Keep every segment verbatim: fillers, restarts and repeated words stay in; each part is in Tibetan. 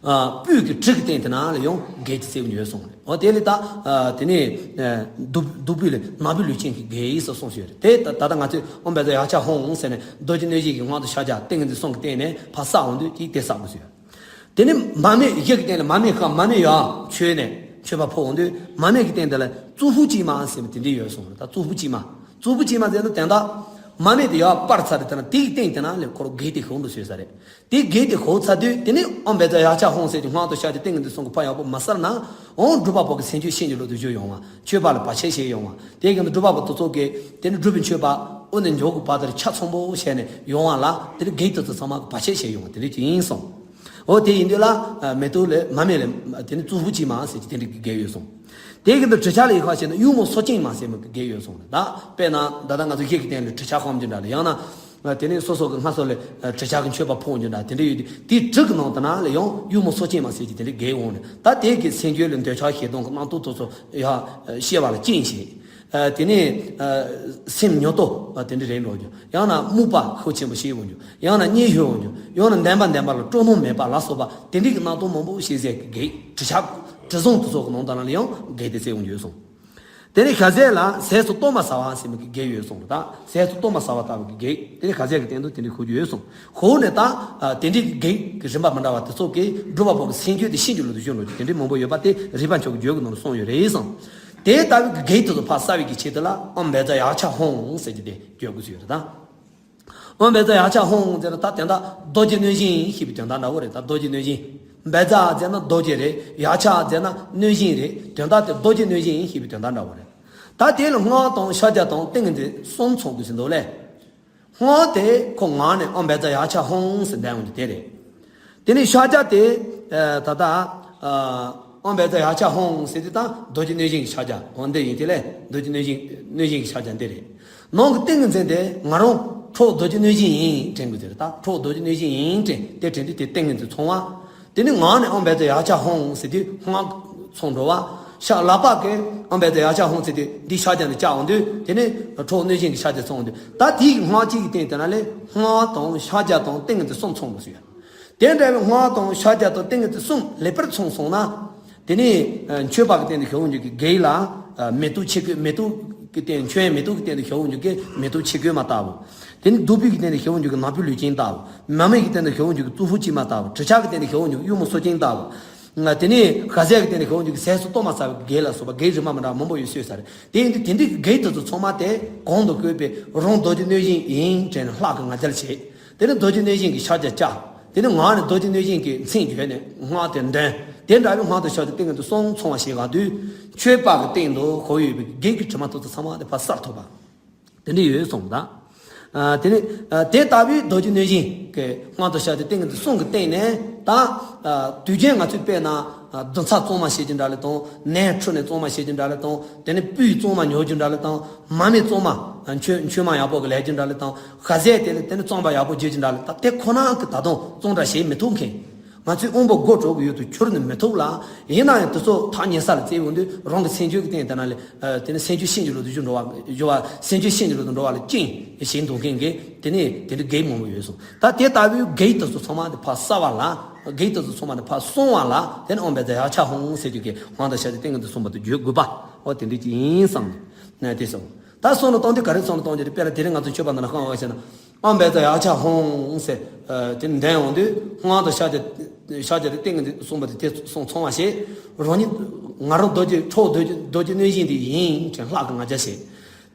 ཨ། སྤོས་ཀྱི་དྲི་གི་སྟེང་དེ་ན་ལ་ཡང་དགེ་དེ་སེལ་བ་ཡོད་གསུངས་རེད། འོ་དེ་ལས་ད། ཨ། དེ་ནས། ཨ། བདུག་བདུག་སྤོས་ལས་ནག་པོའི་ལུས་ཅན་གྱི་དགེ་ཡིས་སུ་གསུངས་ཡོད་རེད། དེ་ད་ད་ལྟ་ང་ཚོས་ཨོཾ་བཛྲ་ཡཀྵ་ཧཱུྃ་ཟེར་ནས་རྡོ་རྗེ་གནོད་སྦྱིན་གྱི་དབང་དུ་ཤཱཀྱ་ཏིང་ངེ་འཛིན་གསུམ་གྱི་སྟེང་ནས་ཕར་བསགས་འོང་དུས་དེ་དེ་བསགས་དགོས་ཟེར། དེ་ནས་མར་མེ་བཞི་གི་སྟེང་ལ་མར་མེ་ཁ་མར་མེ་ཡར་མཆོད་ནས་མཆོད་པ་ཕོག་འོང་དུས་མར་མེ་གི་སྟེང་དེ་ལ་གཙུག་ཕུད་ཅིག་མ་ཟེར་བ་དེ་འདྲ་ཡོད་གསུངས་རེད། ད་གཙུག་ཕུད་ཅིག་མ། གཙུག་ཕུད་ཅིག་མ་ཟེར་ན་དེ་འདྲ་མར་མེ་དེ་ཡར་སྤར་ཚར་རེད། དེ་ན་དེའི་སྟེང་དེ་ན་ལས་ཁོ་རང་བགེགས་དེ་ཞུགས་འགྲོ་ཟེར་ས་རེད། དེ་བགེགས་དེ་ཞུགས་ཚར་དུས་དེ་ནས་ཨོཾ་བཛྲ་ཡཀྵ་ཧཱུྃ་ཟེར་གྱི་སྔགས་དང་ཤཱཀྱ་ཏིང་ངེ་འཛིན་གསུམ་གྱིས་ཕར་ཡག་པོ་མ་བསལ་ན། ཨོཾ་སྒྲུབ་པ་པོ་གི་སེམས་ཅན་ཤིན་ཏུ་ལོ་དུ་བཞུད་ཡོང་བ། མཆོད་པ་ལ་བར་ཆད་བྱེད་ཡོང་བ། དེ་གི་སྒྲུབ་པ་པོ་དེ་ཚོ་གིས་དེ་ནས་སྒྲུབ་པའི་མཆོད་པ་དབུ་ནས་མཇུག་གི་བར་དེར་ཆ་ཚང་པོ་བྱས་ནས་ཡོང་བ་ལ་དེ་ནས་བགེགས་དེ་ཚོ་ཚང་མ་གི་བར་ཆད་བྱེད་ཡོང་བ་དེ་འདྲ་ཅིག་ཡིན་གསུངས། འོ་དེ་ཡིན་དུས་ལ་མེ་ཏོག་ལས་མར་མེ་ལས་དེ་ནས་གཙུག་ཕུད་ཅིག་མ་ཟེར་གྱི་དེ་འདྲ་གི་བགེགས་ཡོད་གསུངས། དེ་གི་འདི་གྲི་ཆ་ལ་ཡི་ཤ་བྱས་ན་གཡུ་མོ་སོ་སྐྱེས་མ་ཟེར་མི་གི་བགེགས་ཡོད་གསུངས་རེད། ད་དཔེར་ན་ད་ལྟ་ང་ཚོ་གཞས་ཀྱི་སྟེང་ལ་གྲི་ཆ་ཁོམ་རྒྱུ་འདྲ་ལ་ཡང་ན། དེ་ནས་སོ་སོ་གི་སྔ་སོ་ལས་གྲི་ཆ་གི་མཆོད་པ་ཕོག་རྒྱུ་འདྲ་དེ་འདྲ་ཡོད་དུས་དེའི་གྲི་གི་ནང་དུ་ན་ལ་ཡང་གཡུ་མོ་སོ་སྐྱེས་མ་ཟེར་གྱི་དེ་འདྲ་བགེགས་འོང་ནས། ད་དེ་གི་སེམས་རྒྱུད་ལ་འདོད་ཆགས་ཞེ་སྡང་གི་རྣམ་རྟོག་དེ་ཚོ་ཡར་སྐྱེ་བ་ལ་རྐྱེན་བྱེད། དེ་ནས་སེམས་ཉོབ་ཏོ་དེ་འདྲ་རེད་འགྲོ་རྒྱུ། ཡང་ན་རྨུགས་པ་ཤུགས་ཆེན་པོ་ཞིག་འོང་རྒྱུ། ཡང་ན་གཉིད་ཤོར་འོང་རྒྱུ། ཡང་ན་བདེན་པ་བདེན་པ་ལ་སྤྲོ་སྣང་མེད་པ་ལ་སོགས་པ་དེ་འདྲ་གི་རྣམ་རྟོག་མང་པོ་ཞིག་ཟེར་གི་བགེགས་གྲི་ཆ་གྲི་བཟང་དེ་ཚོ་གི་ནང་དུ་ན་ལ་ཡང་བགེགས་དེ་སེལ་འོང་རྒྱུ་གསུངས། དེ་ནས་ཤ་ཟས་ལ་ཟས་སུ་གཏོར་མ་ཟ་བ་ཟེར་མི་གི་བགེགས་ཡོད་གསུངས་རེད། ད་ཟས་སུ་གཏོར་མ་ཟ་བ་ལྟ་བུ་གི་བགེགས་དེ་ནས་ཤ་ཟས་ཀྱི་སྟེང་དུ་དེ་འདྲའི་ཤོར་རྒྱུ་ཡོད་གསུངས། ཤོར་ནས་ད་དེ་འདྲའི་གི་བགེགས་ཀྱི་རིམ་པ་མི་འདྲ་བ་དེ་ཚོ་གིས་སྒྲུབ་པ་པོ་གི་སེམས་རྒྱུད་དེ་ཤིན་ཏུ་ལོ་དུ་བཞུད་འགྲོ་རྒྱུ་དེ་འདྲའི་མང་པོ་ཡོད་པ་དེ་རིག་པ་མཆོག་གི་རྒྱུད་ཀྱི་ནང་ལ་གསུངས་ཡོད་རེད་གསུངས། དེ་ལྟ་བུའི་གི་བགེགས་དེ་ཚོ་ཕར་བསལ་བའི་གི་ཆེད་དུ་ལ་ཨོཾ་བཛྲ་ཡཀྵ་ཧཱུྃ་ཟེར་གྱི་དེ་བརྗོད་དགོས་ཀྱི་ཡོད་རེད་ད། ཨོཾ་བཛྲ་ཡཀྵ་ཧཱུྃ་ཟེར་ན་ད་དེ་འདྲ་རྡོ་རྗེ་གནོད་སྦྱིན་ཞེས་པའི་དོན་དག་འདྲ་བོ་རེད། ད་རྡོ་རྗེ་གནོད་སྦྱིན། བཛྲ་ཟེར་ན་རྡོ་རྗེ་རེད། ཡཀྵ་ཟེར་ན་གནོད་སྦྱིན་རེད། དོན་དག་དེ་རྡོ་རྗེ་གནོད་སྦྱིན་ཞེས་པའི་དོན་དག་འདྲ་བོ་རེད། ད་དེ་ལ་སྔགས་དང་ཤཱཀྱ་དང་ཏིང་ངེ་འཛིན་གསུམ་ཚང་དགོས་ཟེར་འདུག་ལེ། སྔགས་དེ་ཁོ་ངག་ནས་ཨོཾ་བཛྲ་ཡཀྵ་ཧཱུྃ་ཟེར་འདོན་འོང་རྒྱུ་དེ་རེད། དེ་ནས་ཤཱཀྱ་དེ། ཨ། ད་ལྟ། ཨ། ཨོཾ་བཛྲ་ཡཀྵ་ཧཱུྃ་ཟེར་དུས་ད་རྡོ་རྗེ་གནོད་སྦྱིན་གྱི་ཤཱཀྱ་འོ་འདི་ཡིན། དེ་ལས་རྡོ་རྗེ་གནོད་སྦྱིན་གནོད་སྦྱིན་གྱི་ཤཱཀྱ་འདི་རེད། ནང་གི་ཏིང་ངེ་འཛིན་དེ་ང་རང་ཁྲོ་རྡོ་རྗེ་གནོད་སྦྱིན་ཡིན་དྲན་དགོས་ཟེར། ད་ཁྲོ་རྡོ་རྗེ་གནོད་སྦྱིན་ཡིན་དྲན་དེ་དྲན་དུས་དེ་ཏིང་ངེ་འཛིན་ཚང་བ། དེ་ནས་ངག་ནས་ཨོཾ་བཛྲ་ཡཀྵ་ཧཱུྃ་ཟེར་དུས་སྔགས་ཚང་འགྲོ་བ། ཤ་ལག་པ་གིས་ཨོཾ་བཛྲ་ཡཀྵ་ཧཱུྃ་ཟེར་དུས་འདི་ཤཱཀྱ་ནས་བཅག་འོང་དུས་དེ་ནས་ཁྲོ་གནོད་སྦྱིན་གྱི་ཤཱཀྱ་ཚང་འོང་དུས་ད་དེའི་སྔགས་གཅིག་གི་སྟེང་དེ་ན་ལས་སྔགས་དང་ཤཱཀྱ་དང་ཏིང་ངེ་འཛིན་གསུམ་ཚང་དགོས་ཟེར། དེ་འདྲ་བའི་སྔགས་དང་ཤཱཀྱ་དང་ཏིང་ངེ་འཛིན་གསུམ་ལེགས་པར་ཚང་སོང་ན། དེ་ནས་མཆོད་པ་གི་སྟེང་དུ་ཞུགས་འོང་རྒྱུ་གི་བགེགས་ལ་མེ་ཏོག་ཆེ་གོས། མེ་ཏོག་གི་སྟེང་མཆོད་ཡོན་མེ་ཏོག་གི་སྟེང་དུ་ཞུགས་འོང་རྒྱུ་གི་མེ་ཏོག་ཆེ་གོས་མ་ལྟ་བུ། དེ་ནས་བདུག་སྤོས་ཀྱི་སྟེང་དུ་ཞུགས་འོང་རྒྱུ་གི་ནག་པོའི་ལུས་ཅན་ལྟ་བུ། མར་མེ་གི་སྟེང་དུ་ཞུགས་འོང་རྒྱུ་གི་གཙུག་ཕུད་ཅིག་མ་ལྟ་བུ། གྲི་ཆ་གི་སྟེང་དུ་ཞུགས་འོང་རྒྱུ་གི་གཡུ་མོ་སོ་སྐྱེས་ལྟ་བུ། དེ་ནས་ཤ་ཟས་ཀྱི་སྟེང་དུ་ཞུགས་འོང་རྒྱུ་གི་ཟས་སུ་གཏོར་མ་ཟ་བའི་བགེགས་ལ་སོགས་པ་བགེགས་རིམ་པ་མི་འདྲ་བ་མང་པོ་ཡོད་ཤོད་ས་རེད། དེ་ཡིན་དུས་དེ་འདྲའི་བགེགས་དེ་ཚོ་ཚང་མ་དེ་གོང་དུ་བཀོད་པའི་རང་རྡོ་རྗེ་གནོད་སྦྱིན་ཡིན་དྲན་ནས་ལྷ་གི་ང་རྒྱལ་བྱེད། དེ་ནས་རྡོ་རྗེ་གནོད་སྦྱིན་གྱི་ཤཱཀྱ་བཅའ། དེ་ནས་ངག་ནས་རྡོ་རྗེ་གནོད་སྦྱིན་གྱི་མཚན་བརྗོད་ནས་སྔགས་དེ་འདོན། དེ་འདྲ་བའི་སྔགས་དང་ཤཱཀྱ་ཏིང་ངེ་འཛིན་གསུམ་ཚང་བ་ཞིག་ག་དུས་མཆོད་པ་གི་སྟེང་དུ་ཁོ་ཡོད་པའི་བགེགས་ཀྱི་དྲི་མ་དེ་ཚོ་ཚང་མ་དེ་ཕར་བསལ་ཐུབ་པ། དེ་འདྲ་ཡོད་གསུངས་ད། ཨ། དེ་ནས་ཨ་དེ་ལྟ་བུའི་རྡོ་རྗེ་གནོད་སྦྱིན་གྱི་སྔགས་དང་ཤཱཀྱ་ཏིང་ངེ་འཛིན་གསུམ་གྱི་སྟེང་ནས་ད་ཨ་དུས་རྒྱུན་ང་ཚོས་དཔེར་ན་ཨ་རྡུལ་ཚོན་གཙང་མ་བྱེད་རྒྱུ་འདྲ་ལ་དང་། ནས་ཁྲུ་ནས་གཙང་མ་བྱེད་རྒྱུ་འདྲ་ལ་དང་། དེ་ནས་སྤོས་གཙང་མ་ཉོ་རྒྱུ་འདྲ་ལ་དང་། མར་མེ་གཙང་མ་མཆོད་མཆོད་མ་ཡག་པོ་གི་ལས་རྒྱུ་འདྲ་ལ་དང་། ཤ་ཟས་དེ་ལ་དེ་ནས་གཙང་པ་ཡག་པོ་བརྗེ་རྒྱུ་འདྲ་ལ་ད་དེ་ཁོ་ན་གི་ད་དུང་གཙང་སྦྲ་བྱེད་མི་ཐུབ་མཁན། ང་ཚོས་དབང་པོ་དགུ་གྲོགས་ཀྱི་ཡུལ་དུ་གྱུར་ནས་མི་ཐུབ་ལ། ཡིན་ན་ཡང་དེ་ཚོ་ཐག་ཉེ་ས་ལ་བཙལ་འོང་དུས་རང་གི་སེམས་རྒྱུད་ཀྱི་སྟེང་དེ་ན་ལས། ཨ། དེ་ནི་སེམས་རྒྱུད་ཤིན་ཏུ་ལོ་དུ་འགྲོ་བ་འགྱུར་བ། སེམས་རྒྱུད་ཤིན་ཏུ་ལོ་དུ་འགྲོ་བ་ལ་རྐྱེན་བྱེད་འདུག་མཁན་གྱི་དེ་ནི་དེ་འདྲའི་བགེགས་མང་པོ་ཡོད་གསུངས། ད་དེ་ལྟ་བུའི་བགེགས་དེ་ཚོ་ཚང་མ་དེ་ཕར་བསལ་བ་ལ། བགེགས་དེ་ཚོ་ཚང་མ་དེ་ཕར་སྲུང་བ་ལ་དེ་ནི་ཨོཾ་བཛྲ་ཡཀྵ་ཧཱུྃ་ཟེར་རྒྱུ་གི་དབང་དང་ཤཱཀྱ་ཏིང་ངེ་འཛིན་གསུམ་པོ་དེ་བརྗོད་དགོས་པ། འོ་དེ་འདྲའི་ཅིག་ཡིན་བསམ་ནས་དེ་སོང་། ད་བསམ་བློ་གཏོང་དུས་ག་རེ་བསམ་བློ་གཏོང་རྒྱུ་རེད། དཔེར་ན་དེ་རིང་ང་ཚོ་མཆོད་པ་ནང་ལ་གང་བ་ཟེར་ན། ཨོཾ་བཛྲ་ཡཀྵ་ཧཱུྃ་ཟེར། ཨ། དེ་འདོན་འོང་དུས་སྔགས་དང་ཤཱཀྱ། ཤཱཀྱ་དེ་ཏིང་ངེ་འཛིན་གསུམ་པོ་དེ་དེ་གསུམ་ཚང་བ་བྱེད། རང་ཉིད་ང་རང་རྡོ་རྗེ་ཁྲོ་རྡོ་རྗེ་རྡོ་རྗེ་གནོད་སྦྱིན་དེ་ཡིན་དྲན་ལྷ་གི་ང་རྒྱལ་བྱེད།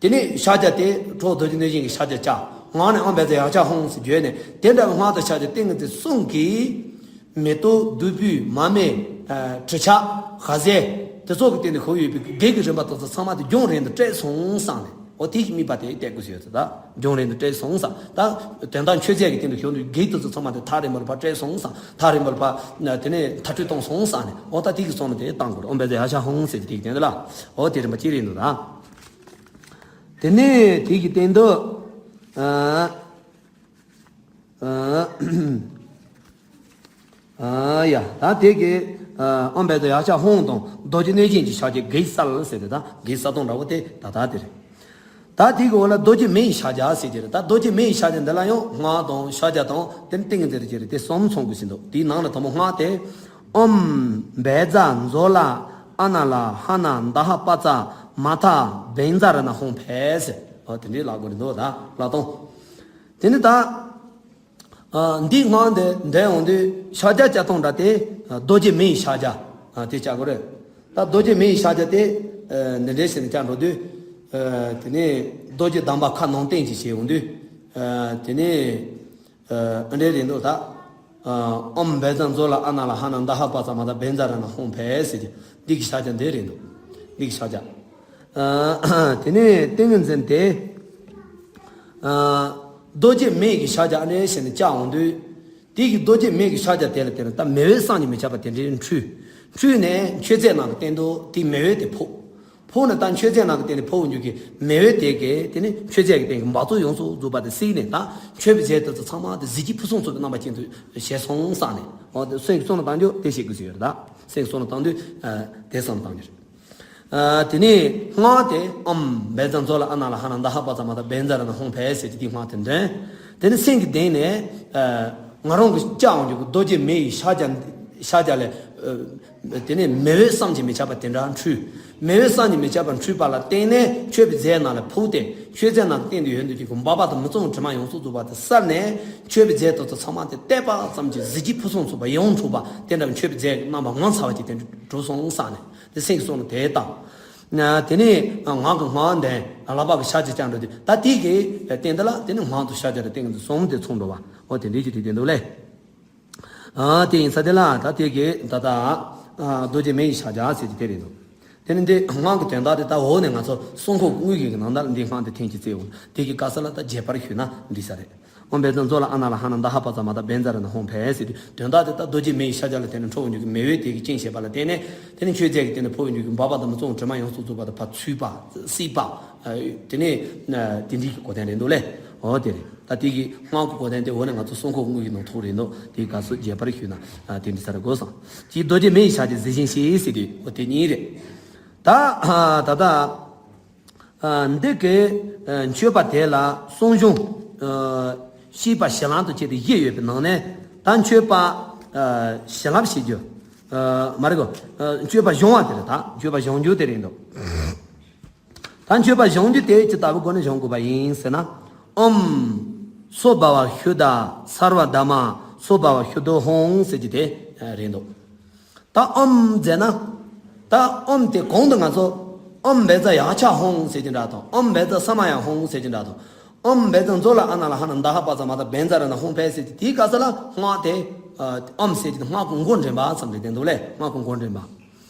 དེ་ནས་ཤཱཀྱ་དེ་ཁྲོ་རྡོ་རྗེ་གནོད་སྦྱིན་གྱི་ཤཱཀྱ་བཅའ། ངག་ནས་ཨོཾ་བཛྲ་ཡཀྵ་ཧཱུྃ་ཟེར་བརྗོད་ནས་དེ་འདྲ་བའི་སྔགས་དང་ཤཱཀྱ་ཏིང་ངེ་འཛིན་གསུམ་གྱིས། མེ་ཏོག་བདུག་སྤོས་མར་མེ། ཨ། གྲི་ཆ། ཤ་ཟས། དེ་ཚོ་གི་སྟེང་ནས་ཞུགས་ཡོད་པའི་བགེགས་ཀྱི་རིམ་པ་དེ་ཚོ་ཚང་མ་དེ་རྒྱང་རིང་དུ་བྲལ་སོང་བསམ་ནས། འོ་དེའི་དམིགས་པ་དེ་གཏད་དགོས་ཡོད་ཚེ་ད་རྒྱང་རིང་དུ་བྲལ་སོང་བསམ། ད་དོན་དག་མཆོད་རྫས་ཀྱི་སྟེང་དུ་ཞུགས་ཡོད་བགེགས་དེ་ཚོ་ཚང་མ་དེ་ཐག་རིང་པོ་ལ་ཕར་བྲལ་སོང་བསམ། ཐག་རིང་པོ་ལ་ཕར་དེ་ནས་མཐར་སྐྲོད་བཏང་སོང་བསམ་ནས། འོ་ད་དེ་གི་བསམ་བློ་དེ་བཏང་དགོས་རེད། ཨོཾ་བཛྲ་ཡཀྵ་ཧཱུྃ་ཟེར་གྱི་དེ་གི་སྟེང་དུ་ལ། འོ་དེ་རིམ་པ་གཅིག་རེད་འདུག་ད། དེ་ནས་དེ་གི་སྟེང་དུ། ཨ། ཨ། ཨ་ཡ། ད་དེ་གི། ཨ། ཨོཾ་བཛྲ་ཡཀྵ་ཧཱུྃ་དང་རྡོ་རྗེ་གནོད་སྦྱིན་གྱི་ཕྱག་རྒྱའི་བགེགས་བསལ་ཟེར་ཏེ། ད་བགེགས་བསལ་སྟངས་འདྲ་བོ་དེ་ད་ལྟ་དེ་རེད། ད་དེ་གི་འོག་ལ་རྡོ་རྗེ་མེ་ཡི་ཕྱག་རྒྱ་ཟེར་གྱི་རེད། ད་རྡོ་རྗེ་མེ་ཡི་ཕྱག་རྒྱ་འདི་ལ་ཡང་སྔགས་དང་ཕྱག་རྒྱ་དང་དེ་ནི་ཏིང་ངེ་འཛིན་རེད་ཀྱི་རེད། དེ་གསུམ་ཚང་དགོས་ཟེར་འདུག་དེའི་ནང་ལ་དང་པོ་སྔགས་དེ། ཨོཾ་བཛྲ་ཛྭ་ལ་ཨ་ན་ལ་ཧ་ན་ད་ཧ་པ་ཙ་མ་ཐ་བཛྲ་ན་ཧཱུྃ་ཕཊ་ཟེར། ཨོ་དེ་འདྲའི་ལབ་དགོས་རེད་འདུག་ད་ལབ་སྟངས། དེ་ནི་ད། ཨ། འདི་སྔགས་འདི་འདོན་ཡོང་དུས་ཕྱག་རྒྱ་བཅའ་སྟངས་འདྲ་དེ། རྡོ་རྗེ་མེ་ཡི་ཕྱག་རྒྱ། ཨ། དེ་བཅའ་དགོས་རེད། ད་རྡོ་རྗེ་མེ་ཡི་ཕྱག་རྒྱ་དེ། ཨ། འདི་འདྲའི་ཞིག་ནས་བཅའ་འགྲོ་དུས། ཨ། དེ་ནས་རྡོ་རྗེ་བསྡམས་པ་ཁ་ནང་བསྟན་གྱིས་བྱས་ཡོང་དུས། ཨ། དེ་ནས། ཨ། འདི་འདྲའི་རེད་འདུག་ད། ཨ། ཨོཾ་བཛྲ་ཛྭ་ལ་ཨ་ན་ལ་ཧ་ན་ད་ཧ་པ་ཙ་མ་ཐ་བཛྲ་ན་ཧཱུྃ་ཕཊ་ཟེར་གྱི་འདི་གི་ཕྱག་རྒྱ་འདི་རེད་འདུག་འདི་གི་ཕྱག་རྒྱ། ཨ། དེ་ནས་ཏིང་ངེ་འཛིན་དེ། ཨ། རྡོ་རྗེ་མེ་གི་ཕྱག་རྒྱ་ཨ་ནེ་བྱས་ནས་བཅའ་འོང་དུས། དེ་གི་རྡོ་རྗེ་མེ་གི་ཕྱག་རྒྱ་དེ་ལ་བརྟེན་ནས་ད་མེ་འོད་བསམ་གྱིས་མི་ཁྱབ་པ་དེ་འདྲའི་འཕྲོས། འཕྲོས་ནས་མཆོད་རྫས་ནང་དུ་བསྟན་འདུག་དེ་མེ་འོད་དེ་ཕོག་ཕོག་ནས་ད་མཆོད་རྫས་ནང་གི་སྟེང་ནས་ཕོག་འོང་དུས་ཀྱི་མེ་འོད་དེ་གིས་དེ་ནི་མཆོད་རྫས་ཀྱི་སྟེང་གི་འབག་བཙོག་ཡོངས་སུ་རྫོགས་པ་དེ་བསྲེགས་ནས། ད་མཆོད་པའི་རྫས་དེ་ཚོ་ཚང་མ་དེ་གཟི་བརྗིད་ཕུན་སུམ་ཚོགས་པའི་རྣམ་པ་ཅན་དུ་བྱས་སོང་བསམ་ནས། འོ་དེ་སེམས་ཀྱི་བསམ་བློ་བཏང་རྒྱུ་དེ་བྱེད་དགོས་ཟེར་ཡོད་རེད། ད་སེམས་ཀྱི་བསམ་བློ་བཏང་དུས། ཨ། དེ་བསམ་བློ་བཏང་རྒྱུ་རེད། ཨ། དེ་ནས་སྔགས་དེ་ཨོཾ་བཛྲ་ཛྭ་ལ་ཨ་ན་ལ་ཧ་ན་ད་ཧ་པ་ཙ་མ་ཐ་བཛྲ་ན་ཧཱུྃ་ཕཊ་ཟེར་གྱི་དེའི་སྔགས་དེ་འདོན། དེ་ནས་སེམས་ཀྱི་གཏིང་ནས། ཨ། ང་རང་གི་བཅའ་འོང་རྒྱུ་གི་རྡོ་རྗེ་མེ་ཡི་ཕྱག་རྒྱ། ཕྱག་རྒྱ་ལས། ཨ། དེ་ནས་མེ་འོད་བསམ་གྱིས་མི་ཁྱབ་པ་དེ་འདྲ་འཕྲོས། མེ་འོད་བསམ་གྱིས་མི་ཁྱབ་པ་འཕྲོས་པ་ལ་བརྟེན་ནས་མཆོད་པའི་རྫས་ནང་ལ་ཕོག་སྟེ། མཆོད་རྫས་ནང་གི་སྟེང་དུ་ཡོད་འདུག་ཅིག་གི་འབག་པ་དང་མི་གཙང་བའི་དྲི་མ་ཡོངས་སུ་རྫོགས་པ་དེ་བསལ་ནས། མཆོད་པའི་རྫས་དེ་ཚོ་ཚང་མ་དེ་བལྟས་པ་ཙམ་གྱིས་གཟི་བརྗིད་ཕུན་སུམ་ཚོགས་པ་ཡིད་འཕྲོག་པ་དེ་འདྲ་བའི་མཆོད་པའི་རྫས་ཀྱི་རྣམ་པ་ངོ་མཚར་བ་ཅིག་དེ་འདྲ་གྲུབ་སོང་བསམ་ནས། དེ་སེམས་ཀྱི་བསམ་བློ་དེ་བཏང་། དེ་ནས་ངག་གི་སྔགས་འདོན། ལག་པ་གི་ཕྱག་རྒྱ་བཅིངས་འགྲོ་དུས། ད་དེ་གི་སྟེང་དེ་ལ་དེ་ནས་ངག་ཏུ་ཕྱག་རྒྱ་རེ་སྟེང་གི་གསུམ་དེ་ཚང་འགྲོ་བ། འོ་དེ་འདྲའི་ཅིག་དེ་དེ་འདུག་ལེ། ཨ། དེ་ཡིན་ཙང་དེ་ལ་ད་དེ་གི་ད་ལྟ། ཨ། རྡོ་རྗེ་མེ་ཡི་ཕྱག་རྒྱ་ཟེར་གྱི་དེ་རེད་འདུག་དེ་ནི་འདི་སྔགས་ཀྱི་དོན་དག་དེ་ད་འོག་ནས་ང་ཚོ་གསུང་ཁོག་དངོས་ཀྱི་ནང་ལྟར་འདི་སྔགས་འདི་ཐེངས་གཅིག་བཙལ་འོང་། དེ་གི་སྐབས་སུ་ལ་ད་རྒྱས་པར་ཞུས་ན་འགྲིག་ས་རེད། ཨོཾ་བཛྲ་ཛྭ་ལ་ཨ་ན་ལ་ཧ་ན་ད་ཧ་པ་ཙ་མ་ཐ་བཛྲ་ན་ཧཱུྃ་ཕཊ་ཟེར་དུས། དོན་དག་དེ་ད་རྡོ་རྗེ་མེ་ཡི་ཕྱག་རྒྱ་ལ་བརྟེན་ནས་འཕྲོ་འོང་རྒྱུ་གི་མེ་འོད་དེ་གིས་སྐྱེ་བྱས་པ་ལ་བརྟེན་ནས། དེ་ནི་མཆོད་རྫས་ཀྱི་སྟེང་ནས་ཕོག་འོང་རྒྱུ་གི་འབག་པ་དང་མི་གཙང་བའི་དྲི་མ་ཡོངས་སུ་རྫོགས་པ་དང་ཕར་ཚུད་པ། བསྲེགས་པ། དེ་ནས་དེ་འདྲའི་གི་གོ་དོན་རེད་འདུག་ལེ། འོ་དེ་རེད། ད་དེ་གི་སྔགས་ཀྱི་གོ་དོན་དེ་འོག་ནས་ང་ཚོ་གསུང་ཁོག་དངོས་ཀྱི་ནང་ཐོག་རེད་འདུག་དེའི་སྐབས་སུ་རྒྱས་པར་ཞུས་ན། ཨ། དེ་འདྲ་ས་རེ་དགོས་སོང་། ཅིག་རྡོ་རྗེ་མེ་ཡི་ཕྱག་རྒྱ་གཟི་བྱིན་ཞེས་ཟེར་དུས། འོ་དེ་གཉིས་རེད། ད། ཨ། ད་ལྟ། ཨ། འདི་གི། ཨ། མཆོད་པ་དེ་ལ་གསུང་གཞུང་། ཨ། བཤད་པ་བྱིན་རླབས་དང་བཅས་ཏེ་བཞི་ཡོད་པའི་ནང་ནས། ད་མཆོད་པ། ཨ། བྱིན་རླབས་བྱེད་རྒྱུ། ཨ། མ་རེད་གོ། ཨ། མཆོད་པ་སྦྱོང་བ་དེ་རེད། ད་མཆོད་པ་སྦྱོང་རྒྱུ་དེ་རེད་འདུག་ད་མཆོད་པ་སྦྱོང་རྒྱུ་དེ་ཇི་ལྟ་བུའི་སྒོ་ནས་སྦྱོང་དགོས་པ་ཡིན་ཟེར་ན། ཨོཾ་སྭ་བྷཱ་ཝ་ཤུདྡྷ་སརྦ་དྷརྨ་སྭ་བྷཱ་ཝ་ཤུདྡྷོ་ཧཱུྃ་ཟེར་གྱི་དེ་རེད་འདུག་ད་ཨོཾ་ཟེར་ན། ད་ཨོཾ་དེ་གོང་དུ་ང་ཚོ་ཨོཾ་བཛྲ་ཡཀྵ་ཧཱུྃ་ཟེར་གྱི་འདྲ་དང་། ཨོཾ་བཛྲ་ས་མ་ཡ་ཧཱུྃ་ཟེར་གྱི་འདྲ་དང་། ཨོཾ་བཛྲ་ཛྭ་ལ་ཨ་ན་ལ་ཧ་ན་ད་ཧ་པ་ཙ་མ་ཐ་བཛྲ་ན་ཧཱུྃ་ཕཊ་ཟེར་གྱི་དེའི་སྐབས་སུ་ལ་སྔགས་དེ། ཨོཾ་ཟེར་གྱི་དེ་སྔགས་ཀྱི་མགོ་འདྲེན་པ་ཙམ་རེད་དེ་འདུག་ལེ། སྔགས་ཀྱི་མགོ་འདྲེན་པ།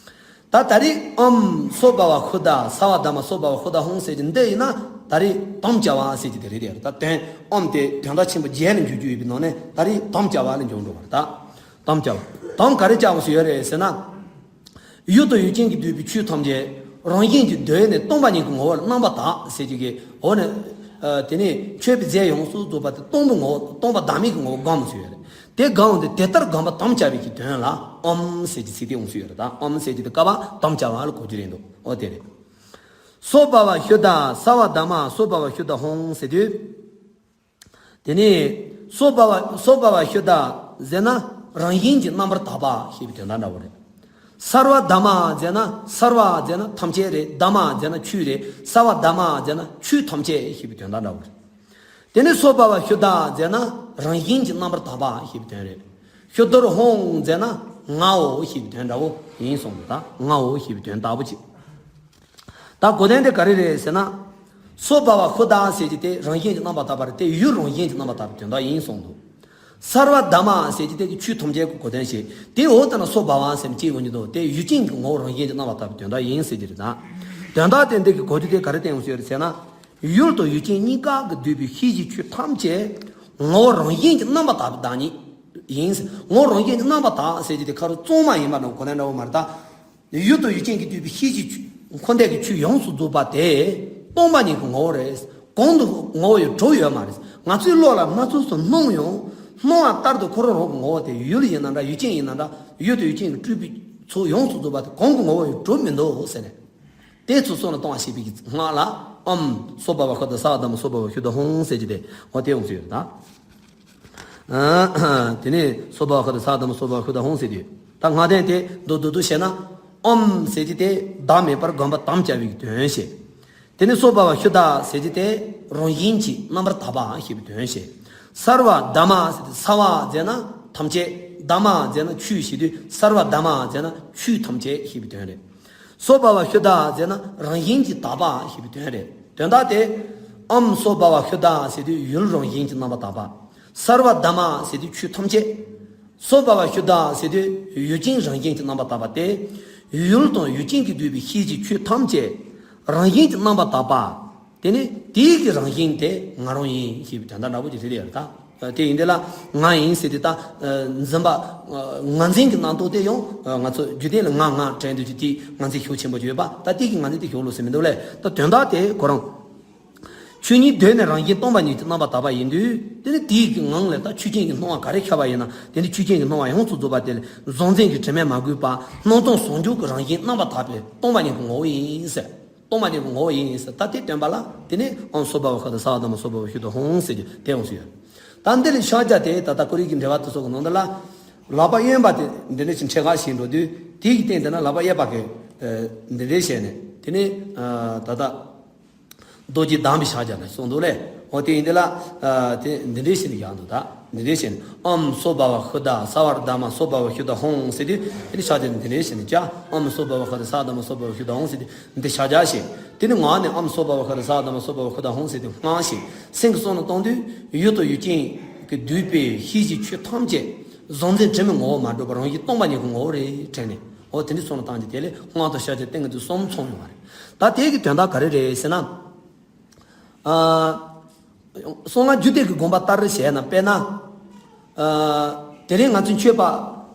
ད་ད་རེས་ཨོཾ་སྭ་བྷཱ་ཝ་ཤུདྡྷ་སརྦ་དྷརྨ་སྭ་བྷཱ་ཝ་ཤུདྡྷ་ཧཱུྃ་ཟེར་གྱི་འདི་ཡིན་ན། ད་རེས་དམ་བཅའ་བ་ཟེར་གྱི་དེ་རེད་དེ། ད་དོན་ཨོཾ་དེ་དོན་དག་ཆེན་པོ་བརྒྱད་ལ་འཇུག་རྒྱུ་ཡོད་པའི་ནང་ནས་ད་རེས་དམ་བཅའ་བ་ལ་འཇུག་འགྲོ་བ་རེད། ད་དམ་བཅའ་བ། དམ་ག་རེ་བཅའ་བ་ཞིག་ཡོད་རེད་ཟེར་ན། ཡུལ་དང་ཡུལ་ཅན་གྱིས་བསྡུས་པའི་ཆོས་ཐམས་ཅད་རང་བཞིན་གྱིས་གདོད་ནས་སྟོང་པ་ཉིད་ཀྱི་ངོ་བོ་ལ་རྣམ་པར་དག་ཟེར་གྱི་གི། འོ་ནས། ཨ། དེ་ནས་མཆོད་པའི་རྫས་ཡོངས་སུ་རྫོགས་པ་དེ་སྟོང་པའི་ངོ་བོ། སྟོང་པ་བདག་མེད་ཀྱི་ངོ་བོ་བསྒོམ་ཟེར་ཡོད་རེད། དེ་སྒོམ་སྟེ་དེ་ལྟར་སྒོམ་པ་དམ་བཅའ་བའི་གི་དོན་ལ་ཨོཾ་ཟེར་གྱི་ཚིག་དེ་འོང་སྲིད་ཡོད་རེད། ད་ཨོཾ་ཟེར་གྱི་དེ་སྐབས་དམ་བཅའ་བ་ལ་གོ་རྒྱུ་རེད་འདུག་འོ་དེ་རེད། སྭ་བྷཱ་ཝ་ཤུདྡྷ་སརྦ་དྷརྨ་སྭ་བྷཱ་ཝ་ཤུདྡྷ་ཧཱུྃ་ཟེར་དུས། དེ་ནས་སྭ་བྷཱ་ཝ་སྭ་བྷཱ་ཝ་ཤུདྡྷ་ཟེར་ན་རང་བཞིན་གྱིས་རྣམ་པར་དག་པ་ཞེས་པའི་དོན་དག་འདྲ་བོ་རེད། སརྦ་དྷརྨ་ཟེར་ན། སརྦ་ཟེར་ན་ཐམས་ཅད་རེད། དྷརྨ་ཟེར་ན་ཆོས་རེད། སརྦ་དྷརྨ་ཟེར་ན་ཆོས་ཐམས་ཅད་ཞེས་པའི་དོན་དག་འདྲ་བོ་རེད། དེ་ནས་སྭ་བྷཱ་ཝ་ཤུདྡྷ་ཟེར་ན་རང་བཞིན་གྱིས་རྣམ་པར་དག་པ་ཞེས་པའི་དོན་རེད། ཤུདྡྷོ་ཧཱུྃ་ཟེར་ན་ངའོ་ཞེས་པའི་དོན་འདྲ་བོ་ཡིན་གསུངས་འདུག་ད་ངའོ་ཞེས་པའི་དོན་དག་པོ་ཅིག་ད་གོ་དོན་དེ་ག་རེ་རེད་ཟེར་ན། སྭ་བྷཱ་ཝ་ཤུདྡྷ་ཟེར་གྱི་དེ་རང་བཞིན་གྱིས་རྣམ་པར་དག་པ་རེད། དེ་ཡུལ་རང་བཞིན་གྱིས་རྣམ་པར་དག་པའི་དོན་དག་ཡིན་གསུངས་འདུག་སརྦ་དྷརྨ་ཟེར་གྱི་དེ་གི་ཆོས་ཐམས་ཅད་ཀྱི་གོ་དོན་བཤད། དེ་འོག་ཏུ་ན་སྭ་བྷཱ་ཝ་ཟེར་ནས་གཅིག་འོང་གི་འདུག་དེ་ཡུལ་ཅན་གྱི་ངོ་བོ་རང་བཞིན་གྱིས་རྣམ་པར་དག་པའི་དོན་དག་ཡིན་ཟེར་གྱི་རེད། ད་དོན་དག་དེ་འདི་གི་གོ་རྒྱུ་དེ་ག་རེ་བསྟན་འོང་ཟེར་ཟེར་ན། ཡུལ་དང་ཡུལ་ཅན་གཉིས་ཀ་གིས་བསྡུས་པའི་ཤེས་བྱའི་ཆོས་ཐམས་ཅད་ངོ་བོ་རང་བཞིན་གྱིས་རྣམ་པར་དག་པའི་བདག་ཉིད་ཡིན། ངོ་བོ་རང་བཞིན་གྱིས་རྣམ་པར་དག་ཟེར་གྱི་དེ་ཁ་རོ་གཙང་མ་ཡིན་པ་ན་གོ་དོན་འདྲ་བོ་མ་རེད་ད། ཡུལ་དང་ཡུལ་ཅན་གྱིས་བསྡུས་པའི་ཤེས་བྱའི་ཆོས། འཁོར་འདས་ཀྱི་ཆོས་ཡོངས་སུ་རྫོགས་པ་དེ་སྟོང་པ་ཉིད་ཀྱི་ངོ་བོ་རེད། གོང་དུ་ངོ་བོ་ཡང་གྲུབ་ཡོད་མ་རེད། ང་ཚོའི་བློ་ལ་སྣ་ཚོགས་སུ་སྣང་ཡང་། སྣང་བ་ལྟར་དུ་ཁོ་རང་རང་གི་ངོ་བོ་དེ་ཡུལ་ཡིན་ན་འདྲ། ཡུལ་ཅན་ཡིན་ན་འདྲ། ཡུལ་དང་ཡུལ་ཅན་གྱིས་སྤྲུལ་པའི་ཚོགས་ཡོངས་སུ་རྫོགས་པ་དེ་གོང་གི་ངོ་བོ་ཡང་གྲུབ་མི་འདུག་ཟེར་ནས། དེ་ཚོ་བསམ་བློ་གཏོང་བ་ཞེས་པའི་སྔགས་ལ་ཨོཾ་སྭ་བྷཱ་ཝ་ཤུདྡྷ་སརྦ་དྷརྨ་སྭ་བྷཱ་ཝ་ཤུདྡྷ་ཧཱུྃ་ཟེར་གྱི་དེ་འོ་དེ་འོང་ཟེར་ཡོད་ད། དེ་ནས་སྭ་བྷཱ་ཝ་ཤུདྡྷ་སརྦ་དྷརྨ་སྭ་བྷཱ་ཝ་ཤུདྡྷ་ཧཱུྃ་ཟེར་དུས། ད་སྔ་ལྡན་དེ་མདོར་བསྡུས་བསྡུས་བཤད་ན། ཨོཾ་ཟེར་གྱི་དེ་བདག་མེད་པར་བསྒོམ་པ་དམ་བཅའ་བའི་དོན་བཤད། དེ་ནས་སྭ་བྷཱ་ཝ་ཤུདྡྷ་ཟེར་གྱི་དེ་རང་བཞིན་གྱིས་རྣམ་པར་དག་པ་ཞེས་པའི་དོན་བཤད། སརྦ་དྷརྨ་ཟེར་དུས་སརྦ་ཟེར་ན་ཐམས་ཅད། དྷརྨ་ཟེར་ན་ཆོས་ཞེས་དུས་སརྦ་དྷརྨ་ཟེར་ན་ཆོས་ཐམས་ཅད་ཞེས་པའི་དོན་རེད། སྭ་བྷཱ་ཝ་ཤུདྡྷ་ཟེར་ན་རང་བཞིན་གྱིས་དག་པ་ཞེས་པའི་དོན་རེད། དོན་དག་དེ། ཨོཾ་སྭ་བྷཱ་ཝ་ཤུདྡྷ་ཟེར་དུས་ཡུལ་རང་བཞིན་གྱིས་རྣམ་པར་དག་པ། སརྦ་དྷརྨ་ཟེར་དུས་ཆོས་ཐམས་ཅད། སྭ་བྷཱ་ཝ་ཤུདྡྷ་ཟེར་དུས་ཡུལ་ཅན་རང་བཞིན་གྱིས་རྣམ་པར་དག་པ་སྟེ། ཡུལ་དང་ཡུལ་ཅན་གྱིས་བསྡུས་པའི་ཤེས་བྱའི་ཆོས་ཐམས་ཅད་རང་བཞིན་གྱིས་རྣམ་པར་དག་པ། དེ་ནི་དེའི་གི་རང་བཞིན་དེ་ང་རང་ཡིན་ཞེས་པའི་དོན་དག་འདྲ་པོ་ཅིག་རེད་ཡོད་རེད་ད། དེ་ཡིན་དེ་ལ་ང་ཡིན་ཟེར་དེ་ད། འཛིན་པ། ངར་འཛིན་གྱི་རྣམ་རྟོག་དེ་ཡང་ང་ཚོ་རྒྱུད་སྡེ་ལ་ང་ང་དྲན་དུས་ཀྱི་དེའི་ངར་འཛིན་ཤུགས་ཆེན་པོ་ཅིག་ཡོད་པ། ད་དེ་གི་ངར་འཛིན་དེ་ཤུགས་ལོག་སེ་མི་འདུག་ལས། ད་དོན་དག་དེ་ཁོ་རང་། ཆོས་ཉིད་གདོད་ནས་རང་བཞིན་སྟོང་པ་ཉིད་ཀྱིས་རྣམ་པར་དག་པ་ཡིན་དུས། དེ་ནི་དེའི་གི་ངང་ལས་ད་ཆོས་ཅན་གྱི་སྣང་བ་ག་རེ་ཤར་བ་ཡིན་ན། དེ་ནི་ཆོས་ཅན་གྱི་སྣང་བ་ཡོངས་སུ་རྫོགས་པ་དེ་ལས་གཟུང་འཛིན་གྱི་དྲི་མས་མ་གོས་པ། སྣང་སྟོང་ཟུང་འཇུག་གི་རང་བཞིན་རྣམ་པར་དག་པའི་སྟོང་པ་ཉིད་ཀྱི་ངོ་བོ་ཡིན་ཟེར། སྟོང་པ་ཉིད་ཀྱི་ངོ་བོ་ཡིན་ཟེར། ད་དེ་སྟོན་པ་ལ་དེ་ནི་ཨོཾ་སྭ་བྷཱ་ཝ་ཤུདྡྷ་སརྦ་དྷརྨ་སྭ་བྷཱ་ཝ་ཤུདྡྷོ་ཧཱུྃ་ཟེར་རྒྱུ་དེ་ཡོངས་སུ་ཡོད། ད་འདི་ལས་ཕྱག་རྒྱ་དེ་ད་ལྟ་ཁོ་རའི་གི་འགྲེལ་པ་དེ་ཚོ་གི་ནང་དུ་ལ། ལག་པ་གཡོན་པ་དེ་འདི་འདྲ་ཞིག་འཕྲད་ག་ཞིག་འགྲོ་དུས། དེའི་གི་སྟེང་དེ་ན་ལག་པ་གཡས་པ་གི་འདི་འདྲ་བྱས་ནས། དེ་ནི་ད་ལྟ་རྡོ་རྗེ་བསྡམས་པའི་ཕྱག་རྒྱ་ལ་གསུངས་འདུག་ལས། འོ་དེ་ཡིན་དེ་ལ། དེ་འདི་འདྲའི་ཞིག་ནས་ཡང་འདུག་ད་འདི་འདྲའི་ཞིག་ནས། ཨོཾ་སྭ་བྷཱ་ཝ་ཤུདྡྷ་སརྦ་དྷརྨ་སྭ་བྷཱ་ཝ་ཤུདྡྷ་ཧཱུྃ་ཟེར་དུས། དེ་ནི་ཕྱག་རྒྱ་འདི་འདྲའི་ཞིག་ནས་བྱ། ཨོཾ་སྭ་བྷཱ་ཝ་ཤུདྡྷ་སརྦ་དྷརྨ་སྭ་བྷཱ་ཝ་ཤུདྡྷ་ཧཱུྃ་ཟེར་དུས་འདི་ཕྱག་རྒྱ་བྱེད། དེ་ནི་ངག་ནས་ཨོཾ་སྭ་བྷཱ་ཝ་ཤུདྡྷ་སརྦ་དྷརྨ་སྭ་བྷཱ་ཝ་ཤུདྡྷ་ཧཱུྃ་ཟེར་དུས་སྔགས་བྱེད། སེམས་ཀྱི་བསམ་བློ་གཏོང་དུས། ཡུལ་དང་ཡུལ་ཅན་གྱིས་བསྡུས་པའི་ཤེས་བྱའི་ཆོས་ཐམས་ཅད་གཟུང་འཛིན་དྲི་མའི་ངོ་བོར་མ་གྲུབ་པར་རང་བཞིན་སྟོང་པ་ཉིད་ཀྱི་ངོ་བོ་རེད་དྲན་ནས། འོ་དེ་འདྲའི་བསམ་བློ་བཏང་རྒྱུ་དེ་ལས་སྔགས་དང་ཕྱག་རྒྱ་ཏིང་ངེ་འཛིན་གསུམ་ཚང་ཡོང་བ་རེད། ད་དེའི་གི་དོན་དག་ག་རེ་རེད་ཟེར་ན། ཨ། གསང་སྔགས་རྒྱུད་སྡེ་གི་དགོངས་པ་ལྟར་བྱས་ན། དཔེར་ན། ཨ། དེ་རིང་ང་ཚོས་མཆོད་པ་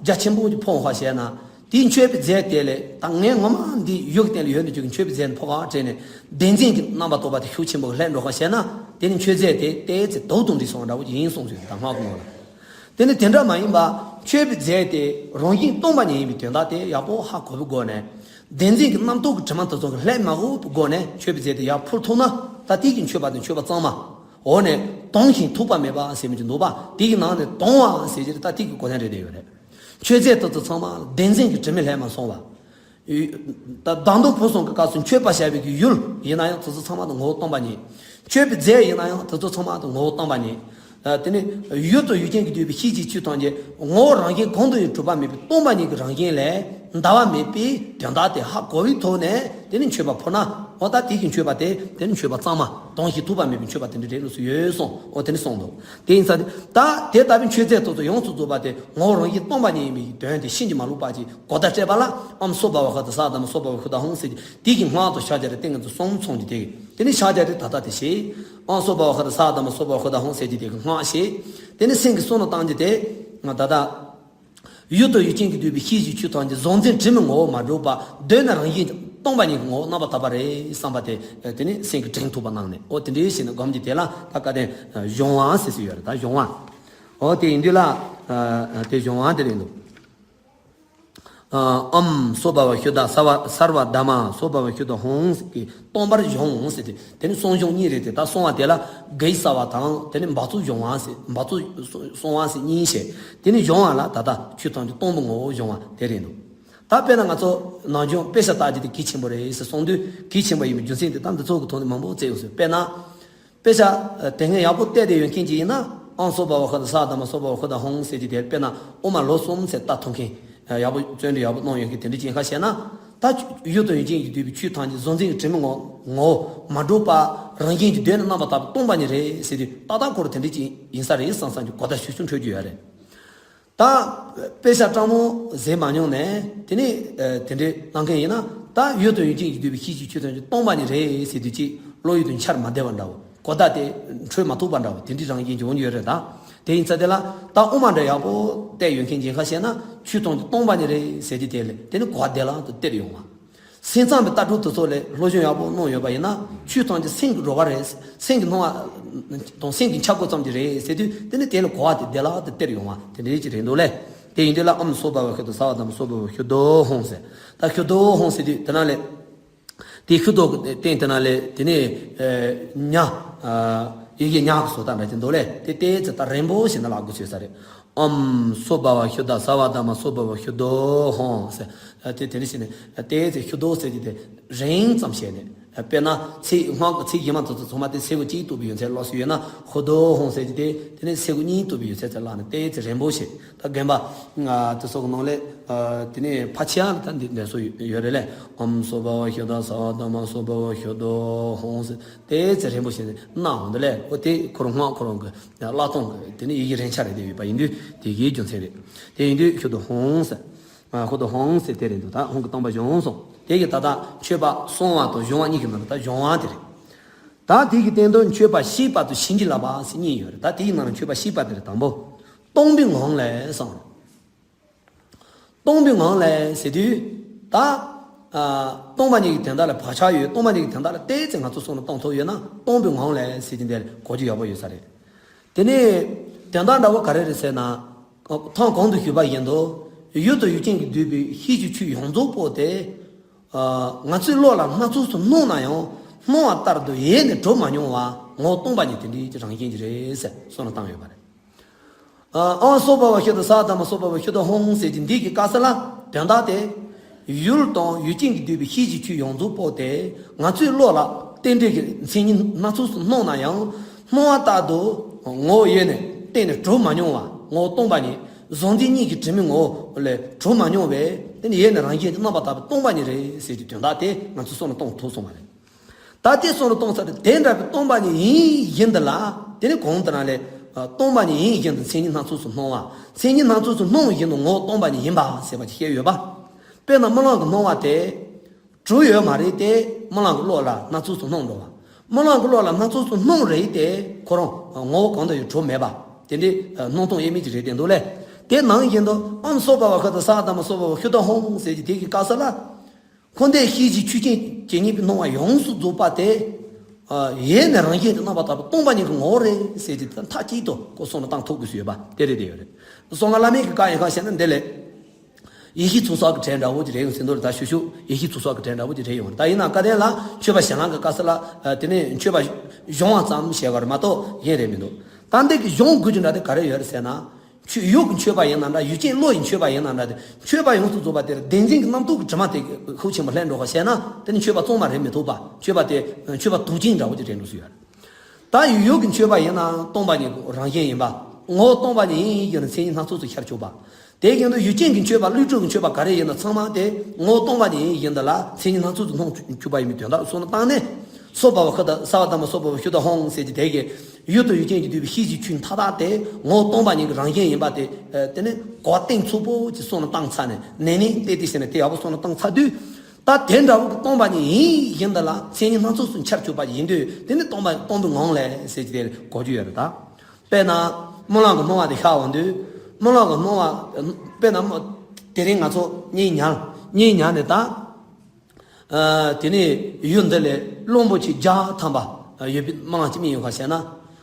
རྒྱ་ཆེན་པོ་ཅིག་ཕོག་པ་བྱས་ན། དེའི་མཆོད་པའི་རྫས་དེ་ལས་ད་ངས་ངོ་མ་འདི་ཡུལ་གྱི་སྟེང་ལ་ཡོད་འདུག་ཅིག་མཆོད་པའི་རྫས་འདི་ཕོག་ག་དྲན་ནས་བདེན་འཛིན་གྱི་རྣམ་པར་རྟོག་པ་དེ་ཤུགས་ཆེན་པོ་ལྷོད་འགྲོ་ག་བྱས་ན། དེ་ནི་མཆོད་རྫས་དེ་ཏོག་ཙམ་དུག་དང་འདྲ་སོང་འདྲ་བོ་ཡིན་གསུངས་ཡོད་ད་སྔགས་ཀྱི་ངོ་ལ། དེ་ནི་དེ་འདྲ་མ་ཡིན་པ། མཆོད་པའི་རྫས་དེ་རང་བཞིན་སྟོང་པ་ཉིད་ཡིན་པའི་དོན་དག་དེ་ཡག་པོ་ཧ་གོ་བའི་སྒོ་ནས། བདེན་འཛིན་གྱི་རྣམ་རྟོག་གི་དྲི་མ་དེ་ཚོ་གིས་ལྷོད་མ་དགོས་པའི་སྒོ་ནས་མཆོད་པའི་རྫས་དེ་ཡར་ཕུལ་ཐུབ་ན། ད་དེ་གི་མཆོད་པ་དེ་མཆོད་པ་གཙང་མ། འོ་ནས་དྭངས་ཤིང་ཐིགས་པ་མེད་པ་ཟེར་མི་ཅིག་འདུག་པ། དེ་གི་ནང་ནས་དྭངས་པ་ཟེར་གྱི་རེད། ད་དེ་གི་གོ་དོན་རེད་བསྡད་ཡོད་རེད། མཆོད་རྫས་དེ་ཚོ་ཚང་མ་བདེན་འཛིན་གྱི་དྲི་མས་ལྷོད་མ་སོང་བ། ད་བདག་མདུན་ཕུལ་སོང་གི་སྐབས་སུ་མཆོད་པ་བྱ་བའི་གི་ཡུལ་ཡིན་ན་ཡང་དེ་ཚོ་ཚང་མ་དེ་ངོ་བོ་སྟོང་པ་ཉིད། མཆོད་པའི་རྫས་ཡིན་ན་ཡང་དེ་ཚོ་ཚང་མ་དེ་ངོ་བོ་སྟོང་པ་ཉིད། དེ་ནི་ཡུལ་དང་ཡུལ་ཅན་གྱིས་བསྡུས་པའི་ཤེས་བྱའི་ཆོས་ཐམས་ཅད་ངོ་བོ་རང་བཞིན་གང་དུ་ཡང་གྲུབ་པ་མེད་པའི་སྟོང་པ་ཉིད་ཀྱི་རང་བཞིན་ལས་འདའ་བ་མེད་པའི་དོན་དག་དེ་ཧ་གོ་བའི་ཐོག་ནས་དེ་ནི་མཆོད་པ་ཕུལ་ན། འོ་ད་དེ་གི་མཆོད་པ་དེ་དེ་ནི་མཆོད་པ་གཙང་མ་དྭངས་ཤིང་ཐིགས་པ་མེད་པའི་མཆོད་པ་དེ་འདྲ་རེད་ལུགས་སུ་ཡོད་གསུངས། འོ་དེ་ནི་གསུངས་འདུག་དེ་ཡིན་ཙང་ད་དེ་ལྟ་བུའི་མཆོད་རྫས་དེ་ཚོ་ཡོངས་སུ་རྫོགས་པ་དེ་ངོ་བོ་རང་བཞིན་སྟོང་པ་ཉིད་ཡིན་པའི་དོན་དེ་ཕྱིན་ཅི་མ་ལོག་པ་ཅིག་གོ་བརྡ་སྤྲད་པ་ལ། ཨོཾ་སྭ་བྷཱ་ཝ་ཤུདྡྷ་སྭཱ་དྷརྨ་སྭ་བྷཱ་ཝ་ཤུདྡྷ་ཧཱུྃ་ཟེར་གྱི་དེ་གི་སྔགས་དང་ཕྱག་རྒྱ་རེད། ཏིང་ངེ་འཛིན་གསུམ་ཚང་གི་དེ་གི་དེ་ནི་ཕྱག་རྒྱ་དེ་ད་ལྟ་དེ་བྱེད། ཨོཾ་སྭ་བྷཱ་ཝ་ཤུདྡྷ་སྭཱ་དྷརྨ་སྭ་བྷཱ་ཝ་ཤུདྡྷ་ཧཱུྃ་ཟེར་གྱི་དེ་གི་སྔགས་བྱེད། དེ་ནི་སེམས་ཀྱི་བསམ་བློ་བཏང་རྒྱུ་དེ། ད་ལྟ་ཡུལ་དང་ཡུལ་ཅན་གྱིས་བསྡུས་པའི་ཤེས་བྱའི་ཆོས་ཐམས་ཅད་གཟུང་འཛིན་དྲི་མའི་ངོ་བོར་མ་གྲུབ་པ། གདོད་ནས་རང་བཞིན་སྟོང་པ་ཉིད་ཀྱི་ངོ་བོ་རྣམ་པར་དག་པ་རེད་བསམ་པ་དེ་དེ་ནི་སེམས་ཀྱི་དྲན་ཐུབ་པ་གནང་ནས། འོ་དེ་འདྲའི་ཞིག་ནས་སྒོམ་གྱི་དེ་ལ་ད་བཀའ་བསྟན་གཞོམ་དབང་ཟེར་སྲོལ་ཡོད་རེད། ད་གཞོམ་དབང་། འོ་དེ་ཡིན་དུས་ལ། དེ་གཞོམ་དབང་དེ་རེད་འདུག་ཨོཾ་སྭ་བྷཱ་ཝ་ཤུདྡྷ་སརྦ་སརྦ་དྷརྨ་སྭ་བྷཱ་ཝ་ཤུདྡྷ་ཧཱུྃ་ཟེར་གྱི་སྟོང་པར་གཞོམ་འོང་ཟེར་ཏེ། དེ་ནི་གསང་གཞོམ་གཉིས་རེད་དེ། ད་གསང་བ་དེ་ལ་གེགས་བསལ་བ་དང་། དེ་ནི་འབག་བཙོག་གཞོམ་བ་ཟེར། འབག་བཙོག་གསང་བ་ཟེར་གཉིས་བཤད། དེ་ནི་གཞོམ་བ་ལ་ད་ལྟ་ཆོས་ཐམས་ཅད་སྟོང་པའི་ངོ་བོ་གཞོམ་བ་དེ་རེད་འདུག་ད་དཔེར་ན་ང་ཚོ་ནམ་རྒྱུན་དཔེ་ཆ་ལྟ་རྒྱུ་དེ་གལ་ཆེན་པོ་རེད་ཟེར་གསུངས་དུས། གལ་ཆེན་པོ་ཡིན་པའི་རྒྱུ་མཚན་དེ་ད་འདི་ཚོ་གི་ཐོག་ནས་མང་པོ་བཙལ་ཡོང་ཟེར། དཔེར་ན། དཔེ་ཆ་དེ་སྔ་ཡག་པོ་བལྟས་བསྡད་ཡོད་མཁན་ཅིག་ཡིན་ན། ཨོཾ་སྭ་བྷཱ་ཝ་ཤུདྡྷ་སྭཱ་དྷརྨ་སྭ་བྷཱ་ཝ་ཤུདྡྷ་ཧཱུྃ་ཟེར་གྱི་དེ། དཔེར་ན་དབུ་མ་ལོག་གསུམ་ཟེར་ལྟ་ཐུབ་མཁན་ཡག་པོ་བརྩོན་འགྲུས་ཡག་པོ་གནང་ཡོད་མཁན་དེ་འདྲ་ཅིག་ཡིན་ཁ་བཤད་ན། ད་ཡུལ་དང་ཡུལ་ཅན་གྱིས་བསྡུས་པའི་ཆོས་ཐམས་ཅད་གཟུང་འཛིན་གྱི་དྲི་མའི་ངོ་ངོ་བོར་མ་གྲུབ་པ། རང་བཞིན་གྱིས་གདོད་ནས་རྣམ་པར་དག་པའི་སྟོང་པ་ཉིད་རེད་ཟེར་དུས། ཏག་ཏག་ཁོ་རང་དེ་འདྲ་ཅིག་ཡིན་ས་རེད་བསམ་བསམ་གྱི་གོ་བརྡ་ཤུགས་ཆེན་འཕྲོད་ཀྱི་ཡོད་རེད། ད་དཔེ་ཆ་སྤྲང་མོ་ཟེར་མ་མྱོང་ནས་དེ་ནས་དེ་འདྲའི་གནང་མཁན་ཡིན་ན། ད་ཡུལ་དང་ཡུལ་ཅན་གྱིས་བསྡུས་པའི་ཤེས་བྱའི་ཆོས་ཐམས་ཅད་སྟོང་པ་ཉིད་རེད་ཟེར་དུས་ཅིག་བློ་ཡུལ་དུ་འཆར་མ་བདེ་བ་འདྲ་བོ། གོ་བརྡ་དེ་འཕྲོད་མ་ཐུབ་པ་འདྲ་བོ་དེ་འདྲའི་རང་བཞིན་འབྱུང་ཡོད་རེད་ད། དེ་ཡིན་ཙང་དེ་ལ་ད་དབུ་མ་འདྲ་ཡག་པོ་བལྟས་ཡོད་མཁན་ཅིག་ཡིན་ཁ་བཤད་ན། ཆོས་ཐམས་ཅད་སྟོང་པ་ཉིད་རེད་ཟེར་དུས་དེ་ལས་དེ་ནི་གོ་བ་བདེ་བླག་ཏུ་སྟེར་ཡོང་བ། སེམས་ཙམ་པའི་ལྟ་གྲུབ་དེ་ཚོ་ལས་སློབ་སྦྱོང་ཡག་པོ་གནང་ཡོད་པ་ཡིན་ན། ཆོས་ཐམས་ཅད་སེམས་ཀྱི་རོལ་པ་རེད། སེམས་ཀྱི་སྣང་བ་དང་སེམས་ཀྱི་འཆར་སྒོ་ཙམ་གྱིས་རེད་ཟེར་དུས། དེ་ནི་དེ་ལ་གོ་བ་དེ་བདེ་བླག་ཏུ་སྟེར་ཡོང་བ་དེ་འདྲའི་ཅིག་རེད་འདུག་ལས། དེ་ཡིན་དུས་ལ་ཨོཾ་སྭ་བྷཱ་ཝ་ཤུདྡྷ་སྭཱ་དྷརྨ་སྭ་བྷཱ་ཝ་ཤུདྡྷོ་ཧཱུྃ་ཟེར། ད་ཤུདྡྷོ་ཧཱུྃ་ཟེར་དུས་དེ་ན་ལས། དེ་ཤུདྡྷོ་གི་སྟེང་དེ་ན་ལས་དེ་ནས་ཉ། ཡི་གེ་ཉ་གི་བཟོ་ལྟ་འདྲ་ཅིག་འདུག་ལས། དེ་ལྟས་ཙི་ད་རིང་པོ་ཞིག་ན་ལ་དགོས་བྱེད་ས་རེད། ཨོཾ་སྭ་བྷཱ་ཝ་ཤུདྡྷ་སརྦ་དྷརྨ་སྭ་བྷཱ་ཝ་ཤུདྡྷོ་ཧོཾ་ཟེར། དེ་དེ་འདྲ་བྱས་ནས་ཏོག་ཙམ་ཤུདྡྷོ་ཟེར་གྱི་དེ་རིང་ཙམ་བྱས་ནས། དཔེར་ན་ཚིག་སྔགས་ཀྱི་ཚིག་གཞན་མ་དེ་ཚོ་ཚང་མ་དེ་ཚེ་གོ་གཅིག་བཏུབ་པའི་ཡོན་ཚད་ལོགས་སུ་ཡོད་ན། ཤུདྡྷོ་ཧོཾ་ཟེར་གྱི་དེ་དེ་ནས་ཚེ་གོ་གཉིས་བཏུབ་པའི་ཡོན་ཚད་ཙམ་བླངས་ནས་ཏོག་ཙམ་རིང་པོ་བྱས། ད་དགོན་པ་དེ་ཚོ་གི་ནང་ལས་དེ་ནས་ཕལ་ཆེར་ལ་ད་འདི་འདྲ་སོ་ཡོད་རེད་ལས། ཨོཾ་སྭ་བྷཱ་ཝ་ཤུདྡྷ་སརྦ་དྷརྨ་སྭ་བྷཱ་ཝ་ཤུདྡྷོ་ཧོཾ་ཟེར་ཏོག་ཙམ་རིང་པོ་བྱས་ནས་གནང་འོང་དུས་ལས། འོ་དེ་ཁོ་རང་སྔགས་ཁོ་རང་གི་བཀླག་སྟངས་ཀྱི་དེ་ནི་ཡི་གེ་རིང་ཆ་རེ་དེ་ཡོད་པ་ཡིན་དུས་དེ་གའི་རྒྱུ་མཚན་རེད། དེ་ཡིན་དུས་ཤུདྡྷོ་ཧོཾ་ཟེར། ཤུདྡྷོ་ཧོཾ་ཟེར་དེ་རེད་འདུག་ད་ཧོཾ་གྱི་སྟོང་པ་བྱུང་སོང་། དེ་གི་ད་ལྟ་མཆོད་པ་གསང་བ་དང་གཞུང་བ་གཉིས་ཀྱི་ནང་དུ་ད་གཞུང་བ་དེ་རེད། ད་དེ་གི་སྟེང་དུ་མཆོད་པ་བཤད་པ་དང་བྱིན་གྱིས་བརླབ་པ་ཟེར་གཉིས་ཡོད་རེད། ད་དེའི་ནང་ལ་མཆོད་པ་བཤད་པ་དེ་རེད། དང་པོ་སྟོང་པའི་ངང་ལས་གསུངས། སྟོང་པའི་ངང་ལས་ཟེར་དུས་ད་ཨ་སྟོང་པ་ཉིད་ཀྱི་དོན་དག་ལ་བག་ཆགས་ཡོད། སྟོང་པ་ཉིད་ཀྱི་དོན་དག་ལ་ཏོག་ཙམ་ང་ཚོ་བསམ་བློ་གཏོང་ཐུབ་ཡོད་ན་སྟོང་པའི་ངང་ལས་ཟེར་གྱི་འདིར་གོ་རྒྱུ་ཡག་པོ་ཡོད་ས་རེད། དེ་ནས་དོན་དག་འདྲ་བོ་ག་རེ་རེད་ཟེར་ན། ཐེངས་གོང་དུ་ཞུས་པ་བཞིན་དུ་ཡུལ་དང་ཡུལ་ཅན་གྱིས་བསྡུས་པའི་ཤེས་བྱའི་ཆོས་ཡོངས་རྫོགས་པོ་དེ། ཨ་ང་ཚོའི་བློ་ལ་སྣ་ཚོགས་སུ་སྣང་ན་ཡང་སྣང་བ་ལྟར་དུ་ཡེ་ནས་གྲུབ་མ་མྱོང་བ་ངོ་བོ་སྟོང་པ་ཉིད་དེ་འདྲའི་རང་བཞིན་གྱིས་རེད་ཟེར་བསམ་བློ་བཏང་ཡོད་པ་རེད། ཨ་ཨོཾ་སྭ་བྷཱ་ཝ་ཤུདྡྷ་སརྦ་དྷརྨ་སྭ་བྷཱ་ཝ་ཤུདྡྷོ་ཧོཾ་ཟེར་གྱི་འདི་གི་སྐབས་སུ་ལ་དོན་དག་དེ། ཡུལ་དང་ཡུལ་ཅན་གྱིས་བསྡུས་པའི་ཤེས་བྱའི་ཆོས་ཡོངས་རྫོགས་པོ་དེ་ང་ཚོའི་བློ་ལ་རྟེན་འབྲེལ་གྱི་མཚན་ཉིད་སྣ་ཚོགས་སུ་སྣང་ན་ཡང་སྣང་བ་ལྟར་དུ་ངོ་བོ་ཡེ་ནས་གཏན་ནས་གྲུབ་མ་མྱོང་བ་ངོ་བོ་སྟོང་པ་ཉིད། གཟུང་འཛིན་གཉིས་ཀྱི་དྲི་མའི་ངོ་བོ་ལས་གྲུབ་མ་མྱོང་བས་དེ་ནི་ཡེ་ནས་རང་བཞིན་གྱིས་རྣམ་པར་དག་པའི་སྟོང་པ་ཉིད་རེད་ཟེར་གྱི་དོན་དག་དེ་ང་ཚོས་བསམ་བློ་གཏོང་ཐུབ་སོང་བ་རེད། ད་ལྟའི་བསམ་བློ་གཏོང་ས་དེ་དེ་འདྲ་བའི་སྟོང་པ་ཉིད་ཡིན་བཞིན་དུ་ལ། དེ་ནི་གོང་དུ་རང་ལས་སྟོང་པ་ཉིད་ཡིན་བཞིན་དུ་མཚན་ཉིད་སྣ་ཚོགས་སུ་སྣང་བ། མཚན་ཉིད་སྣ་ཚོགས་སུ་སྣང་བཞིན་དུ་ངོ་བོ་སྟོང་པ་ཉིད་ཡིན་པ་ཟེར་བ་ཅིག་བཤད་ཡོད་པ། དཔེར་ན་རྨི་ལམ་གྱི་སྣང་བ་དེ་གྲུབ་ཡོད་མ་རེད་དེ། རྨི་ལམ་གྱི་བློ་ལ་སྣ་ཚོགས་སུ་སྣང་འགྲོ་བ། རྨི་ལམ་གྱི་བློ་ལ་སྣ་ཚོགས་སུ་སྣང་རེད་དེ་ཁོ་རང་ངོ་བོ་གང་དུ་ཡང་གྲུབ་མེད་པ། དེ་འདྲའི་སྣང་སྟོང་དབྱེར་མེད་ཅིག་རེད་དེ་འདུག་ལས། དེ་ནང་བཞིན་དུ་ཨོཾ་སྭ་བྷཱ་ཝ་ཤུདྡྷ་སརྦ་དྷརྨ་སྭ་བྷཱ་ཝ་ཤུདྡྷོ་ཧོཾ་ཟེར་གྱི་དེ་གི་སྐབས་སུ་ལ། འཁོར་འདས་ཤེས་བྱའི་ཆོས་ཅན་ཇི་སྙེད་པའི་སྣང་བ་ཡོངས་སུ་རྫོགས་པ་དེ། ཡེ་ནས་རང་བཞིན་གྱིས་རྣམ་པར་དག་པའི་སྟོང་པ་ཉིད་ཀྱི་ངོ་བོ་རེད་ཟེར་གྱི་མཐའ་གཅིག་ཏུ་ཁོ་བསམ་བློ་བཏང་ཐུབ་དགོས་སུ་ཡོད་པ་དེ་རེད་དེ་ཡོད་རེད། གསང་སྔགས་བླ་མེད་ཀྱི་བཀའ་ཡིན་གང་ཞེ་ན་འདི་ལས། ཡེ་ཤེས་ཚོགས་བསགས་ཀྱི་གྲས་འདྲ་བོ་ཅིག་རེད་ཡོང་ཟིན་དོ་རེད། ད་ཤུ་ཤུ་ཡེ་ཤེས་ཚོགས་བསགས་ཀྱི་གྲས་འདྲ་བོ་ཅིག་རེད་ཡོང་རེད། ད་ཡིན་ན་བཀའ་བསྟན་ལ་མཆོད་པ་བྱིན་རླབས་ཀྱི་སྐབས་སུ་ལ་དེ་ནས་མཆོད་པ་གཞུང་བ་ཙམ་བྱས་པ་རེད་མ་གཏོགས་གཞན་རེད་མི་འདུག་ད་འདི་གི་གཞུང་དགོས་རྒྱུ་འདྲ་དེ་ག་རེ་ཡོད་རེད་ཟེར་ན། ཆོས་ཡུལ་གྱི་མཆོད་པ་ཡིན་ན་འདྲ། ཡུལ་ཅན་བློ་ཡི་མཆོད་པ་ཡིན་ན་འདྲ། དེ་མཆོད་པ་ཡོངས་སུ་རྫོགས་པ་དེར་བདེན་འཛིན་གྱི་རྣམ་རྟོག་གི་དྲི་མ་དེ་ཤུགས་ཆེན་པོ་ལྷན་འགྲོ་བ་བྱས་ན་དེ་ནི་མཆོད་པ་གཙང་མ་རེད་མི་ཐུབ་པ། མཆོད་པ་དེ་མཆོད་པ་དུག་ཅན་འདྲ་བོ་ཅིག་རེད་འགྲོ་སྲིད་ཡོད་རེད། ད་ཡུལ་ཡུལ་གྱི་མཆོད་པ་ཡིན་ན་སྟོང་པ་ཉིད་རང་བཞིན་ཡིན་པ། ངོ་བོ་སྟོང་པ་ཉིད་ཡིན་ཡིན་ན་མཚན་ཉིད་སྣ་ཚོགས་སུ་ཤར་ཆོག་པ། དེ་བཞིན་དུ་ཡུལ་ཅན་གྱི་མཆོད་པ་ཀླུ་སྒྲུབ་ཀྱི་མཆོད་པ་ག་རེ་ཡིན་ན་ཚང་མ་དེ་ངོ་བོ་སྟོང་པ་ཉིད་ཡིན་བཞིན་དུ་ལ་མཚན་ཉིད་སྣ་ཚོགས་སུ་སྣང་ཆུག་པ་ཡིན་པའི་དོན་དག་བསམ་བློ་བཏང་ནས། སྭ་བྷཱ་ཝ་ཤུདྡྷ་སརྦ་དྷརྨ་སྭ་བྷཱ་ཝ་ཤུདྡྷོ་ཧོཾ་ཟེར་གྱི་དེ་གས་ཡུལ་དང་ཡུལ་ཅན་གྱིས་བསྡུས་པའི་ཤེས་བྱའི་ཆོས་མཐའ་དག་དེ་ངོ་བོ་སྟོང་པ་ཉིད་ཀྱི་རང་བཞིན་ཡིན་པ་དེ། དེ་ནི་གོ་བ་གཏིང་ཚུགས་པོ་ཅིག་བསམ་བློ་བཏང་ཚར་ནས་ནས་ནས་ཏེ་ཏེ་བྱས་ནས་དེ་ཡག་པོ་བསམ་བློ་བཏང་ཚར་དུས། ད་དེ་འདྲ་བོ་གི་སྟོང་པ་ཉིད་ཡིན་བཞིན་དུ་ལ་མཚན་ཉིད་སྣ་ཚོགས་སུ་འཆར་ཆོག་པ་ཡིན་དུས་དེ་ནི་སྟོང་པ་སྟོང་པའི་ངང་ལས་ཟེར་གྱི་དེ་གོ་རྒྱུ་ཡོད་རེད་ད། དཔེར་ན། རྨི་ལམ་གྱི་སྣང་བ་དེ་ཤར་འོང་དུས། རྨི་ལམ་གྱི་སྣང་བ། དཔེར་ན། དེ་རིང་ང་ཚོ་གཉིད་ཉལ། གཉིད་ཉལ་ནས་ད། ཨ། དེ་ནས་ཡུལ་འདི་ལས་གླང་པོ་ཆེ་བརྒྱ་ཐམ་པ་ཡོད་པའི་རྨི་ལམ་ཅིག་རྨིས་ཡོད་ག་ཟེར་ན།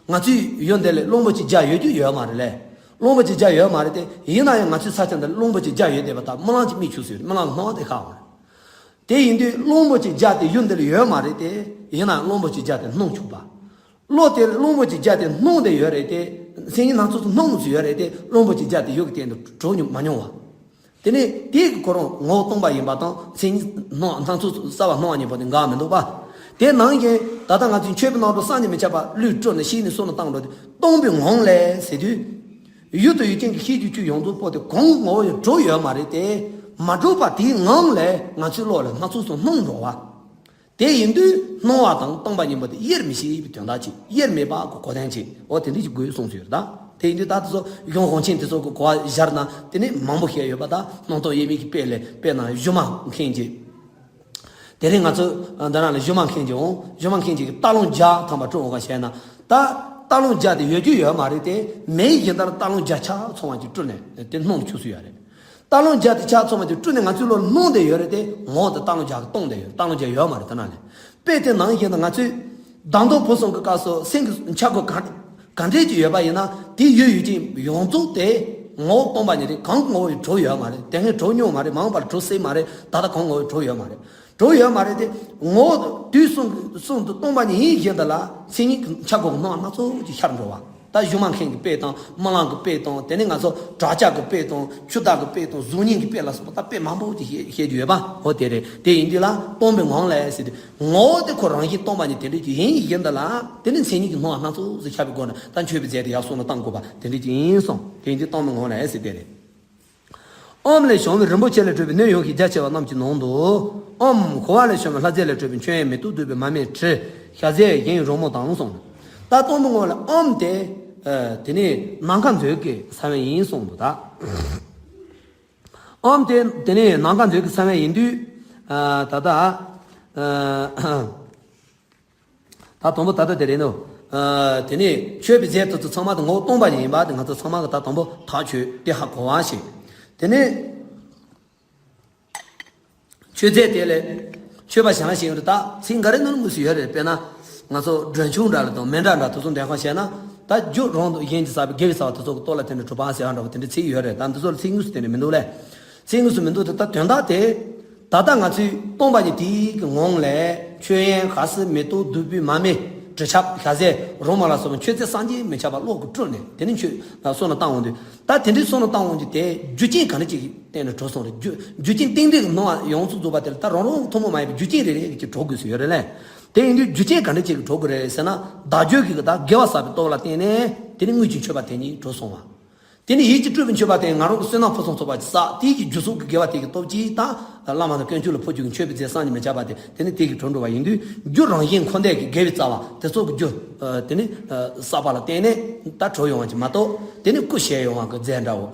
ང་ཚོའི་ཡུལ་འདི་ལས་གླང་པོ་ཆེ་བརྒྱ་ཡོད་རྒྱུ་ཡོད་མ་རེད་ལས། གླང་པོ་ཆེ་བརྒྱ་ཡོད་མ་རེད་དེ། ཡིན་ན་ཡང་ང་ཚོའི་ས་ཆ་འདི་ལ་གླང་པོ་ཆེ་བརྒྱ་ཡོད་བསྡད་པ་ད་རྨི་ལམ་ཅིག་རྨིས་བྱུང་ཟེར། རྨི་ལམ་གྱི་སྣང་བ་དེ་ཤར་འོང་། དེ་ཡིན་དུས་གླང་པོ་ཆེ་བརྒྱ་དེ་ཡུལ་འདི་ལ་ཡོད་མ་རེད་དེ། ཡིན་ནའང་གླང་པོ་ཆེ་བརྒྱ་དེ་སྣང་བྱུང་བ། བློ་དེ་གླང་པོ་ཆེ་བརྒྱ་དེ་སྣང་བསྡད་ཡོད་རེད་དེ། མཚན་ཉིད་སྣ་ཚོགས་སུ་སྣང་ངོ་སུ་ཡོད་རེད་དེ། གླང་པོ་ཆེ་བརྒྱ་དེ་ཡུལ་གྱི་སྟེང་དུ་གྲུབ་མྱོང་མ་མྱོང་བ། དེ་ནས་དེའི་གི་ཁོ་རང་ངོ་བོ་སྟོང་པ་ཡིན་པ་དང་མཚན་ཉིད་སྣང་སྣ་ཚོགས་སུ་གསལ་བ་སྣང་བ་གཉིས་པོ་དེ་འགལ་མི་འདུག་པ། དེ་ནང་བཞིན་ད་ལྟ་ང་ཚོས་མཆོད་པའི་ནང་དུ་བསམ་གྱིས་མི་ཁྱབ་པ་བློས་སྤྲུལ་ནས་ཤེས་ནས་བསམ་བློ་བཏང་འགྲོ་དུས་སྟོང་པའི་ངང་ལས་ཟེར་དུས། ཡུལ་དང་ཡུལ་ཅན་གྱི་ཤེས་བྱའི་ཆོས་ཡོངས་རྫོགས་པོ་དེ་གང་གི་ངོ་བོ་ཡང་གྲུབ་ཡོད་མ་རེད་དེ། མ་གྲུབ་པ་དེའི་ངང་ལས་ང་ཚོའི་བློ་ལ་སྣ་ཚོགས་སུ་སྣང་འགྲོ་བ། དེ་ཡིན་དུས་སྣང་བ་དང་སྟོང་པ་གཉིས་པོ་དེ་དབྱེར་མི་ཕྱེ་བའི་དོན་དག་ཅིག་དབྱེར་མེད་པ་གི་གོ་དོན་ཅིག་འོ་དེ་འདྲ་ཅིག་དགོས་གསུངས་སོ་ཡོད་ད། དེ་ཡིན་དུས་ད་དེ་ཚོ་གཞུང་དབང་ཆེན་དེ་ཚོ་གི་གོ་བ་སྦྱར་ན་དེ་ནི་མང་པོ་བཤད་ཡོད་པ་ད། སྣང་སྟོང་དབྱེར་མེད་ཀྱི་དཔེ་ལས་དཔེར་ན་སྒྱུ་མ་མཁན་གྱི། དེ་རིང་ང་ཚོ་འདི་ནང་ལ་སྒྱུ་མ་མཁན་གྱི་འོང་། སྒྱུ་མ་མཁན་གྱི་རྟ་གླང་བརྒྱ་ཐམ་པ་སྤྲུལ་འོང་ག་བཤད་ན། ད་རྟ་གླང་བརྒྱ་དེ་ཡོད་རྒྱུ་ཡོད་མ་རེད་དེ། མེད་བཞིན་དུ་རྟ་གླང་བརྒྱ་ཆ་ཚང་བ་ཅིག་སྤྲུལ་ནས་དེ་སྣང་ཆོག་སུ་ཡོད་རེད། རྟ་གླང་བརྒྱ་དེ་ཆ་ཚང་བ་ཅིག་སྤྲུལ་ནས་ང་ཚོའི་བློར་སྣང་བསྡད་ཡོད་རེད་དེ། ངོ་བོ་དེ་རྟ་གླང་བརྒྱ་གིས་སྟོང་བསྡད་ཡོད། རྟ་གླང་བརྒྱ་ཡོད་མ་རེད་དེ་ན་ལས། དཔེ་དེ་ནང་བཞིན་དུ་ང་ཚོས་གདངས་དང་ཕུན་སུམ་གྱི་སྐབས་སུ་སེམས་ཀྱི་འཆར་སྒོ་གང་ག་འདྲས་ཅིག་ཡོད་པ་ཡིན་ན་དེའི་ཡུལ་ཡུལ་ཅན་ཡོངས་རྫོགས་དེ་ངོ་བོ་སྟོང་པ་ཉིད་རེད། གང་གི་ངོ་བོ་ཡང་གྲུབ་ཡོད་མ་རེད། དེ་སྔོན་གྲུབ་མྱོང་མ་རེད། མ་འོངས་པར་གྲུབ་སྲིད་མ་རེད། ད་ལྟ་གང་ངོ་བོ་ཡང་གྲུབ་ཡོད་མ་རེད། གྲུབ་ཡོད་མ་རེད་དེ། ངོ་བོ་དུས་གསུམ་གྱི་གསུམ་དུ་སྟོང་པ་ཉིད་ཡིན་བཞིན་དུ་ལ་མཚན་ཉིད་ཀྱི་འཆར་སྒོ་གི་སྣང་བ་སྣ་ཚོགས་ཀྱིས་ཤར་འགྲོ་བ། ད་གཞུང་མ་མཁན་གྱི་དཔེ་དང་། རྨི་ལམ་གྱི་དཔེ་དང་། དེ་ནས་ང་ཚོ་བྲག་ཅ་གི་དཔེ་དང་། ཆུ་བདག་གི་དཔེ་དང་། གཟུགས་བརྙན་གྱི་དཔེ་ལ་སོགས་པ་ད་དཔེ་མང་པོ་ཅིག་བཤད་བཤད་རྒྱུ་ཡོད་པ། འོ་དེ་རེད། དེ་ཡིན་དུས་ལ་སྟོང་པའི་ངང་ལས་ཟེར་དུས། ངོ་བོ་དེ་ཁོ་རང་བཞིན་སྟོང་པ་ཉིད་དེ་འདྲ་ཅིག་ཡིན་ཡིན་ད་ལ། དེ་ནི་མཚན་ཉིད་ཀྱི་སྣང་བ་སྣ་ཚོགས་སུ་ཁྱབ་པའི་སྒོ་ནས་ད་མཆོད་པའི་རྫས་དེ་ཡར་གསུང་ལ་བཏང་དགོས་པ་དེ་འདྲ་ཅིག་ཡིན་གསུངས། དེ་ཡིན་དུས་སྟོང་པའི་ངང་ལས་ཟེར་དེ་རེད། ཨོཾ་ལས་བྱུང་བའི་རིན་པོ་ཆེ་ལས་གྲུབ་པའི་སྣོད་ཡོངས་ཤིང་རྒྱ་ཆེ་བ་རྣམས་ཀྱི་ནང་དུ། ཨོཾ་གོ་བ་ལས་བྱུང་བའི་ལྷ་རྫས་ལས་གྲུབ་པའི་མཆོད་ཡོན་མེ་ཏོག་བདུག་སྤོས་མར་མེ་དྲི་ཞལ་ཟས་གཞན་རོལ་མོ་དང་གསུངས། ད་སྟོང་པའི་ངང་ལས་ཨོཾ་དེ། ཨ། དེ་ནི་ནམ་མཁའ་མཛོད་ཀྱི་ས་བོན་ཡིན་གསུངས་འདུག་ད། ཨོཾ་དེ་དེ་ནི་ནམ་མཁའ་མཛོད་ཀྱི་ས་བོན་ཡིན་དུས། ཨ། ད་ལྟ། ཨ། ད་དང་པོ་ད་ལྟ་དེ་རེད་ནོ། ཨ། དེ་ནས་མཆོད་པའི་རྫས་དེ་ཚོ་ཚང་མ་དེ་ངོ་བོ་སྟོང་པ་ཉིད་ཡིན་པ་དེ་ང་ཚོ་ཚང་མ་གི་ད་དང་པོ་ཐག་ཆོད་དེ་ཧ་གོ་བ་ཞིག་དེ་ནས་མཆོད་རྫས་དེ་ལས་མཆོད་པ་གཞན་ཞིག་ཡོད་རེད། ད་ཚིག་འགའ་རེ་ནང་དངོས་སུ་ཡོད་རེད། དཔེར་ན་ང་ཚོ་སྒྲོན་ཆུང་འདྲ་ལ་དང་མཎྜལ་འདྲ་དེ་ཚོ་འདྲ་ཁ་བཤད་ན། ད་རྒྱུ་རང་དུ་གཞན་གྱིས་བསགས་པའི་དགེ་བའི་རྩ་བ་དེ་ཚོ་གི་སྟོབས་ལ་བརྟེན་ནས་གྲུབ་པ་ཟེར་བ་འདྲ་བོ་དེ་འདྲའི་ཚིག་ཡོད་རེད། ད་འདི་ཚོ་ལ་ཚིག་དངོས་སུ་བརྟེན་ནས་མི་འདུག་ལས། ཚིག་དངོས་སུ་མི་འདུག་དེ་ད་དོན་དག་དེ། ད་ལྟ་ང་ཚོས་སྟོང་པ་ཉིད་དེའི་གི་ངང་ལས་མཆོད་ཡོན་གར་སིལ་མེ་ཏོག་བདུག་སྤོས་མར་མེ་དྲི་ཆབ་ཞལ་ཟས་རོལ་མོ་ལ་སོགས་པ་མཆོད་རྫས་བསམ་གྱིས་མི་ཁྱབ་པ་གློག་གིས་སྤྲུལ་ནས་དེ་ནི་མཆོད་གསོལ་ལ་བཏང་འོང་དུས། ད་དེ་འདྲའི་གསོལ་ལ་བཏང་འོང་དུས་དེ་རྒྱུ་རྐྱེན་ག་འདྲ་ཅིག་གི་སྟེང་ནས་གྲུབ་སོང་རེད། རྒྱུ་རྒྱུ་རྐྱེན་རྟེན་འབྲེལ་གྱི་སྣང་བ་ཡོངས་སུ་རྫོགས་པ་དེ་ལ་ད་རང་རང་ཐུན་མོང་མ་ཡིན་པའི་རྒྱུ་རྐྱེན་རེ་རེ་གིས་གྲུབ་དགོས་སུ་ཡོད་རེད་ལས། དེ་ཡིན་དུས་རྒྱུ་རྐྱེན་ག་འདྲ་ཅིག་གིས་གྲུབ་དགོས་རེད་ཟེར་ན། བདག་རྒྱུད་ཀྱི་ད་དགེ་བ་བསགས་པའི་སྟོབས་ལ་བརྟེན་ནས་དེ་ནི་དངོས་ཀྱི་མཆོད་པ་དེ་ཉིད་གྲུབ་སོང་བ། དེ་ནི་ཡིད་ཀྱིས་སྤྲུལ་པའི་མཆོད་པ་དེ་ང་རང་གི་བསོད་ནམས་ཕུན་སུམ་ཚོགས་པ་ཅིག་བསགས། དེའི་གི་རྒྱུ་ཚོགས་ཀྱི་དགེ་བ་དེ་གི་སྟོབས་ཀྱིས་ད་བླ་མ་དང་དཀོན་མཆོག་ལ་ཕུལ་རྒྱུ་གི་མཆོད་པའི་རྫས་བསམ་གྱིས་མི་ཁྱབ་པ་དེ་དེ་ནི་དེ་གི་གྲུབ་འགྲོ་བ་ཡིན་དུས། རྒྱུ་རང་བཞིན་འཁོར་འདས་ཀྱི་དགེ་བའི་རྩ་བ་དེ་ཚོ་གི་རྒྱུ་དེ་ནི་བསགས་པ་ལ་བརྟེན་ནས་ད་གྲུབ་ཡོང་བ་ཅིག་མ་གཏོགས། དེ་ནི་སྐུ་གཤེགས་ཡོང་བ་གི་རྫས་འདྲ་བོ།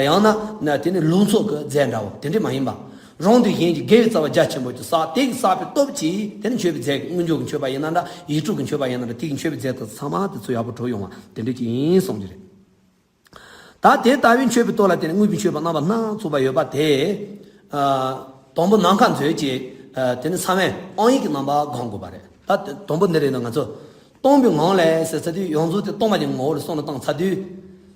ཡང་ན་དེ་ནི་ལུགས་ཚོགས་ཀྱི་རྫས་འདྲ་བོ་དེ་འདྲ་མ་ཡིན་པ། རང་དང་གཞན་གྱི་དགེ་བའི་རྩ་བ་རྒྱ་ཆེན་པོ་ཅིག་བསགས། དེ་གི་བསགས་པའི་སྟོབས་ཀྱིས་དེ་ནི་མཆོད་པའི་རྫས་ཀྱི་དངོས་འབྱོར་གྱི་མཆོད་པ་ཡིན་ན་འདྲ། ཡིད་སྤྲུལ་གྱི་མཆོད་པ་ཡིན་ན་འདྲ། དེ་གི་མཆོད་པའི་རྫས་དེ་ཚང་མ་དེ་ཚོ་ཡག་པོ་གྲུབ་ཡོང་བ་དེ་འདྲ་ཅིག་ཡིན་གསུངས་ཀྱི་རེད། ད་དེ་ལྟ་བུའི་མཆོད་པའི་སྟོབས་ལ་བརྟེན་ནས་དངོས་པོའི་མཆོད་པ་རྣམ་པ་སྣ་ཚོགས་པ་ཡོད་པ་དེ། ཨ། དང་པོ་ནམ་མཁའ་མཛོད་ཀྱི། ཨ། དེ་ནི་ས་བོན་དབང་ཡིག་གི་རྣམ་པ་སྒོམ་དགོས་པ་རེད། ད་དེ་དང་པོ་འདི་རེད་ན་ང་ཚོ་སྟོང་པའི་ངང་ལས་ཟེར་ཚར་དུས་ཡོངས་རྫོགས་དེ་སྟོང་པ་ཉིད་ངོ་བོ་ལ་བསམ་བློ་བཏང་ཚར་དུས།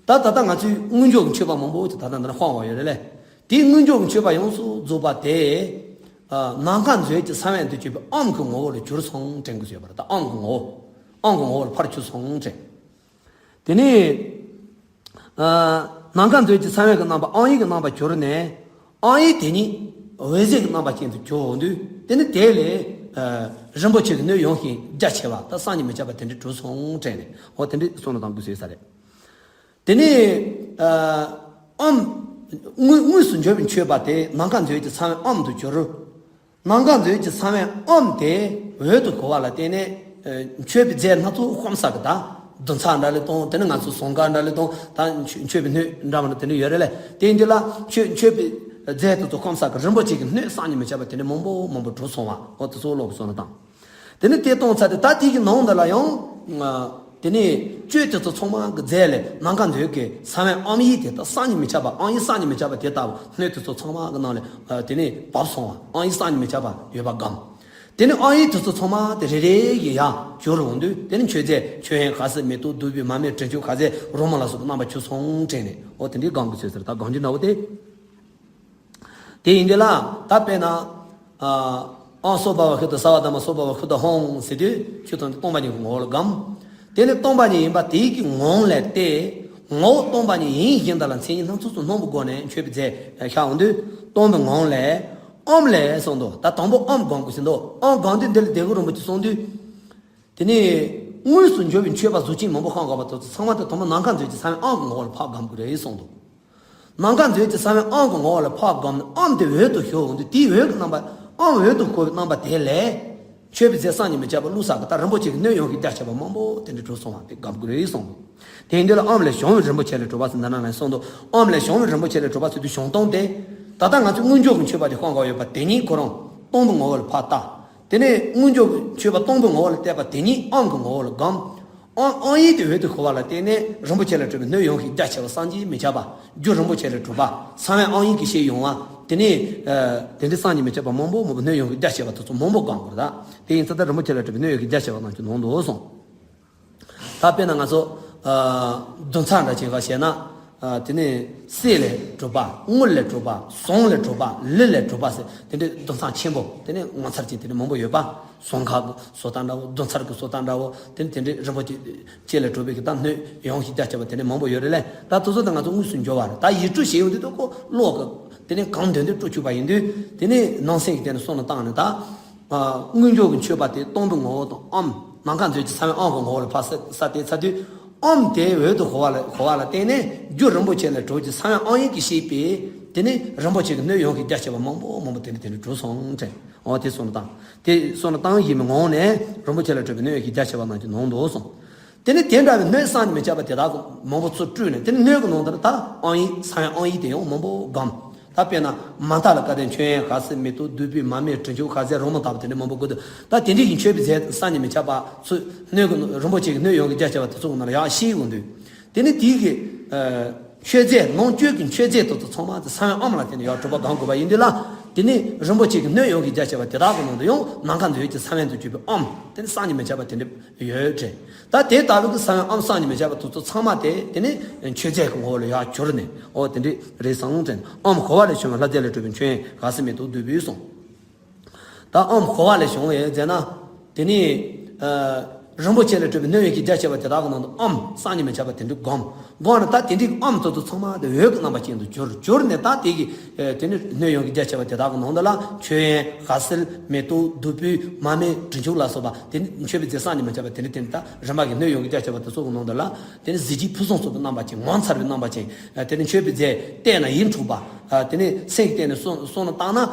ད་ད་ལྟ་ང་ཚོས་དངོས་འབྱོར་གྱི་མཆོད་པ་མང་པོ་ཅིག་ད་ལྟ་འདི་ན་སྤངས་པ་ཡོད་རེད་ལས། དེའི་དངོས་འབྱོར་གྱི་མཆོད་པ་ཡོངས་སུ་རྫོགས་པ་དེ། ཨ། ནམ་མཁའ་མཛོད་ཀྱི་ས་བོན་དུ་གྱུར་པའི་ཨོཾ་གྱི་ངོ་བོ་ལ་གྱུར་སོང་དྲན་དགོས་ཟེར་བ་རེད། ད་ཨོཾ་གྱི་ངོ་བོ། ཨོཾ་གྱི་ངོ་བོ་ལ་ཕར་གྱུར་སོང་དྲན། དེ་ནས། ཨ། ནམ་མཁའ་མཛོད་ཀྱི་ས་བོན་གྱི་རྣམ་པ་དབང་ཡིག་གི་རྣམ་པར་གྱུར་ནས། དབང་ཡིག་དེ་ཉིད་འོད་ཟེར་གྱི་རྣམ་པ་ཅན་དུ་གྱུར་འོང་དུས། དེ་ནི་དེ་ལས། ཨ། རིན་པོ་ཆེ་གི་སྣོད་ཡངས་ཤིང་རྒྱ་ཆེ་བ་ད་བསམ་གྱིས་མི་ཁྱབ་པ་དེ་འདྲ་གྲུབ་སོང་དྲན་ནས། འོ་དེ་འདྲ་བསམ་བློ་བཏང་དགོས་ཟེར་ས་རེད། དེ་ནས། ཨ། ཨོཾ། དངོས་དངོས་སུ་འབྱོར་བའི་མཆོད་པ་དེ་ནམ་མཁའ་མཛོད་ཀྱི་ས་བོན་ཨོཾ་དུ་གྱུར། ནམ་མཁའ་མཛོད་ཀྱི་ས་བོན་ཨོཾ་དེ་འོད་དུ་གོ་བ་ལ་བརྟེན་ནས། ཨ། མཆོད་པའི་རྫས་སྣ་ཚོགས་བཤམས་ས་གི་ད་བདུན་ཚར་འདྲ་ལས་དང་། དེ་ནི་ང་ཚོ་ཟངས་དཀར་འདྲ་ལས་དང་། ད་མཆོད་མཆོད་པའི་སྣོད་འདྲ་མ་འདྲ་དེ་འདྲ་ཡོད་རེད་ལས། དེ་འདི་ལ་མཆོད་མཆོད་པའི་རྫས་དེ་ཚོ་བཤམས་ས་གི་རིན་པོ་ཆེ་གི་སྣོད་བསམ་གྱིས་མི་ཁྱབ་པ་དེ་འདྲ་མང་པོ་མང་པོ་གྲུབ་སོང་བ། འོ་དེ་ཚོ་ཀློག་གི་བསམ་བློ་བཏང་། དེ་ནི་དེ་གཏོང་ཚར་ཏེ་ད་དེ་གི་ནང་འདི་ལ་ཡང་། ཨ། དེ་ནས་མཆོད་དེ་ཚོ་ཚང་མ་གི་རྫས་ལས་ནམ་མཁའ་མཛོད་ཀྱི་ས་བོན་ཨོཾ་ཡིག་དེ་ད་བསམ་གྱིས་མི་ཁྱབ་པ། དབང་ཡིག་བསམ་གྱིས་མི་ཁྱབ་པ་དེ་ལྟ་བུ་སྣོད་དེ་ཚོ་ཚང་མ་གི་ནང་ལས། ཨ། དེ་ནས་བབས་སོང་བ། དབང་ཡིག་བསམ་གྱིས་མི་ཁྱབ་པ་ཡོད་པ་སྒོམ། དེ་ནས་དབང་ཡིག་དེ་ཚོ་ཚང་མ་དེ་རེ་རེ་བཞིན་ཡར་གྱུར་འོང་དུས། དེ་ནས་མཆོད་རྫས་མཆོད་ཡོན་གར་སིལ་མེ་ཏོག་བདུག་སྤོས་མར་མེ་དྲི་ཆབ་ཞལ་ཟས་རོལ་མོ་ལ་སོགས་པའི་རྣམ་པ་གྱུར་སོང་དྲན་ནས། འོ་དེ་འདྲའི་སྒོམ་གྱི་ཚུལ་ཟེར། ད་སྒོམ་རྒྱུ་འདྲ་བོ་དེ། དེ་ཡིན་དུས་ལ་ད་དཔེར་ན། ཨ། ཨོཾ་སྭ་བྷཱ་ཝ་ཤུདྡྷ་སརྦ་དྷརྨ་སྭ་བྷཱ་ཝ་ཤུདྡྷ་ཧཱུྃ་ཟེར་དུས། ཁྱོད་ཚོ་འདི་སྟོང་པ་ཉིད་ཀྱི་ངོ་བོ་ལ་སྒོམ། དེ་ནི་སྟོང་པ་ཉིད་ཡིན་པ་དེའི་གི་ངང་ལས་ཏེ། ངོ་བོ་སྟོང་པ་ཉིད་ཡིན་བཞིན་དུ་ལ་མཚན་ཉིད་སྣ་ཚོགས་སུ་སྣང་བའི་སྒོ་ནས་མཆོད་པའི་རྫས་ཤར་འོང་དུས། སྟོང་པའི་ངང་ལས་ཨོཾ་ལས་གསུངས་འདུག་ད་དང་པོ་ཨོཾ་སྒོམ་དགོས་ཟེར་འདུག་ཨོཾ་སྒོམ་དུས་འདི་ལ་དེ་གུ་རིན་པོ་ཆེ་གསུངས་དུས། དེ་ནས་དངོས་སུ་འབྱོར་བའི་མཆོད་པ་གཟུགས་ཅན་མང་པོ་བཤམས་དགོས་པ་དེ་ཚོ་ཚང་མ་དེ་དང་པོ་ནམ་མཁའ་མཛོད་ཀྱི་ས་བོན་ཨོཾ་གྱི་ངོ་བོ་ལ་ཕར་སྒོམ་དགོས་རེད་གསུངས་འདུག་ནམ་མཁའ་མཛོད་ཀྱི་ས་བོན་ཨོཾ་གྱི་ངོ་བོ་ལ་ཕར་བསྒོམས་ནས། ཨོཾ་དེ་འོད་དུ་ཞུ་འོང་དུས། དེའི་འོད་ཀྱི་རྣམ་པ། ཨོཾ་འོད་དུ་ཞུ་བའི་རྣམ་པ་དེ་ལས་མཆོད་པའི་རྫས་བསམ་གྱིས་མི་ཁྱབ་པ་བླུགས་ས་གི་ད་རིན་པོ་ཆེ་གི་སྣོད་ཡངས་ཤིང་རྒྱ་ཆེ་བ་མང་པོ་དེ་འདྲ་གྲུབ་སོང་བ་དེ་སྒོམ་དགོས་རེད་གསུངས་འདུག་དེ་ཡིན་དུས་ལ་ཨོཾ་ལས་བྱུང་བའི་རིན་པོ་ཆེ་ལས་གྲུབ་པ་ཟེར་འདི་ནང་ལ་གསུངས་འདུག་ཨོཾ་ལས་བྱུང་བའི་རིན་པོ་ཆེ་ལས་གྲུབ་པ་ཟེར་དུས་བྱུང་སྟངས་དེ། ད་ལྟ་ང་ཚོས་དངོས་འབྱོར་གྱི་མཆོད་པ་དེ་བཤམས་དགོས་ཡོད་པ་དེ་ཉིད་ཁོ་རང་སྟོང་པའི་ངོ་བོ་ལ་ཕར་བལྟ། དེ་ནས་དངོས་འབྱོར་གྱི་མཆོད་པ་སྟོང་པའི་ངོ་བོ་ལ་བལྟས་པ་དེ་ཉིད་ཨོཾ་གྱི་ངོ་བོ་ལ་སྒོམ། ཨོཾ་ཨོཾ་ཡིག་དེ་འོད་དུ་ཤོར་བ་ལ་བརྟེན་ནས་རིན་པོ་ཆེ་ལས་གྲུབ་པའི་སྣོད་ཡངས་ཤིང་རྒྱ་ཆེ་བ་བསམ་གྱིས་མི་ཁྱབ་པ། རྒྱུ་རིན་པོ་ཆེ་ལས་གྲུབ་པ། ས་བོན་ཨོཾ་ཡིག་གི་ཞལ་ཡོང་བ། དེ་ནས། ཨ། དེ་འདྲའི་བསམ་གྱིས་མི་ཁྱབ་པ་མང་པོ་མང་པོ་སྣོད་ཡངས་ཤིང་རྒྱ་ཆེ་བ་དེ་ཚོ་མང་པོ་སྒོམ་དགོས་རེད་ད། དེ་ཡིན་ཙང་ད་རིན་པོ་ཆེ་ལས་གྲུབ་པའི་སྣོད་ཡངས་ཤིང་རྒྱ་ཆེ་བ་རྣམས་ཀྱི་ནང་དུ་སོང་། ད་དཔེར་ན་ང་ཚོ། ཨ། བདུན་ཚར་འདྲ་ཅིག་ག་བཤད་ན། ཨ། དེ་ནས་གསེར་ལས་གྲུབ་པ། དངུལ་ལས་གྲུབ་པ། ཟངས་ལས་གྲུབ་པ། ལི་ལས་གྲུབ་པ་ཟེར། དེ་འདྲའི་རྡུལ་ཚོན་ཆེན་པོ་དེ་ནས་ངོ་མཚར་ཅན་དེ་འདྲ་མང་པོ་ཡོད་པ། ཟངས་ཁ་གི་བཟོ་ལྟ་འདྲ་བོ། རྡུལ་ཚོན་གྱི་བཟོ་ལྟ་འདྲ་བོ། དེ་ནས་དེ་འདྲའི་རིན་པོ་ཆེ་ལས་གྲུབ་པའི་གི་ད་སྣོད་ཡངས་ཤིང་རྒྱ་ཆེ་བ་དེ་འདྲ་མང་པོ་ཡོད་རེད་ལས། ད་དེ་ཚོ་ད་ང་ཚོ་དངོས་སུ་འབྱོར་བ་རེད། ད་ཡིག་འབྲུ་ཞིག་ཡོང་དུས་ད་ཁོ་གློག་གི་དེ་ནས་གང་འདོད་འདོད་སྤྲོ་བཅུག་པ་ཡིན་དུས། དེ་ནས་ནང་གསེས་ཀྱི་དེ་ནས་སོ་ནང་བཏང་ནས་ད། དངོས་འབྱོར་གྱི་མཆོད་པ་དེ་སྟོང་པའི་ངོ་བོ་དང་། ཨོཾ། ནམ་མཁའ་མཛོད་ཀྱི་ས་བོན་ཨོཾ་གྱི་ངོ་བོ་ལ་ཕར་ས་ས་དེ་ཚར་དུས། ཨོཾ་དེ་འོད་དུ་གོ་བ་ལ་གོ་བ་ལ་བརྟེན་ནས། རྒྱུ་རིན་པོ་ཆེ་ལས་གྲུབ་ཀྱི་ས་བོན་ཨོཾ་ཡིན་གྱིས་ཤིག་པས། དེ་ནས་རིན་པོ་ཆེ་གི་སྣོད་ཡངས་ཤིང་རྒྱ་ཆེ་བ་མང་པོ་མང་པོ་དེ་འདྲ་དེ་འདྲ་གྲུབ་སོང་དྲན། འོ་དེ་སོ་ནང་བཏང་། དེ་སོ་ནང་བཏང་ཡིན་མིན་ངོ་བོ་ནས་རིན་པོ་ཆེ་ལས་གྲུབ་པའི་སྣོད་ཡངས་ཤིང་རྒྱ་ཆེ་བ་རྣམས་ཀྱི་ནང་དུ་སོང་། དེ་ནས་དེ་འདྲ་བའི་སྣོད་བསམ་གྱིས་མི་ཁྱབ་པ་དེ་དག་གི་མང་པོ་ཚུར་སྤྲུལ་ནས། དེ་ནས་སྣོད་ཀྱི་ནང་དུ་ད་ཨོཾ་ཡིག་ས་བོན་ཨོཾ་ཡིག་དེ་ཡང་མང་པོ་བསྒོམ། ད་དཔེར་ན་མ་དྷ་ལ་སྐལ་ལྡན་མཆོད་ཡོན་དཀར་གསིལ་མེ་ཏོག་བདུག་སྤོས་མར་མེ་དྲི་མཆོག་ཤ་ཟའི་རོལ་མོ་ལྟ་བུ་དེ་འདྲ་མང་པོ་དགོས་འདུག། ད་དེ་འདྲའི་གི་མཆོད་པའི་རྫས་བསམ་གྱིས་མི་ཁྱབ་པ་ཚུར་སྣོད་ཀྱི་རིན་པོ་ཆེ་གི་སྣོད་ཡངས་ཀྱི་རྒྱ་ཆེ་བ་དེ་ཚོ་གི་ནང་ལ་ཡར་བཤིག་ཡོང་དུས། དེ་ནས་དེའི་གི་མཆོད་རྫས། ནང་བཅུད་ཀྱི་མཆོད་རྫས་དེ་ཚོ་ཚང་མ་དེ་ས་བོན་ཨོཾ་ལ་བརྟེན་ནས་ཡར་གྲུབ་པ་སྒོམ་དགོས་པ་ཡིན་དུས་ལ། དེ་ནས་རིན་པོ་ཆེ་གི་སྣོད་ཡངས་ཀྱི་རྒྱ་ཆེ་བ་དེ་དག་གི་ནང་དུ་ཡང་ནམ་མཁའ་མཛོད་ཀྱི་ས་བོན་དུ་གྱུར་པའི་ཨོཾ་དེ་ནི་བསམ་གྱིས་མི་ཁྱབ་པ་དེ་འདྲ་ཡོད་དྲན། ད་དེ་ལྟ་བུ་གི་ས་བོན་ཨོཾ་བསམ་གྱིས་མི་ཁྱབ་པ་དེ་ཚོ་ཚང་མ་དེ་དེ་ནི་མཆོད་རྫས་ཀྱི་ངོ་བོ་ལ་ཡར་གྱུར་ནས། འོ་དེ་འདྲ་རེད་སོང་དྲན། ཨོཾ་གོ་བ་ལས་བྱུང་བའི་ལྷ་རྫས་ལས་གྲུབ་པའི་མཆོད་ཡོན་དཀར་གསིལ་མེ་ཏོག་བདུག་སྤོས་གསུངས། ད་ཨོཾ་གོ་བ་ལས་བྱུང་བའི་ཟེར་ན། དེ་ནི་རིན་པོ་ཆེ་ལས་གྲུབ་པའི་སྣོད་ཡངས་ཀྱི་རྒྱ་ཆེ་བ་དེ་དག་གི་ནང་དུ་ཨོཾ་བསམ་གྱིས་མི་ཁྱབ་པ་དེ་འདྲ་བསྒོམ། བསྒོམ་ནས་ད་དེ་འདྲའི་ཨོཾ་དེ་ཚོ་ཚང་མ་དེ་འོད་ཀྱི་རྣམ་པ་ཅན་དུ་གྱུར། གྱུར་ནས་ད་དེ་གི་དེ་ནི་སྣོད་ཡངས་ཀྱི་རྒྱ་ཆེ་བ་དེ་དག་གི་ནང་དུ་ལ་མཆོད་ཡོན་དཀར་གསིལ་མེ་ཏོག་བདུག་སྤོས་མར་མེ་དྲི་མཆོག་ལ་སོགས་པ་དེ་ནི་མཆོད་པའི་རྫས་བསམ་གྱིས་མི་ཁྱབ་པ་དེ་འདྲ་དེ་ད་རིམ་པ་གི་སྣོད་ཡངས་ཀྱི་རྒྱ་ཆེ་བ་དེ་ཚོ་གི་ནང་དུ་ལ། དེ་ནི་གཟི་བརྗིད་ཕུན་སུམ་ཚོགས་པའི་རྣམ་པ་ཅན། ངོ་མཚར་བའི་རྣམ་པ་ཅན། དེ་ནི་མཆོད་པའི་རྫས་བལྟས་ན་ཡིད་འཕྲོག་པ། དེ་ནི་སེམས་ཀྱི་སྟེང་ནས་བསམ་བསམ་བློ་བཏང་ན།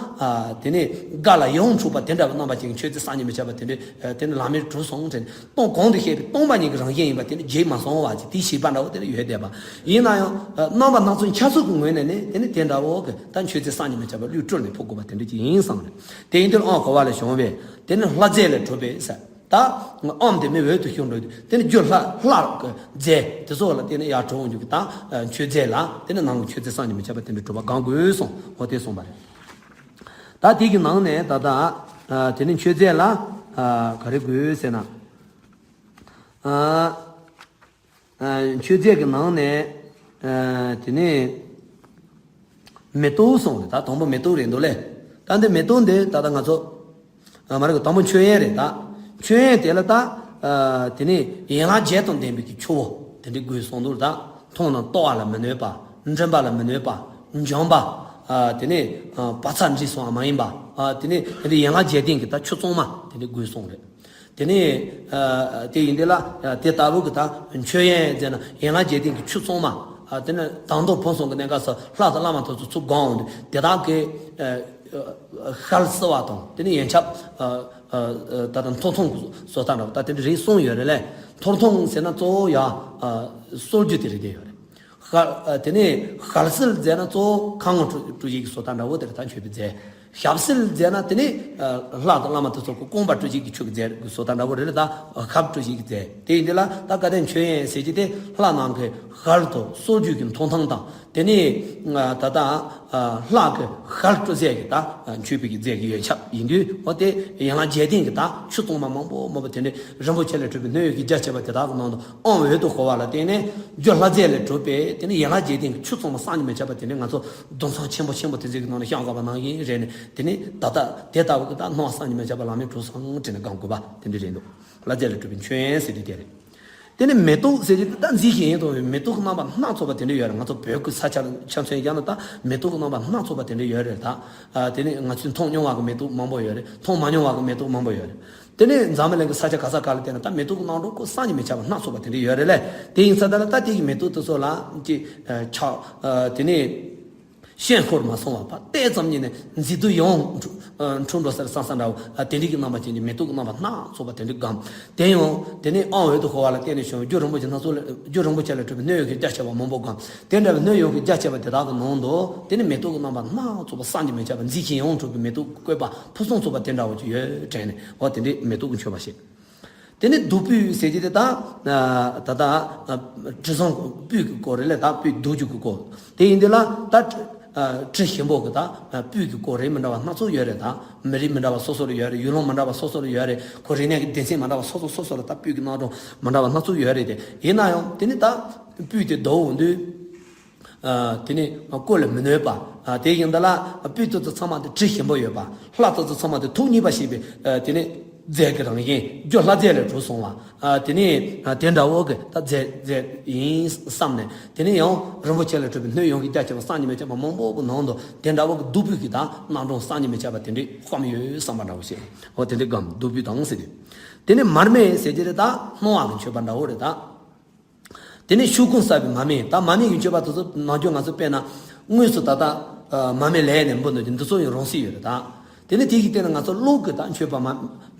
དེ་ནི་དགའ་ལ་ཡིད་འཕྲོག་པ་དེ་འདྲ་བའི་རྣམ་པ་ཅན་གྱི་མཆོད་རྫས་བསམ་གྱིས་མི་ཁྱབ་པ་དེ་འདྲ་དེ་ནི་ལམ་མེར་གྲུབ་སོང་དྲན། སྟོང་གོང་དུ་བཤད་པའི་སྟོང་པ་ཉིད་ཀྱི་རང་བཞིན་ཡིན་པ་དེ་ནི་བརྗེད་མ་སོང་བ་ཅིག། དེའི་ཤེས་པ་འདྲ་བོ་དེ་ནི་ཡོད་བསྡད་པ་ཡིན་ན་ཡང་། རྣམ་པ་སྣ་ཚོགས་འཆར་ཚུལ་གྱི་ངོས་ནས་ནི་དེ་ནི་དེ་འདྲ་བོ་གི་ད་མཆོད་རྫས་བསམ་གྱིས་མི་ཁྱབ་པ་བློས་སྤྲུལ་ནས་ཕུལ་དགོས་པ་དེ་འདྲ་ཅིག་ཡིན་བསམ་རེད། དེ་ཡིན་དུས་ཨོཾ་གོ་བ་ལས་བྱུང་བའི་དེ་ནི་ལྷ་རྫས་ལས་གྲུབ་པའི་ཟེར། ད་ཨོཾ་དེ་མི་འོད་དུ་ཞུ་འགྲོ་དུས། དེ་ནི་རྒྱུ་ལྷ་ལྷ་གི་རྫས་དེ་ཚོ་ལ་དེ་ནི་ཡར་གྲུབ་འོང་རྒྱུ་གི་ད་མཆོད་རྫས་ལ། དེ་ནི་ནང་གི་མཆོད་རྫས་བསམ་གྱིས་མི་ཁྱབ་པ་དེ་འདྲ་གྲུབ་པ་སྒོམ་དགོས་གསུངས། འོ་དེ་གསུངས་པ་རེད། ད་དེ་གི་ནང་ནས་ད་ལྟ་དེ་ནི་མཆོད་རྫས་ལ་ག་རེ་དགོས་ཟེར་ན། མཆོད་རྫས་ཀྱི་ནང་ནས་དེ་ནས་མེ་ཏོག་གསུངས་རེད། ད་དང་པོ་མེ་ཏོག་རེད་འདུག་ལེ། ད་འདི་མེ་ཏོག་འདི་ད་ལྟ་ང་ཚོ་མ་རེད་གི། དང་པོ་མཆོད་ཡོན་རེད། ད་མཆོད་ཡོན་དེ་ལ་ད་དེ་ནས་ཡན་ལག་བརྒྱད་དང་ལྡན་པའི་གི་ཆུ་བོ་དེ་འདྲ་དགོས་གསུངས་འདུག། ད་མཐོང་ན་ལྟོ་བ་ལ་མི་གནོད་པ། མགྲིན་པ་ལ་མི་གནོད་པ། འཇོམས་པ། དེ་ནས་བག་ཚ་འདྲེས་སོང་བ་མ་ཡིན་པ། དེ་ནས་དེ་འདྲ་ཡན་ལག་བརྒྱད་ལྡན་གྱི་ད་ཆུ་གཙང་མ་དེ་འདྲ་དགོས་གསུངས་རེད། དེ་ནས་དེ་ཡིན་དེ་ལ་དེ་ལྟ་བུ་གི་ད་མཆོད་ཡོན་ཟེར་ན་ཡན་ལག་བརྒྱད་ལྡན་གྱི་ཆུ་གཙང་མ། དེ་ནས་དང་པོ་ཕུན་སུམ་གྱི་གནས་སྐབས་སུ་ལྷ་དང་བླ་མ་དེ་ཚོ་ཚུར་སྒོམ་འོང་དུས་དེ་དག་གི་ཤལ་བསིལ་བ་དང་། དེ་ནས་ཡོན་ཆབ་ད་ལྟ་མཐོང་ཐོས་ཀྱི་བཟོ་ལྟ་འདྲ་བོ་ད་དེ་འདྲ་རེ་གསུངས་ཡོད་རེད་ལེ། མཐོང་ཐོས་ཟེར་ན་གཙོ་བོ་ཡ་གསོལ་རྒྱུ་དེ་རེད་བསྡད་ཡོད་རེད། ཤལ། དེ་ནས་ཤལ་བསིལ་ཟེར་ན་གཙོ་བོ་ཁ་ངོ་བཀྲུ་བཀྲུ་བྱེད་ཀྱི་བཟོ་ལྟ་འདྲ་བོ་དེ་རེད། ད་མཆོད་པའི་རྫས། ཞབས་བསིལ་ཟེར་ན་དེ་ནི་ལྷ་དང་བླ་མ་དེ་ཚོ་གི་སྐོམ་པ་བཀྲུ་བྱེད་ཀྱི་ཆུ་གི་རྫས་ཀྱི་བཟོ་ལྟ་འདྲ་བོ་རེད་ལ། ད་ཞབས་བཀྲུ་བྱེད་ཀྱི་རྫས་དེ་ཡིན་དེ་ལ། ད་སྐལ་ལྡན་མཆོད་ཡོན་ཟེར་གྱི་དེ་ལྷ་རྣམས་ཀྱི་ཞལ་དུ་གསོལ་རྒྱུ་གི་མཐོང་ཐོས་དང་། དེ་ནས་ད་ལྟ་ལྷ་གི་ཞལ་བཀྲུ་རྫས་ཀྱི་ད་མཆོད་པའི་གི་རྫས་ཀྱི་ཡོན་ཆབ་ཡིན་དུས། འོ་དེ་ཡན་ལག་བརྒྱད་ལྡན་གྱི་ད་ཆུ་གཙང་མ་མང་པོ་མང་པོ་དེ་འདྲའི་རིན་པོ་ཆེ་ལས་གྲུབ་པའི་སྣོད་ཡངས་ཀྱི་རྒྱ་ཆེ་བ་དེ་དག་གི་ནང་དུ་ཨོཾ་འོད་དུ་ཤོར་བ་ལ་བརྟེན་ནས། རྒྱུ་ལྷ་རྫས་ལས་གྲུབ་པའི་དེ་ནི་ཡན་ལག་བརྒྱད་ལྡན་གྱི་ཆུ་གཙང་མ་བསམ་གྱིས་མི་ཁྱབ་པ་དེ་འདྲའི་ང་ཚོ་རྡུལ་ཚོན་ཆེན་པོ་ཆེན་པོ་དེ་ཚོའི་གི་ནང་ནས་བཤམས་དགོས་པ་ནང་བཞིན་རེད་ནས། དེ་ནི་ད་ལྟ་དེ་ལྟ་བུ་གི་ད་སྣང་བ་བསམ་གྱིས་མི་ཁྱབ་པ་ལམ་མེར་གྲུབ་སོང་དྲན་ནས་སྒོམ་དགོས་པ་དེ་འདྲ་རེད་འདུག། ལྷ་རྫས་ལས་གྲུབ་པའི་མཆོད་ཡོན་ཟེར་དུས་དེ་རེད། དེ་ནི་མེ་ཏོག་ཟེར་གྱི་དེ་ད་གཟི་བརྗིད་ཡིན་དང་། མེ་ཏོག་གི་རྣམ་པ་སྣ་ཚོགས་པ་དེ་འདྲ་ཡོད་རེད། ང་ཚོ་བོད་ཀྱི་ས་ཆ་ལ་ཆ་མཚོན་བཞག་ན་ད་མེ་ཏོག་གི་རྣམ་པ་སྣ་ཚོགས་པ་དེ་འདྲ་ཡོད་རེད། ད་དེ་ནི་ང་ཚོས་མཐོང་མྱོང་བ་གི་མེ་ཏོག་མང་པོ་ཡོད་རེད། མཐོང་མ་མྱོང་བ་གི་མེ་ཏོག་མང་པོ་ཡོད་རེད། དེ་ནས་འཛམ་བུ་གླིང་གི་ས་ཆ་ག་ས་ག་ལ་བལྟས་ན་ད་མེ་ཏོག་གི་རྣམ་གྲངས་ཁོ་བསམ་གྱིས་མི་ཁྱབ་པ་སྣ་ཚོགས་པ་དེ་འདྲ་ཡོད་རེད་ལས། དེ་ཡིན་ཙང་ད་ལ་ད་དེ་གི་མེ་ཏོག་དེ་ཚོ་ལ་ཅིག་ཆགས། དེ་ནས་ཤེས་འཁོར་མ་སོང་བ་ཕར་བལྟས་ཙམ་ཉིད་ནས་མཛེས་སྡུག་ཡང་འཁྲུག་འཁྲུག་འགྲོ་སར་བསམ་བསམ་འདྲ་བོ། དེ་འདྲ་གི་རྣམ་པ་ཅན་གྱི་མེ་ཏོག་གི་རྣམ་པ་སྣ་ཚོགས་པ་དེ་འདྲ་སྒོམ། དེ་ཡང་དེ་ནས་ཨོཾ་འོད་དུ་ཤོར་བ་ལ་བརྟེན་ནས་བྱུང་བའི་རྒྱུ་རིན་པོ་ཆེ་སྣ་ཚོགས་ལས། རྒྱུ་རིན་པོ་ཆེ་ལས་གྲུབ་པའི་སྣོད་ཡངས་ཀྱི་རྒྱ་ཆེ་བ་མང་པོ་སྒོམ། དེ་འདྲ་བའི་སྣོད་ཡངས་ཀྱི་རྒྱ་ཆེ་བ་དེ་དག་གི་ནང་དུ་དེ་ནི་མེ་ཏོག་གི་རྣམ་པ་སྣ་ཚོགས་པ་བསམ་གྱིས་མི་ཁྱབ་པ། མཛེས་ཤིང་ཡང་འཁྲུགས་པའི་མེ་ཏོག་གི་བཀོད་པ་ཕུན་སུམ་ཚོགས་པ་དེ་འདྲ་བོ་ཅིག་ཡོད་དྲན་ནས། འོ་དེ་འདྲའི་མེ་ཏོག་གི་མཆོད་པ་བྱེད། དེ་ནི་བདུག་སྤོས་ཟེར་གྱི་དེ་ད་ད་ལྟ་དྲི་བཟང་སྤོས་ཀྱི་སྐོར་རེད་ལ། ད་སྤོས་བདུག་རྒྱུ་གི་སྐོར། དེ་ཡིན་དེ་ལ་ད་དྲི་ཞིམ་པོ་གི་ད་སྤོས་ཀྱི་སྐོར་རེད། མི་འདྲ་བ་སྣ་ཚོགས་ཡོད་རེད། ད་མི་རིགས་མི་འདྲ་བ་སོ་སོ་ལ་ཡོད་རེད། ཡུལ་ལུང་མི་འདྲ་བ་སོ་སོ་ལ་ཡོད་རེད། ཁོ་རིག་གནས་ཀྱི་སྡེ་ཚན་མི་འདྲ་བ་སོ་སོ་སོ་སོ་ལ་ད་སྤོས་ཀྱི་རྣམ་གྲངས་མི་འདྲ་བ་སྣ་ཚོགས་ཡོད་རེད། དེ་ཡིན་ན་ཡང་དེ་ནི་ད་སྤོས་དེ་བདུག་འོང་དུས། དེ་ནི་བཀོལ་ལ་མི་གནོད་པ། དེ་ཡིན་ད་ལ་སྤུས་དེ་ཚོ་ཚང་མ་དེ་དྲི་ཞིམ་པོ་ཡོད་པ། ལྷ་དེ་ཚོ་ཚང་མ་དེ་ཐུགས་མཉེས་པ་ཞེས་པའི་དེ་ནི་རྫས་ཀྱི་རང་བཞིན་རྒྱུ་ལྷ་རྫས་ལས་གྲུབ་སོང་བ། དེ་ནི་དེ་འདྲ་བོ་གི་ད་རྫས་རྫས་ཡིན་བསམ་ནས། དེ་ནི་ཡང་རིན་པོ་ཆེ་ལས་གྲུབ་པའི་སྣོད་ཡོངས་ཀྱི་རྒྱ་ཆེ་བ་བསམ་གྱིས་མི་ཁྱབ་པ་མང་པོ་གི་ནང་དུ་དེ་འདྲ་བོ་གི་བདུག་སྤོས་ཀྱི་ད་རྣམ་གྲངས་བསམ་གྱིས་མི་ཁྱབ་པ་དེ་འདྲའི་བསམ་ཡོད་བསམ་པ་འདྲ་བོ་ཞིག་འོ་དེ་འདྲའི་སྒམ་བདུག་སྤོས་དང་ཟེར་དུས། དེ་ནི་མར་མེ་ཟེར་གྱི་རེད། ད་སྣང་བ་གི་མཆོད་པ་འདྲ་བོ་རེད་ད། དེ་ནས་ཤོག་གུ་གསར་པའི་མར་མེ། ད་མར་མེ་གི་མཆོད་པ་དེ་ཚོ་ནམ་རྒྱུན་ང་ཚོ་དཔེར་ན་དངོས་སུ་ད་ལྟ་མར་མེ་ལས་ནས་འབུལ་འདུག་ཅིང་འདི་ཚོ་ཡང་རང་སྲིད་ཡོད་རེད་ད། དེ་ནས་དེ་གི་སྟེང་ན་ང་ཚོ་གློག་གི་ད་མཆོད་པ་མ་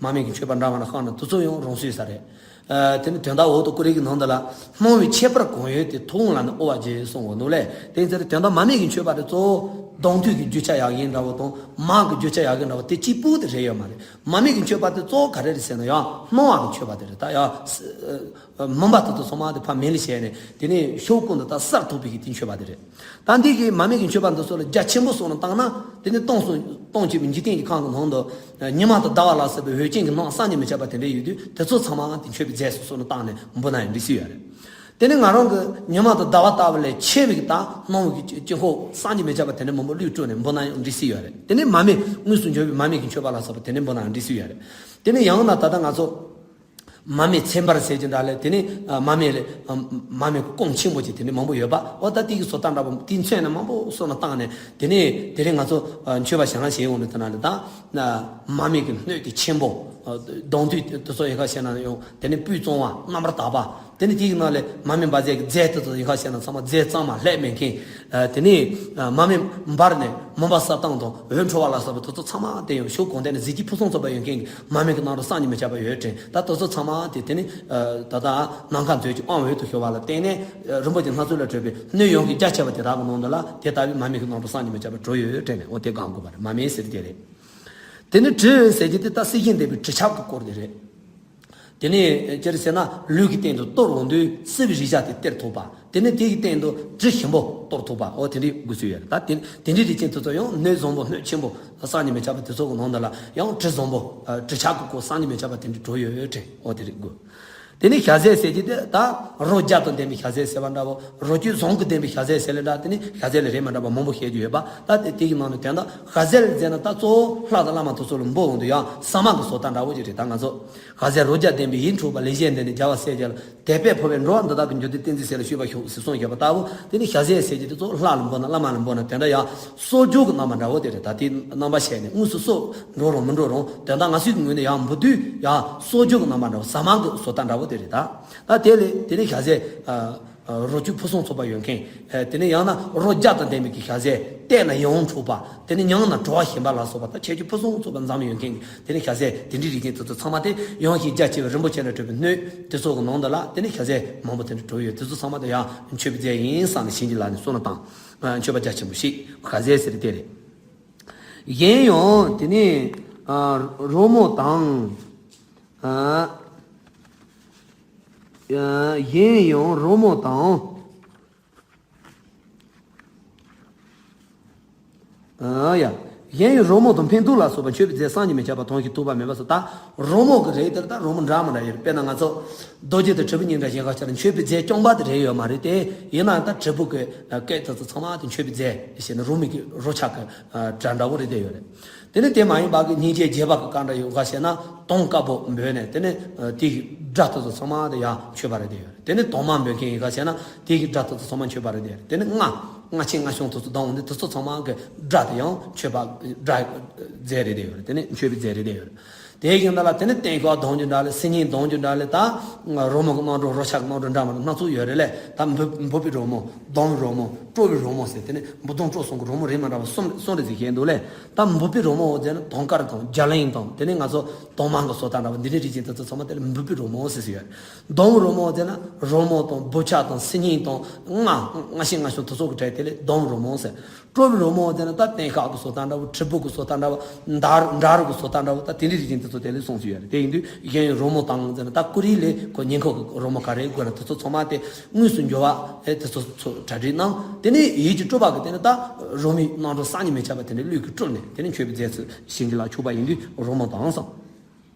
མར་མེ་གི་མཆོད་པ་འདྲ་བ་ན་ཤོག་ན་དེ་ཚོ་ཡང་རང་སྲིད་ས་རེད། དེ་ནས་དོན་དག་འོག་ཏུ་ཀུ་རེ་གི་ནང་དུ་ལ་སྣང་བའི་ཁྱད་པར་གང་ཡོད་དེ་མཐོང་ལ་ནི་དབུལ་བ་བྱེད་གསུངས་འོ་འདུག་ལས། དེ་ཚེ་དོན་དག་མར་མེ་གི་མཆོད་པ་དེ་གཙོ་བོ་གདོང་ཐུག་གི་རྒྱུ་ཆ་ཡག་ཡིན་འདྲ་བོ་དང་མར་གི་རྒྱུ་ཆ་ཡག་གི་འདྲ་བོ་དེ་གཅིག་པུ་དེ་རེད་ཡོད་མ་རེད། མར་མེ་གི་མཆོད་པ་དེ་གཙོ་བོ་ག་རེ་རེད་ཟེར་ན་ཡང་སྣང་བ་གི་མཆོད་པ་དེ་རེད་ད་ཡང་། མུན་པ་དེ་ཚོ་ཚང་མ་དེ་ཕར་མེ་ལ་བྱས་ནས་དེ་ནས་ཤོག་གུ་འདི་དག་གསར་ཐོབ་པའི་གི་དེ་མཆོད་པ་དེ་རེད། ད་འདི་གི་མར་མེ་གི་མཆོད་པ་འདི་ཚོ་ལ་རྒྱ་ཆེན་པོ་སོང་ནས་བཏང་ན་དེ་ནས་སྟོང་སོང་སྟོང་གཅིག་པའི་འཇིག་རྟེན་གྱི་ཁམས་ཀྱི་ནང་དུ་ཉི་མ་དང་ཟླ་བ་ལ་སོགས་པའི་འོད་ཅན་གྱི་སྣང་བསམ་གྱིས་མི་ཁྱབ་པ་དེ་འདྲ་ཡོད་དུས་དེ་ཚོ་ཚང་མ་དེ་མཆོད་པའི་རྫས་སུ་སོང་ནས་བཏང་ནས་འབུལ་ན་ཡང་འགྲིག་སྲིད་ཡོད་རེད། དེ་ནས་ང་རང་གི་ཉི་མ་དང་ཟླ་བ་ལྟ་བུ་ལས་ཆེ་བའི་གི་ད་སྣང་བའི་གི་དཀྱིལ་འཁོར་བསམ་གྱིས་མི་ཁྱབ་པ་དེ་འདྲ་མང་པོ་བླུགས་སྤྲོད་ནས་འབུལ་ན་ཡང་འགྲིག་སྲིད་ཡོད་རེད། དེ་ནས་མར་མེ་དངོས་སུ་འབྱོར་བའི་མར་མེ་གི་མཆོད་པ་ལ་སོགས་པ་དེ་འདྲ་འབུལ་ན་ཡང་འགྲིག་སྲིད་ཡོད་རེད། དེ་ནས་ཡང་ན་ད་ལྟ་ང་ཚོ། མར་མེ་ཚེམ་བར་ཟེར་གྱི་འདྲ་ལས་དེ་ནི་མར་མེ་ལས་མར་མེ་གི་ཀོང་ཆེན་པོ་ཅིག་དེ་ནི་མང་པོ་ཡོད་པ་འོ་ད་དེ་གི་བཟོ་ལྟ་འདྲ་པོ་དེ་མཚོན་ནས་མང་པོ་བཟོ་ན་བཏང་ནས་དེ་ནི་དེ་རིང་ང་ཚོ་མཆོད་པ་བྱ་ན་བྱེད་ཡོང་ནས་དེ་ན་ལས་ད་མར་མེ་གི་སྣོད་དེ་ཆེན་པོ་གདོང་ཐུག་དེ་ཚོ་ཡི་ཁ་བྱས་ན་ཡང་དེ་ནི་སྤོས་གཙང་བ་རྣམ་པར་དག་པ་དེ་ནི་དེ་གི་ནང་ལས་མར་མེ་འབར་རྫས་ཀྱི་རྫས་དེ་ཚོ་ཡི་ཁ་བྱས་ན་ཚང་མ་རྫས་གཙང་མ་ལྷད་མེད་མཁན་དེ་ནི་མར་མེ་འབར་ནས་མུན་པ་སེལ་སྟངས་དང་འོད་འཕྲོ་བ་ལ་སོགས་པ་དེ་ཚོ་ཚང་མ་དེ་ཡང་ཤོག་གུ་དེ་ནི་གཟི་བརྗིད་ཕུན་སུམ་ཚོགས་པ་ཡོད་མཁན་གྱི་མར་མེ་གི་ནང་དུ་བསམ་གྱིས་མི་ཁྱབ་པ་ཡོད་དྲན། ད་དེ་ཚོ་ཚང་མ་དེ་དེ་ནི་ད་ལྟ་ནམ་མཁའ་མཛོད་ཀྱི་དབང་འོད་དུ་ཤོར་བ་ལ་བརྟེན་ནས་རིན་པོ་ཆེ་སྣ་ཚོགས་ལས་གྲུབ་པའི་སྣོད་ཡོངས་ཀྱི་རྒྱ་ཆེ་བ་དེ་དག་གི་ནང་དུ་ལ་དེ་ལྟ་བུའི་མར་མེ་གི་ནང་དུ་བསམ་གྱིས་མི་ཁྱབ་པ་གྲུབ་ཡོད་དྲན་ནས་འོ་དེ་གང་དགོས་པ་རེད། མར་མེ་ཟེར་དེ་རེད། དེ་ནི་དྲི་ཟེར་གྱི་དེ་ད་སྲི་ཞུ་ལྡན་པའི་དྲི་ཆབ་ཀྱི་སྐོར་དེ་རེད། དེ་ནས་ཅི་རེད་ཟེར་ན་ལུས་ཀྱི་སྟེང་དུ་གཏོར་འོང་དུས་སྲི་བའི་རེག་བྱ་དེ་སྟེར་ཐུབ་པ། དེ་ནས་དེ་ཡི་སྟེང་དུ་དྲི་ཞིམ་པོ་གཏོར་ཐུབ་པ། འོ་དེ་འདྲའི་དགོས་ཚུལ་ཡོད་རེད། ད་དེ་དེ་འདྲའི་རིགས་ཅན་དེ་ཚོ་ཡང་སྣོད་བཟང་པོ་སྣོད་ཆེན་པོ་བསམ་གྱིས་མི་ཁྱབ་པ་དེ་ཚོ་གི་ནང་དུ་ལ་ཡང་དྲི་བཟང་པོ་དྲི་ཆབ་ཀྱི་སྐོར་བསམ་གྱིས་མི་ཁྱབ་པ་དེ་འདྲའི་གྲོགས་ཡོད་དྲན། འོ་དེ་རིགས་དགོས། དེ་ནས་ཞལ་ཟས་ཟེར་གྱི་དེ་ད་རོ་བརྒྱ་དང་ལྡན་པའི་ཞལ་ཟས་ཟེར་བ་འདྲ་བོ། རོ་བཅུད་བཟང་གི་ལྡན་པའི་ཞལ་ཟས་ཟེར་ལེ་འདྲ། དེ་ནི་ཞལ་ཟས་ལ་རིགས་མི་འདྲ་བ་མང་པོ་བཤད་རྒྱུ་ཡོད་པ། ད་དེ་དེ་གི་ནང་ནས་དོན་དག་ཞལ་ཟས་ལ་ཟེར་ན་ད་གཙོ་བོ་ལྷ་དང་བླ་མ་དེ་ཚོ་ལ་འབུལ་འོང་དུས་ཡང་ཟ་མ་གི་བཟོ་ལྟ་འདྲ་བོ་ཅིག་རེད། ད་ང་ཚོ་ཞལ་ཟས་རོ་བརྒྱ་ལྡན་པའི་ཡིད་འཕྲོག་པ་ལེགས་བཤད་ལྡན་ནས་རྒྱལ་བ་སྲས་བརྒྱ་ལ། དད་པས་འཕོ་བའི་འགྲོ་བ་འདི་དག་གི་འགྱུར་ལྡོག་ཏིང་འཛིན་ཟས་ལ་ཞུས་པ་ཞུགས་ཟེར་གསུངས་ཡོད་པ་ལྟ་བུ། དེ་ནི་ཞལ་ཟས་ཟེར་གྱི་དེ་ཚོ་ལྷ་ལ་འབུལ་ན་བླ་མ་ལ་འབུལ་ན་དེ་འདྲ་ཡང་གསོག་སྦྱོར་གྱི་རྣམ་པ་འདྲ་བོ་དེ་རེད། ད་དེ་རྣམ་པ་བཤད་ནས་དངོས་སུ་གསོག་འགྲོ་རུང་མི་འགྲོ་རུང་དོན་དག་ང་ཚོའི་ངོས་ནས་ཡང་འབུལ་དུས་ཡང་གསོག་སྦྱོར་གྱི་རྣམ་པ་འདྲ་བོ་ཟ་མ་གི་བཟོ་ལྟ་འདྲ་བོ་དེ་རེད། ད་ད་དེ་ལས་དེ་ནི་ཞལ་ཟས་རོ་བཅུད་ཕུན་སུམ་ཚོགས་པ་ཡོད་མཁན། དེ་ནི་ཡང་ན་རོ་བརྒྱ་དང་ལྡན་པའི་གི་ཞལ་ཟས་བལྟས་ན་ཡིད་འཕྲོག་པ། དེ་ནི་མྱངས་ན་བྲོ་བ་ཞིམ་པ་ལ་སོགས་པ་ད་ཁྱད་ཆོས་ཕུན་སུམ་ཚོགས་པ་འཛོམས་ཡོད་མཁན་གྱི་དེ་ནི་ཞལ་ཟས་དེ་འདྲའི་རིགས་ཅན་དེ་ཚོ་ཚང་མ་དེ་ཡངས་ཤིང་རྒྱ་ཆེ་བའི་རིན་པོ་ཆེ་ལས་གྲུབ་པའི་སྣོད་དེ་ཚོ་གི་ནང་དུ་ལ་དེ་ནི་ཞལ་ཟས་མང་པོ་དེ་འདྲ་གྲུབ་ཡོད། དེ་ཚོ་ཚང་མ་དེ་ཡང་མཆོད་པའི་རྫས་ཡིན་བསམ་ནས་བྱིན་གྱིས་བརླབས་ནས་གསུངས་ན་དང་། མཆོད་པ་རྒྱ་ཆེན་པོ་ཞིག་ཞལ་ཟས་ཟེར་དེ་རེད། གཞན་ཡང་དེ་ནི་རོལ་མོ་དང་། གཞན་ཡང་རོལ་མོ་དང་། ཨ་ཡ། གཞན་ཡང་རོལ་མོ་དང་འཕན་གདུགས་ལ་སོགས་པ་མཆོད་པའི་རྫས་བསམ་གྱིས་མི་ཁྱབ་པ་དོན་གྱིས་ཐུག་པ་མེད་པ་སོགས། ད་རོལ་མོ་གི་རིགས་དེར་ད་རོལ་མོ་འདྲ་མི་འདྲ་ཡོད་རེད། དཔེར་ན་ང་ཚོ་རྡོ་རྗེ་དང་དྲིལ་བུ་གཉིས་འདྲ་ཞིག་ག་ཆ་ལ་མཆོད་པའི་རྫས་རྐྱང་པ་དེ་རེད་ཡོད་མ་རེད་དེ། ཡིན་ནའང་ད་དྲིལ་བུ་གི་སྐད་དེ་ཚོ་ཚང་མ་དེ་མཆོད་པའི་རྫས་ཞེས་ནས་རོལ་མོ་གི་རོལ་ཆ་གི་སྒྲ་འདྲ་བོ་རེད་དེ་ཡོད་རེད། དེ་ནི་དེ་མ་ཡིན་པ་གི་སྙིང་རྗེ་རྒྱས་པ་གི་བཀའ་འདྲ་ཡོད་ག་ཞེ་ན་དོང་དཀར་པོ་འབོད་ནས་དེ་ནི་དེ་གི་སྒྲ་དེ་ཚོ་ཚང་མ་དེ་ཡང་མཆོད་པ་རེད་དེ་ཡོད་རེད། དེ་ནི་དོང་དམར་འབོད་མཁན་ཡིན་ག་ཞེ་ན་དེ་གི་སྒྲ་དེ་ཚོ་ཚང་མ་མཆོད་པ་རེད་དེ་ཡོད་རེད། དེ་ནི་རྔ་རྔ་ཆེན་རྔ་ཆུང་དེ་ཚོ་ལྡང་འོང་དུས་དེ་ཚོ་ཚང་མ་གི་སྒྲ་དེ་ཡང་མཆོད་པ་སྒྲ་རྫས་རེད་དེ་ཡོད་རེད། དེ་ནི་མཆོད་པའི་རྫས་རེད་དེ་ཡོད་རེད། དེ་ཡིན་ད་ལ་དེ་ནི་སྟེང་ཤོག་གདོང་རྒྱུ་འདྲ་ལས་སིལ་སྙན་གདོང་རྒྱུ་འདྲ་ལས་ད་རོལ་མོ་གི་རྣམ་གྲངས་རོལ་ཆ་གི་རྣམ་གྲངས་འདྲ་མི་འདྲ་སྣ་ཚོགས་ཡོད་རེད་ལས། ད་འབུད་འབུད་པའི་རོལ་མོ། གདོང་བའི་རོལ་མོ། དཀྲོལ་བའི་རོལ་མོ་ཟེར་དེ་ནི་འབུད་གདོང་དཀྲོལ་གསུམ་གྱི་རོལ་མོ་རིགས་མི་འདྲ་བ་གསུམ་གསུམ་རེ་ཟིག་བཤད་འདུག་ལས། ད་འབུད་པའི་རོལ་མོ་འོ་ཟེར་ན་དོང་དཀར་དང་རྒྱ་གླིང་དང་དེ་ནི་ང་ཚོ་དོང་དམར་གྱི་བཟོ་ལྟ་འདྲ་བ་འདི་འདྲའི་རིགས་ཅན་དེ་ཚོ་ཚང་མ་དེ་ལ་འབུད་པའི་རོལ་མོ་ཟེར་ཟེར་ཡོད། གདོང་བའི་རོལ་མོ་འོ་ཟེར་ན་རོལ་མོ་དང་འབུད་ཆ་དང་སིལ་སྙན་དང་རྔ་རྔ་ཆེན་རྔ་ཆུང་དེ་ཚོ་གི་གྲས་དེ་ལས་གདོང་བའི་རོལ་མོ་ཟེར། དཀྲོལ་བའི་རོལ་མོ་ཟེར་ན་ད་སྟེང་ཤོག་གི་བཟོ་ལྟ་འདྲ་བོ། དྲིལ་བུ་གི་བཟོ་ལྟ་འདྲ་བོ། མདའ་མདའ་རུ་གི་བཟོ་ལྟ་འདྲ་བོ། ད་དེ་འདྲའི་རིགས་ཅན་དེ་ཚོ་དེ་ལས་གསུངས་སུ་ཡོད་རེད། དེ་ཡིན་དུས་གཞན་ཡང་རོལ་མོ་དང་ཟེར་ན་ད་ཀུ་རེ་ལས་ཁོ་ཉེ་འཁོར་གི་རོལ་མོ་ག་རེ་དགོས་ན་དེ་ཚོ་ཚང་མ་དེ་དངོས་སུ་འབྱོར་བ་ཨེ་དེ་ཚོ་ཚོ་གྲ་སྒྲིག་གནང་། དེ་ནས་ཡིད་ཀྱི་སྤྲོ་བ་གི་དེ་ནས་ད་རོལ་མོའི་རྣམ་གྲངས་བསམ་གྱིས་མི་ཁྱབ་པ་དེ་འདྲ་གླུད་ཀྱིས་དཀྲོལ་ནས་དེ་ནས་མཆོད་པའི་རྫས་སུ་བྱིན་གྱིས་བརླབས་ཆོག་པ་ཡིན་དུས་རོལ་མོ་དང་བསམ།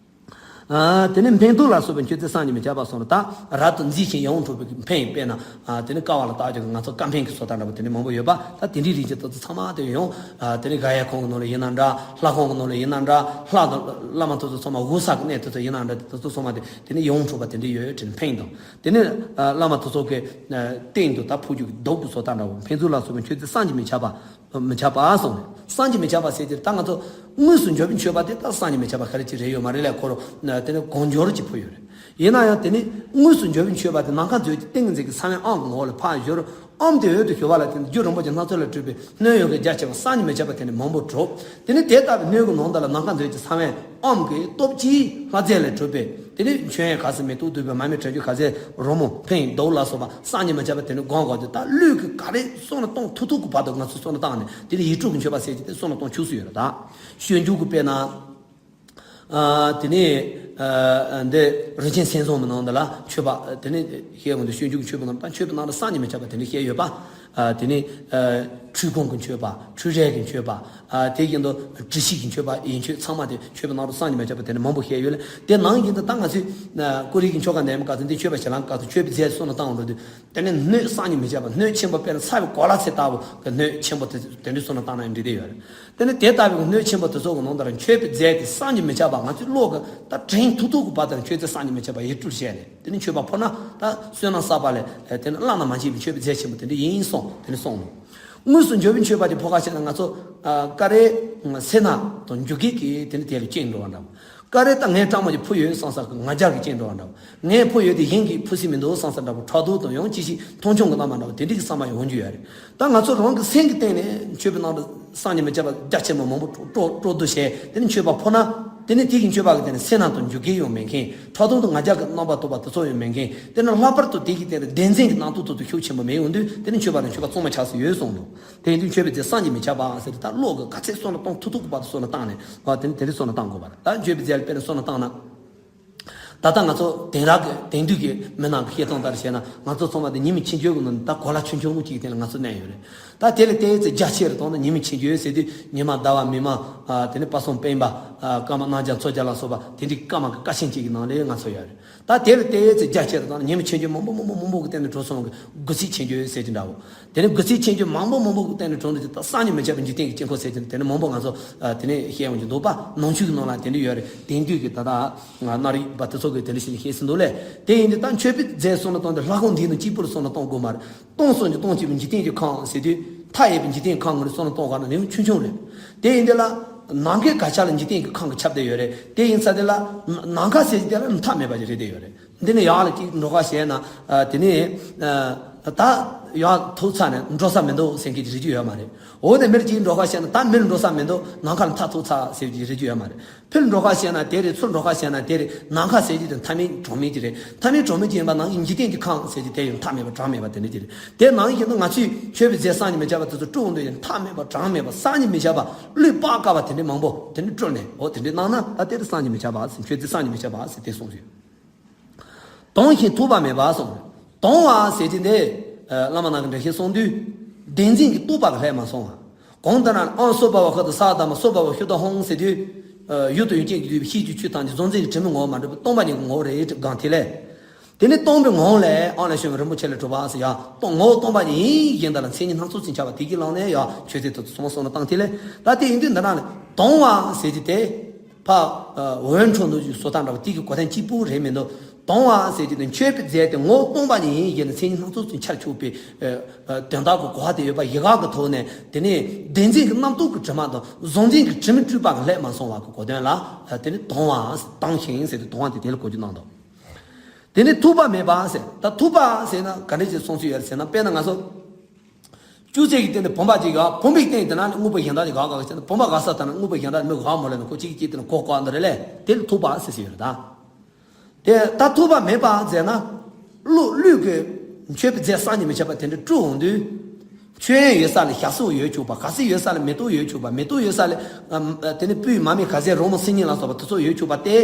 ཨ། དེ་ནས་འཕེན་གཏོར་ལ་སོགས་པའི་མཆོད་རྫས་བསམ་གྱིས་མི་ཁྱབ་པ་སོགས་ལ། ད་རབ་ཏུ་མཛེས་ཤིང་ཡིད་འོང་འཕྲོག་པའི་འཕེན། དཔེར་ན། ཨ། དེ་ནས་ཀ་བ་ལ་བཏགས་ཀྱང་ང་ཚོ་ཀ་འཕེན་གྱི་སོགས་དང་འདྲ་པོ་དེ་ནས་མང་པོ་ཡོད་པ། ད་དེ་འདྲའི་རིགས་ཀྱི་དེ་ཚོ་ཚང་མ་དེ་ཡང་། ཨ། དེ་ནས་ག་ཡའི་ཁང་གི་ནང་ལ་ཡིན་ན་འདྲ། ལྷ་ཁང་གི་ནང་ལ་ཡིན་ན་འདྲ། ལྷ་དང་བླ་མ་དེ་ཚོ་ཚང་མ་འོད་གསལ་གྱི་གནས་དེ་ཚོ་ཡིན་ན་འདྲ། དེ་ཚོ་ཚང་མ་དེ་དེ་ནས་ཡིད་འོང་འཕྲོག་པ་དེ་འདྲ་ཡོད་དྲན་འཕེན་དང་། དེ་ནས། ཨ། བླ་མ་དེ་ཚོ་གི། ཨ། སྟེང་དུ་ད་ཕུག་རྒྱུ་གི་གདུགས་ཀྱི་སོགས་དང་འདྲ་པོ། འཕེན་གཏོར་ལ་སོགས་པའི་མཆོད་རྫས་བསམ་གྱིས་མི་ཁྱབ་པ། མི་ཁྱབ་པ་སོགས། བསམ་གྱིས་མི་ཁྱབ་པ་ཟེར་དེ་ད་ང་ཚོ་དངོས་སུ་འབྱོར་པའི་མཆོད་པ་དེ་ད་བསམ་གྱིས་མི་ཁྱབ་པ་ག་རེ་ཅིག་རེད་ཡོད་མ་རེད་ལས། ཁོ་རང་དེ་ནས་གང་འབྱོར་གྱི་ཕུལ་ཡོད་རེད། ཡིན་ན་ཡང་དེ་ནི་དངོས་སུ་འབྱོར་པའི་མཆོད་པ་དེ་ནམ་མཁའ་མཛོད་ཀྱི་ཏིང་ངེ་འཛིན་གྱི་ས་བོན་ཨོཾ་གྱི་ངོ་བོ་ལ་ཕར་གཞོལ། ཨོཾ་དེ་འོད་དུ་ཞུ་བ་ལ་བརྟེན་ཏེ་རྒྱུ་རིན་པོ་ཆེ་སྣ་ཚོགས་ལས་གྲུབ་པའི་སྣོད་ཡོད་ཀྱི་རྒྱ་ཆེ་བ་བསམ་གྱིས་མི་ཁྱབ་པ་དེ་ནི་མང་པོ་གྲུབ། དེ་ནི་དེ་ལྟ་བུའི་སྣོད་ཀྱི་ནང་དུ་ལ་ནམ་མཁའ་མཛོད་ཀྱི་ས་བོན་ཨོཾ་གྱི་སྟོབས་ཀྱིས་ལྷ་རྫས་ལས་གྲུབ་པའི་དེ་ནི་མཆོད་ཡོན་ག་ས་མེ་ཏོག་བདུག་སྤོས་མར་མེ་དྲི་ཆབ་ཁ་ཟས་རོལ་མོ་འཕེན་གཏོར་ལ་སོགས་པ་བསམ་གྱིས་མི་ཁྱབ་པ་དེ་ནི་སྒོམ་དགོས་ཏེ། ད་བློས་ཀྱི་ག་རེ་བསམ་ན་གཏོང་ཐུབ་ཐུབ་ཀྱི་བར་དུ་ང་ཚོས་བསམ་ན་བཏང་ནས། དེ་ནི་ཡིད་སྤྲུལ་གྱི་མཆོད་པ་ཟེར་གྱི་དེ་བསམ་ན་གཏོང་ཆོག་ས་ཡོད་རེད། ད་སྤྱོད་འཇུག་གི་དཔེར་ན། ཨ། དེ་ནས། ཨ། འདི་རིན་ཆེན་སེམས་བཟང་མའི་ནང་དུ་ལ་མཆོད་པ་དེ་ནས་བཤད་ཡོང་དུས། སྤྱོད་འཇུག་གི་མཆོད་པའི་ནང་དུ། ད་མཆོད་པའི་ནང་དུ་བསམ་གྱིས་མི་ཁྱབ་པ་དེ་འདྲ་བཤད་ཡོད་པ། ཨ། དེ་ནས། ཨ། ཁྲུས་ཁང་གི་མཆོད་པ། ཁྲུས་གྲལ་གྱི་མཆོད་པ། ཨ། དེ་བཞིན་དུ་དྲི་ཞིམ་གྱི་མཆོད་པ། ཡིད་མཆོད་ཚང་མ་དེ་མཆོད་པའི་ནང་དུ་བསམ་གྱིས་མི་ཁྱབ་པ་དེ་འདྲ་མང་པོ་བཤད་ཡོད་ལ། དེ་ནང་བཞིན་དུ་ད་ང་ཚོས། ཨ། ཀོ་རི་གི་མཆོད་ཁང་ནས་མ་ག་ཚོད་འདི་མཆོད་པ་ཞལ་ལམ་ག་ཚོད་མཆོད་པའི་རྫས་བསམ་ན་བཏང་འགྲོ་དུས། དེ་ནས་སྣོད་བསམ་གྱིས་མི་ཁྱབ་པ། སྣོད་ཆེན་པོ་དཔེར་ན་ཚ་བའི་གོ་ལ་ཚད་ལྟ་བུ་གི་སྣོད་ཆེན་པོ་དེ་དེ་འདྲ་བསམ་ན་བཏང་ན་ཡང་འགྲིག་བསྡད་ཡོད་རེད། དེ་ནས་དེ་ལྟ་བུའི་སྣོད་ཆེན་པོ་དེ་ཚོ་གི་ནང་དུ་མཆོད་པའི་རྫས་དེ་བསམ་གྱིས་མི་ཁྱབ་པ། ང་ཚོའི་བློ་གི་ད་དྲན་ཐུབ་ཐུབ་ཀྱི་བར་དུ་མཆོད་རྫས་བསམ་གྱིས་མི་ཁྱབ་པ་ཡིད་སྤྲུལ་བྱས་ནས། དེ་ནས་མཆོད་པ་ཕུལ་ན་ད་བསོད་ནམས་བསགས་པ་ལས། ཨ། དེ་ནི་བླ་ན་མ་མཆིས་པའི་མཆོད་པའི་རྫས་ཆེན་པོ་དེ་འདྲ་ཡིན་གསུངས། དེ་ནས་གསུངས་ནོ། དངོས་སུ་འབྱོར་པའི་མཆོད་པ་དེ་ཕོ་ཁ་བྱས་ན་ང་ཚོ། ཨ། ཀ་རེ་སེར་སྣ་དང་འགྱུར་སྐད་ཀྱིས་དེ་ནི་དེ་ལ་སྐྱེས་འགྲོ་བ་འདྲ་བོ། ཀ་རེ་ད་ངས་སྤྲང་མོ་ཅིག་ཕུལ་ཡོད་བསམ་ས་གི་ང་རྒྱལ་གྱིས་སྐྱེས་འགྲོ་བ་འདྲ་བོ། ངས་ཕུལ་ཡོད་དེ་གཞན་གྱིས་ཕུལ་སྲིད་མི་འདུག་བསམ་ས་འདྲ་བོ། ཕྲག་དོག་དང་ཡང་ཅི་ཞིག་མཐོང་ཆུང་གི་རྣམ་པ་འདྲ་བོ་དེ་འདྲའི་གི་བསམ་པ་ཡོང་རྒྱུ་ཡོད་རེད། ད་ང་ཚོ་རང་གི་སེམས་ཀྱི་སྟེང་ནས་མཆོད་པའི་ནང་དུ་བསམ་གྱིས་མི་ཁྱབ་པ་རྒྱ་ཆེན་པོ་མང་པོ་སྤྲོ་སྤྲོ་སྤྲོ་བསྡུ་བྱས། དེ་ནས་མཆོད་པ་ཕུལ་ན། དེ་ནས་དེ་གི་མཆོད་པ་གི་སྟེང་ནས་སེར་སྣ་དང་འགྱུར་སྐད་ཡང་མེད་མཁན། ཕྲག་དོག་དང་ང་རྒྱལ་གྱི་རྣམ་པ་རྟོག་པ་དེ་ཚོ་ཡང་མེད་མཁན། དེ་ནས་ལྷག་པར་དུ་དེ་གི་སྟེང་དུ་བདེན་འཛིན་གྱི་རྣམ་རྟོག་ཏོག་ཏོ་ཤུགས་ཆེན་པོ་མེད་ཡོང་དུས། དེ་ནི་མཆོད་པ་དང་མཆོད་པ་གཙང་མ་ཆགས་སུ་ཡོད་གསུངས་འདུག་དེ་ཡིན་དུས་མཆོད་པའི་རྫས་བསམ་གྱིས་མི་ཁྱབ་པ་ཟེར་དུས། ད་བློ་གི་ག་ཚད་བསམ་ན་གཏོང་ཐུབ་ཐུབ་ཀྱི་བར་དུ་བསམ་ན་བཏང་ནས། ཨ། དེ་ནི་དེ་འདྲ་བསམ་ན་བཏང་དགོས་པ་རེད། ད་མཆོད་པའི་རྫས་ལ་དཔེར་ན་བསམ་ན་བཏང་ན། ད་ལྟ་ང་ཚོ་དེང་རབས་ཀྱི་དེང་དུས་ཀྱི་མི་ནང་གི་བཤད་སྟངས་ལྟར་བྱས་ན། ང་ཚོ་ཚང་མ་དེ་ཉི་མའི་ཆུང་ཆུང་གི་ནང་ད་གོ་ལ་ཆུང་ཆུང་ཅིག་གི་སྟེང་ལ་ང་ཚོ་གནས་ཡོད་རེད། ད་དེ་ལ་བལྟས་ཚེ་རྒྱ་ཆེ་རུ་བཏང་ན་ཉི་མའི་ཆུང་ཆུང་ཟེར་དུས། ཉི་མ་ཟླ་བ་མིག་དམར། ཨ། དེ་ནས་དཔག་བསམ་སྤེན་པ། ཨ། སྐར་མ་སྣང་རྒྱ་མཚོ་རྒྱ་ལ་སོགས་པ་དེ་འདྲའི་སྐར་མ་གི་ཀ་ཆེན་ཅིག་གི་ནང་ལ་ང་ཚོ་ཡོད་རེད། ད་དེ་ལ་བལྟས་ཚེ་རྒྱ་ཆེ་རུ་བཏང་ན་ཉི་མའི་ཆུང་ཆུང་མང་པོ་མང་པོ་མང་པོ་མང་པོ་གི་སྟེང་ནས་གྲུབ་སོང་གི་དགུ་ཚིགས་ཆུང་ཆུང་ཟེར་གྱི་འདྲ་བོ། དེ་ནས་དགུ་ཚིགས་ཆུང་ཆུང་མང་པོ་མང་པོ་གི་སྟེང་ནས་གྲུབ་འདུག་ཅེས། ད་བསམ་གྱིས་མི་ཁྱབ་པའི་འཇིག་རྟེན་གྱི་དཀྱིལ་འཁོར་ཟེར་གྱི་དེ་ནས་མང་པོ་ང་ཚོ། ཨ། དེ་ནས་བཤད་ཡོང་གི་འདུག་པ། ནང་ཆོས་ཀྱི་ནང་ལ་དེ་འདྲ་ཡོད་རེད། དེང་དུས་ཀྱི་ད་ལྟ་ང་གནའ་རིག་པ་དེ་ཚོ་གིས་དེ་འདྲ་བྱས་ནས་བཤད་ཟིན་འདུག་ལས། དེ་ཡིན་དུས་ད་མཆོད་པའི་རྫས་བསམ་ན་བཏང་དུས་ལྷ་ཁང་འདིའི་ནང་གཅིག་པུར་བསམ་ན་གཏོང་དགོས་མ་རེད། སྟོང་གསུམ་གྱི་སྟོང་གཅིག་པའི་འཇིག་རྟེན་གྱི་ཁམས་ཟེར་དུས། མཐའ་ཡས་པའི་འཇིག་རྟེན་གྱི་ཁམས་ངོས་ནས་བསམ་ན་གཏོང་དགོས་ན་ནི་ཆུང་ཆུང་རེད། དེ་ཡིན་དུས་ལ་ནམ་མཁའི་ག་ཆ་ལ་འཇིག་རྟེན་གྱི་ཁམས་ཀྱི་ཁྱབ་བསྡད་ཡོད་རེད། དེ་ཡིན་ས་དེ་ལ་ནམ་མཁའ་ཟེར་གྱི་དེ་ལ་མཐའ་མེད་པ་ཅིག་རེད་བསྡད་ཡོད་རེད། འདི་ནས་ཡར་ལ་གཅིག་འགྲོ་ཁ་བྱས་ན། ཨ། དེ་ནས། ཨ། ད་ཡར་ཐུག་ཚར་ནས་འགྲོ་ས་མི་འདུག་ཟེར་མཁན་གྱི་རེ་རྒྱུ་ཡོད་མ་རེད། འོ་དེ་མིར་གཅིག་འགྲོ་ཁ་བྱས་ན་ད་མིར་འགྲོ་ས་མི་འདུག་ནམ་མཁའ་ལ་མཐའ་ཐུག་ཚར་ཟེར་གྱི་རེ་རྒྱུ་ཡོད་མ་རེད། ཕར་འགྲོ་ཁ་བྱས་ན་དེ་རེད། ཚུར་འགྲོ་ཁ་བྱས་ན་དེ་རེད། ནམ་མཁའ་ཟེར་གྱི་དེ་མཐའ་མེད་གྲངས་མེད་ཀྱི་རེད། མཐའ་མེད་གྲངས་མེད་ཀྱི་ཡིན་པ་ནང་བཞིན་འཇིག་རྟེན་གྱི་ཁམས་ཟེར་གྱི་དེ་ཡང་མཐའ་མེད་པ་གྲངས་མེད་པ་དེ་འདྲ་ཅིག་རེད། དེ་ནང་བཞིན་དུ་ང་ཚོས་མཆོད་པའི་རྫས་བསམ་གྱིས་མི་ཁྱབ་པ་དེ་ཚོ་སྤྲུལ་འོང་དུས་ཡང་མཐའ་མེད་པ་གྲངས་མེད་པ། བསམ་གྱིས་མི་ཁྱབ་པ། བློས་དཔག་དཀའ་བ་དེ་འདྲ་མང་པོ་དེ་འདྲ་སྤྲུལ་ནས། འོ་དེ་འདྲ་གནང་ན་ད་དེ་རུ་བསམ་གྱིས་མི་ཁྱབ་པ་ཟེར། མཆོད་རྫས་བསམ་གྱིས་མི་ཁྱབ་པ་ཟེར་དེ་གསུངས་ཡོད། དང་ཞིང་ཐོགས་པ་མེད་པ་གསུངས། དང་བ་ཟེར་གྱི་འདི། ཨ། བླ་མ་ནང་གི་འགྲེལ་བཤད་གསུང་དུས། བདེན་འཛིན་གྱི་རྟོག་པ་གིས་ལྷད་མ་སོང་བ། གང་ལྟར་ན་ཨང་སོ་པ་བ་ཤུ་དང་ས་དྷརྨ་སོ་པ་བ་ཤུ་དྷ་ཧང་ཟེར་དུས། ཨ། ཡུལ་དང་ཡུལ་ཅན་གྱི་འདུས་པའི་ཤེས་རྒྱུད་ཆོས་ཐམས་ཅད་གཟུང་འཛིན་གྱི་དྲི་མའི་ངོ་བོ་མ་གྲུབ་པའི་སྟོང་པ་ཉིད་ཀྱི་ངོ་བོ་རེད་གང་དེ་ལས། དེ་ནས་སྟོང་པའི་ངང་ལས་ཨང་ལས་བྱུང་བའི་རིན་པོ་ཆེ་ལས་གྲུབ་པ་ཟེར་ཡ། སྟོང་ངོ་བོ་སྟོང་པ་ཉིད་ཡིན་གཞན་དག་ལ་མཚན་ཉིད་སྣ་ཚོགས་ཅན་ཁྱབ་པ་དེ་གི་ལམ་ལས་ཡ་མཆོད་རྫས་དེ་ཚོ་ཚང་མ་བསམ་ན་བཏང་དེ་ལས། ད་དེ་ཡིན་དུས་འདི་ན་ནི་དང་བ་ཟེར་གྱི་དེ། ཕ། ཨ། འོད་འཕྲོ་འདུ་བྱེད་སོགས་དང་འདྲ་བ་དེ་གི་གོ་དོན་གཅིག་པུ་རེད་མི་འདུག་དང་བ་ཟེར་གྱི་དེ་མཆོད་པའི་རྫས་དེ་ངོ་བོ་སྟོང་པ་ཉིད་ཡིན་གཞན་ལ་མཚན་ཉིད་སྣ་ཚོགས་ཅན་ཁྱབ་ཆོག་པའི། ཨ། ཨ། དོན་དག་གི་གོ་བ་དེ་ཡོད་པ་ཡི་གེ་གི་ཐོག་ནས། དེ་ནས་བདེན་འཛིན་གྱི་རྣམ་རྟོག་གི་དྲི་མ་དང་གཟུང་འཛིན་གྱི་དྲི་མའི་སྤྲུལ་པ་གིས་ལྷད་མ་སོང་བ་གི་གོ་དོན་ལ། ཨ། དེ་ནི་དང་བ། དང་ཞིང་ཟེར་ཏེ་དང་བ་དེ་དེ་ལ་གོ་རྒྱུ་གནང་འདུག་དེ་ནས་ཐུག་པ་མེད་པ་ཟེར། ད་ཐུག་པ་ཟེར་ན་ག་འདྲ་ཅིག་གསུང་སྲོལ་ཡོད་ཟེར་ན། དཔེར་ན་ང་ཚོ་སྐྱུག་རྫས་ཀྱི་སྟེང་དུ་བུམ་པ་ཅིག་བཞག་བུམ་པའི་སྟེང་དེ་ན་ནི་དངོས་པོ་གཞན་དག་ཅིག་བཞག་དགོས་ཟེར་ན། བུམ་པ་བཞག་ས་དང་ན་དངོས་པོ་གཞན་དག་མི་བཞག་མ་ལོས་ན་ཁོ་གཅིག་གིས་གཅིག་དེ་ན་གོ་དགོས་འདི་རེད་ལས། དེ་ལ་ཐུག་པ་ཟེར་ཟེར་ཡོད་རེད་ད། དེ་ད་ཐུག་པ་མེད་པ་ཟེར་ན། བློ་ལུས་ཀྱི་མཆོད་པའི་རྫས་བསམ་གྱིས་མི་ཁྱབ་པ་དེ་འདྲ་སྤྲུལ་འོང་དུས། མཆོད་ཡོན་ཡོད་ས་ལ་ཞག་སྲེག་ཡོད་ཆོག་པ། ག་ཚོད་ཡོད་ས་ལ་མེ་ཏོག་ཡོད་ཆོག་པ། མེ་ཏོག་ཡོད་ས་ལ། ཨ། དེ་ནས་སྤོས་མར་མེ་ག་ཟས་རོལ་མོ་སིལ་སྙན་ལ་སོགས་པ་དེ་ཚོ་ཡོད་ཆོག་པ་སྟེ།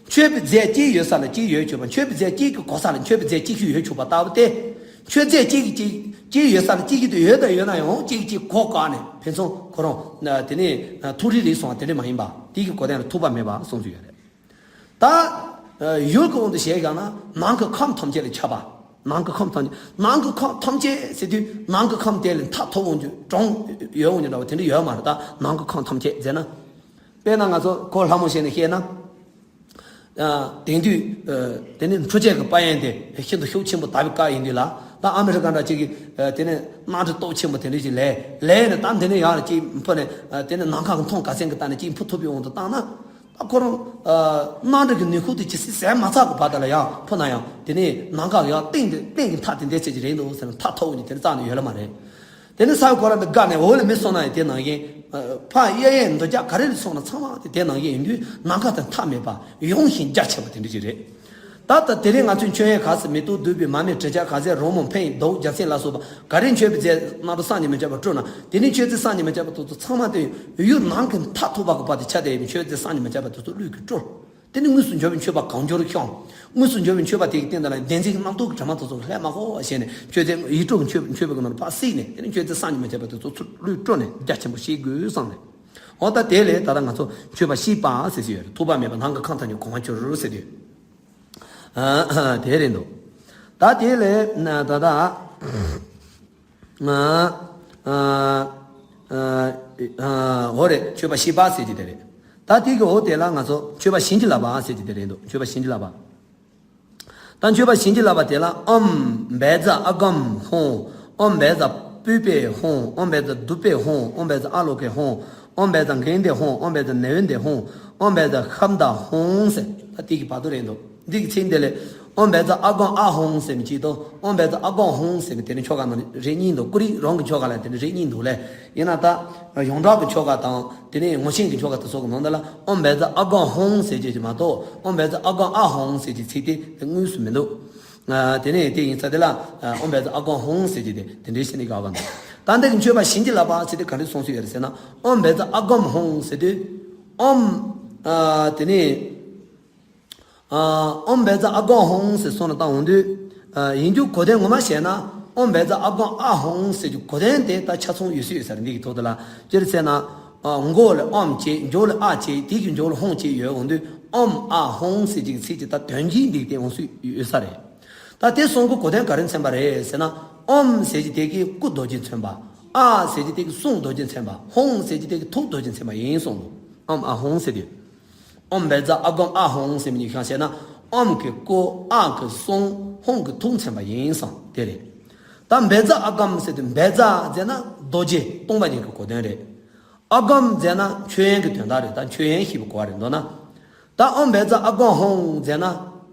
མཆོད་པའི་རྫས་གཅིག་ཡོད་ས་ལ་གཅིག་ཡོད་ཆོག་པ། མཆོད་པའི་རྫས་གཅིག་གི་གོ་ས་ལ་མཆོད་པའི་རྫས་གཅིག་ཤོས་ཡོད་ཆོག་པ་ལྟ་བུ་སྟེ། མཆོད་རྫས་གཅིག་གི་གཅིག་གཅིག་ཡོད་ས་ལ་གཅིག་གི་དེ་ཡོད་དང་ཡོད་ན་ཡང་གཅིག་གི་གཅིག་གོ་བཀག་ནས་ཕན་ཚུན་ཁོ་རང་དེ་ནས་ཐུགས་རིག་རིག་སོང་བ་དེ་འདྲ་མ་ཡིན་པ་དེ་གི་གོ་དོན་ལ་ཐུག་པ་མེད་པ་གསུངས་སུ་ཡོད་རེད། ད་ཡུལ་གྱི་དབང་དུ་བྱས་བཞག་ན་ནང་གི་ཁམས་ཐམས་ཅད་ལ་ཁྱབ་པ། ནང་གི་ཁམས་ཐམས་ཅད། ནང་གི་ཁམས་ཐམས་ཅད་ཟེར་དུས་ནང་གི་ཁམས་དེ་ལ་མཐའ་ཐོབ་འོང་རྒྱུ། གྲངས་ཡོད་འོང་རྒྱུ་འདྲ་བ་དེ་འདྲ་ཡོད་མ་རེད། ད་ནང་གི་ཁམས་ཐམས་ཅད་ཟེར་ན། དཔེར་ན་ང་ཚོ་གོ་ལྷ་མོ་བྱས་ནས་བཤད་ན། དེང་དུས་དེ་ནི་འཕྲུལ་ཆས་ཀྱི་དཔལ་ཡོན་དེ་ཤིན་ཏུ་ཤུགས་ཆེན་པོ་དར་བའི་སྐབས་ཡིན་དུས་ལ། ད་ཨ་མི་རི་ཀ་འདྲ་ཅིག་གིས་དེ་ནི་གནམ་གྲུ་སྟོབས་ཆེན་པོ་དེ་འདྲ་ཅིག་ལས་ལས་ནས། ད་འདི་ནས་ཡར་ཅིག་འཕུར་ནས་དེ་ནི་ནམ་མཁའ་གི་མཐོང་ག་ཚད་ཀྱི་སྟེང་ནས་ཅིག་འཕུར་ཐུབ་པའི་དབང་དུ་བཏང་ན། ད་ཁོ་རང་གནམ་གྲུ་གི་ནུས་ཤུགས་དེ་ཇི་སྲིད་ཟད་མ་ཚར་གི་བར་དུ་ལ་ཡང་འཕུར་ན་ཡང་། དེ་ནི་ནམ་མཁའ་གི་ཡང་སྟེང་དེ་སྟེང་གི་མཐའ་དེ་འདྲ་ཅིག་རེད་འདུག་ཟེར་ན། མཐའ་ཐོབ་འོང་རྒྱུ་དེ་རྩ་ནས་ཡོད་ལ་མ་རེད། དེ་ནི་ས་ཡི་གོ་ལ་འདི་བཀག་ནས་འོག་ལ་མི་སོང་ན་ཡང་། དེ་ནང་བཞིན་ཕར་གཡས་གཡོན་འདི་རྒྱ་ག་རེ་ལ་སོང་ན་ཚང་མ་དེ་དེ་ནང་བཞིན་ཡིན་དུས། ནམ་མཁའ་དང་མཐའ་མེད་པ་ཡངས་ཤིང་རྒྱ་ཆེ་བ་དེ་འདྲ་ཅིག་རེད། ད་ལྟ་དེ་རིང་ང་ཚོས་མཆོད་ཡོན་ག་ཚོད། མེ་ཏོག་བདུག་སྤོས་མར་མེ་དྲི་ཆབ་ག་ཚད། རོལ་མོ་འཕེན་ཡིག་རྡོ་རྒྱ་མཚན་ལ་སོགས་པ་ག་རེ་མཆོད་པའི་རྫས་རྣམས་བསམ་གྱིས་མི་ཁྱབ་པ་སྤྲོ་ན། དེ་ནི་མཆོད་རྫས་བསམ་གྱིས་མི་ཁྱབ་པ་དེ་ཚོ་ཚང་མ་དེ་ཡུལ་ནང་གི་མཐའ་ཐོབ་པ་གི་བར་དུ་ཆ་དེ་མཆོད་རྫས་བསམ་གྱིས་མི་ཁྱབ་པ་དེ་ཚོ་བློས་ཀྱིས་སྤྲོ། དེ་ནི་དངོས་སུ་འབྱོར་བའི་མཆོད་པ་གང་འབྱོར་བཤམས། དངོས་སུ་འབྱོར་བའི་མཆོད་པ་དེ་གི་སྟེང་དུ་ལ་བདེན་འཛིན་གྱི་རྣམ་རྟོག་གི་དྲི་མ་དེ་ཚོ་ལྷད་མ་གོ་བ་བྱས་ནས། མཆོད་རྫས་ཡིད་སྤྲོ་གི་མཆོད་མཆོད་པའི་གི་ནང་ལ་ཕར་བསྲེགས་ནས། དེ་ནི་མཆོད་རྫས་བསམ་གྱིས་མི་ཁྱབ་པ་དེ་ཚོ་ཚུར་བློས་སྤྲོ་ནས་རྒྱ་ཆེན་པོ་བྱེད་དགོས་བསམ་ནས། འོ་ད་དེ་ལས་ད་ལྟ་ང་ཚོ་མཆོད་པ་བཤིག་པ་ཟེར་གྱི་ཡོད་རེད། ཐོགས་པ་མེད་པ་ནང་གི་ཁམས་ཐམས་ཅད་གོང་བར་གྱུར་ཟེར་དུས། ཨ་ཨ་དེ་རེད་འདུག་ད་དེ་ལས་ན་ད་ད། ཨ་ཨ་ཨ་ཨ་འོ་རེད། མཆོད་པ་བཤིག་པ་ཟེར་གྱི་དེ་རེད། ད་དེ་གི་འོག་དེ་ལ་ང་ཚོ་མཆོད་པ་བྱིན་གྱིས་བརླབ་པ་ཟེར་གྱི་དེ་རེད་འདུག་མཆོད་པ་བྱིན་གྱིས་བརླབ་པ། ད་མཆོད་པ་བྱིན་གྱིས་བརླབ་པ་དེ་ལ། ཨོཾ་བཛྲ་ཨ་གཾ་ཧཱུྃ། ཨོཾ་བཛྲ་པུཥྤེ་ཧཱུྃ། ཨོཾ་བཛྲ་དྷཱུ་པེ་ཧཱུྃ། ཨོཾ་བཛྲ་ཨཱ་ལོ་ཀེ་ཧཱུྃ། ཨོཾ་བཛྲ་གནྡྷེ་ཧཱུྃ། ཨོཾ་བཛྲ་ནཻ་ཝི་དྱེ་ཧཱུྃ། ཨོཾ་བཛྲ་ཤབྡ་ཧཱུྃ་ཟེར། ད་དེ་གི་བར་དུ་རེད་འདུག་འདི་གི་ཚིག་འདི་ལས། ཨོཾ་བཛྲ་ཨ་གཾ་ཨཱཿཧཱུྃ་ཟེར་མི་གཅིག་དང་། ཨོཾ་བཛྲ་ཨ་གཾ་ཧཱུྃ་ཟེར་མི་དེ་ནི་ཆོ་ག་ནང་རིགས་གཉིས་འདུག་ཀུ་རི་རང་གི་ཆོ་ག་ལ་དེ་ནི་རིགས་གཉིས་འདུག་ལས། ཡིན་ན་ད་ཡོངས་གྲགས་ཀྱི་ཆོ་ག་དང་དེ་ནས་ངོ་ཤེས་ཀྱི་ཆོ་ག་དེ་ཚོ་གི་ནང་དུ་ལ། ཨོཾ་བཛྲ་ཨ་གཾ་ཧཱུྃ་ཟེར་རྒྱུ་ཅིག་མ་གཏོགས། ཨོཾ་བཛྲ་ཨ་གཾ་ཨཱཿཧཱུྃ་ཟེར་གྱི་ཚིག་དེ་དངོས་སུ་མི་འདུག་ཨ་དེ་ནས་དེ་ཡིན་ཙང་དེ་ལ་ཨོཾ་བཛྲ་ཨ་གཾ་ཧཱུྃ་ཟེར་གྱི་དེ་དེ་འདྲའི་ཞིག་ནི་དགའ་བ་འདུག་ད་འདི་གི་མཆོད་པ་བྱིན་གྱིས་བརླབ་པ་ཟེར་དེ་ག་འདྲ་གསུངས་སྲོལ་ཡོད་རེད་ཟེར་ན། ཨོཾ་བཛྲ་ཨ་གཾ་ཧཱུྃ་ཟེར་དུས། ཨོཾ་ཨ་དེ་ནས། ཨོཾ་བཛྲ་ཨ་གཾ་ཧཱུྃ་ཟེར་སོང་ལ་བཏང་འོང་དུས། ཡིན་རྒྱུ་གོ་དོན་ངོ་མ་བཤད་ན། ཨོཾ་བཛྲ་ཨ་གཾ་ཨཱཿཧཱུྃ་ཟེར་གྱི་གོ་དོན་དེ་ད་ཆ་ཚང་ཡོད་སྲིད་ཡོད་ས་རེད། འདི་གི་ཐོག་ཏུ་ལ་ཅི་རེད་ཟེར་ན། མགོ་ལ་ཨོཾ་བྱས། མཇུག་ལ་ཨཱཿ་བྱས། དེ་གི་མཇུག་ལ་ཧཱུྃ་བྱས་ཡོད་འོང་དུས། ཨོཾ་ཨཱཿཧཱུྃ་ཟེར་གྱི་ཚིག་གི་ད་དོན་གྱིས་འདི་གི་དེ་འོང་སྲིད་ཡོད་ས་རེད། ད་དེ་གསུང་གི་གོ་དོན་ག་རེ་མཚོན་པ་རེད་ཟེར་ན། ཨོཾ་ཟེར་གྱི་དེ་གིས་སྐུ་རྡོ་རྗེ་མཚོན་པ། ཨཱཿཟེར་གྱི་དེ་གིས་གསུང་རྡོ་རྗེ་མཚོན་པ། ཧཱུྃ་ཟེར་གྱི་དེ་གིས་ཐུགས་རྡོ་རྗེ་མཚོན་པ་ཡིན་གསུངས་འདུག་ཨོཾ་ཨཱཿཧཱུྃ་ཟེར་དུས། ཨོཾ་བཛྲ་ཨ་གཾ་ཨཱཿཧཱུྃ་ཟེར་མི་གཉིས་ཀྱི་ཤང་བཤད་ན། ཨོཾ་གྱི་སྐུ། ཨཱཿ་གི་གསུང་། ཧཱུྃ་གི་ཐུགས་མཚོན་པ་ཡིན་གསུངས་དེ་རེད། ད་བཛྲ་ཨ་གཾ་ཟེར་དུས། བཛྲ་ཟེར་ན་རྡོ་རྗེ་སྟོང་པ་ཉིད་ཀྱི་གོ་དོན་རེད། ཨ་གཾ་ཟེར་ན་མཆོད་ཡོན་གྱི་དོན་དག་རེད། ད་མཆོད་ཡོན་ཞེས་པའི་གོ་བ་རེད་འདོད་ན། ད་ཨོཾ་བཛྲ་ཨ་གཾ་ཧཱུྃ་ཟེར་ན།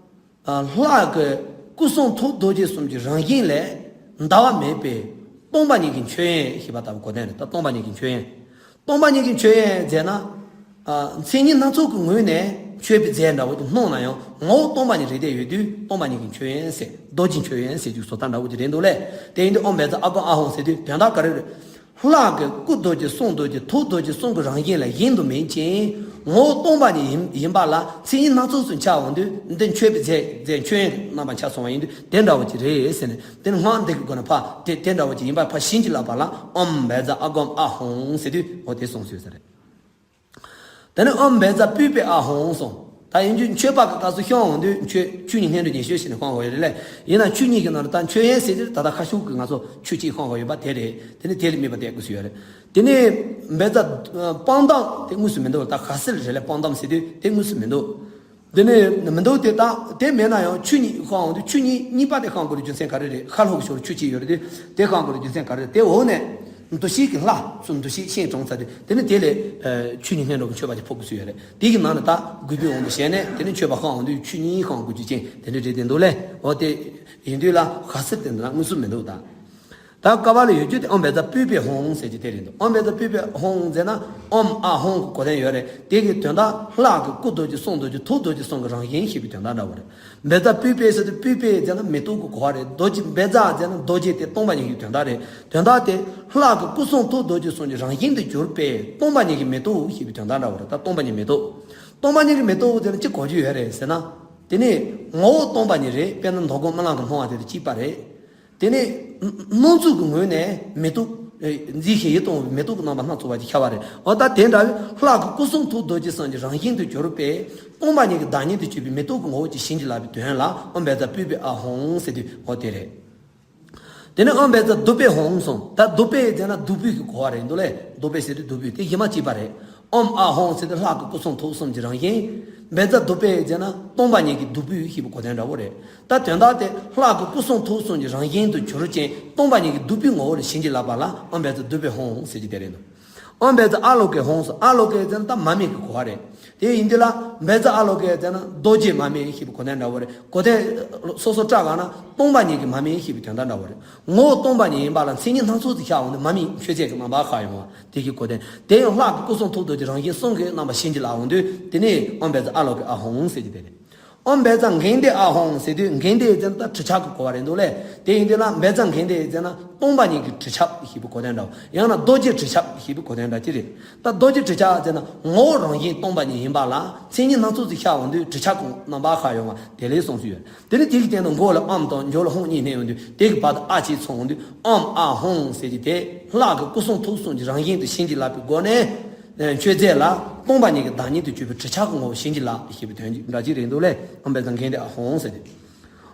ལྷ་གི་སྐུ་གསུང་ཐུགས་རྡོ་རྗེ་གསུམ་གྱི་རང་བཞིན་ལས་འདའ་བ་མེད་པའི་སྟོང་པ་ཉིད་ཀྱི་མཆོད་ཡོན་ཞེས་པ་ལྟ་བུ་གོ་དོན་རེད། ད་སྟོང་པ་ཉིད་ཀྱི་མཆོད་ཡོན། སྟོང་པ་ཉིད་ཀྱི་མཆོད་ཡོན་ཟེར་ན། མཚན་ཉིད་སྣ་ཚོགས་ཀྱི་ངོས་ནས་མཆོད་པའི་རྫས་འདྲ་བོ་ཅིག་སྣང་ན་ཡང་། ངོ་བོ་སྟོང་པ་ཉིད་རེད་བསྡད་ཡོད་དུས་སྟོང་པ་ཉིད་ཀྱི་མཆོད་ཡོན་ཟེར། རྡོ་རྗེ་མཆོད་ཡོན་ཟེར་རྒྱུ་བཟོ་ལྟ་འདྲ་བོ་ཅིག་རེད་འདུག་ལས། དེ་ཡིན་དུས་ཨོཾ་བཛྲ་ཨ་གཾ་ཨཱཿཧཱུྃ་ཟེར་དུས་དོན་དག་ག་རེ་རེད། ལྷ་གི་སྐུ་རྡོ་རྗེ་གསུང་རྡོ་རྗེ་ཐུགས་རྡོ་རྗེ་གསུམ་གྱི་རང་བཞིན་ལས་གཞན་དུ་མེད་ཅིང་། ངོ་བོ་སྟོང་པ་ཉིད་ཡིན་ཡིན་པ་ལ། མཚན་ཉིད་སྣ་ཚོགས་སུ་འཆར་འོང་དུས། འདི་མཆོད་པའི་རྫས་རྫས་མཆོད་ཡོན་རྣམ་པར་འཆར་སོང་བ་ཡིན་དུས་དེ་འདྲ་བོ་ཅིག་རེད་ཟེར་ནས། དེ་ནི་སྔགས་འདི་གི་སྒོ་ནས་ཕར་དེ་དེ་འདྲ་བོ་ཅིག་ཡིན་པ་ཕར་བྱིན་གྱིས་བརླབས་པ་ལ། ཨོཾ་བཛྲ་ཨ་གཾ་ཨཱཿཧཱུྃ་ཟེར་དུས་འོ་དེ་གསུངས་སོང་ཟེར་རེད། དེ་ནས་ཨོཾ་བཛྲ་པུཥྤེ་ཨཱཿཧཱུྃ་གསུངས། ད་ཡིན་རྒྱུ་མཆོད་པ་གི་སྐབས་སུ་བཤམས་འོང་དུས་མཆོད་ཆུ་གཉིས་སྔོན་འགྲོ་ཉེར་སྤྱོད་བྱས་ནས་བཤམས་དགོས་ཡོད་རེད་ལས། ཡིན་ན་ཆུ་གཉིས་ཀྱི་ནང་ལ་ད་མཆོད་ཡོན་ཟེར་དུས་ད་ལྟ་ཁ་ཤུགས་ཀྱིས་ང་ཚོ་ཆུ་གཅིག་བཤམས་དགོས་ཡོད་པ་དེ་རེད། དེ་ནི་དེ་ལ་དམིགས་པ་གཏད་དགོས་སུ་ཡོད་རེད། དེ་ནས་བཛྲ་པཱདྱཾ་དེ་དངོས་སུ་མི་འདུག་ད་ག་སེར་རེད་ལས། པཱདྱཾ་ཟེར་དུས་དེ་དངོས་སུ་མི་འདུག་དེ་ནས་མི་འདུག་དེ་དང་དེ་མེད་ན་ཡང་ཆུ་གཉིས་བཤམས་འོང་དུས་ཆུ་གཉིས་གཉིས་པ་དེ་བཤམས་དགོས་རྒྱུ་མཚན་ག་རེ་རེད། ཤར་ལྷོ་གི་ཕྱོགས་ལ་ཆུ་གཅིག་ཡོད་རེད་དེ། དེ་བཤམས་དགོས་རྒྱུ་མཚན་ག་རེ་རེད། དེ་འོག་ནས་འདུ་ཤེས་ཀྱི་ལྷ་ཚུར་འདུ་ཤེས་ཤིང་དྲངས་ཚར་དུས་དེ་ནི་དེ་ལས་ཆུ་གཉིས་སྔོན་འགྲོ་གི་མཆོད་པ་ཅིག་ཕུལ་དགོས་སུ་ཡོད་རེད། དེ་གི་ནང་ནས་ད་གུས་པའི་དབང་དུ་བྱས་ནས་དེ་ནི་མཆོད་པ་བཤམས་འོང་དུས་ཆུ་གཉིས་བཤམས་དགོས་རྒྱུ་ཅན་དེ་འདྲ་རེད་དེ་འདུག་ལས། འོ་དེ་ཡིན་དུས་ལ་ག་སེར་དེ་འདྲ་དངོས་སུ་མི་འདུག་ད། ད་ཀ་བ་ལ་ཡོད་རྒྱུ་དེ་ཨོཾ་བཛྲ་པུཥྤེ་ཧཱུྃ་ཟེར་རྒྱུ་དེ་རེད་འདུག་ཨོཾ་བཛྲ་པུཥྤེ་ཧཱུྃ་ཟེར་ན་ཨོཾ་ཨཱཿཧཱུྃ་གི་གོ་དོན་ཡོད་རེད། དེ་གི་དོན་དག་ལྷ་གི་སྐུ་རྡོ་རྗེ་གསུང་རྡོ་རྗེ་ཐུགས་རྡོ་རྗེ་གསུམ་གྱི་རང་བཞིན་ཞེས་པའི་དོན་དག་འདྲ་བོ་རེད། བཛྲ་པུཥྤེ་ཟེར་དུས་པུཥྤེ་ཟེར་ན་མེ་ཏོག་གི་གོ་བ་རེད། རྡོ་རྗེ་བཛྲ་ཟེར་ན་རྡོ་རྗེ་དེ་སྟོང་པ་ཉིད་ཀྱི་དོན་དག་རེད། དོན་དག་དེ་ལྷ་གི་སྐུ་གསུང་ཐུགས་རྡོ་རྗེ་གསུམ་གྱི་རང་བཞིན་དུ་གྱུར་པའི་སྟོང་པ་ཉིད་ཀྱི་མེ་ཏོག་ཞེས་པའི་དོན་དག་འདྲ་བོ་རེད། ད་སྟོང་པ་ཉིད་མེ་ཏོག་སྟོང་པ་ཉིད་ཀྱི་མེ་ཏོག་ཟེར་ན་ཅི་གོ་རྒྱུ་ཡོད་རེད་ཟེར་ན། དེ་ནི་ངོ་བོ་སྟོང་པ་ཉིད་རེད། དཔེར་ན་མདོ་སྒོམ་རྨི་ལམ་གྱི་སྣང་བ་དེ་དང་གཅིག་པ་རེད། དེ་ནས་སྣང་ཚུལ་གྱི་ངོས་ནས་མེ་ཏོག་ མཛེས་ཤིང་ཡིད་དུ་འོང་བའི་མེ་ཏོག་གི་རྣམ་པ་སྣ་ཚོགས་པ་ཅིག་ཤར་བ་རེད། འོ་ད་དེ་འདྲ་བའི་ལྷ་གི་སྐུ་གསུང་ཐུགས་རྡོ་རྗེ་གསུམ་གྱི་རང་བཞིན་དུ་གྱུར་པས་སྟོང་པ་ཉིད་ཀྱི་བདག་ཉིད་དུ་གྱུར་པའི་མེ་ཏོག་གི་ངོ་བོ་ཅིག་བྱིན་གྱིས་བརླབས་པའི་དོན་ལ་ཨོཾ་བཛྲ་པུཥྤེ་ཨཱཿཧཱུྃ་ཟེར་དུས་འོ་དེ་རེད། དེ་ནས་ཨོཾ་བཛྲ་བདུག་པའི་ཧཱུྃ་གསུངས། ད་བདུག་པའི་ཟེར་ན་བདུག་སྤོས་ཀྱི་གོ་བ་རེད་འདུག་ལས། བདུག་པའི་ཟེར་དུས་བདུག་སྤོས་དེ་གཞི་མ་གཅིག་པ་རེད། ཨོཾ་ཨཱཿཧཱུྃ་ཟེར་དུས་ལྷ་གི་སྐུ་གསུང་ཐུགས་གསུམ་གྱི་རང་བཞིན། བཛྲ་བདུག་པའི་ཟེར་ན་སྟོང་པ་ཉིད་ཀྱི་བདུག་སྤོས་ཞེས་པའི་གོ་དོན་འདྲ་བོ་རེད། ད་དོན་དག་དེ་ལྷ་གི་སྐུ་གསུང་ཐུགས་གསུམ་གྱི་རང་བཞིན་དུ་གྱུར་ཅིང་སྟོང་པ་ཉིད་ཀྱི་བདུག་སྤོས་ངོ་བོ་ལ་བྱིན་གྱིས་བརླབས་པ་ལ་ཨོཾ་བཛྲ་བདུག་པའི་ཧཱུྃ་ཟེར་གྱི་དེ་རེད་འདུག་ཨོཾ་བཛྲ་ཨཱ་ལོ་ཀེ་ཧཱུྃ་སོགས། ཨཱ་ལོ་ཀེ་ཟེར་ན་ད་མར་མེ་གི་གོ་བ་རེད། དེ་ཡིན་དུས་ལ་བཛྲ་ཨཱ་ལོ་ཀེ་ཟེར་ན་རྡོ་རྗེ་མར་མེ་ཞེས་པའི་གོ་དོན་འདྲ་བོ་རེད། གོ་དོན་སོ་སོ་བཀྲལ་བ་ན་སྟོང་པ་ཉིད་ཀྱི་མར་མེ་ཞེས་པའི་དོན་དག་འདྲ་བོ་རེད། ངོ་བོ་སྟོང་པ་ཉིད་ཡིན་པ་ལ་མཚན་ཉིད་སྣ་ཚོགས་ཀྱིས་ཤར་འོང་དུས་མར་མེའི་མཆོད་རྫས་ཀྱི་རྣམ་པ་ཤར་ཡོང་བ་དེ་གི་གོ་དོན། དེ་ཡང་ལྷ་གི་སྐུ་གསུང་ཐུགས་རྡོ་རྗེ་རང་བཞིན་གསུམ་གྱི་རྣམ་པ་བྱིན་གྱིས་བརླབས་འོང་དུས་དེ་ནས་ཨོཾ་བཛྲ་ཨཱ་ལོ་ཀེ་ཨཱཿཧཱུྃ་ཟེར་གྱི་དེ་རེད། ཨོཾ་བཛྲ་གྷནྟེ་ཨཱཿཧཱུྃ་ཟེར་དུས་གྷནྟེ་ཟེར་ན་ད་གྲི་ཆབ་ཀྱི་གོ་བ་རེད་འདུག་ལས། དེ་ཡིན་དུས་ལ་བཛྲ་གྷནྟེ་ཟེར་ན་སྟོང་པ་ཉིད་ཀྱི་གྲི་ཆབ་ཞེས་པའི་གོ་དོན་འདྲ་བོ། ཡང་ན་རྡོ་རྗེ་གྲི་ཆབ་ཞེས་པའི་གོ་དོན་འདྲ་ཅིག་རེད། ད་རྡོ་རྗེ་གྲི་ཆབ་ཟེར་ན་ངོ་བོ་རང་བཞིན་སྟོང་པ་ཉིད་ཡིན་པ་ལ་མཚན་ཉིད་སྣ་ཚོགས་ཀྱིས་ཤར་འོང་དུས་གྲི་ཆབ་ཀྱི་རྣམ་པ་ཤར་ཡོང་བ་དེ་ལས་གསུངས་སུ་ཡོད། དེ་ནི་དེ་གི་སྟེང་དུ་མགོ་ལ་ཨོཾ་དང་མཇུག་ལ་ཧཱུྃ་གཉིས་བསྣན་ཡོང་དུས་དེ་གི་བར་དུ་ཨ་ཅེས་ཚང་འོང་དུས་ཨོཾ་ཨཱཿཧཱུྃ་ཟེར་གྱི་དེ་ལྷ་གི་སྐུ་གསུང་ཐུགས་གསུམ་གྱི་རང་བཞིན་དུ་བྱིན་གྱིས་བརླབས་པའི་སྒོ་ནས། མཆོད་རྫས་ལ་སྟོང་པ་ཉིད་ཀྱི་བདག་ཉིད་དུ་གྱུར་པའི་གྲི་ཆབ་ཀྱི་ངོ་བོ་བྱིན་གྱིས་བརླབས་ཞེས་པའི་དོན་འདྲ་ཅིག་རེད་འདུག་ལས། ཨོཾ་བཛྲ་གྷནྟེ་ཨཱཿཧཱུྃ་ཟེར་ཏེ།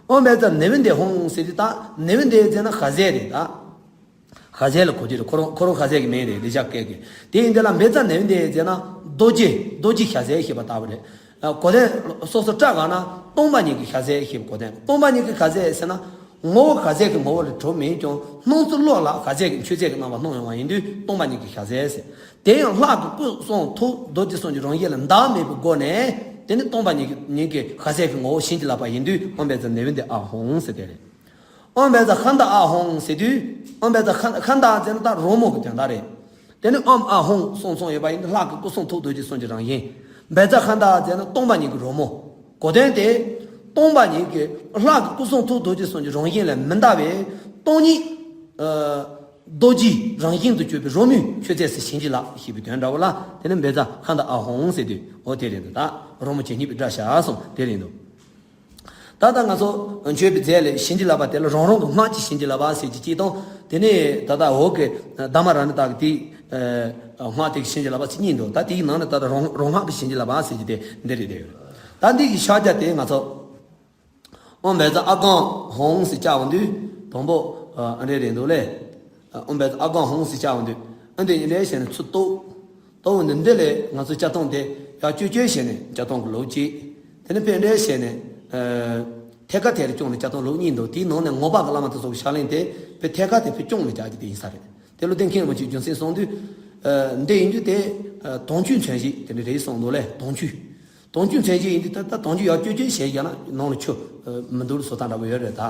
ཨོཾ་བཛྲ་ནཻ་ཝི་དྱེ་ཧཱུྃ་ཟེར་ཏེ་ད་ནཻ་ཝི་དྱེ་ཟེར་ན་ཤ་ཟས་རེད་ད། ཤ་ཟས་ལ་གོ་རྒྱུ་རེད། ཁོ་རང་ཁོ་རང་ཤ་ཟས་ཀྱི་མིང་རེད་ལེགས་སྦྱར་སྐད་ཀྱི། དེ་ཡིན་དུས་ལ་བཛྲ་ནཻ་ཝི་དྱེ་ཟེར་ན་རྡོ་རྗེ་རྡོ་རྗེ་ཤ་ཟས་ཞེས་པ་ལྟ་བུ་རེད། གོ་དོན་སོ་སོ་བཀྲལ་བ་ན་སྟོང་པ་ཉིད་ཀྱི་ཤ་ཟས་ཞེས་པའི་གོ་དོན། སྟོང་པ་ཉིད་ཀྱི་ཤ་ཟས་ཟེར་ན། ངོ་བོ་ཤ་ཟས་ཀྱི་ངོ་བོ་ལས་གྲུབ་མིན་ཀྱང་སྣང་ཚུལ་བློ་ལ་ཤ་ཟས་ཀྱི་མཆོད་རྫས་ཀྱི་རྣམ་པ་སྣང་ཡོང་བ་ཡིན་དུས་སྟོང་པ་ཉིད་ཀྱི་ཤ་ཟས་ཟེར། དེ་ཡང་ལྷ་གི་སྐུ་གསུང་ཐུགས་རྡོ་རྗེ་གསུམ་གྱི་རང་བཞིན་ལ་འདའ་མེད་པའི་སྒོ་ནས་དེ་ནི་སྟོང་པ་ཉིད་ཀྱི་ཉིད་ཀྱི་ཤ་ཟས་ཀྱི་ངོ་བོ་བྱིན་གྱིས་བརླབས་པ་ཡིན་དུས་ཨོཾ་བཛྲ་ནཻ་ཝི་དྱེ་ཨཱཿཧཱུྃ་ཟེར་དེ་རེད། ཨོཾ་བཛྲ་ཤཱནྟ་ཨཱཿཧཱུྃ་ཟེར་དུས་ཨོཾ་བཛྲ་ཤཱནྟ་ཤཱནྟ་ཟེར་ན་ད་རོལ་མོ་གི་དོན་དག་རེད། དེ་ནི་ཨོཾ་ཨཱཿཧཱུྃ་གསུམ་གསུམ་ཡོད་པ་ཡིན་ན་ལྷ་གི་སྐུ་གསུང་ཐུགས་རྡོ་རྗེ་གསུམ་གྱི་རང་བཞིན། བཛྲ་ཤཱནྟ་ཟེར་ན་སྟོང་པ་ཉིད་ཀྱི་རོལ་མོ། གོ་དོན་དེ། སྟོང་པ་ཉིད་ཀྱི་ལྷ་གི་སྐུ་གསུང་ཐུགས་རྡོ་རྗེ་གསུམ་གྱི་རང་བཞིན་ལས་མི་འདའ་བའི་སྟོང་ཉིད། ཨ། རྡོ་རྗེའི་རང་བཞིན་དུ་གྱུར་པའི་རོལ་མོའི་མཆོད་རྫས་སུ་བྱིན་གྱིས་བརླབས་ཞེས་པའི་དོན་འདྲ་བོ་ལ་དེ་ནི་བཛྲ་ཤཱནྟ་ཨཱཿཧཱུྃ་ཟེར་དུས་འོ་དེ་རེད་འདུག་ད་རོལ་མོ་ཇི་སྙེད་པའི་སྒྲ་བྱ་གསུངས་དེ་རེད་འདུག་ད་ལྟ་ང་ཚོ་མཆོད་པའི་རྫས་ལས་བྱིན་གྱིས་བརླབས་པ་དེ་ལ་རང་རང་གི་སྔགས་ཀྱིས་བྱིན་གྱིས་བརླབས་པ་ཟེར་གྱི་གཅིག་དང་དེ་ནས་ད་ལྟ་འོག་གི་དྷརྨ་རཱ་ཎི་ཏ་གི་དེའི་སྔགས་དེ་གིས་བྱིན་གྱིས་བརླབས་པ་ཟེར་གཉིས་འདུག་ད་དེའི་ནང་ནས་ད་ལྟ་རང་རང་སྔགས་ཀྱིས་བྱིན་གྱིས་བརླབས་པ་ཟེར་གྱི་དེ་འདི་རེད་དེ། ད་འདི་གི་ཕྱག་རྒྱ་དེ་ང་ཚོ་ཨོཾ་བཛྲ་ཨཱ་གཱཾ་ཧཱུྃ་ཟེར་བྱ་བ་འདུག་དང་པོ་ཨ་འདྲ་རེད་འདུག་ལས། ཨོཾ་བཛྲ་ཨཱ་གཱཾ་ཧཱུྃ་ཟེར་བྱ་བ་འདུག་ཨ་འདི་ཡིན་ལས་བྱས་ནས་ཚུར་གཏོར། གཏོར་འདི་འདི་ལས་ང་ཚོ་བྱ་སྟངས་དེ་ཡར་བསྐྱོད་བསྐྱོད་བྱས་ནས་བྱ་སྟངས་ཀྱི་ལུགས་གཅིག་དེ་ནས་དཔེ་འདྲ་བྱས་ནས་ཐད་ཀར་ཐད་ཀར་བརྐྱངས་ནས་བྱ་སྟངས་ལུགས་གཉིས་འདུག་དེའི་ནང་ནས་མངོན་པ་གི་བླ་མ་དེ་ཚོ་གི་ཕྱག་ལེན་དེ་དཔེ་ཐད་ཀར་དེ་དཔེ་བརྐྱངས་ནས་བྱ་རྒྱུ་དེ་ཡིན་ས་རེད། དེ་ལུགས་བསྟན་མཁན་རིན་པོ་ཆེས་རྒྱུ་མཚན་གསུངས་དུས། འདི་ཡིན་རྒྱུ་དེ་དོང་ཆུའི་མཚོན་བྱེད་དེ་འདྲ་རེད་གསུངས་འདུག་ལས་དོང་ཆུ། དོང་ཆུ་མཚོན་བྱེད་ཡིན་དུས་ད་ལྟ་དོང་ཆུ་ཡར་བསྐྱོད་བསྐྱོད་བྱས་བཞག་ན་ནང་ལ་ཆུ་མི་འདུག་བཟོ་སྟངས་འདྲ་པོ་ཡོད་རེད་ད།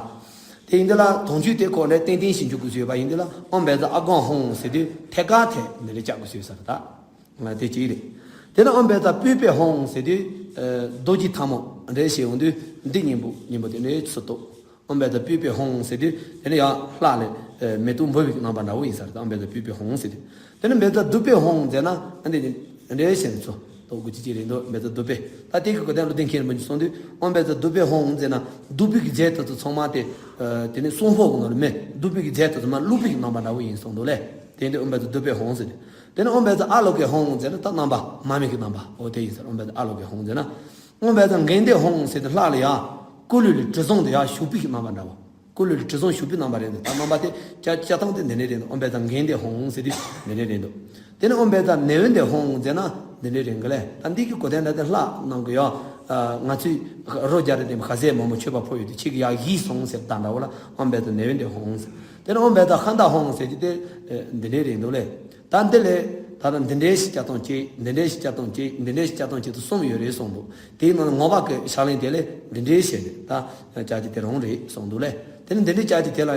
དེ་ཡིན་དུས་ལ་དོང་ཆུ་དེ་ཁོ་ནས་ཏན་ཏན་ཞིག་འཇུག་དགོས་ཟེར་བ་ཡིན་དུས་ལ་ཨོཾ་བཛྲ་ཨཱ་གཱཾ་ཧཱུྃ་ཟེར་དུས་ཐད་ཀར་དེ་འདི་ལས་བཅག་དགོས་ཟེར་ས་རེད་ད། དེ་གཅིག་རེད། དེ་ནས་ཨོཾ་བཛྲ་པུཥྤེ་ཧཱུྃ་ཟེར་དུས་རྡོ་རྗེ་ཐལ་མོ་འདྲ་བྱས་འོང་དུས་འདི་གཉིས་པོ་གཉིས་པོ་དེ་འདྲའི་ཚུལ་དུ། ཨོཾ་བཛྲ་པུཥྤེ་ཧཱུྃ་ཟེར་དུས་དེ་ནི་ཡང་ལྷ་ལས་མེ་ཏོག་འབུལ་བའི་རྣམ་པ་འདྲ་བོ་ཡིན་ས་རེད། ཨོཾ་བཛྲ་པུཥྤེ་ཧཱུྃ་ཟེར་དུས་དེ་ནི་བཛྲ་བདུག་པེ་ཧཱུྃ་ཟེར་ན་ཨ་འདི་ནི་འདྲའི་ཞེས་ཚོ་ལྟོ་གོ་ཅི་ཅི་རེད་འདུག་བཛྲ་བདུག་པེ། ད་དེ་གི་གོ་དོན་ལུང་བསྟན་མཁན་རིན་པོ་ཆེས་གསུངས་དུས་ཨོཾ་བཛྲ་བདུག་པེ་ཧཱུྃ་ཟེར་ན་བདུག་སྤོས་ཀྱི་རྫས་དེ་ཚོ་ཚང་མ་དེ་དེ་ནི་སྲུང་འཕོ་གི་ནང་ལ་མེ་བདུག་སྤོས་ཀྱི་རྫས་དེ་ཚོ་མ་བླུགས་པའི་རྣམ་པ་འདྲ་བོ་ཡིན་གསུངས་འདུག་ལས། དེ་འདི་ཨོཾ་བཛྲ་བདུག་པེ་ཧཱུྃ་ཟེར་དུས་དེ་ནི་ཨོཾ་བཛྲ་ཨཱ་ལོ་ཀེ་ཧཱུྃ་ཟེར་ན་ད་རྣམ་པ་མར་མེ་གི་རྣམ་པ་འོ་དེ་ཡིན་ས་རེད། ཨོཾ་བཛྲ་ཨཱ་ལོ་ཀེ་ཧཱུྃ་ཟེར་ན། ཨོཾ་བཛྲ་གྷནྟེ་ཧཱུྃ་ཟེར་དུས་ལྷ་ལ་ཡ། སྐུ་ལུས་ལ་དྲི་བཟང་དེ་ཡར་ཞུགས་པའི་རྣམ་པ་འདྲ་བོ། སྐུ་ལུས་ལ་དྲི་བཟང་ཞུགས་པའི་རྣམ་པ་རེད་འདུག་ད་རྣམ་པ་དེ་བྱ་བྱ་སྟངས་དེ་འདི་ནས་རེད་འདུག་ཨོཾ་བཛྲ་གྷནྟེ་ཧཱུྃ་ཟེར་དུས་འདི་ནས་རེད་འདུག་དེ་ནས་ཨོཾ་བཛྲ་ནཻ་ཝི་དྱེ་ཧཱུྃ་ཟེར་ན་འདི་ནས་རེད་གི་ལས། ད་འདི་གི་གོ་དོན་ད་དེ་ལྷ་རྣམས་ཀྱི་ཡ། ང་ཚོས་རོ་བརྒྱ་རེ་དེ་ཤ་ཟས་མང་པོ་མཆོད་པ་ཕུལ་ཡོད་དུས་ཁྱེད་ཀྱིས་ཡར་བཞེས་སོང་ཟེར་ད་འདྲ་བོ་ལ་ཨོཾ་བཛྲ་ནཻ་ཝི་དྱེ་ཧཱུྃ་ཟེར། དེ་ནས་ཨོཾ་བཛྲ་ཤཱནྟ་ཧཱུྃ་ཟེར་དུས་དེ་འདི་ནས་རེད་འདུག་ལས། ད་འདི་ལས་ད་ལྟ་འདི་འདྲའི་ཞིག་བྱ་སྟངས་གཅིག་འདི་འདྲའི་ཞིག་བྱ་སྟངས་གཅིག་འདི་འདྲའི་ཞིག་བྱ་སྟངས་གཅིག་ཏུ་གསུམ་ཡོད་རེད་གསུངས་འདུག་དེའི་ནང་ནས་མངོན་པ་གི་ཕྱག་ལེན་དེ་ལས་འདི་འདྲའི་བྱས་ནས་ད་བྱ་རྒྱུ་དེ་རང་རེད་གསུངས་འདུག་ལས། དེ་ནི་འདི་འདྲའི་བྱ་རྒྱུ་དེ་ལ་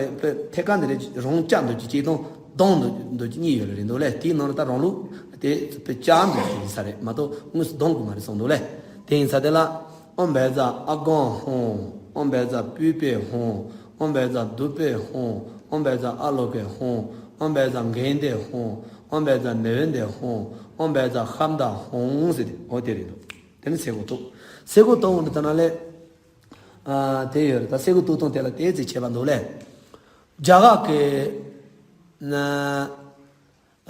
ཐད་ཀར་འདི་འདྲའི་རང་བྱ་འདུག་རྒྱུ་གཅིག་དང་སྡང་འདུག་རྒྱུ་གཉིས་ཡོད་རེད་འདུག་ལས། དེའི་ནང་ནས་ད་རང་ལུགས་དེ་བྱ་འདུག་རྒྱུ་ཡིན་ས་རེད་མ་གཏོགས་དངོས་སུ་སྡང་དགོས་མ་རེད་གསུངས་འདུག་ལས། དེ་ཡིན་ས་དེ་ལ། ཨོཾ་བཛྲ་ཨཱ་གཱཾ་ཧཱུྃ། ཨོཾ་བཛྲ་པུཥྤེ་ཧཱུྃ། ཨོཾ་བཛྲ་བདུག་པེ་ཧཱུྃ། ཨོཾ་བཛྲ་ཨཱ་ལོ་ཀེ་ཧཱུྃ། ཨོཾ་བཛྲ་གྷནྟེ་ཧཱུྃ། ཨོཾ་བཛྲ་ནཻ་ཝི་དྱེ་ཧཱུྃ། ཨོཾ་བཛྲ་ཤཱནྟ་ཧཱུྃ་ཟེར་ཏེ་འོ་དེ་རེད་འདུག་དེ་ནི་སེ་གོལ་གཏོགས། སེ་གོལ་གཏོགས་འོང་དུས་ད་ན་ལས། དེ་ཡོད་རེད། ད་སེ་གོལ་གཏོགས་སྟངས་དེ་ལ་དེ་ཙི་ཁྱད་པར་འདུག་ལས། རྒྱ་གར་གྱི། ན།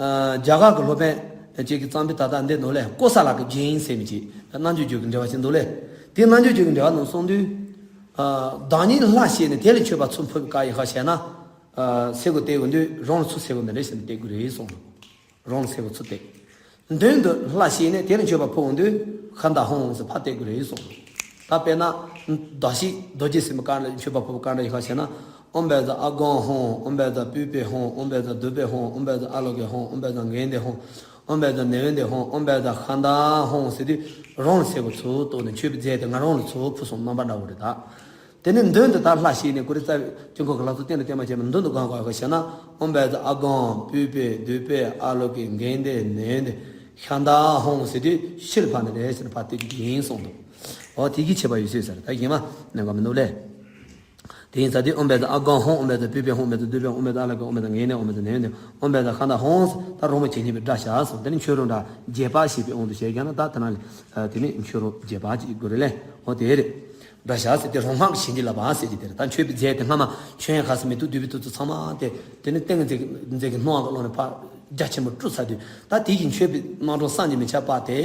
རྒྱ་གར་གྱི་སློབ་དཔོན་ཅིག་གིས་བརྩམས་པའི་ད་ལྟ་འདི་འདུག་ལེ། ཀོ་ས་ལ་གི་རྒྱན་ཟེར་མི་ཅིག་རྣལ་འབྱོར་རྒྱུད་ཀྱི་འགྲེལ་བ་ཅིག་འདུག་ལེ། དེ་རྣལ་འབྱོར་རྒྱུད་ཀྱི་འགྲེལ་བ་ནང་གསུངས་དུས། བདག་ཉིད་ལྷ་ཞེས་ནས་དེ་ལ་མཆོད་པ་ཚུར་ཕུལ་བའི་བཀའ་ཡིན་ཁ་བཤད་ན། སེ་གོ་སྟེ་འོང་དུས་རང་ལ་ཚུར་སེ་གོ་འདི་འདྲ་ཞིག་སྟེ་དགོས་རེད་གསུངས། རང་ལ་སེ་གོ་ཚུར་སྟེ། མདུན་དུ་ལྷ་ཞེས་ནས་དེ་ལ་མཆོད་པ་ཕུལ་འོང་དུས་ཤཱནྟ་ཧཱུྃ་ཟེར་ཕར་བཏེག་དགོས་རེད་གསུངས། ད་དཔེར་ན། བདག་བསྐྱེད་རྡོ་རྗེ་ཟེར་མི་ག་འདྲ་མཆོད་པ་ཕུལ་བ་ག་འདྲ་ཡིན་ཁ་བཤད་ན། ཨོཾ་བཛྲ་ཨ་དགོངས་ཧཱུྃ། ཨོཾ་བཛྲ་བདུད་བྷེ་ཧཱུྃ། ཨོཾ་བཛྲ་བདུད་བྷེ་ཧཱུྃ། ཨོཾ་བཛྲ་ཨ་ལོ་ཀེ་ཧཱུྃ། ཨོཾ་བཛྲ་གནྡྷེ་ཧཱུྃ། ཨོཾ་བཛྲ་ནཻ་ཝི་དྱེ་ཧཱུྃ། ཨོཾ་བཛྲ་ཤཱནྟ་ཧཱུྃ་ཟེར་དུས་རང་ལ་སེ་གོ་ཚུར་གཏོར་ནས་མཆོད་པའི་རྫས་དེ་ང་རང་ལ་ཚུར་ཕུལ་སོང་རྣམ་པ་འདྲ་བོ་རེད་ད། དེ་ནས་མདུན་དུ་ད་ལྷ་ཞེས་ནས་ཀུ་རེ་རྩ་བའི་དཀྱིལ་འཁོར་གྱི་ལྷ་ཚོགས་སྟེང་དུ་བརྟན་པར་བྱས་ནས་མདུན་དུ་གང་གང་ཡོད་ཁ་བཤད་ན། ཨོཾ་བཛྲ་ཨ་དགོངས། བདུད་བྷེ། བདུད་བྷེ། ཨ་ལོ་ཀེ། གནྡྷེ། ནཻ་ཝི་དྱེ། ཤཱནྟ་ཧཱུྃ་ཟེར་དུས་ཕྱི་ལ་ཕར་ནས་རེ་ཞིག་ཕར་བཏེག་རྒྱུ་ཡིན་གསུངས་འདུག་འོ་དེ་གི་ཁྱད་པར་ཡོད་ཚོད་ཟེར་ད་གིན་མ་ནས་ག་མི་འདུག་ལེ། དེ་ཡིན་ཙང་དེ་ཨོཾ་བཛྲ་ཨ་དགོངས་ཧཱུྃ། ཨོཾ་བཛྲ་བདུད་བྷེ་ཧཱུྃ། ཨོཾ་བཛྲ་བདུད་བྷེ་ཧཱུྃ། ཨོཾ་བཛྲ་ཨ་ལོ་ཀེ། ཨོཾ་བཛྲ་གནྡྷེ། ཨོཾ་བཛྲ་ནཻ་ཝི་དྱེ། ཨོཾ་བཛྲ་ཤཱནྟ་ཧཱུྃ། ད་རོལ་མོ་ཇི་སྙེད་པའི་སྒྲ་བྱ་གསུངས། དེ་ནས་མཆོད་རོལ་འདྲ་རྒྱས་པ་ཞེས་པའི་དབང་དུ་བྱས་ཀྱང་ན་ད་དེ་ན་ལས། དེ་ནས་མཆོད་རོལ་རྒྱས་པ་ཅིག་དགོས་རེད་ལེ། འོ་དེ་རེད། སྒྲ་བྱ་ཟེར་དེ་རང་སྔགས་ཀྱི་བྱིན་གྱིས་བརླབས་པ་ཟེར་གྱི་དེ་རེད། ད་མཆོད་པའི་རྫས་དེ་སྔ་མ་མཆོད་ཡོན་ག་ས་མེ་ཏོག་བདུག་སྤོས་བཏབ་ཚོ་ཚང་མ་དེ། དེ་ནས་ཏིང་ངེ་འཛིན་གྱི་སྣང་བ་གི་ཀློང་ནས་ཕར་རྒྱ་ཆེན་པོ་སྤྲུལ་ཚར་དུས་ད་དེ་ཡི་མཆོད་པའི་རྣམ་གྲངས་བསམ་གྱིས་མི་ཁྱབ་པ་དེ།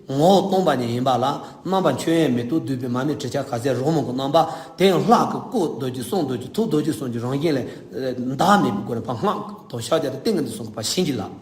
ངོ་བོ་སྟོང་པ་ཉིད་ཡིན་པ་ལ་རྣམ་པ་མཆོད་ཡོན་མེ་ཏོག་བདུག་སྤོས་མར་མེ་དྲི་ཆབ་ག་ཟེར་རོལ་མོ་གི་རྣམ་པ་དེ་ཡང་ལྷ་གི་སྐུ་རྡོ་རྗེ་གསུང་རྡོ་རྗེ་ཐུགས་རྡོ་རྗེ་གསུམ་གྱི་རང་བཞིན་ལས་འདའ་མེད་པའི་སྒོ་ནས་ཕར་སྔགས་དང་ཕྱག་རྒྱ་དང་ཏིང་ངེ་འཛིན་གསུམ་གྱིས་ཕར་བྱིན་གྱིས་བརླབས།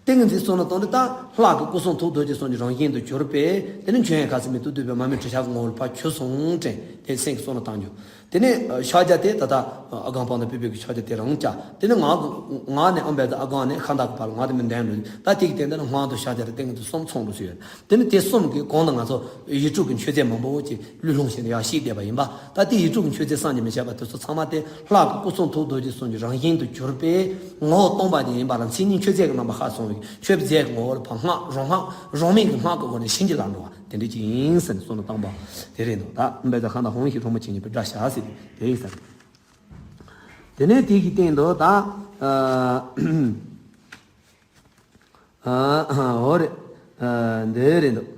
ཏིང་ངེ་འཛིན་གསུམ་ལ་བཏང་དུས་ད་ལྷ་གི་སྐུ་གསུང་ཐུགས་རྡོ་རྗེ་གསུམ་གྱི་རང་བཞིན་དུ་གྱུར་པས། དེ་ནི་མཆོད་ཡོན་ག་ས་མེ་ཏོག་བདུག་སྤོས་མར་མེ་དྲི་ཆབ་ཀྱི་ངོ་བོར་ཕར་གྱུར་སོང་དྲན་དེ་སེམས་ཀྱི་གསུང་ལ་བཏང་རྒྱུ། དེ་ནས་ཕྱག་རྒྱ་དེ་ད་ལྟ་ཨ་དགོངས་པ་དང་བདུད་བྷེ་གི་ཕྱག་རྒྱ་དེ་རང་བྱ། དེ་ནས་ངག་ངག་ནས་ཨོཾ་བཛྲ་ཨ་དགོངས་ནས་ཤཱནྟ་གི་བར་ལ་ངག་དེ་མི་འདོན་འགྲོ། ད་དེ་གི་སྟེང་དེ་ནི་སྔགས་དང་ཕྱག་རྒྱ་དང་ཏིང་ངེ་འཛིན་གསུམ་ཚང་འགྲོ་ཞིག་ཡོད། དེ་ནི་དེ་གསུམ་གྱི་གོང་དུ་ང་ཚོ་ཡིག་དྲུག་གི་མཆོད་རྫས་མང་པོ་ཅིག་བླུགས་བླུགས་བྱས་ནས་ཡར་བཤད་བསྡད་པ་ཡིན་པ། ད་དེ་ཡིག་དྲུག་གི་མཆོད་རྫས་བསམ་གྱིས་མི་ཁྱབ་པ་དེ་ཚོ་ཚང་མ་དེ་ལྷ་གི་སྐུ་གསུང་ཐུགས་རྡོ་རྗེ་གསུམ་གྱི་རང་བཞིན་དུ་གྱུར་པས་ངོ་བོ་སྟོང་པ་ཉིད་ཡིན་པ་ལ་མཚན་ཉིད་མཆོད་རྫས་ཀྱི་རྣམ་པ་ཤར་སོང་བའི་མཆོད་པའི་རྫས་ཀྱི་ངོ་བོ་ལ་ཕར་སྔགས་རང་སྔགས་རང་མིང་གི་སྔགས་ཀྱི་སྒོ་ནས་བྱིན་གྱིས་བརླབས་འགྲོ་བ་དེ་འདྲ་ཅིག་ཡིན་ཟེར་ནས་གསུངས་ནས་བཏང་པ་དེ་རེད་འདུག་ད་ཨོཾ་བཛྲ་ཤཱནྟ་ཧཱུྃ་ཞེས་རོལ་མོ་ཇི་སྙེད་པའི་སྒྲ་བྱ་ཟེར་དེ་ཡིན་ཟེར། དེ་ནས་དེ་གི་སྟེང་དུ་ད་ཨ་ཨ་འོ་རེད། ཨ་འདི་རེད་འདུག་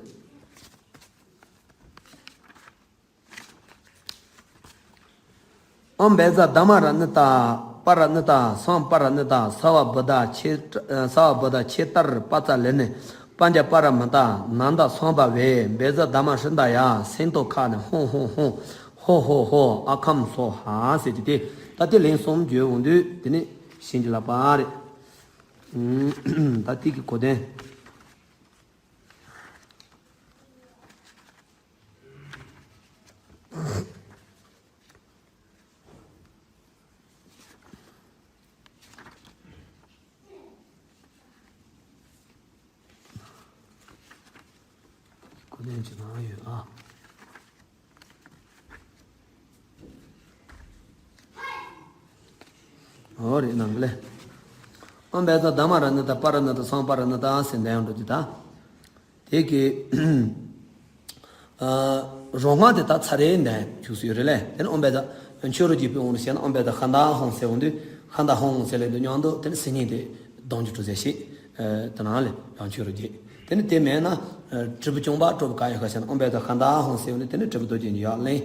ཨོཾ་བཛྲ་དྷརྨ་རཏྣ་ཏ། པ་རཏྣ་ཏ། སཾ་པ་རཏྣ་ཏ། སརྦ་བུ་ཏ་ཆེ་སརྦ་བུ་ཏ་ཆེ་ཏར་པ་ཙ་ལི་ནི་པཉྩ་པ་ར་མི་ཏ་ནནྡ་སཾ་བྷ་ཝེ། བཛྲ་དྷརྨ་ཧྲྀ་ད་ཡ་སེན་ཏོ་ཁ་ནི་ཧོ་ཧོ་ཧོ་ཧོ་ཧོ་ཧོ་ཨ་ཁཾ་སྭཱ་ཧཱ་ཟེར་གྱི་དེ། ད་དེ་ལན་གསུམ་བརྗོད་འོང་དུས་དེ་ནི་བྱིན་གྱིས་བརླབས་པ་རེད། ད་དེ་གི་གོ་དོན། གོ་དོན་ཅི་གང་ཡོད་ཨ། འོ་རེད་ནང་གི་ལས། ཨོཾ་བཛྲ་དྷརྨ་རཏྣ་ཏ། པ་རཏྣ་ཏ། སཾ་པ་རཏྣ་ཏ་ཟེར་འདོན་འགྲོ་གི་ད། དེ་གི་ཨ་རོ་སྔགས་དེ་ད་ཚར་རེ་འདོན་བཅུག་སྲོལ་ཡོད་རེད་ལས། དེ་ནས་ཨོཾ་བཛྲ་མཆོད་རོལ་རྒྱས་པའི་དབང་དུ་བྱས་ན་ཨོཾ་བཛྲ་ཤཱནྟ་ཧཱུྃ་ཟེར་འོང་དུས་ཤཱནྟ་ཧཱུྃ་ཟེར་ལེ་འདུག་མཉམ་དུ་དེ་ནས་སིལ་སྙན་དེ་གདངས་རྒྱུ་གྲོལ་ཟེར་ཞིག་ཨ་དེ་ནང་ལས་ཡང་མཆོད་རོལ་རྒྱས། དེ་ནས་དེ་མེད་ན་ཨ་དྲིལ་བུ་རྐྱང་པ་དྲིལ་བུ་ག་ཡོད་ག་ཟེར་ན་ཨོཾ་བཛྲ་ཤཱནྟ་ཧཱུྃ་ཟེར་འོང་དུས་དེ་ནས་དྲིལ་བུ་རྡོ་རྗེ་གཉིས་ཡར་ལེན།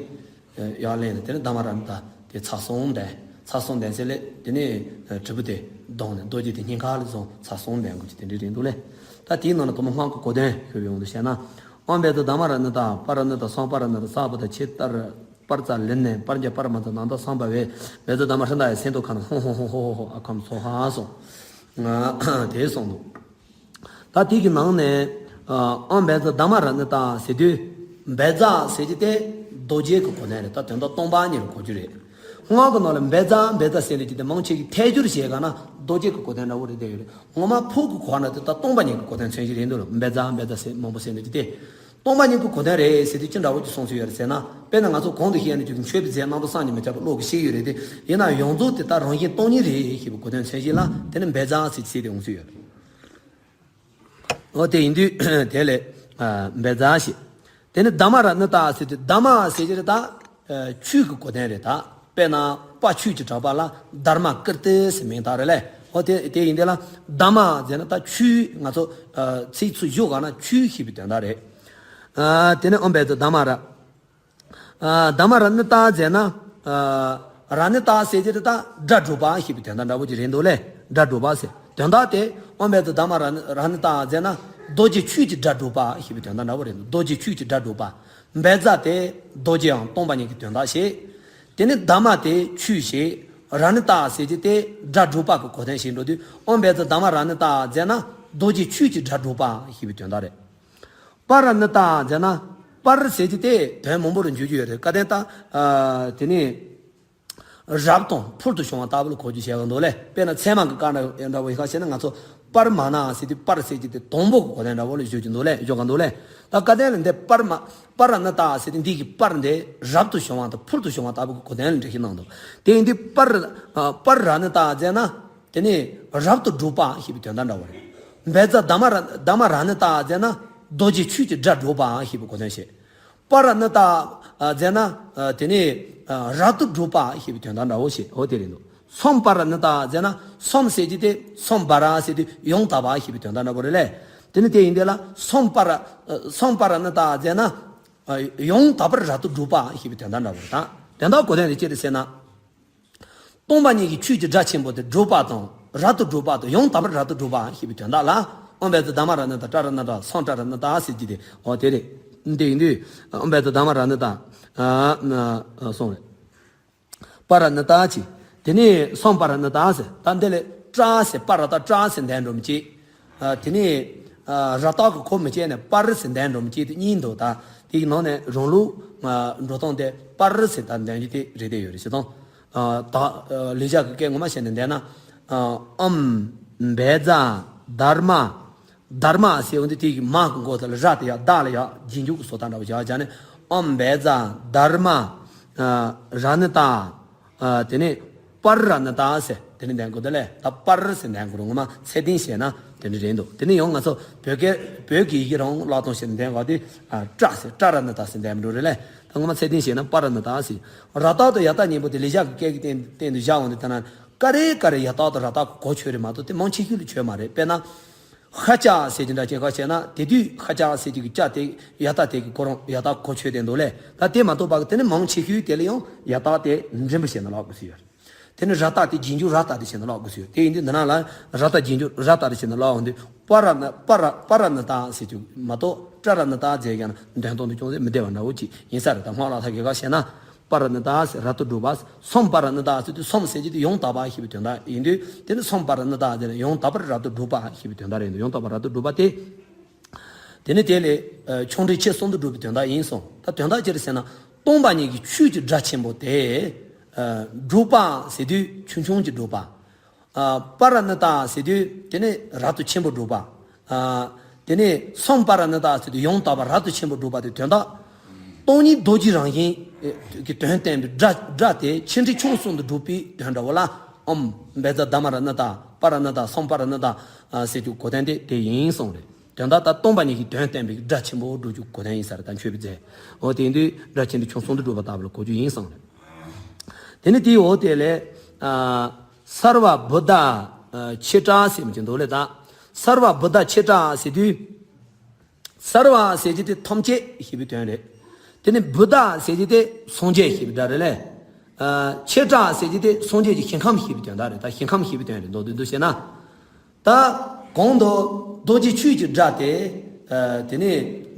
ཡར་ལེན་ལ་དེ་ནས་དྷརྨ་རཏྣ་ཏ་དེ་ཚར་གསུམ་འདོན། ཚར་གསུམ་འདོན་ཟེར་ལས་དེ་ནས་དྲིལ་བུ་དེ་བརྡུངས་ནས་རྡོ་རྗེ་དེ་སྙིང་ཁ་ལ་བཟུང་ཚར་གསུམ་འདོན་དགོས་ཀྱི་དེ་འདྲའི་རེད་འདུག་ལས། ད་དེའི་ནང་ན་གོ་མ་སྔགས་ཀྱི་གོ་དོན་ཞུ་བའི་དབང་དུ་བྱས་ན། ཨོཾ་བཛྲ་དྷརྨ་རཏྣ་ཏ། པ་རཏྣ་ཏ། སཾ་པ་རཏྣ་ཏ། སརྦ་བུ་ཏ་ཆེ་ཏར་པ་ཙ་ལི་ནི་པཉྩ་པ་ར་མི་ཏ་ནནྡ་སཾ་བྷ་ཝེ། བཛྲ་དྷརྨ་ཧྲྀ་ད་ཡ་སེན་ཏོ་ཁ་ནི་ཧོ་ཧོ་ཧོ་ཧོ་ཧོ་ཧོ་ཨ་ཁཾ་སྭཱ་ཧཱ་གསུངས། དེ་གསུངས་འདུག་ད་དེ་གི་ནང་ནས་ཨ་ཨོཾ་བཛྲ་དྷརྨ་རཏྣ་ཏ་ཟེར་དུས། བཛྲ་ཟེར་གྱི་དེ་རྡོ་རྗེ་གི་གོ་དོན་རེད། ད་དོན་དག་སྟོང་པ་ཉིད་ལ་གོ་རྒྱུ་རེད། སྔགས་ཀྱི་ནང་ལ་བཛྲ་བཛྲ་ཟེར་ནས་ཀྱི་དེ་མང་ཆེ་གི་ཐལ་འགྱུར་བྱེད་ག་ན་རྡོ་རྗེ་གི་གོ་དོན་འདྲ་བོ་རེད་བསྡད་ཡོད་རེད། ངོ་མ་ཕུགས་ཀྱི་གོ་ན་དེ་ད་སྟོང་པ་ཉིད་ཀྱི་གོ་དོན་མཚོན་གྱི་རེད་འདུག་ལ། བཛྲ་བཛྲ་ཟེར་མང་པོ་ཟེར་ནས་ཀྱི་དེ། སྟོང་པ་ཉིད་ཀྱི་གོ་དོན་རེད་ཟེར་དུས་ཅི་འདྲ་བོ་ཅིག་གསུང་སྲོལ་ཡོད་རེད་ཟེར་ན། དཔེར་ན་ང་ཚོ་གོང་དུ་བཤད་ནས་ཀྱི་མཆོད་པའི་རྫས་རྣམ་པ་བསམ་གྱིས་མི་ཁྱབ་པ་བློ་གི་ཤེས་ཡོད་རེད་དེ། ཡིན་ན་ཡོངས་རྫོགས་དེ་ད་རང་བཞིན་སྟོང་ཉིད་རེད་ཞེས་པའི་གོ་དོན་མཚོན་བྱེད་ལ་དེ་ནི་བཛྲ་ཟེར་ཟེར་ཏེ་འོང་སྲོལ་ཡོད་རེད། འོ་དེ་ཡིན་དུས་དེ་ལས་ཨ་བཛྲ་ཞེས། དེ་ནི་དྷརྨ་རཏྣ་ཏ་ཟེར་དུས་དྷརྨ་ཟེར་གྱི་རེད་ད། ཨ་ཆོས་ཀྱི་གོ་དོན་རེད་ད། དཔེར་ན་དཔའ་ཆོས་ཀྱི་གྲགས་པ་ལ་དྷརྨ་ཀིརྟི་ཟེར་མིང་བཏགས་རེད་ལས། འོ་དེ་དེ་ཡིན་དེ་ལ་དྷརྨ་ཟེར་ན་ད་ཆོས་ང་ཚོ་ཨ་ཚིག་ཚུར་བཞག་ག་ན་ཆོས་ཞེས་པའི་དོན་དག་རེད། ཨ་དེ་ནི་ཨོཾ་བཛྲ་དྷརྨ་ར། ཨ་དྷརྨ་རཏྣ་ཏ་ཟེར་ན། ཨ་རཏྣ་ཏ་ཟེར་གྱི་རེད་ད་སྒྲ་སྒྲོག་པ་ཞེས་པའི་དོན་དག་འདྲ་བོ་ཅིག་རེད་འདུག་ལས། སྒྲ་སྒྲོག་པ་ཟེར། དོན་དག་དེ་ཨོཾ་བཛྲ་དྷརྨ་རཱ་ཎི་ཏ་ཟེར་ན་རྡོ་རྗེ་ཆོས་ཀྱི་སྒྲ་སྒྲོགས་པ་ཞེས་པའི་དོན་དག་འདྲ་བོ་རེད། རྡོ་རྗེ་ཆོས་ཀྱི་སྒྲ་སྒྲོགས་པ། བཛྲ་དེ་རྡོ་རྗེའམ་སྟོང་པ་ཉིད་ཀྱི་དོན་དག་བཤད། དེ་ནས་དྷརྨ་དེ་ཆོས་བཤད། རཱ་ཎི་ཏ་ཟེར་གྱི་དེ་སྒྲ་སྒྲོགས་པ་གི་གོ་དོན་བཤད་འགྲོ་དུས་ཨོཾ་བཛྲ་དྷརྨ་རཱ་ཎི་ཏ་ཟེར་ན་རྡོ་རྗེ་ཆོས་ཀྱི་སྒྲ་སྒྲོགས་པ་ཞེས་པའི་དོན་དག་རེད། པ་ར་ཎི་ཏ་ཟེར་ན། པར་ཟེར་གྱི་དེ་དོན་མང་པོ་རུ་འཇུག་རྒྱུ་ཡོད་རེད། བཀའ་བསྟན་ད། ཨ། དེ་ནས་རབ་དང་ཕུལ་དུ་བྱུང་བ་ལྟ་བུ་ལ་གོ་རྒྱུ་བྱས་པ་འདུག་ལེ། དཔེར་ན་ཚད་མ་གི་བཀའ་འདྲ་འདྲ་བོ་ཞིག་ཁ་བཤད་ན་ང་ཚོ་པར་མ་ན་ཟེར་དུས་པར་ཟེར་གྱི་དེ་དང་པོ་གི་གོ་དོན་འདྲ་བོ་ལ་བརྗོད་ཀྱི་འདུག་ལེ། བརྗོད་ག་འདུག་ལེ། ད་བཀའ་བསྟན་ལ་འདི་པར་མ། པ་ར་ཎི་ཏ་ཟེར་དུས་འདི་གི་པར་འདི་རབ་ཏུ་བྱུང་བ་དང་ཕུལ་དུ་བྱུང་བ་ལྟ་བུ་གི་གོ་དོན་ལ་འགྲེལ་བཤད་གནང་འདུག་དེ་ཡིན་དུས་པར། ཨ། པར་ར་ཎི་ཏ་ཟེར་ན། དེ་ནས་རབ་ཏུ་སྒྲོགས་པ་ཞེས་པའི་དོན་དག་འདྲ་བོ་རེད། བཛྲ་དྷརྨ་རཱ་དྷརྨ་རཱ་ཎི་ཏ་ཟེར་ན་རྡོ་རྗེ་ཆོས་ཀྱི་སྒྲ་སྒྲོགས་པ་ཞེས་པའི་གོ་དོན་བཤད། པ་ར་ཎི་ཏ་ཟེར་ན་དེ་ནས་རབ་ཏུ་སྒྲོགས་པ་ཞེས་པའི་དོན་དག་འདྲ་བོ་བཤད། འོ་དེ་རེད་འདུག་སཾ་པ་ར་ཎི་ཏ་ཟེར་ན་སཾ་ཟེར་གྱི་དེ་སཾ་བྷ་ར་ཟེར་དུས་ཡང་དག་པ་ཞེས་པའི་དོན་དག་འདྲ་བོ་རེད་ལེ། དེ་ནི་དེ་ཡིན་དེ་ལ་སཾ་པ་ར། སཾ་པ་ར་ཎི་ཏ་ཟེར་ན་ཡང་དག་པར་རབ་ཏུ་སྒྲོགས་པ་ཞེས་པའི་དོན་དག་འདྲ་བོ་རེད། ད་དོན་དག་གོ་དོན་དེ་ཅི་རེད་ཟེར་ན། སྟོང་པ་ཉིད་ཀྱི་ཆོས་ཀྱི་སྒྲ་ཆེན་པོ་དེ་སྒྲོགས་པ་དང་རབ་ཏུ་སྒྲོགས་པ་དང་ཡང་དག་པར་རབ་ཏུ་སྒྲོགས་པ་ཞེས་པའི་དོན་དག་ལ་ཨོཾ་བཛྲ་དྷརྨ་རཱ་ཎི་ཏ་པྲ་རཱ་ཎི་ཏ་སཾ་པྲ་རཱ་ཎི་ཏ་ཟེར་གྱི་དེ་འོ་དེ་རེད། འདི་ཡིན་དུས་ཨོཾ་བཛྲ་དྷརྨ་རཱ་ཎི་ཏ་སོང་རེད། པྲ་རཱ་ཎི་ཏ་ཅི། དེ་ནས་སཾ་པྲ་རཱ་ཎི་ཏ་ཟེར། ད་འདི་ལས་པྲ་ཟེར། པ་ར་ཏ་པྲ་ཟེར་འདོན་འགྲོ་མི་ཅི། ཨ། དེ་ནས་ཨ་ར་ཏ་གི་གོ་མི་བཅད་ནས་པར་ཟེར་འདོན་འགྲོ་མི་ཅི་དེ་གཉིས་འདུག་ད་དེའི་ནང་ནས་རང་ལུགས་ཨ་འགྲོ་སྟངས་དེ་པར་ཟེར་ད་འདོན་རྒྱུ་དེ་རེད་དེ་ཡོད་རེད་ཟེར་དང་། ཨ་ད་ཨ་ལེགས་སྦྱར་གྱི་སྐད་ངོ་མ་བཤད་ནས་བསྡད་ན། ཨ་ཨོཾ་བཛྲ་དྷརྨ། དྷརྨ་ཟེར་འོང་དུས་དེ་གི་མ་གི་མགོ་དེ་ལ་ར་དེ་ཡ་ད་ལ་ཡ་རྗེས་འཇུག་གི་བཟོ་ལྟ་འདྲ་བོ་བྱ་བྱ་ནས་ཨོཾ་བཛྲ་དྷརྨ་ཨ་རཱ་ཎི་ཏ། ཨ་དེ་ནས་པྲ་རཱ་ཎི་ཏ་ཟེར་དེ་ནས་འདོན་དགོས་དེ་ལས་ད་པར་ཟེར་འདོན་དགོས་རུང་ངོ་མ་ཚད་ལྡན་བྱས་ན་དེ་འདྲ་རེད་འདུག་དེ་ནས་ཡང་ང་ཚོ་བོད་སྐད་བོད་ཀྱི་ཡི་གེ་རང་བཀླགས་སྟངས་བྱས་ནས་འདོན་དགོས་དུས་ཨ་པྲ་ཟེར་པྲ་རཱ་ཎི་ཏ་ཟེར་འདོན་མི་འགྲོ་རེད་ལས། ད་ངོ་མ་ཚད་ལྡན་བྱས་ན་པྲ་རཱ་ཎི་ཏ་ཟེར། ར་ཏ་དང་ཡ་ཏ་གཉིས་པོ་དེ་ལེགས་སྦྱར་གྱི་སྐད་ཀྱི་སྟེང་སྟེང་དུ་བཞག་འོང་དུས་ད་ན་ཀ་རེ་ཀ་རེ་ཡ་ཏ་དང་ར་ཏ་གི་གོ་ཆོད་རེད་མ་གཏོགས་དེ་མང་ཆེ་ཤོས་ལ་ཆོད་མ་རེད། དཔེར་ན། ཧ་ཅ་ཟེར་གྱི་འདྲ་ཅན་ཁ་བྱས་ན་དེ་དུས་ཧ་ཅ་ཟེར་གྱི་གི་ཅ་དེ་ཡ་ཏ་དེ་གི་གོ་རང་ཡ་ཏ་གོ་ཆོད་དེ་འདུག་ལས། ད་དེ་མ་གཏོགས་པ་གི་དེ་ནི་མང་ཆེ་ཤོས་དེ་ལ་ཡང་ཡ་ཏ་དེ་འགྲེང་བུ་བྱས་ནས་ཀློག་དགོས་སུ་ཡོད། དེ་ནི་ར་ཏ་དེ་རྗེས་འཇུག་ར་ཏ་དེ་བྱས་ནས་ཀློག་དགོས་སུ་ཡོད། དེ་ཡིན་དུས་འདི་ན་ལ་ར་ཏ་རྗེས་འཇུག་ར་ཏ་དེ་བྱས་ནས་ཀློག་འོང་དུས་པ་ར་ན་པ་ར་པ་ར་ན་ཏ་ཟེར་གྱི་མ་གཏོགས་པྲ་ར་ན་ཏ་ཟེར་ཀྱང་འདོན་སྟངས་དེ་ཅུང་ཟད་མི་བདེ་བ་འདྲ་བོ་ཅིག་ཡིན་ས་རེད། ད་སྔགས་ཀློག་ཐབས་ཀྱི་ཁ་བཤད་ན། པ་ར་ན་ཏ་ཟེར་རབ་ཏུ་སྒྲོགས་པ། སཾ་པ་ར་ཎི་ཏ་ཟེར་དུས་སཾ་ཟེར་གྱི་དེ་ཡང་དག་པ་ཞེས་པའི་དོན་དག་ཡིན་དུས་དེ་ནི་སཾ་པ་ར་ཎི་ཏ་ཟེར་ན་ཡང་དག་པར་རབ་ཏུ་སྒྲོགས་པ་ཞེས་པའི་དོན་དག་རེད་འདུག་ཡང་དག་པར་རབ་ཏུ་སྒྲོགས་པ་དེ། དེ་ནི་དེ་ལས་ཨ་ཆུང་འབྲིང་ཆེ་གསུམ་དུ་སྒྲོགས་པའི་དོན་དག་ཡིན་གསུངས། ད་དོན་དག་ཅི་རེད་ཟེར་ན་སྟོང་པ་ཉིད་ཀྱི་ཆོས་ཀྱི་སྒྲ་ཆེན་པོ་དེ། ཨ་སྒྲོགས་པ་ཟེར་དུས་ཆུང་ཆུང་གི་སྒྲོགས་པ། ཨ་པ་ར་ཎི་ཏ་ཟེར་དུས་དེ་ནི་རབ་ཏུ་ཆེན་པོ་སྒྲོགས་པ། ཨ་དེ་ནས་སཾ་པ་ར་ཎི་ཏ་ཟེར་དུས་ཡང་དག་པ་རབ་ཏུ་ཆེན་པོ་སྒྲོགས་པ་དེ་དོན་དག་སྟོང་ཉིད་རྡོ་རྗེ་རང་བཞིན་གྱི་དོན་བསྟན་པའི་སྒྲ་སྒྲ་དེ་ཆེ་འབྲིང་ཆུང་གསུམ་དུ་སྒྲོགས་པའི་དོན་འདྲ་བོ་ལ་ཨོཾ་བཛྲ་དྷརྨ་རཱ་ཎི་ཏ་པ་ར་ཎི་ཏ་སཾ་པ་ར་ཎི་ཏ་ཨ་ཟེར་དུས་གོ་དོན་དེ་དེ་ཡིན་གསུངས་རེད། དོན་དག་ད་སྟོང་པ་ཉིད་ཀྱི་དོན་བསྟན་པའི་སྒྲ་ཆེན་པོ་སྒྲོག་རྒྱུ་གོ་དོན་ཡིན་ས་རེད། ད་མཆོད་པའི་རྫས། འོ་དེ་ཡིན་དུས་སྒྲ་ཆེ་འབྲིང་ཆུང་གསུམ་དུ་སྒྲོགས་པ་ལྟ་བུ་ལ་གོ་རྒྱུ་ཡིན་གསུངས་རེད། དེ་ནི་དེའི་འོག་དེ་ལས་ཨ་སརྦ་བུདྡྷ་ཨ་ཆེ་ཏྲ་ཟེར་མི་ཅིག་འདུག་ལས། ད་སརྦ་བུདྡྷ་ཆེ་ཏྲ་ཟེར་དུས། སརྦ་ཟེར་གྱི་དེ་ཐམས་ཅད་ཞེས་པའི་དོན་རེད། དེ་ནི་བུདྡྷ་ཟེར་གྱི་དེ་སངས་རྒྱས་ཞེས་པའི་སྒྲ་རེད་ལས། ཨ་ཆེ་ཏྲ་ཟེར་གྱི་དེ་སངས་རྒྱས་ཀྱི་ཞིང་ཁམས་ཞེས་པའི་དོན་དག་རེད། ད་ཞིང་ཁམས་ཞེས་པའི་དོན་རེད། མདོར་བསྡུས་འདུག་བྱས་ན། ད་གོང་དུ་རྡོ་རྗེ་ཆོས་ཀྱི་སྒྲ་དེ་ཨ་དེ་ནི་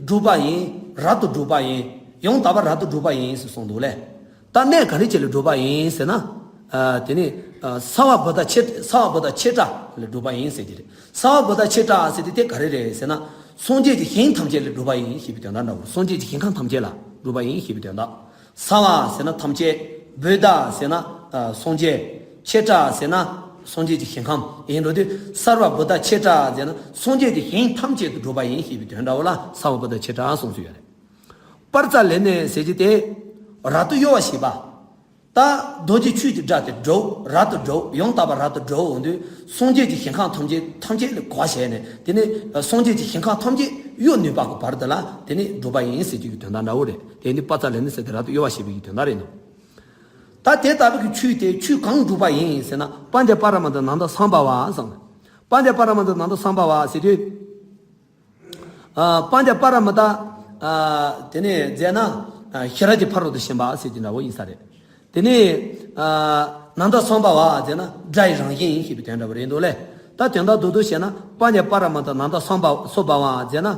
སྒྲོགས་པ་ཡིན། རབ་ཏུ་སྒྲོགས་པ་ཡིན། ཡང་དག་པར་རབ་ཏུ་སྒྲོགས་པ་ཡིན་ཟེར་གསུངས་འདུག་ལས། ད་གནས་ག་རེ་ཅིག་ལ་སྒྲོགས་པ་ཡིན་ཟེར་ན། ཨ་དེ་ནི་ཨ་སརྦ་བུདྡྷ་ཆེ་སརྦ་བུདྡྷ་ཆེ་ཏྲ་ལ་སྒྲོགས་པ་ཡིན་ཟེར་གྱི་རེད། སརྦ་བུདྡྷ་ཆེ་ཏྲ་ཟེར་དེ་དེ་ག་རེ་རེད་ཟེར་ན། སངས་རྒྱས་ཀྱི་ཞིང་ཐམས་ཅད་ལ་སྒྲོགས་པ་ཡིན་ཞེས་པའི་དོན་དག་འདྲ་བོ། སངས་རྒྱས་ཀྱི་ཞིང་ཁམས་ཐམས་ཅད་ལ་སྒྲོགས་པ་ཡིན་ཞེས་པའི་དོན་དག་སརྦ་ཟེར་ན་ཐམས་ཅད། བུདྡྷ་ཟེར་ན་ཨ་སངས་རྒྱས། ཆེ་ཏྲ་ཟེར་ན་སངས་རྒྱས་ཀྱི་ཞིང་ཁམས་ཡིན་འགྲོ་དུས་སརྦ་བུདྡྷ་ཆེ་ཏྲ་ཟེར་ན་སངས་རྒྱས་ཀྱི་ཞིང་ཐམས་ཅད་དུ་སྒྲོགས་པ་ཡིན་ཞེས་པའི་དོན་འདྲ་བོ་ལ་སརྦ་བུདྡྷ་ཆེ་ཏྲ་གསུངས་སུ་ཡོད་རེད། པརྩ་ལེ་ཎི་ཟེར་གྱི་དེ་རབ་ཏུ་གཡོ་བ་ཞེས་པ། ད་རྡོ་རྗེ་ཆོས་ཀྱི་སྒྲ་དེ་སྒྲོགས། རབ་ཏུ་སྒྲོགས། ཡང་དག་པར་རབ་ཏུ་སྒྲོགས་འོང་དུས་སངས་རྒྱས་ཀྱི་ཞིང་ཁམས་ཐམས་ཅད་ཐམས་ཅད་ལ་གོ་བྱས་ནས་དེ་ནི་སངས་རྒྱས་ཀྱི་ཞིང་ཁམས་ཐམས་ཅད་གཡོ་ནུས་པ་གི་བར་དུ་ལ་དེ་ནི་སྒྲོགས་པ་ཡིན་ཟེར་རྒྱུ་གི་དོན་དག་འདྲ་བོ་རེད། དེ་ནི་པརྩ་ལེ་ཎི་ཟེར་དེ་རབ་ཏུ་གཡོ་བ་ཞེས་པའི་གི་དོན་དག་རེད་འདུག་ད་དེ་ལྟ་བུ་གི་ཆོས་དེ་ཆོས་གང་སྒྲོགས་པ་ཡིན་ཟེར་ན་པཉྩ་པ་ར་མི་ཏ་ནནྡ་སཾ་བྷ་ཝ་ཟེར། པཉྩ་པ་ར་མི་ཏ་ནནྡ་སཾ་བྷ་ཝ་ཟེར་དུས། ཨ་པཉྩ་པ་ར་མི་ཏ། ཨ་དེ་ནས་མཛད་ན་ཨ་ཤེས་རབ་ཀྱི་ཕ་རོལ་ཏུ་ཕྱིན་པ་ཟེར་གྱི་འདྲ་བོ་ཡིན་ས་རེད། དེ་ནས་ཨ་ནནྡ་སཾ་བྷ་ཝ་ཟེར་ན་སྒྲ་ཡི་རང་བཞིན་ཡིན་ཞེས་པའི་དོན་འདྲ་བོ་རེད་འདུག་ལས། ད་དོན་དག་རྡོག་རྡོག་བཤད་ན་པཉྩ་པ་ར་མ་ཏ་ནཱ་ད་སོ་བྷ་སོ་བྷ་ཝ་ཟེར་ན།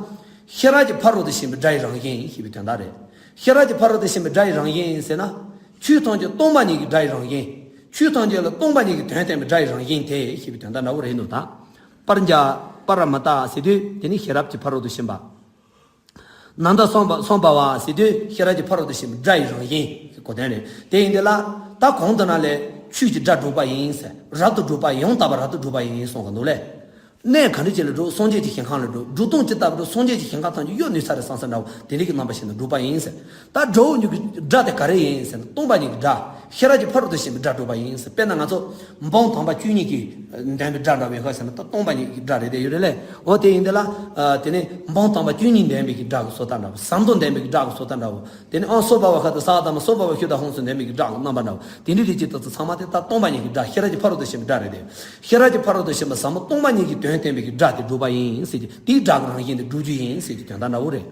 ཤེས་རབ་ཀྱི་ཕ་རོལ་ཏུ་ཕྱིན་པའི་སྒྲ་ཡི་རང་བཞིན་ཞེས་པའི་དོན་དག་རེད། ཤེས་རབ་ཀྱི་ཕ་རོལ་ཏུ་ཕྱིན་པའི་སྒྲ་ཡི་རང་བཞིན་ཟེར་ན། ཆོས་ཐམས་ཅད་སྟོང་པ་ཉིད་ཀྱི་སྒྲ་ཡི་རང་བཞིན། ཆོས་ཐམས་ཅད་ལ་སྟོང་པ་ཉིད་ཀྱི་དོན་བསྟན་པའི་སྒྲ་ཡི་རང་བཞིན་དེ་ཞེས་པའི་དོན་དག་འདྲ་བོ་རེད་འདུག་ད། པཉྩ་པ་ར་མ་ཏ་ཟེར་དུས་དེ་ནི་ཤེས་རབ་ཀྱི་ཕ་རོལ་ཏུ་ཕྱིན་པ། ནཱ་ད་སོ་བྷ་སོ་བྷ་ཝ་ཟེར་དུས་ཤེས་རབ་ཀྱི་ཕ་རོལ་ཏུ་ཕྱིན་པའི་སྒྲ་ཡི་རང་བཞིན་གྱི་གོ་དོན་རེད། དེ་ཡིན་དུས་ལ། ད་གོང་དུ་ན་ལས་ཆོས་ཀྱི་སྒྲ་སྒྲུབ་པ་ཡིན་ཟེར། རབ་ཏུ་སྒྲུབ་པ་ཡང་དག་པར་རབ་ཏུ་སྒྲུབ་པ་ཡིན་གསུངས་གི་འདུག་ལས། གནས་གང་འདྲ་ཅིག་ལ་སྒྲུབ། སངས་རྒྱས་ཀྱི་ཞིང་ཁམས་ལ་སྒྲུབ། སྒྲུབ་སྟངས་ཇི་ལྟ་བུ་སྒྲུབ། སངས་རྒྱས་ཀྱི་ཞིང་ཁམས་ཐམས་ཅད་གཡོ་ནུས་ས་རེད་བསམ་ས་འདྲ་བོ་དེ་འདྲ་གི་རྣམ་པ་ཞིག་ན་སྒྲུབ་པ་ཡིན་ཟེར། ད་སྒྲུབ་ཡོང་རྒྱུ་གི་སྒྲ་དེ་ག་རེ་ཡིན་ཟེར་ན་སྟོང་པ་ཉིད་ཀྱི་སྒྲ། ཤེས་རབ་ཀྱི་ཕ་རོལ་ཏུ་ཕྱིན་པའི་སྒྲ་སྒྲུབ་པ་ཡིན་ཟེར། དཔེར་ན་ང་ཚོ་འབུམ་དང་པོ་བཅུ་གཉིས་ཀྱིས་ལྡན་པའི་སྒྲ་འདྲ་བོ་ཡོད་ཁ་ཟེར་ན་ད་སྟོང་པ་ཉིད་ཀྱི་སྒྲ་རེད་དེ་ཡོད་རེད་ལས། འོ་དེ་ཡིན་དེ་ལ། དེ་ནས་འབུམ་དང་པོ་བཅུ་གཉིས་ལྡན་པའི་གི་སྒྲ་གི་བཟོ་ལྟ་འདྲ་བོ། ཟམ་གདོང་ལྡན་པའི་གི་སྒྲ་གི་བཟོ་ལྟ་འདྲ་བོ། དེ་ནས་ཨང་སོ་བྷ་བ་ཁ་ཏ་ས་དྷརྨ་སོ་བྷ་བ་ཤུདྡྷ་ཧཾ་སུ་ལྡན་པའི་གི་སྒྲ་གི་རྣམ་པ་འདྲ་བོ། དེ་འདྲའི་རིགས་ཀྱི་ཏོག་ཙམ་ཚང་མ་དེ་ད་སྟོང་པ་ཉིད་ཀྱི་སྒྲ། ཤེས་རབ་ཀྱི་ཕ་རོལ་ཏུ་ཕྱིན་པའི་སྒྲ་རེད་དེ། ཤེས་རབ་ཀྱི་ཕ་རོལ་ཏུ་ཕྱིན་པའི་ཟབ་མོ་སྟོང་པ་ཉིད་ཀྱི་དོན་བསྟན་པའི་གི་སྒྲ་དེ་སྒྲུབ་པ་ཡིན་ཟེར་གྱི་དེའི་སྒྲ་གི་རང་བཞིན་དེ་སྒྲུབ་རྒྱུ་ཡིན་ཟེར་གྱི་དོན་དག་འདྲ་བོ་རེད།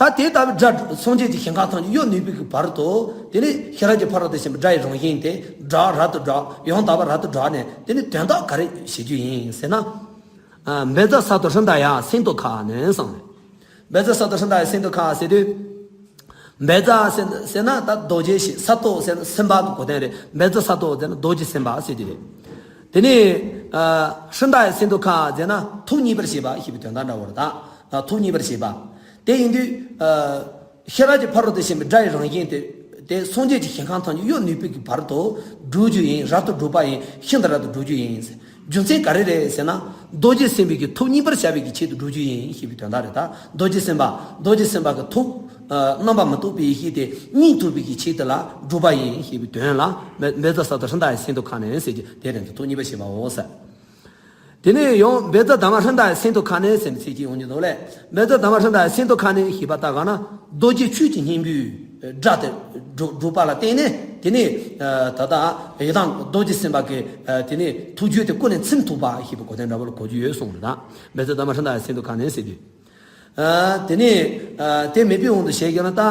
ད་དེ་ལྟ་བུའི་སྒྲ་སངས་རྒྱས་ཀྱི་ཞིང་ཁམས་ཐམས་ཅད་གཡོ་ནུས་པའི་གི་བར་དུ། དེ་ནས་ཤེས་རབ་ཀྱི་ཕ་རོལ་ཏུ་ཕྱིན་པའི་སྒྲ་ཡི་རང་བཞིན་དེ་སྒྲ་རབ་ཏུ་བསྒྲགས། ཡང་དག་པར་རབ་ཏུ་བསྒྲགས་ནས་དེ་ནས་དོན་དག་ག་རེ་བྱེད་རྒྱུ་ཡིན་ཟེར་ན། བཛྲ་སཏྭ་ཧྲྀ་ཏ་ཡ་སིན་ཏུ་ཁ་ནས་གསུངས་རེད། བཛྲ་སཏྭ་ཧྲྀ་ཏ་ཡ་སིན་ཏུ་ཁ་ཟེར་དུས། བཛྲ་ཟེར་ཟེར་ན་ད་རྡོ་རྗེ་ཞེས། སཏྭ་ཟེར་ན་སེམས་དཔའ་གི་གོ་དོན་རེད། བཛྲ་སཏྭ་ཟེར་ན་རྡོ་རྗེ་སེམས་དཔའ་ཟེར་གྱི་རེད། དེ་ནས་ཨ་ཧྲྀ་ཏ་ཡ་སིན་ཏུ་ཁ་ཟེར་ན་ཐུགས་མཉེས་པར་བྱེད་པ་ཞེས་པའི་དོན་དག་འདྲ་བོ་རེད་ད། ཨ་ཐུགས་མཉེས་པར་བྱེད་པ། དེ་ཡིན་དུས་ཨ་ཤེས་རབ་ཀྱི་ཕ་རོལ་ཏུ་ཕྱིན་པའི་སྒྲ་ཡི་རང་བཞིན་དེ། དེ་སངས་རྒྱས་ཀྱི་ཞིང་ཁམས་ཐམས་ཅད་གཡོ་ནུས་པའི་གི་བར་དུ་སྒྲུབ་རྒྱུ་ཡིན། རབ་ཏུ་སྒྲུབ་པ་ཡིན། ཤིན་ཏུ་རབ་ཏུ་སྒྲུབ་རྒྱུ་ཡིན། རྒྱུ་མཚན་ག་རེ་རེད་ཟེར་ན། རྡོ་རྗེ་སེམས་དཔའི་གི་ཐུགས་མཉེས་པར་བྱ་བའི་གི་ཆེད་དུ་སྒྲུབ་རྒྱུ་ཡིན་ཞེས་པའི་དོན་དག་རེད་ད། རྡོ་རྗེ་སེམས་དཔའ། རྡོ་རྗེ་སེམས་དཔའ་གི་ཐུགས་ཨ་རྣམ་པར་མི་རྟོག་པའི་ཡེ་ཤེས་དེ་མཉེས་ཐུབ་པའི་གི་ཆེད་དུ་ལ་སྒྲུབ་པ་ཡིན་ཞེས་པའི་དོན་ལ། བཛྲ་སཏྭ་ཧྲྀ་ཏ་ཡ་སིན་ཏུ་ཁ་ནས་ཟེར་གྱི་དེ་རེད་འདུག་ཐུགས་མཉེས་པར་བྱེད་པའོ་ཟེར། དེ་ནས་ཡང་བཛྲ་དྷརྨ་ཧྲྀ་ཏ་ཡ་སིན་ཏུ་ཁ་ནས་ཟེར་ནས་ཚིག་གཅིག་ཡོང་གི་འདུག་ལས། བཛྲ་དྷརྨ་ཧྲྀ་ཏ་ཡ་སིན་ཏུ་ཁ་ནས་ཞེས་པ་ལྟ་ག་ན་རྡོ་རྗེ་ཆོས་ཀྱི་སྙིང་པོའི་སྒྲ་དེ་སྒྲུབ་སྒྲུབ་པ་ལ་བརྟེན་ནས་དེ་ནས་ད་ལྟ་ཡི་དམ་རྡོ་རྗེ་སེམས་དཔའ་གི་དེ་ནས་ཐུགས་རྒྱུད་དེ་ཀུན་ནས་ཚིམ་ཐུབ་པ་ཞེས་པའི་གོ་དོན་འདྲ་བོ་ལ་གོ་རྒྱུ་ཡོད་གསུངས་རེད་ད། བཛྲ་དྷརྨ་ཧྲྀ་ཏ་ཡ་སིན་ཏུ་ཁ་ནས་ཟེར་དུས། དེ་ནས་དེ་མེད་པའི་དབང་དུ་བྱས་ཀྱང་ན་ད།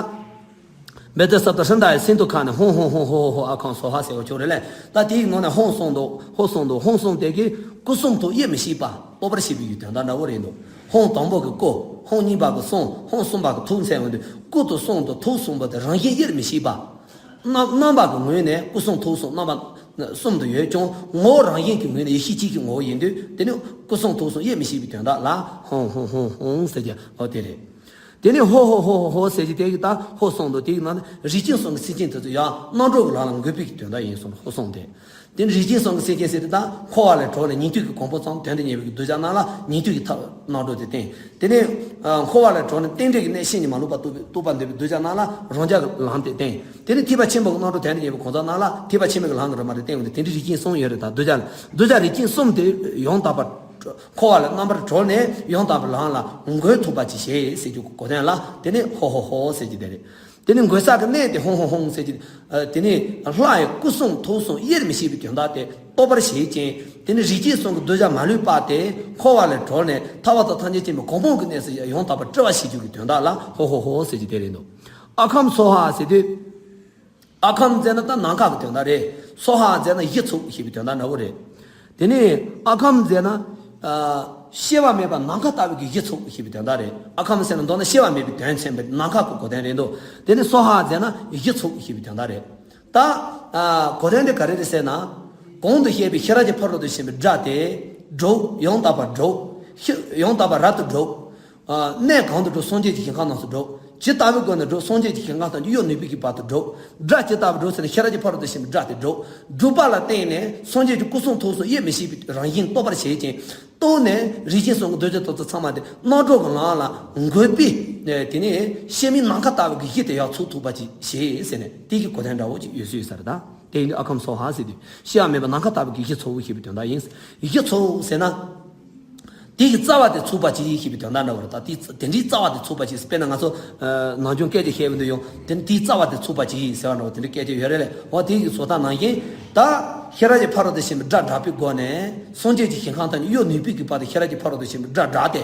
བཛྲ་སཏྭ་ཧྲྀ་ཏ་ཡ་སིན་ཏུ་ཁ་ནས་ཧཱུྃ་ཧཱུྃ་ཧཱུྃ་ཧཱུྃ་ཧཱུྃ་ཨ་ཁཾ་སྭཱ་ཧཱ་ཟེར་བ་ཅིག་ཡོད་རེད་ལས། ད་དེའི་ནང་ནས་ཧཱུྃ་གསུངས་འདུག་ཧཱུྃ་གསུངས་འདུག་ཧཱུྃ་གསུངས་དེ་གིས་སྐུ་གསུང་ཐུགས་དབྱེར་མི་ཕྱེད་པ་རྟོགས་པར་བྱེད་པའི་དོན་དག་འདྲ་བོ་རེད་འདུག་ཧཱུྃ་དང་པོ་གི་སྐུ། ཧཱུྃ་གཉིས་པ་གི་གསུང་། ཧཱུྃ་གསུམ་པ་གི་ཐུགས་ཟེར་བ་འདི་སྐུ་དང་གསུང་དང་ཐུགས་གསུམ་པོ་དེ་རང་བཞིན་དབྱེར་མི་ཕྱེད་པ། རྣམ་རྣམ་པ་གི་ངོས་ནས་སྐུ་གསུང་ཐུགས་གསུམ་རྣམ་པ་གསུམ་དུ་ཡོད་ཀྱང་ངོ་བོ་རང་བཞིན་གྱི་ངོས་ནས་ཡེ་ཤེས་གཅིག་གི་ངོ་བོ་ཡིན་དུས་དེ་ནི་སྐུ་གསུང་ཐུགས་གསུམ་དབྱེར་མི་ཕྱེད་པའི་དོན་དག་ལ་ཧཱུྃ་ཧཱུྃ་ཧཱུྃ་ཧཱུྃ་ཟེར་གྱི་འོ་དེ་རེད། དེ་ནས་ཧཱུྃ་ཧཱུྃ་ཧཱུྃ་ཧཱུྃ་ཧཱུྃ་ཟེར་གྱི་དེ་གི་ད་ཧཱུྃ་གསུངས་འདུག་དེ་གི་ནང་ནས་རིགས་ཅན་གསུམ་གྱི་སེམས་ཅན་དེ་ཚོ་ཡང་རྣམ་གྲོལ་གྱི་ལམ་ལ་འགོད་པའི་གི་དོན་དག་ཡིན་གསུངས། ཧཱུྃ་གསུངས་ཏེ། དེ་ནི་རིགས་ཅན་གསུམ་གྱི་སེམས་ཅན་ཟེར་དེ་ད་འཁོར་བ་ལས་གྲོལ་ནས་ཉན་ཐོས་ཀྱི་གོ་འཕང་དོན་དུ་གཉེར་བའི་གི་གདུལ་བྱ་རྣམས་ལ་ཉན་ཐོས་ཀྱི་ཐབས་རྣམ་གྲོལ་དེ་བསྟན། དེ་ནས་འཁོར་བ་ལས་གྲོལ་ནས་རྟེན་འབྲེལ་གྱི་གནས་ཤེས་ནས་མ་ལུས་པ་རྟོགས་པའི་རྟོགས་པ་འདོད་པའི་གདུལ་བྱ་རྣམས་ལ་རང་རྒྱལ་གྱི་ལམ་དེ་བསྟན། དེ་ནས་ཐེག་པ་ཆེན་པོའི་རྣམ་གྲོལ་དོན་དུ་གཉེར་བའི་གང་ཟག་རྣམས་ལ་ཐེག་པ་ཆེན་པོའི་གི་ལམ་གྱི་རིམ་པ་དེ་བསྟན་ཡོང་དུས་དེ་འདྲའི་རིགས་ཅན་གསུམ་ཡོད་རེད་ད། གདུལ་བྱ་གདུལ་བྱ་རིགས་ཅན་གསུམ་དེ་ཡང་དག་པར། འཁོར་བ་ལས་རྣམ་པར་གྲོལ་ནས་ཡང་དག་པའི་ལམ་ལ་འགོད་ཐུབ་པ་ཅིག་བྱེད་ཟེར་རྒྱུ་གི་གོ་དོན་ལ་དེ་ནི་ཧཱུྃ་ཧཱུྃ་ཧཱུྃ་ཟེར་གྱི་དེ་རེད། དེ་ནི་འགོད་ས་གི་གནས་དེ་ཧཱུྃ་ཧཱུྃ་ཧཱུྃ་ཟེར་གྱི། དེ་ནི་ལྷ་ཡི་སྐུ་གསུང་ཐུགས་གསུམ་དབྱེར་མི་ཕྱེད་པའི་དོན་དག་དེ་རྟོགས་པར་བྱེད་ཅིང་དེ་ནི་རིགས་ཅན་གསུམ་གྱི་གདུལ་བྱ་མ་ལུས་པ་དེ་འཁོར་བ་ལས་གྲོལ་ནས་ཐར་པ་དང་ཐམས་ཅད་མཁྱེན་པའི་གོ་འཕང་གི་གནས་སུ་ཡང་དག་པར་སྤྲུལ་པར་བྱེད་རྒྱུ་གི་དོན་དག་ལ་ཧཱུྃ་ཧཱུྃ་ཧཱུྃ་ཟེར་གྱི་དེ་རེད་འདུག་ཨ་ཁཾ་སྭཱ་ཧཱ་ཟེར་དུས། ཨ་ཁཾ་ཟེར་ན་ད་ནམ་མཁའ་གི་དོན་དག་རེད། སྭཱ་ཧཱ་ཟེར་ན་གཞི་ཚུགས་ཞེས་པའི་དོན་དག་འདྲ་བོ་རེད། དེ་ནས་ཨ་ཁཾ་ཟེར་ན། ཨ་སྐྱེ་བ་མེད་པ་ནམ་མཁའ་ལྟ་བུའི་གི་གཞི་ཚུགས་ཞེས་པའི་དོན་དག་རེད། ཨ་ཁཾ་ཟེར་ན་མདོར་ན་སྐྱེ་བ་མེད་པའི་དོན་མཚོན་པའི་ནམ་མཁའ་གི་གོ་དོན་རེད་འདུག་དེ་ནས་སྭཱ་ཧཱ་ཟེར་ན་གཞི་ཚུགས་ཞེས་པའི་དོན་དག་རེད། ད་ཨ་གོ་དོན་དེ་ག་རེ་རེད་ཟེར་ན། གོང་དུ་བཤད་པའི་ཤེས་རབ་ཀྱི་ཕ་རོལ་ཏུ་ཕྱིན་པའི་སྒྲ་དེ་སྒྲུབ། ཡང་དག་པར་སྒྲུབ། ཤེས། ཡང་དག་པར་རབ་ཏུ་སྒྲུབ། ཨ་གནས་གང་དུ་སྒྲུབ། སངས་རྒྱས་ཀྱི་ཞིང་ཁམས་རྣམས་སུ་སྒྲུབ། ཇི་ལྟ་བུའི་སྒོ་ནས་སྒྲུབ། སངས་རྒྱས་ཀྱི་ཞིང་ཁམས་ཐམས་ཅད་གཡོ་ནུས་པའི་གི་བར་དུ་སྒྲུབ། སྒྲ་ཇི་ལྟ་བུ་སྒྲུབ་ཟེར་ན་ཤེས་རབ་ཀྱི་ཕ་རོལ་ཏུ་ཕྱིན་པའི་སྒྲ་དེ་སྒྲུབ། སྒྲུབ་པ་ལ་བརྟེན་ནས་སངས་རྒྱས་ཀྱི་སྐུ་གསུང་ཐུགས་གསུམ་དབྱེར་མི་ཕྱེད་པའི་རང་བཞིན་རྟོགས་པར་བྱེད་ཅིང་། རྟོགས་ནས་རིགས་ཅན་གསུམ་གྱི་གདུལ་བྱ་དེ་ཚོ་ཚང་མ་དེ་རྣམ་གྲོལ་གྱི་ལམ་ལ་འགོད་པའི་དེ་ནས་སྐྱེ་མེད་ནམ་མཁའ་ལྟ་བུ་གི་གཞི་དེ་ཡང་ཚུགས་ཐུབ་པ་ཅིག་བྱེད་ཟེར་ནས་དེ་གི་གོ་དོན་འདྲ་བོ་ཅིག་ཡོད་སྲིད་ས་རེད་ད། དེ་ཡིན་དུས་ཨ་ཁཾ་སྭཱ་ཧཱ་ཟེར་དུས་སྐྱེ་བ་མེད་པ་ནམ་མཁའ་ལྟ་བུ་གི་གཞི་ཚུགས་ཞེས་པའི་དོན་དག་ཡིན། གཞི་ཚུགས་ཟེར་ན། དེ་གི་རྩ་བ་དེ་ཚུགས་པ་ཅིག་ཞེས་པའི་དོན་དག་འདྲ་བོ་རེད་ད། དེ་དེ་འདྲའི་རྩ་བ་དེ་ཚུགས་པ་ཅིག་དཔེར་ན་ང་ཚོ་ནམ་རྒྱུན་སྐད་ཆ་བཤད་པའི་དུས་ཡང་དེ་དེའི་རྩ་བ་དེ་ཚུགས་པ་ཅིག་ཟེར་བ་འདྲ་བོ་དེ་འདྲའི་སྐད་ཆ་ཡོད་རེད་ལས། འོ་དེ་གི་བཟོ་ལྟ་ནང་བཞིན་ད་ཤེས་རབ་ཀྱི་ཕ་རོལ་ཏུ་ཕྱིན་པའི་སྒྲ་བསྒྲགས་པའི་སྒོ་ནས་སངས་རྒྱས་ཀྱི་ཞིང་ཁམས་ཐམས་ཅད་གཡོ་ནུས་པའི་གི་བར་དུ་ཤེས་རབ་ཀྱི་ཕ་རོལ་ཏུ་ཕྱིན་པའི་སྒྲ་བསྒྲགས་ཏེ།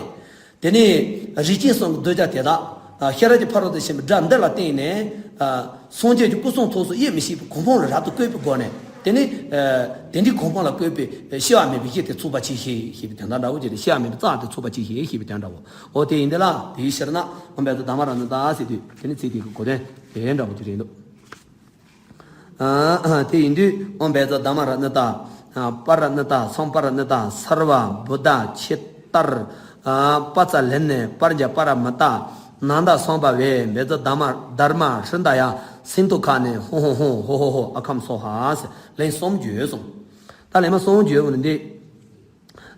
དེ་ནས་རིགས་ཅན་གསུམ་གྱི་གདུལ་བྱ་དེ་དག་ཤེས་རབ་ཀྱི་ཕ་རོལ་ཏུ་ཕྱིན་པའི་སྒྲ་འདི་ལ་བརྟེན་ནས་སངས་རྒྱས་ཀྱི་སྐུ་གསུང་ཐུགས་གསུམ་དབྱེར་མི་ཕྱེད་པའི་གོ་འཕང་ལ་རབ་ཏུ་བཀོད་པའི་སྒོ་ནས་ དེ་ནི་ཨ་དེ་འདྲའི་གོ་འཕང་ལ་བཀོད་པའི་སྐྱེ་བ་མེད་པའི་གཞི་དེ་ཚུགས་པ་ཅིག་ཞེས་ཞེས་པའི་དོན་དག་འདྲ་བོ་ཅིག་རེད། སྐྱེ་བ་མེད་པའི་རྩ་དེ་ཚུགས་པ་ཅིག་ཞེས་ཞེས་པའི་དོན་འདྲ་བོ། འོ་དེ་ཡིན་དེ་ལ་དེའི་ཕྱིར་ན་འོ་འབད་དེ་དྷརྨ་རཏྣ་ཏ་ཟེར་དུས་དེ་ནི་ཚིག་དེ་གི་གོ་དོན་དེ་འདྲ་བོ་ཅིག་རེད་འདུག་ཨ་དེ་ཡིན་དུས་ཨོཾ་བཛྲ་དྷརྨ་རཏྣ་ཏ། པ་རཏྣ་ཏ། སཾ་པ་རཏྣ་ཏ། སརྦ་བུདྡྷ་ཆེད་ལྟར། པ་ཙ་ལེ་ནེ་པྲཛྙཱ་པཱ་ར་མི་ཏཱ། ནནྡ་སཾ་བྷ་ཝེ་བཛྲ་དྷརྨ་དྷརྨ་ཧྲྀ་ད་ཡ་སིནྡྷུ་ཁ་ནེ་ཧོ་ཧོ་ཧོ་ཧོ་ཧོ་ཧོ་ཨ་ཁཾ་སྭཱ་ཧཱ་ཟེར་ལན་གསུམ་བརྗོད་སོང་། ད་ལན་མ་གསུམ་བརྗོད་འོ་ནི་འདི།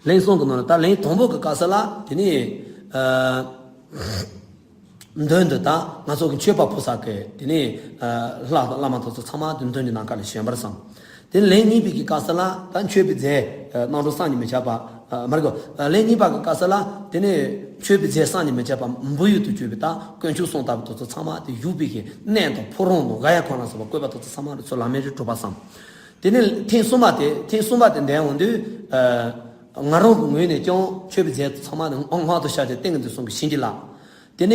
ལན་གསུམ་གྱི་ནང་ལ་ད་ལན་དང་པོ་གི་སྐབས་སུ་ལ་དེ་ནི། ཨ། མདུན་དུ་ད་ང་ཚོ་གི་མཆོད་པ་ཕུལ་ས་གི་དེ་ནི། ཨ། ལྷ་བླ་མ་དེ་ཚོ་ཚང་མ་དེ་མདུན་གྱི་ནམ་མཁའ་ལ་བཞེངས་པར་བསམ། དེ་ནི་ལན་གཉིས་པའི་གི་སྐབས་སུ་ལ་ད་མཆོད་པའི་རྫས་ཨ་རྣམ་གྲངས་བསམ་གྱིས་མི་ཁྱབ་པ། ཨ། མ་རེད་གོ། ཨ། ལན་གཉིས་པ་གི་སྐབས་སུ་ལ་དེ་ནི་མཆོད་པའི་རྫས་བསམ་གྱིས་མི་ཁྱབ་པ་འབུལ་ཡུལ་དུ་གྱུར་པའི་ད་དཀོན་མཆོག་གསུམ་ལྟ་བུ་དེ་ཚོ་ཚང་མ་དེ་བཞུགས་པའི་གི་གནས་དང་ཕོ་བྲང་དང་ག་ཡ་གང་ལ་སོགས་པ་བཀོད་པ་དེ་ཚོ་ཚང་མ་དེ་ཚོ་ལམ་མེར་གྲུབ་པར་བསམ། དེ་ནས་ཐེངས་གསུམ་པ་དེ་ཐེངས་གསུམ་པ་དེ་འདོན་འོང་དུས། ཨ། ང་རང་གི་ངོས་ནས་ཀྱང་མཆོད་པའི་རྫས་ཚང་མ་ནི་སྔོན་དུ་བཤད་དེ་ཏིང་ངེ་འཛིན་གསུམ་གྱི་བྱིན་གྱིས་བརླབས། དེ་ནས།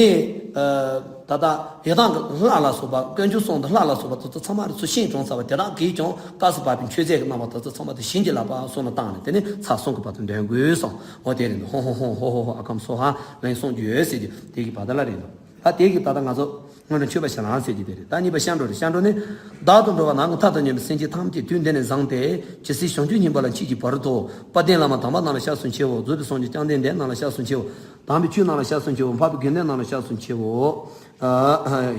ཨ། ད་ལྟ་ཡི་དམ་གྱི་ལྷ་ལ་སོགས་པ་དཀོན་མཆོག་གསུམ་དང་ལྷ་ལ་སོགས་པ་དེ་ཚོ་ཚང་མ་རུ་ཚུར་བྱིན་གྱིས་བརླབས་པ་དེ་དག་གིས་ཀྱང་སྐབས་སུ་བབས་པའི་མཆོད་རྫས་ཀྱི་རྣམ་པ་དེ་ཚོ་ཚང་མ་དེ་བྱིན་གྱིས་བརླབས་པ་གསུམ་ལ་བཏང་ནས་དེ་ནས་ཚར་གསུམ་གྱི་བར་དུ་འདོན་དགོས་གསུངས། འོ་དེ་རེད་འདུག་ཧོ་ཧོ་ཧོ་ཧོ་ཧོ་ཧོ་ཨ་ཁཾ་སྭཱ་ཧཱ་ལན་གསུམ་བརྗོད་ཟེར་གྱི་དེ་གི་བར་དུ་ལ་རེད་འདུག་ད་དེ་གི་ད་ལྟ་ང་ཚོ། སྔོན་དུ་མཆོད་པ་ཕྱིར་ལེན་ཟེར་གྱི་དེ་རེད། ད་གཉིས་པ་སྐྱབས་འགྲོ་རེད། སྐྱབས་འགྲོ་ནི། བདག་ཏུ་འགྲོ་བ་ནམ་མཁའ་མཐའ་དང་མཉམ་པའི་སེམས་ཅན་ཐམས་ཅད་དུས་འདི་ནས་བཟུང་སྟེ་ཇི་སྲིད་བྱང་ཆུབ་སྙིང་པོ་ལ་མཆིས་ཀྱི་བར་དུ། དཔལ་ལྡན་བླ་མ་དམ་པ་རྣམས་ལ་སྐྱབས་སུ་མཆིའོ། རྫོགས་པའི་སངས་རྒྱས་བཅོམ་ལྡན་འདས་རྣམས་ལ་སྐྱབས་སུ་མཆིའོ། དམ་པའི་ཆོས་རྣམས་ལ་སྐྱབས་སུ་མཆིའོ། འཕགས་པའི་དགེ་འདུན་རྣམས་ལ་སྐྱབས་སུ་མཆིའོ།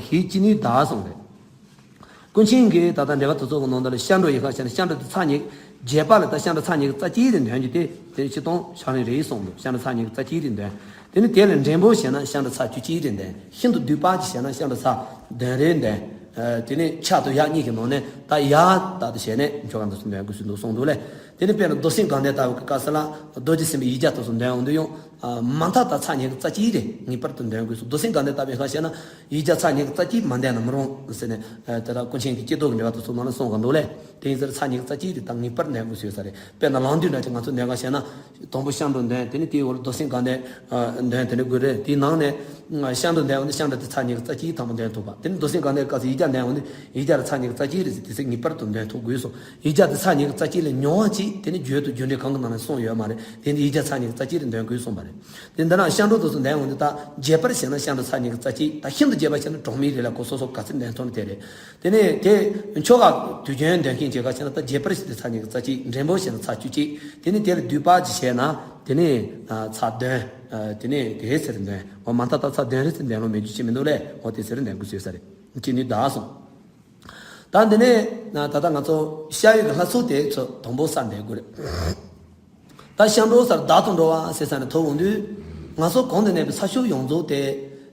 ཞེས་ཅི་ནུས་བདག་གསུངས་ཏེ། ཀུན་མཁྱེན་གྱིས་ད་ལྟ་འགྲེལ་པ་དེ་ཚོ་གི་ནང་དུ་ལ་སྐྱབས་འགྲོ་ཡི་ཁ་བྱས་ན་སྐྱབས་འགྲོ་དེ་ཚར་གཉིས། རྒྱས་པ་ལ་ད་སྐྱབས་འགྲོ་ཚར་གཉིས་ཀྱི་རྩ་གཅིག་དེ་འདོན་རྒྱུ་དེ་དེ་སྤྱིར་བཏང་ཕྱག་ལེན་རེད་གསུངས་འདུག་སྐྱབས་འགྲོ་ཚར་གཉིས་ཀྱི་རྩ་གཅིག་དེ་འདོན། དེ་ནི་དེ་ལས་འགྲེང་བུ་བྱས་ན་སྐྱབས་འགྲོ་ཚར་བཅུ་གཅིག་རེ་འདོན། ཤིན་ཏུ་བསྡུས་པ་ཅིག་བྱས་ན་སྐྱབས་འགྲོ་ཚར་བདུན་རེ་འདོན། ཨ། དེ་ནས་ཕྱག་ཏུ་ཡ་གཉིས་ཀྱི་ནང་ནས་ད་ཡ་ད་དུ་བྱས་ནས་མཆོད་པ་འདི་ཚོ་འདོན་དགོས་སུ་འདུག་གསུངས་འདུག་ལས། དེ་ནི་དཔེར་ན་རྡོར་སེམས་དགའ་ལྡན་ལྟ་བུ་གི་སྐབས་སུ་ལ་རྡོ་རྗེ་སེམས་དཔའི་ཡིག་བརྒྱ་དེ་ཚོ་འདོན་འོང་དུས་ཡང་། ཨ། མ་མཐའ་ད་ཚར་གཉིས་ཀྱི་རྩ་གཅིག་རེ་ངེས་པར་དུ་འདོན་དགོས་སོ། རྡོར་སེམས་དགའ་ལྡན་ལྟ་བུའི་ཁ་བྱས་ན་ཡིག་བརྒྱ་ཚར་གཉིས་ཀྱི་རྩ་གཅིག་མ་འདོན་ན་མི་རུང་ཟེར་ནས། ཨ། དེ་ལ་ཀུན་མཁྱེན་གྱི་སྐྱེས་རྡོར་གྱི་འགྲེལ་པ་དེ་ཚོ་ནང་ལ་གསུངས་ག་འདུག་ལས། དེ་ཡིན་ཟེར་ཚར་གཉིས་ཀྱི་རྩ་གཅིག་དེ་ད་ངེས་པར་འདོན་དགོས་སོ་ཡོད་ས་རེད། དཔེར་ན་ལམ་འདི་འདྲ་ཅིག་ང་ཚོ་འདོན་ག་བྱས་ན། དང་པོ་སྐྱབས་འགྲོ་འདོན། དེ་ནས་དེའི་འོག་ལ་རྡོར་སེམས་དགའ་ལྡན་འདོན། དེ་ནས་དགོས་རེད། དེའི་ནང་ནས་སྐྱབས་འགྲོ་འདོན་འོང་དུས་སྐྱབས་འགྲོ་དེ་ཚར་གཉིས་ཀྱི་རྩ་གཅིག་དང་པོ་འདོན་ཐུབ་པ། དེ་ནས་རྡོར་སེམས་དགའ་ལྡན་སྐབས་སུ་ཡིག་བརྒྱ་འདོན་འོང་དུས་ཡིག་བརྒྱ་ར་ཚར་གཉིས་ཀྱི་རྩ་གཅིག་རེད་ཟེར། དེ་ཚོ་ངེས་པར་དུ་འདོན་ཐུབ་དགོས་སོ། ཡིག་བརྒྱ་དེ་ཚར་གཉིས་ཀྱི་རྩ་གཅིག་ལས་ཉུང་བ་ཅིག་དེ་ནི་རྒྱུད་དང་རྒྱུད་འགྲེལ་གང་གི་ནང་ནས་གསུངས་ཡོད་མ་རེད། དེ་ནི་ཡིག་བརྒྱ་ཚར་གཉིས་ཀྱི་རྩ་གཅིག་རེ་འདོན་དགོས་གསུངས་པ་རེད། དེ་འདི་ན་སྐྱབས་འགྲོ་དེ་ཚོ་འདོན་འོང་དུས་ད་རྒྱས་པར་བྱས་ན་སྐྱབས་འགྲོ་ཚར་གཉིས་ཀྱི་རྩ་གཅིག་ད་ཤིན་ཏུ་རྒྱས་པ་བྱས་ན་གྲོགས་མེད་རེད་ལ་གོ་སོ་སོ་ག་ཚོད་འདོན་ཐུབ་ན་དེ་རེད། དེ་ནས་དེ་ཆོ་ག་དུས་རྒྱུན་འདོན་མཁན་བྱེད་ག་བྱས་ན་ད་རྒྱས་པར་བྱས་ཏེ་ཚར་གཉིས་ཀྱི་རྩ་གཅིག་འགྲེང་བུ་བྱས་ན་ཚར་བཅུ་གཅིག་དེ་ནས་དེ་ལས་བསྡུས་པ་ཅིག་བྱས་ན་དེ་ནས་ཚར་བདུན། དེ་ནས་དེ་ཟེར་འདོན། འོ་མ་མཐའ་ད་ཚར་བདུན་རེ་ཟེར་འདོན་ལོ་མེད་རྒྱུ་ཅི་མི་འདུག་ལས། འོ་དེ་ཟེར་འདོན་དགོས་ཟེར་ས་རེད། ཅི་ནུས་བདག་གསུངས། ད་འདི་ནས་ད་ལྟ་ང་ཚོ་སྐྱབས་ཡུལ་གྱི་ལྷ་ཚོགས་དེ་ཚོ་དང་པོ་ས་འདས་དགོས་རེད། ད་སྐྱབས་འགྲོ་ཟེར་བདག་ཏུ་འགྲོ་བ་ཟེར་ས་ནས་ཐོབ་འོང་དུས། ང་ཚོ་གོང་དུ་གནས་པའི་ས་ཕྱོགས་ཡོངས་རྫོགས་དེ།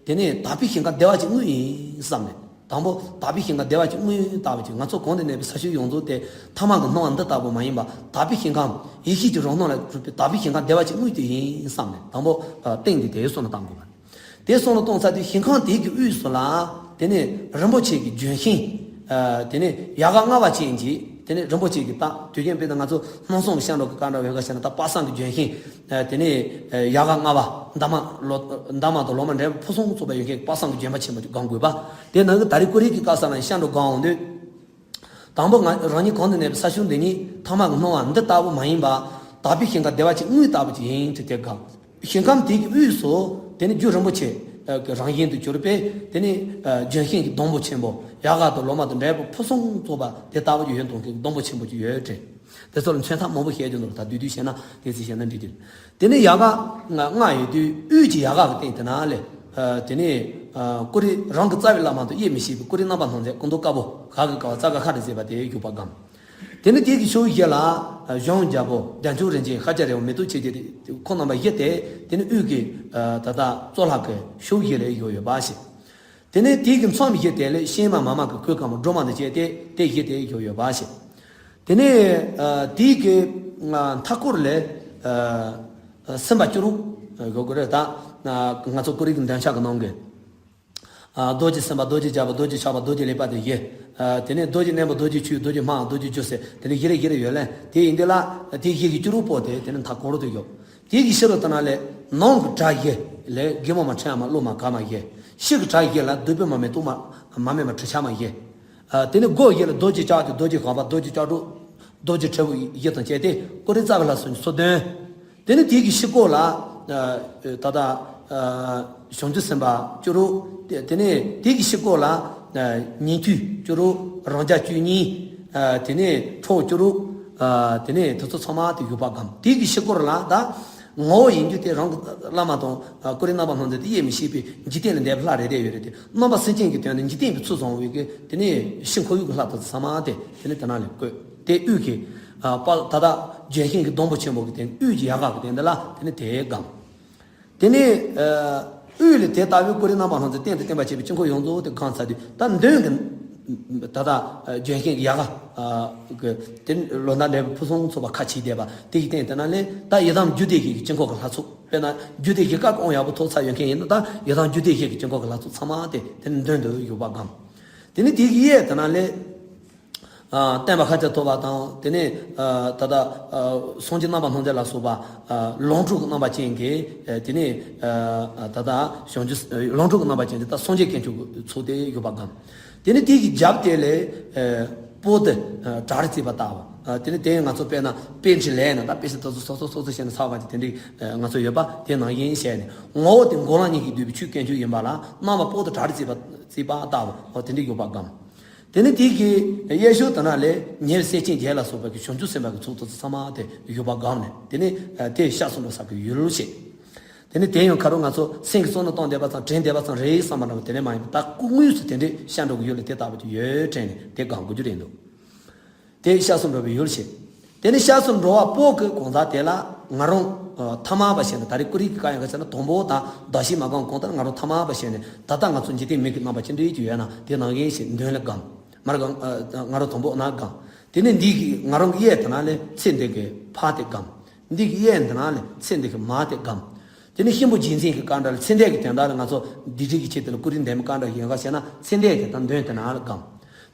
དེ་ནས་དག་པའི་ཞིང་ཁམས་བདེ་བ་ཅིག་དངོས་ཡིན་བསམ་ནས། དང་པོ་དག་པའི་ཞིང་ཁམས་བདེ་བ་ཅིག་དངོས་ཡིན་ལྟ་བུ་ཅིག་ང་ཚོ་གོང་དུ་གནས་པའི་ས་ཕྱོགས་ཡོངས་རྫོགས་དེ་ཐ་མལ་གྱི་སྣང་བ་འདི་ལྟ་བུ་མ་ཡིན་པ་དག་པའི་ཞིང་ཁམས་ཡེ་ཤེས་ཀྱི་རང་སྣང་ལས་གྲུབ་པའི་དག་པའི་ཞིང་ཁམས་བདེ་བ་ཅིག་དངོས་དེ་ཡིན་བསམ་ནས་དང་པོ་ཏིང་འདི་དེ་སོ་ན་བཏང་དགོས་པ། དེ་སོང་ལ་གཏོང་ཚར་དུས་ཞིང་ཁམས་དེ་གི་དབུས་སུ་ལ། དེ་ནས་རིན་པོ་ཆེ་གི་ལྗོན་ཤིང་། ཨ། དེ་ནས་ཡལ་ག་ལྔ་པ་ཅན་གྱི་དེ་ནས་རིན་པོ་ཆེ་གི་རྟགས་དུས་རྒྱུན་དཔེར་ན་ང་ཚོ་སྣང་སྟོང་གི་སྐྱབས་འགྲོ་གི་སྐབས་འདྲ་བའི་ཁ་བྱས་ན་ད་དཔག་བསམ་གྱི་ལྗོན་ཤིང་། ཨ། དེ་ནས་ཡལ་ག་ལྔ་པ་འདབ་མ་ལོ་འདབ་མ་དང་ལོ་མ་འབྲས་བུ་ཕུན་སུམ་ཚོགས་པ་ཡོད་མཁན་གྱི་དཔག་བསམ་གྱི་ལྗོན་པ་ཆེན་པོ་ཅིག་སྒོམ་དགོས་པ། དེ་ནང་གི་ད་རེས་ཀོ་རེ་གི་སྐབས་ས་ལ་སྐྱབས་འགྲོ་སྒོམ་འོང་དུས། དང་པོ་ང་རང་ཉིད་གང་དུ་གནས་པའི་ས་ཕྱོགས་འདི་ཉིད་ཐ་མལ་གྱི་སྣང་བ་འདི་ལྟ་བུ་མ་ཡིན་པ། དག་པའི་ཞིང་ཁམས་བདེ་བ་ཅིག་དངོས་ལྟ་བུ་ཅིག་ཡིན་ཏེ་དེ་ག་ཞིང་ཁམས་དེ་གི་དབུས་སུ་དེ་ནི་རྒྱུ་རིན་པོ་ཆེ་གི་རང་བཞིན་དུ་གྱུར་པའི་དེ་ནི་ལྗོན་ཤིང་གི་སྡོང་པོ་ཆེན་པོ་ཡལ་ག་དང་ལོ་མ་དང་འབྲས་བུ་ཕུན་སུམ་ཚོགས་པ་དེ་ལྟ་བུ་ཅིག་ཡོད་མཐོང་མཁན་གྱི་སྡོང་པོ་ཆེན་པོ་ཅིག་ཡོད་དྲན། དེ་ཚོ་ལ་མཚོན་ཐབས་མང་པོ་བཤད་རྒྱུ་འདུག་ད་བསྡུས་བསྡུས་བཤད་ན་དེ་ཚོ་བཤད་ན་འགྲིག་གི་རེད། དེ་ནས་ཡལ་ག་ལྔ་ཡོད་དུས་དབུས་ཀྱི་ཡལ་ག་གི་སྟེང་དེ་ན་ལས། ཨ། དེ་ནས་ཨ་ཀོ་རེ་རང་གི་རྩ་བའི་བླ་མ་དང་དབྱེར་མི་ཕྱེད་པའི་ཀོ་རེ་རྣམ་པར་སྣང་མཛད་སྐུ་མདོག་དཀར་པོ་ག་གི་ཀ་བ་ཙ་ག་ཁ་རེ་ཟེར་བ་དེ་བཞུགས་པ་སྒོམ། དེ་ནས་དེ་གི་ཕྱོགས་བཞི་ལ་གཞོང་རྒྱལ་པོ་བདེ་མཆོག་རིན་ཆེན་ཤཱཀྱ་ར་བ་མེ་ཏོག་ཆེ་ཆེ་དེ་ཁོང་རྣམ་པ་བཞི་དེ་དེ་ནས་དབུས་ཀྱི་ཨ་ད་ལྟ་གཙུག་ལག་གི་ཕྱོགས་བཞི་ལ་བཞུགས་ཡོད་པ་ཞིག་དེ་ནས་དེ་གི་མཚམས་བཞི་དེ་ལས་གཤེད་མ་མ་མ་གི་གོས་དཀར་མོ་སྒྲོལ་མ་དང་བཅས་ཏེ་དེ་བཞི་དེ་བཞུགས་ཡོད་པ་ཞིག་དེ་ནས་ཨ་དེའི་གི་ཨ་མཐའ་སྐོར་ལས་ཨ་སེམས་དཔའ་བཅུ་དྲུག་ཡོད་དགོས་རེད། ད་ང་ཚོ་ཀོ་རེ་གི་འདོན་ཆ་གི་ནང་གི་ཨ་རྡོ་རྗེ་སེམས་དཔའ་རྡོ་རྗེ་རྒྱལ་པོ་རྡོ་རྗེ་ཆགས་པ་རྡོ་རྗེ་ལེགས་པ་དེ་བཞི། ཨ་དེ་ནས་རྡོ་རྗེ་རྣོན་པོ་རྡོ་རྗེ་ཆོས་རྡོ་རྗེ་སྨྲ་རྡོ་རྗེ་སྒྱུ་ཟེར་དེ་ནས་བཞི་རེ་བཞི་རེ་ཡོད་ལ་དེ་ཡིན་དེ་ལ་དེ་བཞི་གི་བཅུ་དྲུག་པོ་དེ་དེ་ནས་མཐའ་སྐོར་དུ་ཡོད། དེ་གི་ཕྱི་རུ་དེ་ན་ལས་ནང་གི་གྲྭ་བཞི་ལས་དགེ་མོ་མ་ཁྲི་ཡ་མ་སློབ་མ་ག་མ་བཞི། ཕྱི་གི་གྲྭ་བཞི་ལ་བདུད་པོ་མ་མེ་ཏོག་མ་མ་མེ་མ་ཁྲི་ཆ་མ་བཞི། ཨ་དེ་ནས་སྒོ་བཞི་ལ་རྡོ་རྗེ་ལྕགས་ཀྱུ་རྡོ་རྗེ་ཤོག་པ་རྡོ་རྗེ་ལྕགས་སྒྲོག་ རྡོ་རྗེ་དྲིལ་བུ་བཞི་དང་བཅས་ཏེ་ཀུ་རེ་རྩ་བའི་ལྷ་སོགས་ཀྱི་ཚོགས་བདུན། དེ་ནས་དེ་གི་ཕྱི་སྐོར་ལ་ཨ་ད་ལྟ་ཨ་བྱང་ཆུབ་སེམས་དཔའ་བཅུ་དྲུག་དེ་དེ་ནས་དེ་གི་ཕྱི་སྐོར་ལ་ཨ་ཉན་ཐོས་བཅུ་དྲུག་རང་རྒྱལ་བཅུ་གཉིས། ཨ་དེ་ནས་ཁྲོ་བོ་བཅུ་དྲུག་ཨ་དེ་ནས་དེ་ཚོ་ཚང་མ་དེ་བཞུགས་པ་སྒོམ། དེ་གི་ཕྱི་སྐོར་ལ་ད་ངོ་བོ་ཡིན་རྒྱུ་དེ་རང་གི་བླ་མ་དང་ཨ་ཀུ་རེ་རྣམ་པར་སྣང་མཛད་དེ་དབྱེ་མི་ཤེས་པའི་འཇིག་རྟེན་ལས་འདས་པའི་ལྷ་རེ་རེ་ཡོད་རེད་དེ། རྣམ་པ་སེམས་ཅན་གྱི་དོན་དུ་འཇིག་རྟེན་པའི་ཚུལ་བཟུང་བའི་གི་དེ་ནས་ཕྱི་འཁོར་ཡུག་གི་ལྷ་དེ་ཚོ་ཚང་མ་དེ་དེ་ནས་དེ་ནང་ལས་བཀོད་དེ་དབུས་ཀྱི་ཨ་དཔལ་ད་ལྟ་ལྗོན་ཤིང་གི་སྡོང་པོ་ཆེན་པོ་གི་སྟེང་དབུས་ཀྱི་ཡལ་ག་གི་སྟེང་དེ་ལ་དེ་ནས་དེ་སྒོམ། དེ་ནས་ཨ་དབུས་ལས་དེ་ལྟ་བུའི་ཀུ་རེ་རྣམ་པར་སྣང་མཛད་རྟེན་དང་བརྟེན་པར་བཅས་པའི་དཀྱིལ་འཁོར་ཡོངས་རྫོགས་དེ་སྒོམ་ཚར་དུས་ད་མདུན་གྱི་ད་ལྟ་ཨ་ལྗོན་ཤིང་གི་ཡལ་ག་ཨ་གི་དེ་ལོ་ཟླ་འདྲ་བའི་ཕུན་སུམ་ཚོགས་པ་ཁ་ཕྱེས་བསྡད་པ་དེ་གི་སྟེང་དེ་ན་ལས་ད་ཡི་དམ་རྒྱུད་སྡེ་བཞི་གི་དཀྱིལ་འཁོར་གྱི་ལྷ་ཚོགས། དཔེར་ན་རྒྱུད་སྡེ་བཞི་ཀ་གི་དབང་ཡག་པོ་ཐོབ་ཚར་ཡོད་མཁན་ཡིན་ན་ད་ཡི་དམ་རྒྱུད་སྡེ་བཞི་གི་དཀྱིལ་འཁོར་གྱི་ལྷ་ཚོགས་ཚང་མ་དེ་དེ་ནས་མདུན་དུ་བཞུགས་པ་སྒོམ། དེ་ནས་དེ་གི་གཡས་དེ་ན་ལས། ཨ་བསྟན་པ་ཤཱཀྱ་ཐུབ་པ་དང་དེ་ནས་ཨ་ད་ལྟ་ཨ་སངས་རྒྱས་རྣམ་པར་སྣང་མཛད་ལ་སོགས་པ་ཨ་ལོངས་སྤྲུལ་གྱི་རྣམ་པ་ཅན་གྱི་ཨ་དེ་ནས་ཨ་ད་ལྟ་བྱང་ཆུབ་ལོངས་སྤྲུལ་གྱི་རྣམ་པ་ཅན་གྱི་ད་སངས་རྒྱས་དཀོན་མཆོག་གི་ཚོགས་དེ་བཞུགས་པ་སྒོམ། དེ་ནས་དེ་གི་རྒྱབ་དེ་ལས་ཨ་པོ་ཏི་ཨ་བྲག་རི་རྩིག་པ་ལྟ་བུ། ཨ་དེ་ནས་དེ་ང་ཚོ་དཔེར་ན་པཎ་ཌི་ལས་ན་ད་དཔེ་ཆ་དེ་ཚོ་སོ་སོ་སོ་སོ་བྱས་ནས་ཚར་བ་ཅིག་དེ་འདྲའི་ཨ་ང་ཚོ་ཡོད་པ་དེ་ནང་བཞིན་བྱས་ནས་ངོ་བོ་དེ་འགོག་ལམ་གཉིས་ཀྱིས་བསྡུས་པའི་ཆོས་དཀོན་མཆོག་ཡིན་པ་ལ་རྣམ་པ་པོ་ཏི་བྲག་རི་རྩིག་པ་རྩིག་པ་ལྟ་བུ་འོ་དེ་འདྲའི་བཞུགས་པ་སྒོམ། དེ་ནས་དེ་གི་གཡས་ཕྱོགས་དེ་ན་ལས་ཉེ་བའི་སྲས་ཆེན་བརྒྱད་ལ་སོགས་པ་གི་བྱང་ཆུབ་སེམས་དཔའ་གི་ཚོགས་དེ་ཚོ་ཚང་མ་དེ་བཞུགས་པ་སྒོམ་ནས་དེ་ནས་ཨ་དེ་སྐྱབས་སུ་འགྲོ་ས་གི་ཡུལ་བྱེད། དེ་ནས་དེ་ཡང་ཁ་རོག་ང་ཚོ་སེམས་ཀྱི་བསམ་བློ་བཏང་བསྡད་པ་ཙམ་དྲན་བསྡད་པ་ཙམ་རེད་བསམ་པ་འདྲ་བ་དེ་འདྲ་མ་ཡིན་པ་ད་སྐུ་དངོས་སུ་དེ་འདྲའི་སྐྱབས་འགྲོ་གི་ཡུལ་ལ་དེ་ལྟ་བུ་དེ་ཡོད་དྲན་ནས་དེ་སྒོམ་དགོས་རྒྱུ་རེད་འདུག་དེ་སྐྱབས་སུ་འགྲོ་བའི་ཡུལ་བྱེད། དེ་ནས་སྐྱབས་སུ་འགྲོ་བ་པོ་གི་གང་ཟག་དེ་ལ་ང་རང་ཨ་ཐ་མལ་པ་ཞེས་ནས་ད་རེས་ཀུན་རིག་གི་བཀའ་ཡང་ག་ཟེར་ན་དང་པོ་དང་བདག་གཞན་མ་སྒོམ་གང་ལྟར་ང་རང་ཐ་མལ་པ་ཞེས་ནས་ད་ལྟ་ང་ཚོ་འཇིག་རྟེན་མིག་གི་རྣམ་པ་ཅི་འདྲའི་ཅིག་ཡོད་ན་དེ་ནང་བཞིན་ཞིག་མདུན་ལ་སྒོམ། མར་སྒོམ་ཨ་ང་རང་དང་པོ་ན་སྒོམ། དེ་ནས་འདི་གི་ང་རང་གི་གཡས་དེ་ན་ལས་ཚེ་འདི་གི་ཕ་དེ་སྒོམ། འདི་གི་གཡས་དེ་ན་ལས་ཚེ་འདི་གི་མ་དེ་སྒོམ། དེ་ནས་གཤིན་པོ་རྗེས་འཛིན་གྱི་བཀའ་འདྲ་ལ་ཚེ་འདས་ཀྱི་དོན་དག་ལ་ང་ཚོ་སྡིག་སྒྲིབ་ཀྱི་ཆེད་དུ་ལ་ཀུན་རིག་འདས་མའི་བཀའ་འདྲ་ཡིན་ག་ཞེ་ན་ཚེ་འདས་ཀྱི་ད་མདུན་དེ་ན་ལ་སྒོམ།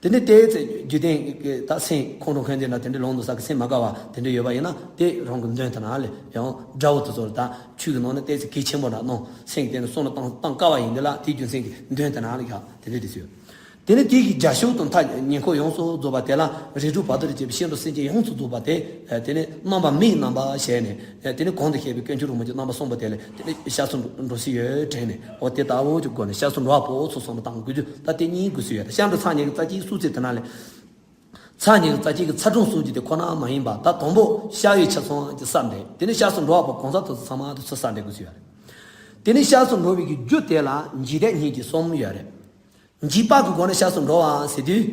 དེ་ནས་དེའི་ཚེ་རྒྱུད་ལྡན་གྱི་ད་སེམས་ཁོང་ཁྲོ་ཁོང་ཁྲོ་འདྲ་དེ་འདྲའི་ལོང་དུ་ས་གི་སེམས་མ་དགའ་བ་དེ་འདྲ་ཡོད་པ་ཡིན་ན་དེ་རང་གི་མདུན་དེ་ན་ལས་ཡང་དགྲ་བོ་དེ་ཚོ་ལ་ད་ཆོས་ཀྱི་ནང་ནས་ཏོག་ཙམ་གལ་ཆེན་པོ་འདྲ་གནང་སེམས་ཀྱི་སྟེང་ནས་བསམ་བློ་བཏང་བཏང་དཀའ་བ་ཡིན་དེ་ལ་དེའི་རྒྱུ་མཚན་གྱིས་མདུན་དེ་ན་ལ་ཡག་དེ་འདྲ་དེ་ཚོ་ཡོད། དེ་ནས་དེ་གི་རྒྱབ་ཕྱོགས་དང་མཐའ་ཉེ་འཁོར་ཡོངས་སུ་རྫོགས་པ་དེ་ལ་རིགས་དྲུག་བར་དོ་རུ་བཅས་པའི་སྐྱེ་འགྲོ་སེམས་ཅན་ཡོངས་སུ་རྫོགས་པ་དེ་དེ་ནས་རྣམ་པ་མིའི་རྣམ་པ་བྱས་ནས་དེ་ནས་གོང་དུ་བཤད་པའི་དཀོན་མཆོག་རིན་པོ་ཆེ་རྣམ་པ་གསུམ་པོ་དེ་ལ་དེ་ནས་སྐྱབས་སུ་འགྲོ་སྲིད་ཡོད་དྲན་ནས་འོ་དེ་ལྟ་བུ་ཅིག་སྒོམ་ནས་སྐྱབས་སུ་འགྲོ་བ་པོ་ཚོ་བསམ་བློ་བཏང་དགོས་རྒྱུ་ད་དེ་གཉིས་དགོས་སྲིད་ཡོད། སྐྱབས་འགྲོ་ཚར་གཉིས་ཀྱི་རྩ་གཅིག་སུ་ཚེ་དེ་ན་ལས། ཚར་གཉིས་ཀྱི་རྩ་གཅིག་གི་ཚར་གྲངས་སུ་རྒྱུ་དེ་ཁོ་ན་མ་ཡིན་པ་ད་དང་པོ་སྐྱབས་ཡུལ་ཆ་ཚང་གི་ས་འདྲེ། དེ་ནས་སྐྱབས་སུ་འགྲོ་བ་པོ་གང་ཟག་དེ་ཚོ་ཚང་མ་དེ་ཚོ་ས་འདྲེ་དགོས་སུ་ཡོད་རེད། དེ་ནས་སྐྱབས་སུ་འགྲོ་བའི་གི་རྒྱུ་དེ་ལ་འཇིག་རྟེན་གཉིས་ཀྱི་གསུམ་ཡོད་རེད། འཇིགས་པ་གི་སྒོ་ནས་སྐྱབས་སུ་འགྲོ་བ་ཟེར་དུས།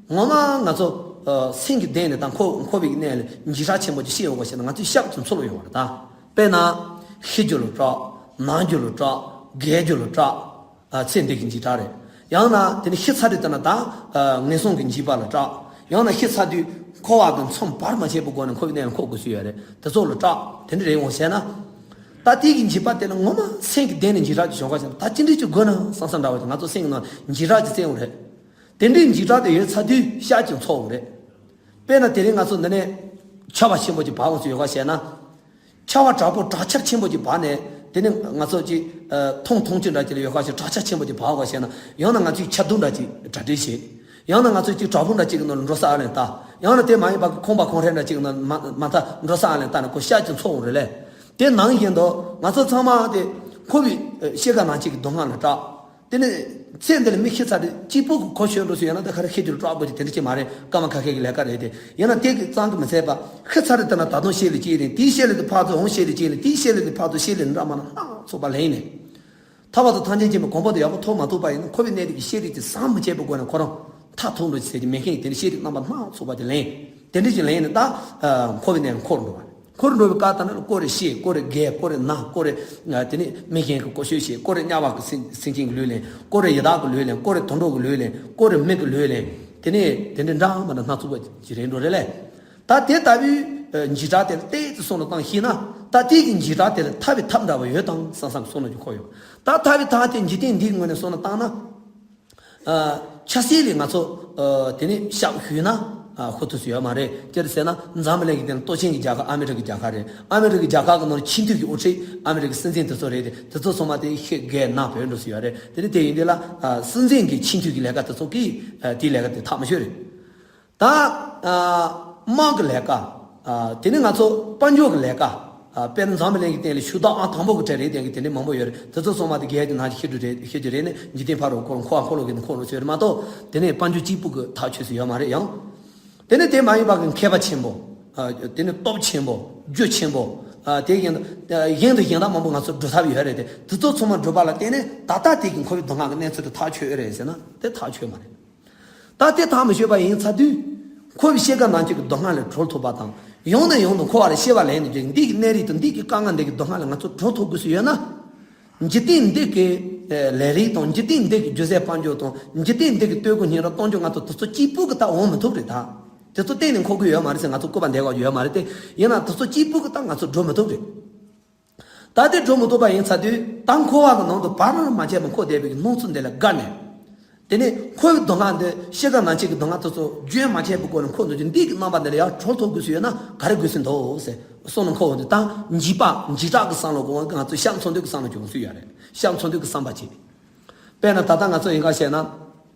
ངོ་མ་ང་ཚོ་ཨ་སེམས་ཀྱི་གཏིང་ནས་དང་འཁོར་འཁོར་བའི་གནས་ལ་འཇིགས་སྐྲག་ཆེན་པོ་ཅིག་སྐྱེ་ཡོང་བ་ཞིག་ན་ང་ཚོའི་ཞབས་ཀྱི་མཚོ་ལ་ཡོང་བ་རེད་ད། དཔེར་ན། ཤི་རྒྱུ་ལ་སྐྲག། ན་རྒྱུ་ལ་སྐྲག། རྒས་རྒྱུ་ལ་སྐྲག། ཨ་ཚེ་འདི་གི་འཇིགས་སྐྲག་རེད། ཡང་ན་དེ་ནི་ཤི་ཚར་དུས་དེ་ན་ད་ཨ་ངན་སོང་གི་འཇིགས་པ་ལ་སྐྲག། ཡང་ན་ཤི་ཚར་དུས་འཁོར་བ་གི་མཚམས་བར་མ་ཆད་པའི་སྒོ་ནས་འཁོར་བའི་གནས་ལ་འཁོར་དགོས་སུ་ཡོད་རེད། དེ་ཚོ་ལ་སྐྲག་དེ་འདྲ་རེད་འོང་ཟེར་ན། ད་དེ་གི་འཇིགས་པ་དེ་ལ་ངོ་མ་སེམས་ཀྱི་གཏིང་ནས་འཇིགས་སྐྲག་ཅིག་བྱུང་ཁ་ཞིག་ད་ཅི་འདྲ་ཅིག་དགོས་ན་བསམ་བསམ་འདྲ་བ་ཅིག་ང་ཚོ་སེམས་ཀྱི་ནང་འཇིགས་སྐྲག་ཅིག་སླེབས་འོང་རེད། དེ་འདྲའི་འཇིགས་སྐྲག་དེ་ཡོད་ཚར་དུས་ཤ་ཅིག་འཚོ་འོང་རེད། དཔེར་ན་དེ་རིང་ང་ཚོ་འདི་ནས་ཆར་པ་ཆེན་པོ་ཅིག་བབས་འོང་ཟེར་ཡོད་ཁ་བཤད་ན། ཆར་པ་དྲག་པོ་དྲག་ཆར་ཆེན་པོ་ཅིག་བབས་ནས་དེ་ནས་ང་ཚོ་ཅིག་ཨ་ཐུང་ཐུང་ཅིག་འདྲ་ཅིག་ལ་ཡོད་ཁ་ཞིག་དྲག་ཆར་ཆེན་པོ་ཅིག་བབས་ཁ་བཤད་ན་ཡང་ན་ང་ཚོས་ཆར་གདུགས་འདྲ་ཅིག་གྲ་སྒྲིག་བྱེད། ཡང་ན་ང་ཚོས་ཅིག་བྲག་ཕུག་འདྲ་ཅིག་གི་ནང་ལ་འགྲོ་ས་ཨ་ལེན་ལྟ། ཡང་ན་དེ་མ་ཡིན་པ་གི་ཁང་པ་ཁང་ཧྲལ་འདྲ་ཅིག་གི་ནང་མ་མ་མཐའ་འགྲོ་ས་ཨ་ལེན་ལྟ་ནས་ཁོ་ཤ་ཅིག་འཚོ་འོང་རེད་ལས། དེ་ནང་བཞིན་དུ་ང་ཚོ་ཚང་མ་དེ་འཁོར་བའི་ཨ་ཤེལ་དཀར་ནང་གཅིག་གི་སྡུག་བསྔལ་ལ་སྐྲག། དེ་ནས་ཚེ་འདི་ལ་མི་ཤི་ཚར་དུས་གཅིག་པུ་གི་གོ་ཆོད་འགྲོ་སྲིད་ཡོད་ན་ད་ག་རེ་ཤི་རྒྱུར་སྐྲག་དགོས་ཀྱི་དེ་འདྲ་ཅིག་མ་རེད། སྐར་མ་ཁ་ཤས་ཀྱི་ལས་ཀ་རེད་དེ། ཡིན་ན་དེ་གི་ཙང་གི་མི་ཚད་པ་ཤི་ཚར་དུས་ད་ན་ད་དུང་ཤེས་ལ་སྐྱེས་ནས་དེའི་ཤེས་ལ་དེ་ཕར་ཚུར་འོང་ཤེས་ལ་སྐྱེས་ནས་དེའི་ཤེས་ལ་དེ་ཕར་ཚུར་ཤེས་ལ་འདྲ་མ་ན་སྣ་ཚོགས་པ་ལེན་ནས། ཐར་པ་དང་ཐམས་ཅད་མཁྱེན་པའི་གོ་འཕང་དུ་ཡག་པོ་ཐོབ་མ་ཐུབ་པ་ཡིན་ན་འཁོར་བའི་གནས་འདི་གི་ཤེས་རིག་དེ་ཟམ་མི་ཆད་པའི་སྒོ་ནས་ཁོ་རང་ཐག་ཐུག་འགྲོ་ཟེར་གྱི་མེད་མཁན་གྱི་དེ་འདྲ་ཤེས་རིག་རྣམ་པ་སྣ་ཚོགས་པ་དེ་ལེན། དེ་འདྲ་ཅིག་ལེན་ནས་ད་འཁོར་བའི་གནས་ལ་འཁོར་འགྲོ་བ་རེད། འཁོར་འགྲོ་བའི་སྐབས་དང་ནི་སྐོར་རེ་ཤི་སྐོར་རེ་རྒས་སྐོར་རེ་ན་སྐོར་རེ་དེ་ནས་མི་གཞན་གྱི་སྐོར་ཤོད་ཤི་སྐོར་རེ་དམྱལ་བ་གི་སེམས་སེམས་ཅན་གྱི་ལུས་ལེན་སྐོར་རེ་ཡི་དྭགས་ཀྱི་ལུས་ལེན་སྐོར་རེ་དུད་འགྲོ་གི་ལུས་ལེན་སྐོར་རེ་མི་གི་ལུས་ལེན་དེ་ནས་དེ་འདྲ་འདྲ་མ་འདྲ་སྣ་ཚོགས་པ་ཅིག་རེད་འགྲོ་རེད་ལས། ད་དེ་ལྟ་བུའི་འཇིགས་སྐྲག་དེ་ལ་ཏོག་ཙམ་བསམ་བློ་བཏང་ཤེས་ན་ད་ལྟའི་གི་འཇིགས་སྐྲག་དེ་ལ་ཐར་བའི་ཐབས་འདྲ་བ་ཡོད་དམ་བསམ་བསམ་གི་བསམ་བློ་ཅིག་འཁོར་ཡོང་། ད་ཐར་བའི་ཐབས་དེ་འཇིག་རྟེན་འདིའི་ངོས་ནས་བསམ་བློ་བཏང་ན། ཨ་ཆབ་སྲིད་ལས་ང་ཚོ་ཨ་དེ་ནས་ཤབ་ཞུས་ན་ཨ་ཧུར་ཐུག་སུ་ཡོད་མ་རེད། ཅི་རེད་ཟེར་ན་འཛམ་གླིང་གི་དེ་ནས་སྟོབས་ཆེན་གྱི་རྒྱལ་ཁབ་ཨ་མི་རི་ཀའི་རྒྱལ་ཁབ་རེད། ཨ་མི་རི་ཀའི་རྒྱལ་ཁབ་ཀྱི་ནང་ལ་སྤྱི་འཐུས་ཀྱི་དབུ་ཁྲིད་ཨ་མི་རི་ཀའི་སྲིད་འཛིན་དེ་ཚོ་རེད་དེ། དེ་ཚོ་ཚང་མ་དེ་ཤི་རྒས་ན་བུད་འགྲོ་སུ་ཡོད་རེད། དེ་ནས་དེ་ཡིན་དུས་ལ་ཨ་སྲིད་འཛིན་གྱི་སྤྱི་འཐུས་ཀྱི་ལས་ཀ་དེ་ཚོ་གིས་ཨ་དེའི་ལས་ཀ་དེ་ཐག་མ་ཆོད་རེད། ད་ཨ་ དམག་གི་ལས་ཀ། ཨ། དེ་ནས་ང་ཚོ་དཔལ་འབྱོར་གྱི་ལས་ཀ། ཨ། དཔེར་ན་འཛམ་བུ་གླིང་གི་སྟེང་ལ་ཤུགས་རྟགས་ཨང་དང་པོ་གི་གྲས་རེད། དེང་གི་དེ་འདྲའི་མང་པོ་ཡོད་རེད། དེ་ཚོ་ཚང་མ་དེ་རྒྱལ་གྱི་ནང་གི་ཤི་འགྲོ་རེད། ཤི་རྒྱུ་རེད་ནས་འཇིག་རྟེན་ཕ་རོལ་འཁོར་འཁོར་འཁོར་ལོ་གི་འཁོར་ལོ་ཟེར་མ་གཏོགས། དེ་ནས་དཔལ་འབྱོར་གཅིག་པུ་གི་ཐག་ཆོད་ས་ཡོད་མ་རེད་ཡང་། དེ་ནས་དེ་མ་ཡིན་པ་གི་མཁས་པ་ཆེན་པོ། ཨ། དེ་ནས་སྟོབས་ཆེན་པོ། རྒྱུ་ཆེན་པོ། ཨ། དེ་བཞིན་དུ་གཞན་དང་གཞན་དག་མང་པོ་ང་ཚོ་སྒྲུབ་ཐབས་ཡོད་རེད་དེ། དེ་ཚོ་ཚང་མ་སྒྲུབ་པ་ལ་བརྟེན་ནས་ད་ལྟ་དེ་གི་འཁོར་བའི་སྡུག་བསྔལ་གི་གནས་ཚུལ་དེ་ཐག་ཆོད་ཡོད་རེད་ཟེར་ན་དེ་ཐག་ཆོད་མ་རེད། ད་དེ་ཐག་མི་ཆོད་པ་ཡིན་ཚར་དུས། འཁོར་བའི་ཤེལ་དཀར་ནང་བཞིན་གྱི་སྡུག་བསྔལ་ལས་གྲོལ་ཐུབ་པ་དང་། ཡང་ནས་ཡང་དུ་འཁོར་བ་ལ་ཤེས་པ་ལེན་ནས་ཀྱང་འདི་གི་གནས་རིགས་དང་འདི་གི་དཀའ་ངལ་འདི་གི་སྡུག་བསྔལ་ལས་ང་ཚོ་གྲོལ་ཐུབ་དགོས་སུ་ཡོད་ན། འཇིག་རྟེན་འདི་གི་ལས་རིགས་དང་འཇིག་རྟེན་འདི་གི་རྒྱུ་ཟས་དཔལ་འབྱོར་དང་འཇིག་རྟེན་འདི་གི་ལྟོ་གོས་སྙིང་རགས་གཏོང་རྒྱུ་ང་ཚོ་དེ་ཚོ་གཅིག་པུ་གི་ད་འོང་མི་ཐུབ་རེད་ད། དེ་ཚོ་གཏན་ནས་འཁོར་གི་ཡོད་མ་རེད་ཟེར། ང་ཚོ་སྐུར་པ་འདེབས་དགོས་ཡོད་མ་རེད་དེ། ཡིན་ན་དེ་ཚོ་གཅིག་པུ་གི་ད་ང་ཚོ་འགྲོ་མི་ཐུབ་རེད། ད་དེ་འགྲོ་མི་ཐུབ་པ་ཡིན་ཚར་དུས། ད་འཁོར་བ་གི་ནང་དུ་བར་མ་ཆད་པར་འཁོར་བསྡད་པའི་སྣང་ཚུལ་འདི་ལ་དགའ་ནས། དེ་ནས་འཁོར་བའི་སྡུག་བསྔལ་འདི་ཤེལ་དཀར་ནང་བཞིན་གྱི་སྡུག་བསྔལ་དེ་ཚོ་རྒྱུན་མ་ཆད་པའི་སྒོ་ནས་འཁོར་འདུག་ཅིང་། འདི་གི་རྣམ་པ་འདི་ལ་ཡང་གྲོལ་ཐུབ་དགོས་སུ་ཡོད་ན་ག་རེ་དགོས་སུ་འདུག་ཟེར་གསུངས་ནས། འཁོར་བ་འདི་ད་འཇིགས་པ་འཇིགས་སྐྲག་གི་བསམ་བློ་གོ་ང་ཚོ་ཤ་མཚོན་དུས་ཀྱི་བསམ་བློ་བྱུང་སུ་ཡོད་རེད། ཤ་མཚོན་དུས་ཀྱི་བསམ་པ་བྱེད། དཔེར་ན་ད་ལྟ་ང་ཚོ་ཡིན་ག་བཤད་ན།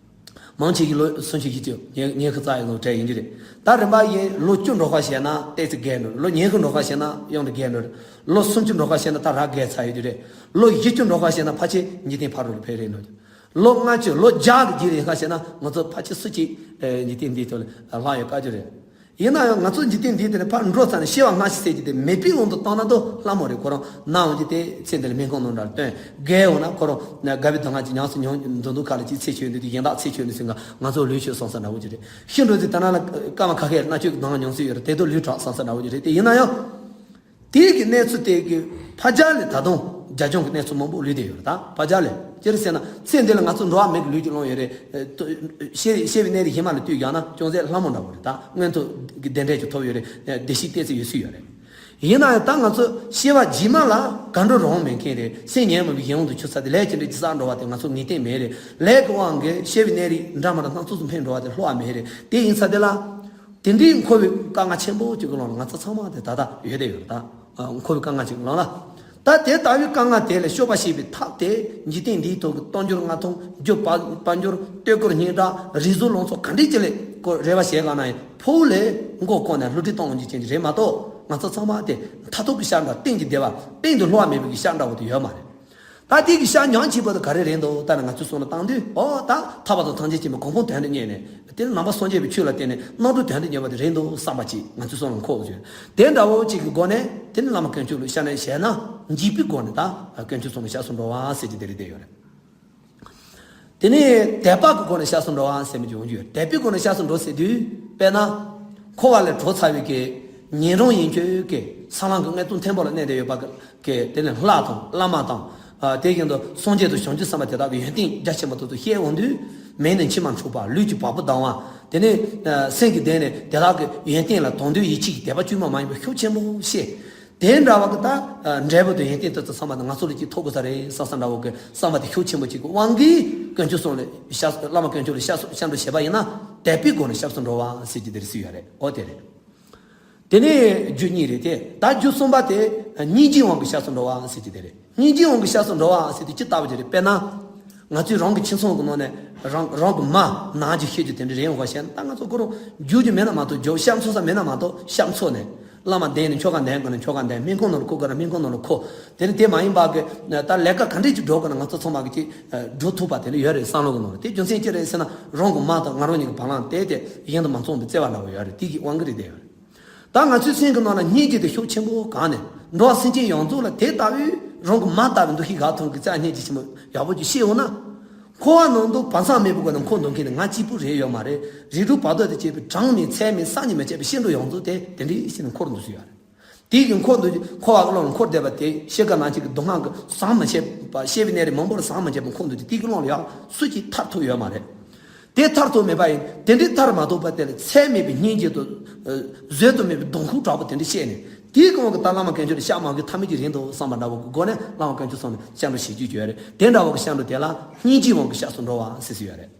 མང་ཆེ་གི་ལོ་སུམ་ཅུ་བཞི་བཅུ་ཉི་ཤུ་རྩ་ཡི་ལོ་གྲས་ཡིན་གྱི་རེད། ད་རིམ་པ་ཡིན་ལོ་བཅུ་འགྲོ་ཁ་བཤད་ན་ཏོག་ཙམ་རྒས་འགྲོ་རེད། ལོ་ཉི་ཤུ་འགྲོ་ཁ་བཤད་ན་ཡང་དུ་རྒས་འགྲོ་རེད། ལོ་སུམ་ཅུ་འགྲོ་ཁ་བཤད་ན་ད་རག་རྒས་ཚར་ཡོད་ཀྱི་རེད། ལོ་བཞི་བཅུ་འགྲོ་ཁ་བཤད་ན་ཕལ་ཆེར་འཇིག་རྟེན་ཕ་རོལ་ལ་ཕེབས་རེད་འགྲོ་རྒྱུ། ལོ་ལྔ་བཅུ་ལོ་བརྒྱ་གི་རྗེས་ལ་ཡིན་ཁ་བཤད་ན་ང་ཚོ་ཕལ་ཆེར་སུ་གཅིག་འཇིག་རྟེན་འདིའི་ཐོག་ལ་ལྷག་ཡོད་དཀའ་རྒྱུ་རེད། ཡིན་ན་ཡང་ང་ཚོ་འཇིག་རྟེན་འདིའི་སྟེང་ནས་ཕར་འགྲོ་ཚར་ནས་སྐྱེ་བ་སྔ་ཕྱི་ཟེར་གྱི་དེ་མེད་པའི་དབང་དུ་བཏང་ན་དོ་སླ་མོ་རེད། ཁོ་རང་ན་འོང་གི་དེ་ཚེ་འདི་ལ་སྨན་ཁང་ནང་འདྲ་བཏོན། རྒས་འོང་ན་ཁོ་རང་ན་དགའ་བའི་སྡུག་བསྔལ་གྱི་ཉམས་སུ་མྱོང་འདུག་འདུག་ག་ལ་ཅིག་ཚེ་ཆོད་འདུག་དེ་གཞན་དག་ཚེ་ཆོད་འདུག་ཟེར་ག་ང་ཚོ་ལུས་ཆོད་སོང་ས་འདྲ་བོ་ཅིག་རེད། ཤི་འགྲོ་ཚེ་ད་ན་ལ་སྐར་མ་ཁ་ཤས་མནར་གཅོད་ཀྱི་སྡུག་བསྔལ་མྱོང་སྲིད་ཡོད་རེད། དེ་དུ་ལུས་དྲག་སོང་ས་འདྲ་བོ་ཅིག་རེད། དེ་ཡིན་ན་ཡང་། དེའི་གི་གནས་ཚུལ་དེ་གི་ཕར་རྒྱ་ལས་ད་དུང་རྒྱ་ལྗོངས་ཀྱི་གནས་ཚུལ་མང་པོ་ལུས་བསྡད་ཡོད་རེད། ད་ཕར་རྒྱ་ལས་ཅི་རེད་ཟེར་ན། ཚེ་འདི་ལ་ང་ཚོ་འགྲོ་བ་མིའི་ལུས་ཀྱི་བླངས་ཡོད་རེད། ཨེ། ཤེས་ཤེས་པའི་གནས་རིགས་གཞན་མ་ལ་ལྟོས་ཀྱང་ན་ཅུང་ཟད་སླ་མོ་འདྲ་བོ་རེད། ད་མངོན་མཐོ་གི་བདེ་འབྲས་ཅིག་ཐོབ་ཡོད་རེད། བདེ་སྐྱིད་ཏོག་ཙམ་ཡོད་སྲིད་ཡོད་རེད། ཡིན་ན་ཡང་ད་ང་ཚོ་སྐྱེ་བ་རྗེས་མ་ལ་ག་འགྲོ་རང་མེད་མཁན་རེད། སེམས་ཉོན་མོངས་པའི་གཞན་དབང་དུ་གྱུར་ཚར་ཏེ་ལས་ཅི་འདྲ་ཅི་བསགས་འགྲོ་བ་དེ་ང་ཚོ་ངེས་གཏན་མེད་རེད། ལས་ཀྱི་དབང་གིས་སྐྱེ་བའི་གནས་རིགས་འདྲ་མི་འདྲ་སྣ་ཚོགས་སུ་འཕེན་འགྲོ་བ་དེ་བསླུ་བ་མེད་རེད། དེ་ཡིན་ཚར་དེ་ལ། དེ་འདྲའི་འཁོར་བའི་དཀའ་ངལ་ཆེན་པོ་གཅིག་གི་ཀློང་ལ་ང་ཚོ་ཚང་མ་དེ་ད་ལྟ་ཡོད་དེ་ཡོད་རེད། ད་འཁོར་བའི་དཀའ་ངལ་གཅིག་གི་ཀློང་ལ། ད་དེ་ལྟ་བུའི་དཀའ་ངལ་དེ་ལས་སྐྱོབ་པ་ཞེས་པའི་ཐབས་དེ་འཇིག་རྟེན་འདིའི་ཐོག་གི་དཔལ་འབྱོར་མངའ་ཐང་། རྒྱུ་དཔལ་འབྱོར། ལྟོ་གོས་སྙིང་ཁྲག་རིགས་གཟུགས་ལང་ཚོ་ག་འདྲས་ཅིག་ལས་ཀོ་རེ་བ་བྱེད་ག་ན་ཡང་ཕུགས་ལས་མགོ་བསྐོར་ནས་བསླུ་བྲིད་གཏོང་འཇིག་རྐྱེན་གྱི་རེད་མ་གཏོགས། ང་ཚོ་ཚང་མ་དེ་མཐར་ཐུག་གི་ཤ་འདྲ་གཏན་གྱི་བདེ་བ་གཏན་དུ་བསླུ་བ་མེད་པའི་གི་ཤ་འདྲ་བོ་དེ་ཡོད་མ་རེད། ད་དེ་གི་ཤ་ཉག་གཅིག་པོ་དེ་ག་རེ་རེད་འདུག་ད་ནི་ང་ཚོས་བསམ་བློ་བཏང་དུས། ཨོ་ད་ཐར་པ་དང་ཐམས་ཅད་མཁྱེན་པའི་གོ་འཕང་དོན་དུ་གཉེར་ནས། དེ་ནི་ནང་པ་སངས་རྒྱས་པའི་ཆོས་ལ་བརྟེན་ནས་རྣམ་གྲོལ་དོན་དུ་གཉེར་བ་དེ་རེད་འདུག་བསམ་པ་ཅིག་ང་ཚོས་བསམ་བློ་འཁོར་དགོས་བྱུང་། དེ་འདྲ་བོ་ཅིག་གི་སྒོ་ནས་དེ་ནི་བླ་མ་དཀོན་མཆོག་ལ་ཤ་ནས་བྱས་ན་འཇིགས་པའི་སྒོ་ནས་ད་དཀོན་མཆོག་གསུམ་ལ་སྐྱབས་སུ་འགྲོ་བ་ཟེར་གྱི་དེ་རེད་བསྡད་ཡོད་རེད། དེ་ནས་དད་པ་གི་སྒོ་ནས་སྐྱབས་སུ་འགྲོ་བ་ཟེར་མི་ཅིག་ཡོང་རྒྱུ་ཡོད། དད་པའི་སྒོ་ནས་སྐྱབས་སུ་འགྲོ་ཟེར་དུས། དཔེར་ན། འཁོར་བ་ལས་གྲོལ་ཚར་བའི་གི་ཉན་རང་ཡིན་ཁྱོད་ཀྱི་ས་ལམ་གྱི་མངོན་མཐོ་མཐོན་པོ་ལ་གནས་བསྡད་ཡོད་པ་གི་དེ་ནས་ལྷ་དང་བླ་མ་དང་། ཨ། དེ་བཞིན་དུ་སངས་རྒྱས་དང་བྱང་ཆུབ་སེམས་དཔའ་དེ་དག་གི་ཡོན་ཏན་རྒྱ་ཆེན་པོ་དེ་ཚོ་བཤད་འོང་དུས། མིག་ནས་མཆི་མ་འཁྲུག་པ། ལུས་ཀྱི་བ་སྤུ་ལྡང་བ། དེ་ནས་སེམས་ཀྱི་གཏིང་ནས་དེ་དག་གི་ཡོན་ཏན་ལ་དང་དོད་ཡིད་ཆེས་ཀྱི་དད་པ་བཅོས་མ་མ་ཡིན་པ་ཤུགས་ཆེན་པོ་བཤད། དེ་འདྲ་བ་གི་ད་འབྲས་བུ་དང་ཡོན་ཏན་དེ་ཚོ་ཚང་མ་དེ་ང་ཚོ་ལ་ཅིག་ཐོབ་དགོས་ས་རེད་བསམ་བསམ་འདྲ་བོ་གི་བསམ་པ་དེ་ཤུགས་ཆེན་པོ་ཅིག་གི་དབང་གིས་དཀོན་མཆོག་གསུམ་ལ་སྐྱབས་བླ་མ་དཀོན་མཆོག་ལ་སྐྱབས་སུ་སྐྱབས་འགྲོ་བྱེད་པ་ཡིན་ན་དད་པའི་སྒོ་ནས་སྐྱབས་སུ་འགྲོ་བ་ཟེར་གྱི་དེ་རེད་ཟེར་ཡོད་རེད། ཨོ་དེ་རེད། དེ་ནས་རྒྱུ་གཉིས་རེད་དེ། ད་རྒྱུ་གསུམ་པ་དེ་སྙིང་རྗེའི་དབང་གིས་སྐྱབས་སུ་འགྲོ་བ་ཟེར་གྱི་དེ་རེད། སྙིང་རྗེའི་དབང་གིས་སྐྱབས་སུ་འགྲོ་བ་ཟེར་དེ་ཅི་ལྟ་བུ་ཅིག་རེད། དཔེར་ན། ང་ཚོས་རང་གི་ཁྱིམ་ཚང་གི་ནང་ནས་རང་རང་གི་མ་ནང་གི་ཤེས་རྒྱུ་དེ་འདྲ་རེད་འོང་བ་བཤད་ན། ད་ང་ཚོ་ཁོ་རང་རྒྱུ་རྒྱུ་མེད་ན་མ་གཏོགས། རྒྱུ་ཤ་འཚོ་ས་མེད་ན་མ་གཏོགས་ཤ་འཚོ་ནས། བླ་མ་བསྟེན་ནས་ཆོ་ག་འདོན་དགོས་ན་ཆོ་ག་འདོན། སྨན་ཁང་ནང་ལ་འཁོད་དགོས་ན་སྨན་ཁང་ནང་ལ་འཁོད། དེ་ནི་དེ་མ་ཡིན་པ་གི་ད་ལས་ཀ་ག་འདྲས་ཅིག་འགྲོ་དགོས་ན་ང་ཚོ་ཚང་མ་གི་ཅིག་འགྲོ་ཐུབ་པ་དེ་འདྲ་ཡོད་རེད། བསམ་བློ་གི་ནང་ལ། དེ་རྒྱུ་མཚན་ཅི་རེད་ཟེར་ན། རང་གི་མ་དང་ང་རང་གཉིས་ཀྱི་བར་ལམ་དེ་དེ་གཞན་དུ་མ་མཚུངས་པའི་བརྩེ་བ་འདྲ་བོ་ཡོད་རེད། དེ་གི་དབང་གིས་རེད་དེ་ཡོད་རེད། ད་ང་ཚོའི་སེམས་ཀྱི་ནང་ལ་སྙིང་རྗེ་དེ་ཤུགས་ཆེན་པོ་གང་ནས། འགྲོ་བ་སེམས་ཅན་ཡོངས་རྫོགས་ལ་དེ་ལྟ་བུའི་རང་གི་མ་ལྟ་བུའི་འདུ་ཤེས་དགའ་ཐོན་གྱི་རྩ་སྙིང་རྗེ་ཆེན་པོ་ཡག་པོ་ཅིག་ཤེས་འོང་ན། འཁོར་བ་ནང་དུ་བག་ཚ་མེད་པའི་སྒོ་ནས་འཁོར་འདུག་མཁན་ནི་ང་གཅིག་པུ་རེད་ཡོད་མ་རེད། རིགས་དྲུག་བར་དོ་དང་བཅས་པའི་གྲངས་མེད་ཚད་མེད་བསམ་གྱིས་མི་ཁྱབ་པའི་སྐྱེ་འགྲོ་ཡོངས་རྫོགས་དེ་དེ་འདྲའི་ཞིག་ནས་འཁོར་འདུག་སུ་ཡོད་རེད། དེའི་གི་འཁོར་འདུག་འཁོར་བ་གི་ཀློང་ལ་འཁོར་བསྡད་པ་དེ་ཤེལ་དཀར་ནང་བཞིན་གྱི་སྡུག་བསྔལ་གྱིས་ཟ་མ་ཤེས་པ། སྐྱེ་བའི་གནས་རིགས་མང་པོ་ལ་ཟ་མ་ཤེས་པར་འཁོར་འདུག་སྟེ། དེའི་གི་ཀློང་ལ་ཡང་སུ་གཅིག་ཐར་ཐུབ་ཡོད་མ་རེད། དེ་ཐར་ཐུབ་མེད་པ་ཡིན། དེ་འདྲའི་ཐར་མ་ཐུབ་པ་དེ་ལ་ཚད་མེད་པའི་སྙིང་རྗེ་དང་། ཨ། བཟོད་དུ་མེད་པའི་གདོང་ཁུག་དྲག་པོ་དེ་འདྲ་བཤད་ནས། དེའི་གི་དབང་གིས་ད་བླ་མ་དཀོན་མཆོག་ལ་སྐྱབས་མ་དགོས་ཐབས་མེད་ཅིག་རེད་འདུག་བསམ་པ་འདྲ་བོ་གི་སྒོ་ནས་བླ་མ་དཀོན་མཆོག་གསུམ་ལ་སྐྱབས་འགྲོ་བྱེད་རྒྱུ་ཡོད་རེད། དེ་འདྲ་བོ་གི་སྐྱབས་འགྲོ་དེ་ལ་སྙིང་རྗེའི་དབང་གིས་སྐྱབས་སུ་འགྲོ་བ་ཟེར་སྲོལ་ཡོད་རེད།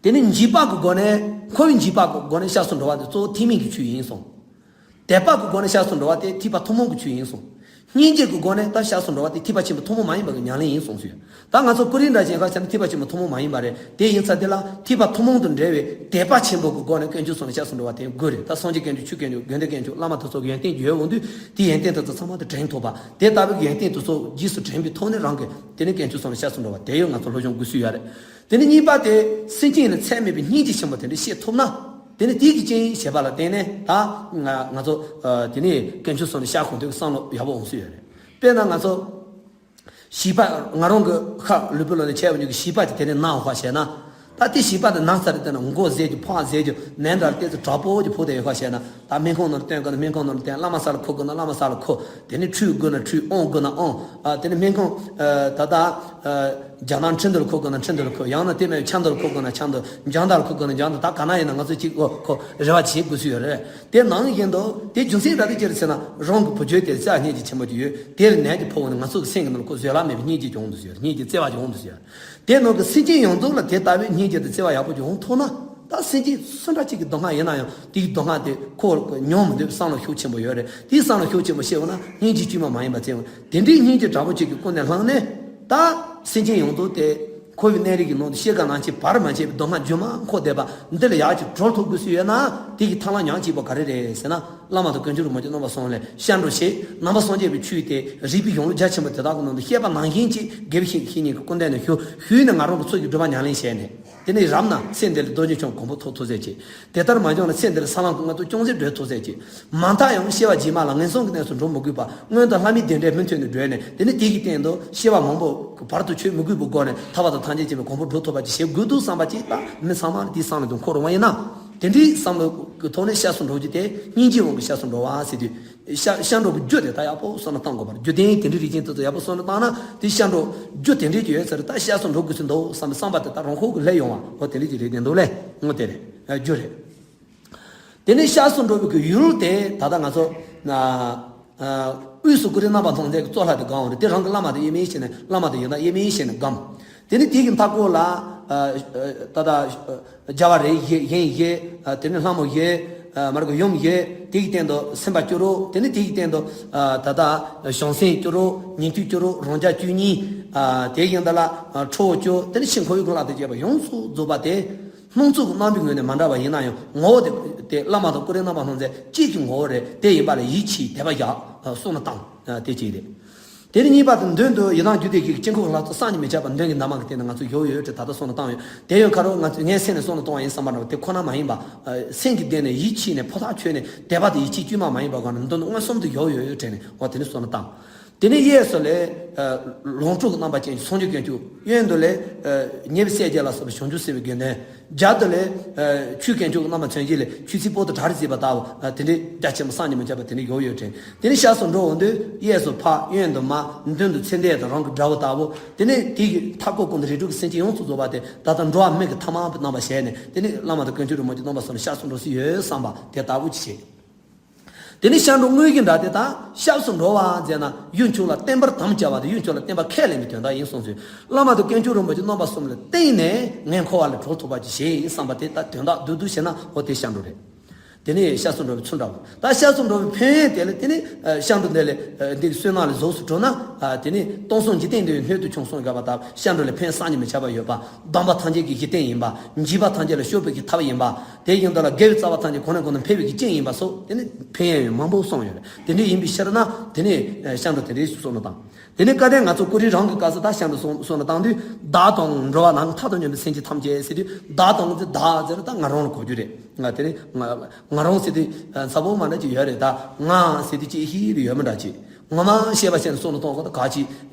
དེ་ནས་འཇིགས་པ་གི་སྒོ་ནས། འཁོར་བའི་འཇིགས་པ་གི་སྒོ་ནས་སྐྱབས་སུ་འགྲོ་བ་དེ་གཙོ་བོ་ཐེག་དམན་གྱི་ཆོས་ཡིན་གསུངས། དད་པ་གི་སྒོ་ནས་སྐྱབས་སུ་འགྲོ་བ་དེ་ཐེག་པ་ཐུན་མོང་གི་ཆོས་ཡིན་གསུངས། སྙིང་རྗེ་གི་སྒོ་ནས་ད་སྐྱབས་སུ་འགྲོ་བ་དེ་ཐེག་པ་ཆེན་པོ་ཐུན་མོང་མ་ཡིན་པ་གི་ཉམས་ལེན་ཡིན་གསུངས་སོ། ད་ང་ཚོ་ཀུ་རེ་འདྲ་ཅན་ཁ་ཆ་ནི་ཐེག་པ་ཆེན་པོ་ཐུན་མོང་མ་ཡིན་པ་རེད། དེ་ཡིན་ཚ་དེ་ལ་ཐེག་པ་ཐུན་མོང་དུ་འབྲེལ་བའི་དད་པ་ཆེན་པོ་གི་སྒོ་ནས་དཀོན་མཆོག་གསུམ་ལ་སྐྱབས་སུ་འགྲོ་བ་དེ་དགོས་རེད། ད་སངས་རྒྱས་དཀོན་མཆོག་ཆོས་དཀོན་མཆོག་དགེ་འདུན་དཀོན་མཆོག་བླ་མ་དེ་ཚོ་གི་ཡོན་ཏན་ཡོད་འོང་དུས་དེའི་ཡོན་ཏན་དེ་ཚོ་ཚང་མ་དེ་དྲན་ཐུབ་པ་དེ་ལྟ་བུའི་ཡོན་ཏན་དེ་ཚོ་རྗེས་སུ་དྲན་པའི་ཐོག་ནས་རང་གི་དེ་ནས་དཀོན་མཆོག་གསུམ་ལ་སྐྱབས་སུ་འགྲོ་བ་དེ་ཡོད་ང་ཚོ་སློབ་སྦྱོང་དགོས་སུ་ཡོད་རེད། དེ་ནས་གཉིས་པ་དེ་སེམས་ཅན་ལ་ཚད་མེད་པའི་སྙིང་རྗེ་ཆེན་པོ་དེ་འདྲ་བཤད་ཐུབ་ན། དེ་ནི་དེའི་གི་རྐྱེན་ཞེས་པ་ལ་བརྟེན་ནས་ད་ང་ང་ཚོ་ཨ་དེ་ནི་དཀོན་མཆོག་གསུམ་ལ་ཤར་གོང་དུ་བསམ་བློ་ཡག་པོ་འོང་སྲིད་ཡོད་རེད། དཔེར་ན་ང་ཚོ་བྱིས་པ་ང་རང་གི་ཁ་ལུས་པོ་ལ་ནི་བྱས་པ་ཉིད་ཀྱི་བྱིས་པ་དེ་དེ་ནི་ན་འོ་ཁ་བྱས་ན། ད་དེ་བྱིས་པ་དེ་ན་ཚར་དེ་ན་མགོ་ཟེར་རྒྱུ་ཕག་ཟེར་རྒྱུ་ནན་འདྲ་ལྟས་ཚོ་དྲག་པོ་གྱི་ཕོག་དེ་ཡོད་ཁ་བྱས་ན། ད་སྨན་ཁང་ནང་ལ་བསྟན་དགོས་ན་སྨན་ཁང་ནང་ལ་བསྟན། བླ་མ་ས་ལ་འཁོད་དགོས་ན་བླ་མ་ས་ལ་འཁོད། དེ་ནི་ཁྲུས་དགོས་ན་ཁྲུས་དབང་དགོས་ན་དབང་། ཨ་དེ་ནི་སྨན་ཁང་ཨ་ད་ལྟ་ཨ། རྒྱ་ནག་ཁྲིན་ཏུ་ལ་འཁོད་དགོས་ན་ཁྲིན་ཏུ་ལ་འཁོད། ཡང་ན་དེ་མིན་ཆབ་མདོ་ལ་འཁོད་དགོས་ན་ཆབ་མདོ། འཇང་ཐང་ལ་འཁོད་དགོས་ན་འཇང་ཐང་། ད་ག་ན་ཡིན་ན་ང་ཚོས་ཅིག་ཨོ་ཁོ་རེ་བ་བྱེད་དགོས་སུ་ཡོད་རེད། དེ་ནང་བཞིན་དུ་དེ་རྒྱུ་མཚན་ར་དེ་ཅི་རེད་ཟེར་ན་རང་གི་བུ་རྒྱུད་དེ་ལ་བྱ་སྙིང་རྗེ་ཆེན་པོ་ཅིག་ཡོད། དེ་ལ་ནད་ཀྱི་ཕོག་འོང་ན་ང་ཚོ་གི་སེམས་ཀྱི་ནང་ལ་ཁོ་བཟོད་གླགས་མེད་པའི་སྙིང་རྗེ་ཅིག་འོང་དུ་ཟེར། སྙིང་རྗེ་བརྩེ་བ་ཅིག་འོང་དུ་ཟེར། དེ་ནང་གི་སེམས་ཅན་ཡོངས་རྫོགས་ལ་དེ་ལྟ་བུའི་སྙིང་རྗེ་དང་བརྩེ་བ་ཡག་པོ་ཅིག་འོང་ཐུབ་ན། ད་སེམས་ཅན་སུ་འདྲ་ཅིག་གི་སྡུག་བསྔལ་ཡིན་ན་ཡང་དེའི་སྡུག་བསྔལ་དེ་ཁོ་མྱོང་མི་འདོད་བསམ་བློ་ཤུགས་ཆེན་པོ་ཡོད་རེད། དེའི་བསམ་བློ་ཤུགས་ཆེན་པོ་བཤད་འོང་ན་སྙིང་རྗེ་དཀྱུས་མ་མ་ཡིན་པ་བཙལ་འོང་། དེ་འདྲའི་སྙིང་རྗེ་དྲག་པོ་ཅིག་གི་ཀུན་ནས་བསླངས་ནས། ད་སེམས་ཅན་ཡོངས་རྫོགས་དེ་འཁོར་བའི་གནས་རིས་ཀྱི་ནང་དུ་ཤེས་དཀའ་ངལ་ཅིག་བར་མ་ཆད་པའི་སྡུག་བསྔལ་རྒྱུན་མ་འཁོར་བསྡད་པ་འདི་ལ་ཡག་ཅིག་གྲོལ་ཐུབ་དགོས་སུ་ཡོད་ན། དེ་གི་ཐབས་ལམ་ཉག་གཅིག་པོ་ག་རེ་རེད་ཟེར་ན། བླ་མ་དང་དཀོན་མཆོག་རིན་པོ་ཆེ་རྣམ་པ་གསུམ་ལ་སྐྱབས་འགྲོ་བྱེད། ནང་པ་སངས་རྒྱས་པའི་ཆོས་དེ་རིག་པའི་གཞུང་ལུགས་རྒྱ་ཆེན་པོ་དེ་དག་གི་ནང་དུ་བཤད་པ་ནང་བཞིན་གྱི་དགེ་བའི་བཤེས་གཉེན་གྱི་སྐུ་མདུན་ནས་ཞུ་ཞུས་ནས་ང་རང་གི་ཚོགས་ཀྱི་སྒྲུབ་པ་ཉམས་ལེན་བྱས་ནས། དེ་ནས་རབ་ན་ཚེ་འདི་ལ་རྡོ་རྗེ་འཆང་གོ་འཕང་ཐོབ་ཐུབ་ཟེར་གྱི། དེ་ལྟར་མ་བྱུང་ན་ཚེ་འདི་ལ་ས་ལམ་གྱི་མངོན་རྟོགས་ཅུང་ཟད་སྒྲོལ་ཐུབ་ཟེར་གྱི། མ་མཐའ་ཡང་སྐྱེ་བ་རྗེས་མ་ལ་ངན་སོང་གི་གནས་སུ་འགྲོ་མི་དགོས་པ་སྔོན་དུ་ལྷ་མིའི་བདེ་འབྲས་མུ་མཐུད་ནས་སྒྲོལ་ནས། དེ་ནས་དེ་གི་སྟེང་དུ་སྐྱེ་བ་མང་པོ་གི་བར་དུ་ཆོད་མི་དགོས་པའི་སྒོ་ནས་ཐར་པ་དང་ཐམས་ཅད་མཁྱེན་པའི་གོ་འཕང་སྒྲུབ་ཐུབ་པ་ཅིག་བྱེད་དགོས་འདུག་བསམ་པ་ཅིག་ད་མི་ཚང་མ་ལ་དེའི་བསམ་བློ་དེ་འཁོར་འོང་བ་ཡིན་ན། དེ་འདྲའི་བསམ་བློ་གི་ཐོག་ནས་སྐྱབས་སུ་འགྲོ་རྒྱུ་དེ་སྙིང་རྗེ་དབང་གིས་སྐྱབས་སུ་འགྲོ་བ་ཟེར་དུས། སྐྱབས་སྐྱབས་འགྲོ་གི་རྒྱུ་དེ་ད་ཡག་པོ་བསམ་བློ་བཏང་དགོས་པ་རེད། རྒྱུ་ལྡན་དེ་འདྲའི་རིགས་ཅན་དེ་ཚོ་ཡག་པོ་བསམ་བློ་བཏང་ན་དེ་སྐྱབས་འགྲོ་རྒྱུ་དེ་འདྲའི་རྒྱུ་ཡོད་ཚར། ད་སྐྱབས་སུ་འགྲོ་དགོས་སུ་འདུག་བསམ་པའི་བསམ་པ་དེ་ད་རང་ཁོག་གི་སླེབས་ཡོང་བ་འོ་དེ་འདྲའི་རིགས་དེ་འདུག་ལེ། འོ་དེ་རེད། རྒྱུ་རེད། དེ་ནས་སྐྱབས་སུ་འགྲོ་བའི་གི་ཡུལ་དེ་ད་ལྟ་ང་ཚོ་ན་ཨ་དབུས་སུ་ཀུ་རེ་རྣམ་པར་སྣང་མཛད་ཀྱི་གཙོ་ལྷ་དེ་སྒོམ་རེད། དེ་རང་གི་བླ་མ་དང་དབྱེར་མེད་བྱས་ནས་བླ་མ་དང་ཡང་དག་དབྱེར་མེད་བྱས་ནས་སྒོམ། དེ་ནས་དེ་གི་མཐའ་སྐོར་ལ་ཨ་ཨ་ད་ལྟ་ཨ་རྒྱལ་བ་རིགས་བཞི་གཞན་བཞི་ཨ་དེ་ནས་ལྷ་མོ་བཞི་ཨ་མ་ར་གི་ཡུམ་བཞི། དེ་གི་སྟེང་དུ་སེམས་དཔའ་བཅུ་དྲུག་དེ་ནས་དེ་གི་སྟེང་དུ་ཨ་ད་ལྟ་བྱང་སེམས་བཅུ་དྲུག་ཉན་ཐོས་བཅུ་དྲུག་རང་རྒྱལ་བཅུ་གཉིས། ཨ་དེ་བཞིན་དུ་ལ་ཨ་ཁྲོ་བོ་བཅུ། དེ་ནས་ཕྱི་འཁོར་བའི་གི་ལྷ་དང་བཅས་པ་ཡོངས་སུ་རྫོགས་པ་དེ། སྣང་ཚུལ་གྱི་རྣམ་པའི་ངོས་ནས་མ་འདྲ་བ་ཡིན་ན་ཡང་ངོ་བོ་དེ་དེ་བླ་མ་དང་ཀུ་རེ་རྣམ་པར་སྣང་མཛད་གཅིག་གི་ངོ་བོ་རེད། དེ་ཡིན་པ་ལ་ཡིད་ཆེས་དད་པ་བཞག་བསམ་བློ་བཏང་། དེ་གཅིག་རེད། དེ་ནས་གཉིས་པ་དེ་མདུན་དུ་ཡི་དམ་རྒྱུད་སྡེ་བཞི་གི་དཀྱིལ་འཁོར་ལྷ་ཚོགས་བསམ་གྱིས་མི་ཁྱབ་པ་མདུན་གྱི་འདབ་མ་གི་སྟེང་ན་ང་ཚོ་ཡོད་ཡོད་དེ་ད་ལྟ་བསམ་བློ་བཏང་ཡོད། དེ་ཡང་ཁ་རོག་ང་ཚོས་ངའི་སེམས་ནས་བསམ་བློ་གཏོང་བ་ཡིན་བསམ་པ་འདྲ་བོ་དེ་ཁོ་ན་མ་ཡིན་པ། སེམས་ཀྱི་སྟེང་ནས་ཡིད་ཆེས་ནས་ཕོ་ཐག་ཆོད་ནས་དད་པ་དང་ཡིད་ཆེས་དཀྱུས་མ་མ་ཡིན་པ་སྒང་ནས་མདུན་དུ་མངོན་སུམ་དུ་ཡོད་ཡོད་ཡོད་དྲན་ནས་འོ་དེ་ནས་བསམ་བློ་བཏང་། དེ་ནས་གཡས་སུ་ལས་ལོངས་སྤྱོད་ཀྱི་རྣམ་པ་ཅན་གྱི་སངས་རྒྱས་དཀོན་མཆོག་གཡོན་དུ་ལས་ཉེ་བའི་སྲས་བརྒྱད་ལ་སོགས་པའི་བྱང་ཆུབ་སེམས་དཔའི་དགེ་འདུན། རྒྱབ་ཏུ་ལས་ཆོས་དཀོན་མཆོག་གི་རྣམ་པ་མཚོན་བྱེད་ལས་ཆོས་ཚིག་པོ་ཏི་བྲག་རི་བརྩིགས་པ་ལྟ་བུ་དེ་འདྲའི་རྒྱ་ཆེན་པོ་བསམ་གྱིས་མི་ཁྱབ་པ་དེ་འདྲའི་ཡོད་ཡོད་དྲན། དེ་ནས་སྐྱབས་སུ་འགྲོ་འོང་དུས་གཡས་སུ་ཕག་གཡོན་དུ་མ། མདུན་དུ་ཚེ་འདས་དང་རང་གི་དགྲ་བོ་ལྟ་བུ། དེ་ནས་དེ་གི་མཐའ་སྐོར་ཀུན་ཏུ་རིགས་དྲུག་གི་སེམས་ཅན་ཡོངས་སུ་རྫོགས་པ་དེ་ད་ལྟ་འགྲོ་བ་མིག་གི་ཐ་མལ་པའི་རྣམ་པ་བྱས་ནས་དེ་ནས་བླ་མ་དང་དཀོན་མཆོག་རིན་པོ་ཆེ་རྣམ་པ་གསུམ་ལ་སྐྱབས་སུ་འགྲོ་སྲིད་ཡོད་བསམ་པ་དེ་ལྟ་བུ་ཅིག་བྱེད། དེ་ནས་སྐྱབས་འགྲོ་དངོས་ཀྱི་འདྲ་དེ་དག་སྐྱབས་སུ་འགྲོ་བ་མཛད་ན་གཡུལ་འཁྱུག་ལ་བརྟན་པར་དམ་བཅའ་བ་དང་གཡུལ་འཁྱུག་ལ་བརྟན་པ་ཁས་ལེན་པའི་དོན་དག་ཡིན་གསུངས་ཚུལ། བླ་མ་དང་དཀོན་མཆོག་རིན་པོ་ཆེ་རྣམ་པ་གསུམ་ལ་བརྟེན་ནས་ངས་འཁོར་བ་ལས་གྲོལ་ཐུབ་པ་ཅིག་བྱེད་ཡིན་བསམ་པ་དེ་དག་དོན་དག་བསྡུས་བསྡུས་བྱས་ན་འོ་དེ་སྐྱབས་འགྲོ་རེད། དེ་ནས་སྐྱབས་སུ་འགྲོ་བའི་ཚུལ་འདྲ་བོ། ད་སྐྱབས་སུ་འགྲོ་བའི་ཕན་ཡོན་དེ་ལ་དེ་ནས་སྐྱབས་འགྲོ་འདི་ལས་འདི་གི་བསོད་ནམས་ལས་གཟུགས་སུ་གྲུབ་ན་དེ་ནས་སྟོང་གསུམ་འཇིག་རྟེན་འདི་ཡི་སྣོད་དུ་ཆུང་གསུངས་བཞག་པ་ལྟར་སྐྱབས་འགྲོ་ལས་ཕན་བསམ་གྱིས་མི་ཁྱབ་པ་ཡོད་པ། སྡོམ་པ་ཐམས་ཅད་ཀྱི་གཞི་རྟེན་ཡིན་པ། འཇིགས་པ་ཐམས་ཅད་ལས་སྐྱོབ་པའི་གི་ཐབས་ཡིན་པ། དེ་བཞིན་དུ་ལ་དགེ་བའི་རྩ་བ་ཐམས་ཅད་གོང་ནས་གོང་དུ་འཕེལ་བའི་གི་རྐྱེན་ཡིན་པ་སོགས་དེ་ནི་ཕན་ཡོན་མང་པོ་གསུངས་ཡོད་རེད། དེ་འདྲ་ཡིན་པའི་ཕྱིར་ན་དེ་ནི་སྐྱབས་འགྲོ་དེ་འདྲའི་བསོད་ནམས་དང་། དེ་ནས་བཀའ་དྲིན་ང་ཚོ་ཀུ་རེ་རང་གི་སྐབས་སུ་ད་སྐྱབས་འགྲོ་སོང་སོང་ན་བཏང་དུས་བདག་དང་འགྲོ་བ་ནང་མཐའ་དང་མཉམ་པའི་སེམས་ཅན་ཐམས་ཅད་ཟེར་དུས་བདག་དང་ཟེར་བདག་ཟེར་ད་ང་རང་ལ་གོ་རྒྱུ་རེད། ང་དེ་ནི་ང་ང་རང་ཟེར་དུས་ཚ་པོ་མ་འདྲ་ཅིག་ཡོད་རེད། ད་ང་ཟེར་དུས་ཅིག་ཤི་རེ་ཡོད་མི་འདྲ་ཅིག་ངོ་མ་ཤེས་པ་ཤེས་ནས་སོང་ལ་གཏོང་དགོས་ད་ག་ཅིག་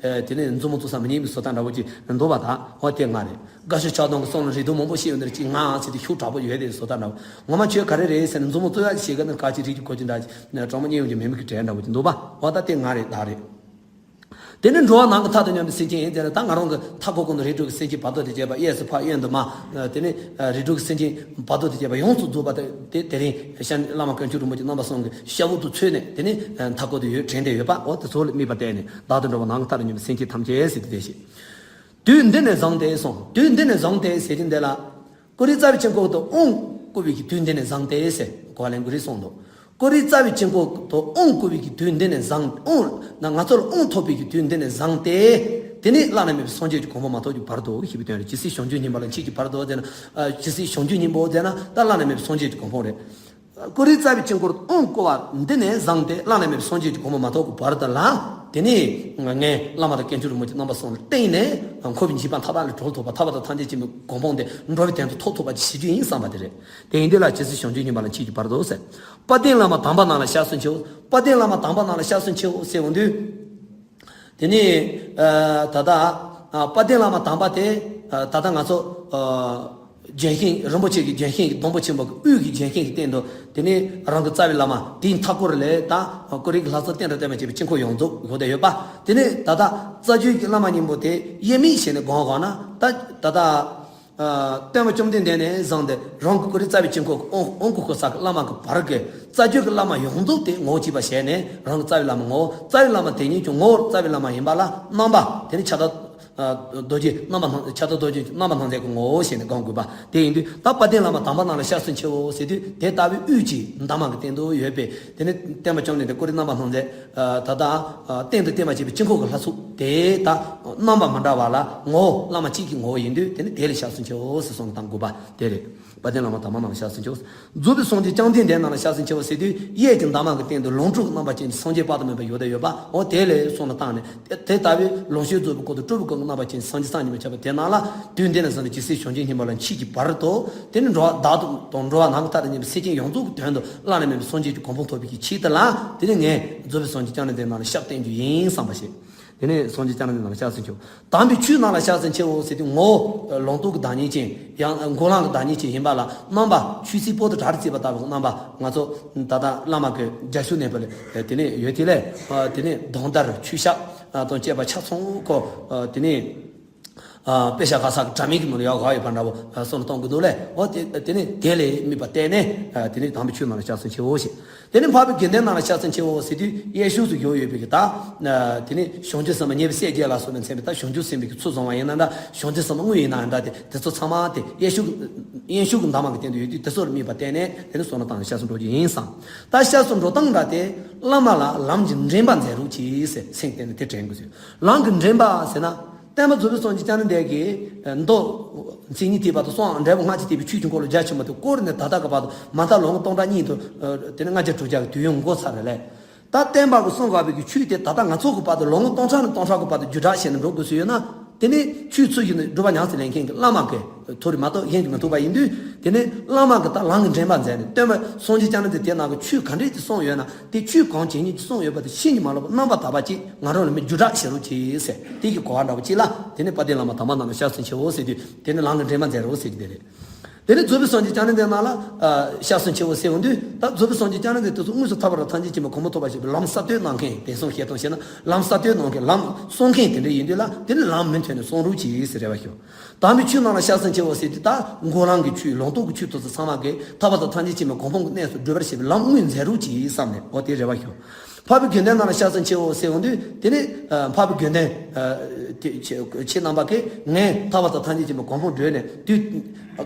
དེ་ནི་མཛུབ་མོ་བཙུགས་ས་མི་ཉན་པའི་བཟོ་ལྟ་འདྲ་བོ་ཅིག་འདུག་པ་ད་འོ་དེ་ང་རེད། དགའ་ཤོས་ཆགས་སྡང་གི་སོང་ལ་རེ་དོགས་མང་པོ་ཤེས་ཡོད་འདིར་ཅིག་ང་ཟེར་དུས་ཤུགས་དྲག་པོ་ཡོད་དེ་བཟོ་ལྟ་འདྲ་བོ་ངོ་མ་ཁྱོད་ག་རེ་རེད་ཟེར་ནས་མཛུབ་མོ་བཙུགས་ཡག་ཅིག་བྱེད་ག་ནི་ག་ཅིག་རིགས་ཀྱི་གོ་ཅི་འདྲ་ཅིག་གྲོགས་མོ་གཉིས་ཡོང་གི་མེད་མི་གི་གྲས་འདྲ་བོ་ཅིག་འདུག་པ་འོ་ད་དེ་ང་རེད་བདག་རེད། དེ་ནི་འགྲོ་བ་ནང་གི་མཐའ་དང་མཉམ་པའི་སེམས་ཅན་ཡིན་ཟེར་ན་ད་ང་རང་གི་མཐའ་འཁོར་ཀུན་ཏུ་རིགས་དྲུག་གི་སེམས་ཅན་བར་དོ་དང་བཅས་པ་གཡས་སུ་ཕག་གཡོན་དུ་མ། དེ་ནི་རིགས་དྲུག་གི་སེམས་ཅན་བར་དོ་དང་བཅས་པ་ཡོངས་སུ་རྫོགས་པ་དེ་དེ་རིང་སྐྱབས་བླ་མ་དཀོན་མཆོག་རིན་པོ་ཆེ་རྣམ་པ་གསུམ་གྱི་སྐྱབས་འོག་ཏུ་ཚུད་ནས་དེ་ནི་མཐའ་འཁོར་དུ་ཡོད་དྲན་དེ་ཡོད་པ་འོ་དེ་ཚོ་ལ་དམིགས་པ་བསྟན་ནས་བདག་དང་འགྲོ་བ་ནང་གི་མཐའ་དང་མཉམ་པའི་སེམས་ཅན་ཐམས་ཅད་ཟེར་དུ་བསྟན་ཞིང་། དུས་འདི་ནས་བཟུང་སྟེ་གསུངས། དུས་འདི་ནས་བཟུང་སྟེ་ཟེར་གྱིན་འདི་ལ། ཀུ་རེ་རྩ་བའི་དཀྱིལ་འཁོར་དུ་དབང་བསྐུར་བའི་གི་དུས་འདི་ནས་བཟུང་སྟེ་ཟེར་གོ་ལེན་ཀུ་རེ་གསུངས་འདུག་ཀོ་རི་རྩ་བའི་དཀྱིལ་འཁོར་དུ་དབང་བསྐུར་བའི་གི་དུས་འདི་ནས་བཟུང་དབང་ན་ང་ཚོར་དབང་ཐོབ་པའི་གི་དུས་འདི་ནས་བཟུང་སྟེ། དེ་ནས་བླ་ན་མེད་པའི་སངས་རྒྱས་ཀྱི་གོ་འཕང་མ་ཐོབ་ཀྱི་བར་དུ་ཞེས་པའི་དོན་རེད། ཇི་སྲིད་བྱང་ཆུབ་སྙིང་པོ་ལ་མཆིས་ཀྱི་བར་དུ་ཟེར་ན། ཨ་ཇི་སྲིད་བྱང་ཆུབ་སྙིང་པོ་ཟེར་ན་ད་བླ་ན་མེད་པའི་སངས་རྒྱས་ཀྱི་གོ་འཕང་རེད། ཀོ་རི་རྩ་བའི་དཀྱིལ་འཁོར་དབང་བསྐུར་བ་འདི་ནས་བཟུང་སྟེ་བླ་ན་མེད་པའི་སངས་རྒྱས་ཀྱི་གོ་འཕང་མ་ཐོབ་ཀྱི་བར་དུ་ལ། དེ་ནས་ངས་བླ་མ་དང་དཀོན་མཆོག་རིན་པོ་ཆེ་རྣམ་པ་གསུམ་ལ་བརྟེན་ནས་འཁོར་བའི་འཇིགས་པ་མཐའ་དག་ལས་གྲོལ་ཐུབ་པ། ཐར་པ་དང་ཐམས་ཅད་མཁྱེན་པའི་གོ་འཕང་དེ་འགྲོ་བའི་དོན་དུ་ཐོབ་ཐུབ་པ་ཅིག་བྱེད་རྒྱུ་ཡིན་བསམ་པ་དེ་རེད། དེ་ཡིན་དུས་ལ་ཇི་སྲིད་བྱང་ཆུབ་སྙིང་པོ་ལ་མཆིས་ཀྱི་བར་དུ་ཟེར། དཔལ་ལྡན་བླ་མ་དམ་པ་རྣམས་ལ་སྐྱབས་སུ་མཆིའོ། དཔལ་ལྡན་བླ་མ་དམ་པ་རྣམས་ལ་སྐྱབས་སུ་མཆིའོ་ཟེར་འོང་དུས། དེ་ནས་ཨ་ད་ལྟ་ཨ་དཔལ་ལྡན་བླ་མ་དམ་པ་དེ་ཨ་ད་ལྟ་ང་ཚོ་ཨ་ལྗོན་ཤིང་རིན་པོ་ཆེ་གི་ལྗོན་ཤིང་གི་སྡོང་པོ་ཆེན་པོ་གི་དབུས་ཀྱི་ལྗོན་ཤིང་གི་སྟེང་དུ། དེ་ནས་རང་གི་རྩ་བའི་བླ་མ་དེའི་མཐའ་སྐོར་ལས་ད་ཀོ་རི་གི་ལྷ་ཚོགས་རྟེན་དང་བརྟེན་པ་བྱས་པའི་དཀྱིལ་འཁོར་ཡོངས་རྫོགས་ཡོད་བསྡད་ཡོད་པ། དེ་ནས་ད་ལྟ་རྩ་བརྒྱུད་ཀྱི་བླ་མ་སྙིང་པོ་དེ་དབྱེར་མེད་བྱས་ནས་སྒོམ་དགོས་ན། ད་ད་ལྟ་ཨ་སྟོན་པ་བཅོམ་ལྡན་འདས་ནས་བཟུང་སྟེ་རང་གི་ཀོ་རི་རྩ་བའི་དཀྱིལ་འཁོར་གྱི་དབང་དབང་བསྐུར་བསྐུར་ས་གི་བླ་མ་གི་བར་གྱི་རྩ་བརྒྱུད་ཀྱི་བླ་མ་ཡོངས་རྫོགས་དེ་ངོ་བོ་གཅིག་པ་བྱས་ནས། རང་གི་རྩ་བའི་བླ་མ་ངོ་བོ། རྩ་བའི་བླ་མ་དེ་ཉིད་ཀྱང་ངོ་བོ་རྩ་བའི་བླ་མ་ཡིན་པ་ལ་རྣམ་པ་དེ་ནི་ཁྱབ་བདག་ཨ་རྡོ་རྗེ་རྣམ་པ་སྣང་། ཁྱབ་བདག་རྡོ་རྗེ་རྣམ་པ་སྣང་མཛད་ཀྱི་ངོ་བོ་བྱས་ནས་སྒོམ་དགོས་པ་དེ་ཡིན་དུས། ད་དཔལ་ལྡན་བླ་མ་དམ་པ་རྣམས་ལ་སྐྱབས་སུ་མཆིའོ་ཟེར་དུས། དེ་ལྟ་བུའི་དབུས་ཀྱི་འདབ་མ་གི་སྟེང་དུ་ཡོད་པའི་དེ་ནི་སྟོན་པ་བཅོམ་ལྡན་འདས་ཀོ་རི་རྣམ་པ་སྣང་མཛད་ཨ་ད་ལྟ་ཨ་སྟེང་དུ་བསྟན་པ་བྱས་པའི་དཀྱིལ་འཁོར་གྱི་ལྷ་ཚོགས་དེ་ད་རྣམ་པ་མི་འདྲ་བ་ལ་ངོ་བོ་བླ་མ་གཅིག་གི་ངོ་བོ་ཡིན་དུས། དེ་ནི་དེ་ལ་སྐྱབས་སུ་མཆིའོ་ཟེར་གསུངས་བཏང་དགོས་པ་དེ་རེད། དཔལ་ལྡན་བླ་མ་དམ་པ་རྣམས་ལ་སྐྱབས་སུ་མཆིའོ། རྫོགས་པའི་སངས་རྒྱས་བཅོམ་ལྡན་འདས་རྣམས་ལ་སྐྱབས་སུ་མཆིའོ་ཟེར་དུས། གཡས་ཀྱི་འདབ་མ་གི་སྟེང་དུ་ལོངས་སྤྲུལ་གྱི་རྣམ་པ་ཅན་གྱི་སངས་རྒྱས་དཔག་ཏུ་མེད་པ་ཡོད་དང་ཡོད་པ། འོ་དེ་ལས་གསུངས་ལ་བཏང་ནས། དེ་དེ་ལྟ་བུའི་ལོངས་སྤྱོད་རྫོགས་པའི་སྐུ་དང་སྤྲུལ་པའི་སྐུ་གི་རྣམ་པ་ཅན་གྱི་སངས་རྒྱས་སངས་རྒྱས་མི་ཁྱབ་པ་དེ་རྣམས་ལ་དུས་འདི་ནས་བཟུང་ནས་ཇི་སྲིད་བྱང་ཆུབ་སྙིང་པོ་ལ་མཆིས་ཀྱི་བར་དུ། དེ་ནི་འགྲོ་བ་བདག་དང་འགྲོ་བ་ནམ་མཁའ་མཐའ་དང་མཉམ་པའི་སེམས་ཅན་ཡོངས་རྫོགས་ཀྱི་དོན་དུ་བླ་ན་མེད་པའི་སངས་རྒྱས་ཀྱི་གོ་འཕང་ཐོབ་པའི་གི་ཆེད་དུ་ལ། དེ་ནི་ངས་རྫོགས་པའི་སངས་རྒྱས་བཅོམ་ལྡན་འདས་རྣམས་ལ་ཞབས་བརྟན་རྒྱུ་ཡིན་བསམ་པ་ཞིག་དེ་ནས་སངས་རྒྱས་བཅོམ་ལྡན་འདས་རྣམས་ལ་སྐྱབས་སུ་མཆིའོ། དམ་པའི་ཆོས་རྣམས་ལ་སྐྱབས་སུ་མཆིའོ་ཟེར་དུས། ངོ་བོ་ལོངས་སྤྲུལ་གྱི་བདག་ཉིད་ཅན། ཡང་འགོག་ལམ་གྱི་བདག་ཉིད་ཅན་ཡིན་པ་ལ་རྣམ་པ་ཆོས་སྲིད་པོ་ཏི་བྲག་རི་བརྩེགས་པ་ལྟ་བུའི་རྣམ་པ། ང་ཚོ་ད་ལྟ་བླ་མ་གི་རྒྱ་ཤུག་གནས་པ་ལས་དེ་ནས་ཡོད་དེ་ལས། དེ་ནས་གདོང་དར་ཆོས་ཞབས་དང་བཅས་པ་ཆ་ཚང་ཁོ། དེ་ནས་དཔེ་ཆ་ག་ས་གི་དྲ་མིག་གི་ནང་ལ་ཡག་ག་ཡོད་པ་འདྲ་བོ་གསུང་གཏོང་གི་འདུག་ལས། འོ་དེ་དེ་ནས་དེ་ལས་དམིགས་པ་གཏད་ནས། དེ་ནས་དམ་པའི་ཆོས་རྣམས་ལ་སྐྱབས་སུ་མཆིའོ་ཞེས། དེ་ནས་འཕགས་པའི་དགེ་འདུན་རྣམས་ལ་སྐྱབས་སུ་མཆིའོ་ཟེར་དུས། གཡས་ཕྱོགས་སུ་བཞུགས་ཡོད་པའི་གི་ད་དེ་ནས་བྱང་ཆུབ་སེམས་དཔའ་མཉེས་པའི་སྲས་བརྒྱད་ལ་སོགས་པས་མཚན་པའི་ད་བྱང་ཆུབ་སེམས་དཔའི་གི་ཚུལ་བཟུང་བ་ཡིན་ན་འདྲ། བྱང་ཆུབ་སེམས་དཔའ་དངོས་ཡིན་ན་འདྲ། དེ་དེ་ཚོ་ཚང་མ་དེ་གཡས་ཕྱོགས་གཡས་ཕྱོགས་གི་འདབ་མ་གི་སྟེང་དུ་ཡོད་དུས། དེ་ཚོར་དམིགས་པ་གཏད་ནས་དེ་ནས་གསུང་ལ་བཏང་ནས་སྐྱབས་སུ་འགྲོ་རྒྱུ་ཡིན་བསམ། ད་སྐྱབས་སུ་འགྲོ་སྟངས་འདྲ་དེ། བླ་མ་ལ་ལམ་གྱི་འདྲེན་པ་མཛད་རོགས་གྱིས་ཟེར་སེམས་གཏད་ནས་དེ་དྲན་དགོས་ཟེར། ལམ་གྱི་འདྲེན་པ་ཟེར་ན། སྟོན་པ་རྫོགས་པའི་སངས་རྒྱས་བཅོམ་ལྡན་འདས་ཀྱིས་མདོ་མཚན་ཉིད་ཐེག་པ་དང་གསང་སྔགས་འབྲས་བུ་ལྔ་བཅུ་ཐེག་པའི་ཆོས་ཀྱི་འཁོར་ལོ་བརྒྱ་ཆེན་པོ་དེ་བསྐོར་ནས་ད་ལྟ་གི་བར་དུ་མ་མཐའ་ལོ་ངོ་སྟོང་ཕྲག་གཉིས་དང་དེ་ནས་ལྔ་བརྒྱ་དྲུག་བརྒྱ་གི་དུས་ཡུན་འགོར་ཚར་རེད་ལས། ད་བསྟན་པ་གི་གསུང་དགོས་པའི་གི་ཆོས་དེ་ད་ལྟ་ང་ཚོ་གི་བར་དུ་ལོ་ངོ་སྟོང་ཕྲག་ནས་སྟོང་ཕྲག་གི་བར་དུ་བརྒྱུད་བསྒྲགས་བྱས་ནས་འགྲོ་དགོས་སུ་ཡོད་ན། དེ་ནས་ཆོས་ཚུལ་བཞིན་དུ་སྒྲུབ་པ་ཉམས་སུ་ལེན་མཁན་གྱི་བླ་མ་གི་ཐུགས་རེ་མ་གཏོགས་གཞན་གྱིས་མི་ཐུབ་པ་ཡིན་དུས། དེ་ནས་བླ་མ་གི་ད་ལམ་གྱི་འདྲེན་པ་མཛད་ནས། སྟོན་པ་སངས་རྒྱས་བཅོམ་ལྡན་འདས་དེ་ནང་གི་ཆོས་ག་འདྲས་ཀྱི་གསུངས་ཡོད་ན། དེ་ཆོས་གང་ཇི་སྙེད་ཀྱི་གསུངས་ཡོད་པ་དེ་ཤིན་ཏུ་མ་ལོག་པར་རྣམ་པར་དག་པ་ཅིག་ང་རང་ལ་མི་བརྒྱུད་བསྒྲགས་བྱེད་རོགས་གྱིས་ཟེར། དེ་གི་གོ་བ་འདྲ་བོ་ཅིག་ལ། དེ་ནས་དཔལ་ལྡན་བླ་མ་དམ་པ་རྣམས་ལ་སྐྱབས་སུ་མཆིའོ་ཟེར་དུས། དེ་ནས་ལམ་གྱི་འདྲེན་པ་མཛད་རོགས་ཟེར་གྱི་དེ་རེད། དེ་ནས་རྫོགས་པའི་སངས་རྒྱས་བཅོམ་ལྡན་འདས་རྣམས་ལ་ཨ་སྐྱབས་སུ་མཆིའོ་ཟེར་འོང་དུས། ད་རྫོགས་པའི་སངས་རྒྱས་བཅོམ་ལྡན་འདས་དེ་ཚོ་དངོས་སུ་ཐར་པ་དང་ཐམས་ཅད་མཁྱེན་པའི་གོ་འཕང་ཐོབ་པ་ཞེས་པའི་ལམ་གསར་གཏོད་གནང་མཁན། དེང་སང་བཤད་སྟངས་བཤད་ན་ལམ་གསུང་མཁན། དེ་ལམ་གསུང་མཁན་དེ་འདྲ་ཡིན་དུས་ལ། དེ་ནི་ལམ་མུ་མཐུད་ནས་གསུང་རོགས་གྱིས་ཟེར་རེ་བ་ཞུ། དམ་པའི་ཆོས་རྣམས་ལ་སྐྱབས་སུ་མཆིའོ་ཟེར་དུས། ད་འགོག་ལམ་གྱི་ཆོས་ལོངས་སྤྲུལ་གྱི་ཆོས་དེ་ཚོ་ཚང་མ་གིས་ཐར་པ་དང་ཐམས་ཅད་མཁྱེན་པའི་གོ་འཕང་གི་གནས་སུ་བགྲོད་པར་བྱེད་པའི་ལམ་དངོས་མཛད་རོགས་གྱིས་བསམ་ནས། འོ་དེ་རེ་བ་ཞུ། འཕགས་པའི་དགེ་འདུན་རྣམས་ལ་སྐྱབས་སུ་མཆིའོ་ཟེར་འོང་དུས། དེ་ནས་ཨ་འཕགས་པའི་དགེ་འདུན་ཨ་དེ་ཁྱེད་ཁྱེད་རྣམ་པ་གིས་ངས་ཐར་པ་དང་ཐམས་ཅད་མཁྱེན་པའི་གོ་འཕང་བགྲོད་ནས། དུས་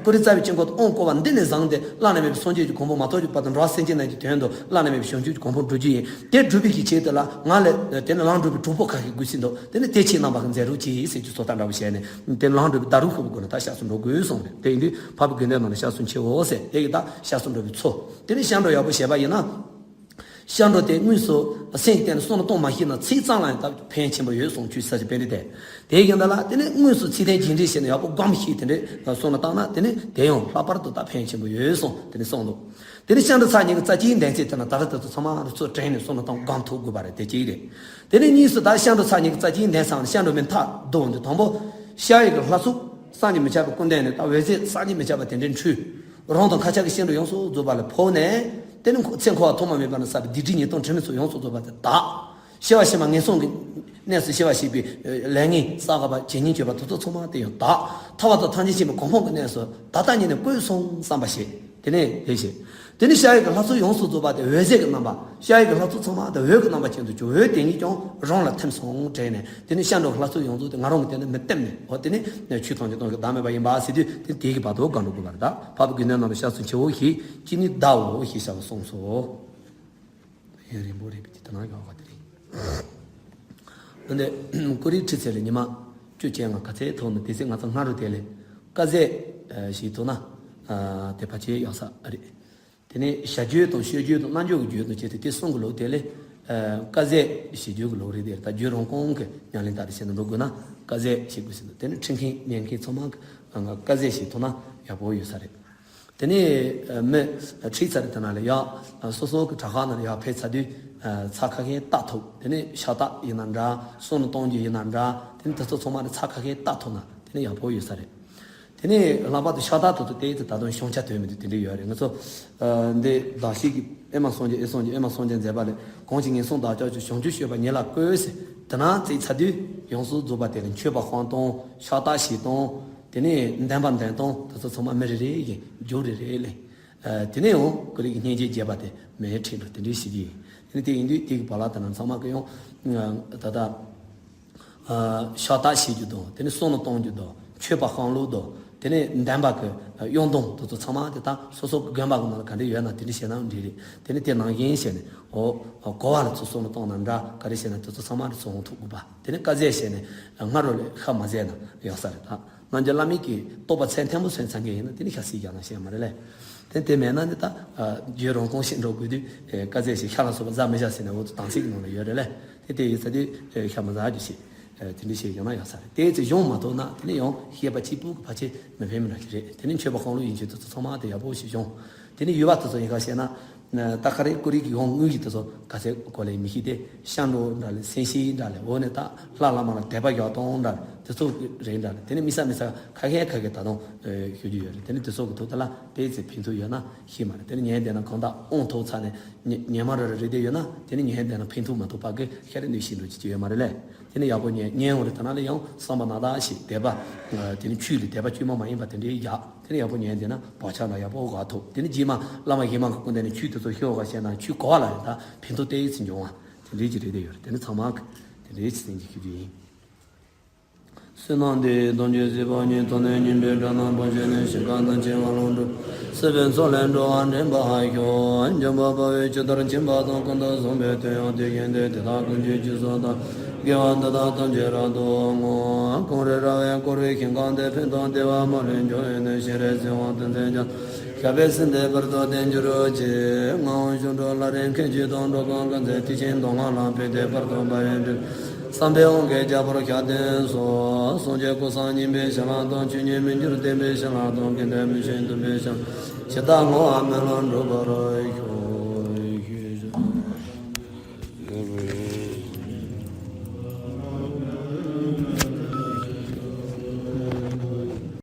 ཀུན་རིག་རྩ་བའི་དཀྱིལ་འཁོར་དུ་དབང་བསྐུར་བ་འདི་ནས་བཟུང་སྟེ་བླ་ན་མེད་པའི་སངས་རྒྱས་ཀྱི་གོ་འཕང་མ་ཐོབ་ཀྱི་བར་དུ་འགྲོ་བ་སེམས་ཅན་རྣམས་ཀྱི་དོན་དུ་བླ་ན་མེད་པའི་བྱང་ཆུབ་ཀྱི་གོ་འཕང་བགྲོད་རྒྱུ་ཡིན། དེ་བསྒྲུབ་པའི་གི་ཆེད་དུ་ལ་ང་ལ་དེ་ནས་ལམ་སྒྲུབ་པའི་གྲོགས་པོ་ཁ་ཤས་དགོས་ཀྱི་འདུག་དེ་ནས་དེ་ཁྱེད་རྣམ་པ་གིས་མཛད་རོགས་གྱིས་ཟེར་གྱི་ཚོད་ལྟ་འདྲ་བོ་བྱས་ནས། དེ་ནས་ལམ་སྒྲུབ་པའི་བརྡ་རུ་ཤོག་གི་སྒོ་ནས་ད་སྐྱབས་སུ་འགྲོ་དགོས་གསུངས་ནས། དེ་ཡིན་དུས་འཕགས་པའི་དགེ་འདུན་རྣམས་ལ་སྐྱབས་སུ་མཆིའོ་ཟེར། དེ་གི་ད་སྐྱབས་སུ་འགྲོ་བའི་ཚུལ། དེ་ནས་སྐྱབས་འགྲོ་ཡག་པོ་བྱས་པ་ཡིན་ན། སྐྱབས་འགྲོ་དེ་དངོས་སུ་སེམས་ཀྱི་སྟེང་ནས་གསུང་ལ་གཏོང་མ་ཤེས་ན། ཚིག་ཙམ་ལ་ཡང་ད་ཕན་ཆེན་པོ་ཡོད་གསུངས། ཆོས་ས་ཆ་པཎྜི་ཏས། དེ་ཡིན་ད་ལ་དེ་ནས་དངོས་སུ་ཚིག་དོན་རྒྱས་འགྲེལ་བྱས་ནས་ཡག་པོ་སྒོམ་ཤེས་དེ་འདྲས་གསུང་ལ་བཏང་ན། དེ་ནས་དེ་ཡང་ལྷག་པར་དུ་ད་ཕན་ཆེན་པོ་ཡོད་གསུངས། དེ་ནས་གསུངས་འདུག་དེ་ནས་སྐྱབས་འགྲོ་ཚར་གཉིས་ཀྱི་རྩ་ཅིའི་འདོན་ཚད་དེ་ན་ད་རེས་དེ་ཚོ་ཚང་མ་ཚུར་དྲན་ནས་གསུང་ལ་བཏང་སྒོམ་ཐུབ་དགོས་པ་རེད། དེ་གཅིག་རེད། དེ་ནས་གཉིས་སུ་ད་སྐྱབས་འགྲོ་ཚར་གཉིས་ཀྱི་རྩ་ཅིའི་འདོན་ཚད་ནི་སྐྱབས་འགྲོ་མི་མཐའ་བསྡུ་འོང་དུས། དང་པོ་ཤཱ་རིའི་གི་ལྷ་ཚོགས་བསམ་གྱིས་མི་ཁྱབ་པའི་སྐུ་མདུན་ནས་ད་འོད་ཟེར་བསམ་གྱིས་མི་ཁྱབ་པ་དེ་འདྲའི་འཕྲོས། རང་དང་མཁའ་ཁྱབ་ཀྱི་སྐྱབས་འགྲོ་ཡོངས་སུ་རྫོགས་པ་ལ་ཕོག་ནས། དེ་ནི་ཚེ་འཁོར་བ་ཐོག་མ་མེད་པ་ནས་བསགས་པའི་སྡིག་སྒྲིབ་ཉེས་ལྟུང་དྲི་མའི་ཚོགས་ཡོངས་སུ་རྫོགས་པ་དེ་དག། སྐྱེ་བ་ཕྱི་མ་ངན་སོང་གི་གནས་སུ་སྐྱེ་བ་བྱེད་པའི་ལས་ངན་བསགས་པ་བྱས་ཉེས་བྱས་པ་དེ་ཚོ་ཚང་མ་དེ་ཡང་དག། ཐར་པ་དང་ཐམས་ཅད་མཁྱེན་པའི་གོ་འཕང་གི་གནས་སུ་ད་ལྟ་ཉིད་ནས་བཀོད་སོང་བསམ་པ་བྱེད། དེ་ནས་དེ་བྱེད། དེ་ནས་ཤཱ་རིའི་གི་ལྷ་ཚོགས་ཡོངས་སུ་རྫོགས་པ་དེ་འོད་ཟེར་གྱི་རྣམ་པ། ཤཱ་རིའི་གི་ལྷ་ཚོགས་ཚང་མ་དེ་འོད་ཀྱི་རྣམ་པ་ཅན་དུ་གྱུར། འོད་དེ་ཉིད་ཀྱང་རང་ལ་ཐིམ་སོང་དྲན་ནས། དེ་ནས་སྐྱབས་འགྲོ་གི་ལྷ་ཚོགས་ཡོངས་རྫོགས་དེ་ང་རང་གི་སྟེང་ནས་མི་སྟིམ་ནས། འོ་དེ་ནས་ཆོས་ཐམས་ཅད་སྟོང་ཞིང་བདག་མེད་པ་ཡིན་པ་ཟེར་དུས། དེ་དེ་གི་བར་དུ་སྐྱབས་འགྲོ་དགོས་པ་རེད། ད་འཕགས་པའི་དགེ་འདུན་རྣམས་ལ་སྐྱབས་སུ་མཆིའོ་ཞེས་ཅི་ནུས་བཟླའོ་ཞེས་བྱ་བ་གསུངས་སོ། ཡུན་རིང་པོ་རེད་པས། དེ་ནང་ཡོད་པ་དེ་རེད། འོན་ཏེ་ཀོ་རིའི་ཁྲི་ཚེ་ལ་ཉི་མ་བཅུ་བཅོ་ལྔ་ག་ཚད་ཐོག་ནས། དེ་ཚེ་ང་ཚོ་སྔ་རུ་དེ་ལས་དཀའ་ཟས་ཞིག་ཐོག་ན་དེ་ཕལ་ཆེར་ཡག་ས་རེད། དེ་ནས་བྱ་རྒྱུད་དང་ཤོད་རྒྱུད་དང་རྣལ་འབྱོར་གྱི་རྒྱུད་དང་བཅས་ཏེ་དེ་གསུམ་གྱི་ལུགས་དེ་ལས་དཀའ་ཟས་བྱེད་རྒྱུད་ཀྱི་ལུགས་རེད། དེ་ད་རྒྱུད་རང་རྐང་གི་ཉམས་ལེན་ལྟར་བྱས་ནས་འགྲོ་དགོས་ན་དཀའ་ཟས་བྱེད་དགོས་ཟེར་འདུག་དེ་ནས་ཁྲིད་མཁན་ཉན་མཁན་ཚང་མ་གི་དཀའ་ཟས་ཞིག་ཐོག་ན་ཡག་པོ་ཡོད་ས་རེད། དེ་ནས་མི་ཁྲིད་ཚར་དེ་ན་ལ་ཡག་སོ་སོ་གི་དྲ་ཁག་ནང་ལ་ཡག་ཕེབས་ཚར་དུས་ཚྭ་ཁ་ཤས་བཏགས་ཐུབ། དེ་ནས་ཕྱག་རྟགས་ཡིན་ན་འདྲ། གསུང་ནས་གཏོང་རྒྱུ་ཡིན་ན་འདྲ། དེ་ནས་དེ་ཚོ་ཚང་མ་ལ་ཚྭ་ཁ་ཤས་བཏགས་ཐུབ་ན་དེ་ནས་ཡག་པོ་ཡོད་ས་རེད། དེ་ནས་ལྷག་པར་དུ་ཕྱག་རྟགས་དེ་ཚོ་དེ་ཚོ་ད་དུང་བྱང་ཆ་དོན་མི་འདུག་དེ་འདྲ་ཡོད་རེད། ང་ཚོ་འདི་བདག་བསྐྱེད་ཀྱི་ཨེ་མ་སངས་རྒྱས་ཨེ་སངས་རྒྱས་ཨེ་མ་སངས་རྒྱས་མཛད་པ་ལས། གང་ཞིག་ངན་སོང་བདག་ཅག་ཆོས། བྱང་ཆུབ་སྤྱོད་པ་ཉིད་ལ་བཀོད་ཟེར། དེ་ན་བརྩིས་ཚར་དུས་ཡོངས་སུ་རྫོགས་པ་དེ་ལ་མཆོད་པ་བཤམས་དང་ཕྱག་རྟགས་བྱེད་དང་། དེ་ནས་འདོན་པ་འདོན་སྟངས་དེ་ཚོ་ཚང་མ་མི་རེ་རེ་བཞིན་རྒྱུགས་རེ་རེ་ལས། དེ་ནས་ཡང་ཀོ་རི་གི་སྙིང་རྗེ་རྒྱས་པ་དེ་མེད་ཁྲིད་འགྲོ་དེ་འདྲའི་ཞིག་ཡིན། དེ་ནས་དེ་ཡིན་དུས་དེ་གི་བར་ལ་དེ་ན་ཚང་མ་གི་ཡང་ད་ལྟ། ཕྱག་རྟགས་བྱེད་རྒྱུ་དང་། དེ་ནས་གསུང་ནས་གཏོང་རྒྱུ་དང་། མཆོད་པ་བཤམས་ལུགས་དང་། དེ་ནས་འདོན་པ་གི་དབྱངས་སྡོམ་དེ་ཚོ་ཚང་མ་དེ་དག་སོ་སོ་གི་དགོན་པ་གི་ནང་ལ་ག་འདྲ་ཡོད་ན་དེ་འདྲ་བྱས་ན་འགྲིག་རེད། དེ་ནས་དེ་ནང་བཞིན་བྱས་ནས་འོ་གོ་བ་ལ་ཚུར་གསུང་ནས་གཏོང་ན་འདྲ། ག་རེ་བྱས་ན་དེ་ཚོ་ཚང་མ་རེ་ཚུར་འོང་ཐུབ་དགོས་པ། དེ་ནས་དཀའ་ཟས་བྱས་ནས་སྔ་རོལ་ལ་ཤ་མ་བཟས་ན་ཡག་ས་རེད། ད་རྣལ་འབྱོར་བླ་མེད་ཀྱི་རྟོགས་པ་ཚད་ལྡན་པོ་སོན་ཚར་མཁན་ཡིན་ན་དེ་ནས་ཤ་བཟས་རྒྱག་ན་ཤེས་མ་རེད་ལས། དེ་དེ་མེད་ན་ནི་ད་རྒྱུད་རང་རྐང་ཞིག་འགྲོ་དགོས་དུས་དཀའ་ཟས་ཤིག་ཤ་ལ་སོགས་པ་བཟའ་མི་བྱ་ཟེར་ནས་འོ་དམ་ཚིག་གི་ནང་ལ་ཡོད་རེད་ལས། དེ་དེ་ཡིན་ས་དེ་ཤ་མ་བཟའ་རྒྱུ་ཞིག་དེ་འདྲ་ཞིག་ཡོང་ན་ཡག་ས་རེད། དེ་ཚེ་གཞུང་མ་ཐོབ་ན་དེ་ནས་ཡང་བཤད་པ་གཅིག་པུ་གི་ཕལ་ཆེར་མི་ཕན་མི་འདྲ་ཞིག་རེད། དེ་ནས་མཆོད་པ་བཤམས་ལུགས་ཡིན་གཅིག་དེ་ཚོ་ཚང་མ་དེ་ཡག་པོ་ཞིག་བྱུང་། དེ་ནས་ཡུལ་བ་དེ་ཚོ་ཡིན་ག་བཤད་ན། ད་ག་རེ་ཀོ་རི་གི་ཡང་དངུལ་གྱི་དེ་ཚོ་ག་ཚད་གོ་ལས་མི་ཤེས་ཏེ། ཤ་འགྲོ་འདྲ་ལས་སེམས་ཤེས་འདྲ་ལས་འོ་ནས་ད་ལྷ་བླ་མ་ལ་དད་པ་རྒྱག་སྟངས་འདྲ་དེ་ཚོ་རེད་འདྲ་ལས། དེ་ནས་མི་ས་མི་ས་ཁ་ཤས་ཁ་ཤས་ད་དུང་ཞུ་རྒྱུ་ཡོད་རེད། དེ་ནས་དེ་ཚོ་གི་ཐོག་དེ་ལ་དེ་ཚེ་ཕན་ཐོགས་ཡོད་ན་ཤེས་མ་རེད། དེ་ནས་ཉན་བསྡད་ན་གང་ལྟར་དབང་ཐོབ་ཚར་ནས་ཉན་མ་རེད་རེད་བསྡད་ཡོད་ན་དེ་ནས་ཉན་བསྡད་ན་ཕན་ཐོགས་མ་ཐོགས་པ་གི་ཤ་རེ་ནུས་ཤིག་འགྲོ་ཅི་ཅི་ཡོད་མ་རེད་ལས། དེ་ནས་ཡག་པོ་ཉན་ཉན་འོང་རེད། ད་ན་ལ་ཡང་བསམ་པ་ནག་ནག་ཞིག་དད་པ། དེ་ནས་ཆོས་ལ་དད་པ་བཅོས་མ་མ་ཡིན་པ་དེ་འདྲའི་ཡག་དེ་ནས་ཡག་པོ་ཉན་བསྡད་ན་བག་ཆགས་ན་ཡག་པོ་བག་ཐོབ། དེ་ནས་རྗེས་མ་བླ་མ་གཞན་མ་གི་སྐུ་མདུན་ནས་ཆོས་དེ་ཚོ་ཤོད་ག་བཤད་ན་ཆོས་གོ་བ་ལ་ཡང་ད་ཕན་ཐོགས་ཏོག་ཙམ་འབྱུང་བ་དེ་འདྲའི་ཅིག་རེད་བསྡད་ཡོད་རེད། དེ་ནས་ཚང་མ་གི་དེ་འདྲའི་ཅིག་སེམས་ཀྱི་ཞུ་རྒྱུ་ཡིན། བསོད་ནམས་འདི་ཡིས་ཐམས་ཅད་གཟིགས་པ་ཉིད། ཐོབ་ནས་ཉེས་པའི་དགྲ་རྣམས་ཕམ་བྱས་ནས། སྐྱེ་རྒ་ན་འཆིའི་རྦ་ཀློང་འཁྲུགས། སྲིད་པའི་མཚོ་ལས་འགྲོ་བ་འདྲེན་པར་ཤོག། འཇམ་དཔལ་དཔའ་བོས་ཇི་ལྟར་མཁྱེན་པ་དང་། ཀུན་ཏུ་བཟང་པོའི་དོན་ཡང་དེ་བཞིན་ཏེ། དེ་དག་ཀུན་གྱི་རྗེས་སུ་བདག་དགེ་བ་འདི་དག་ཐམས་ཅད་རབ་ཏུ་བསྔོ། གངས་རི་ར་བས་བསྐོར་བའི་ཞིང་ཁམས་འདིར། ཕན་དང་བདེ་བ་མ་ལུས་འབྱུང་བའི་གནས། སྤྱན་རས་གཟིགས་དབང་དུ་མཛད་ཀྱང་། ཞབས་པད་སྲིད་མཐའི་བར་དུ་བརྟན་གྱུར་ཅིག། ང་དབང་ཕྱུག་འགྲོ་ལྷ་རིས་ཁྱེད་ཀྱི་དང་། འགྲོ་ཀུན་དཀའ་སྤྱད་དེ་བཞིན་དུ། སྔགས་ལ་ཕན་བདེའི་བར་དུ་འབད་པའི་ཕྲིན། བསམ་པའི་དབང་གིས་ཁྱབ་པར་ཤོག་ལྡན་སོགས། སངས་རྒྱས་ཀུན་བཟང་མཉེས་པའི་བྱིན་རླབས་དང་། ཆོས་ཉིད་མི་འགྱུར་བརྟན་པའི་བྱིན་རླབས་དང་། དགེ་འདུན་མི་ཕྱེད་འདུན་པའི་བྱིན་རླབས། ཇི་ལྟར་བསྔོ་བ་སྨོན་ལམ་འགྲུབ་པར་ཤོག།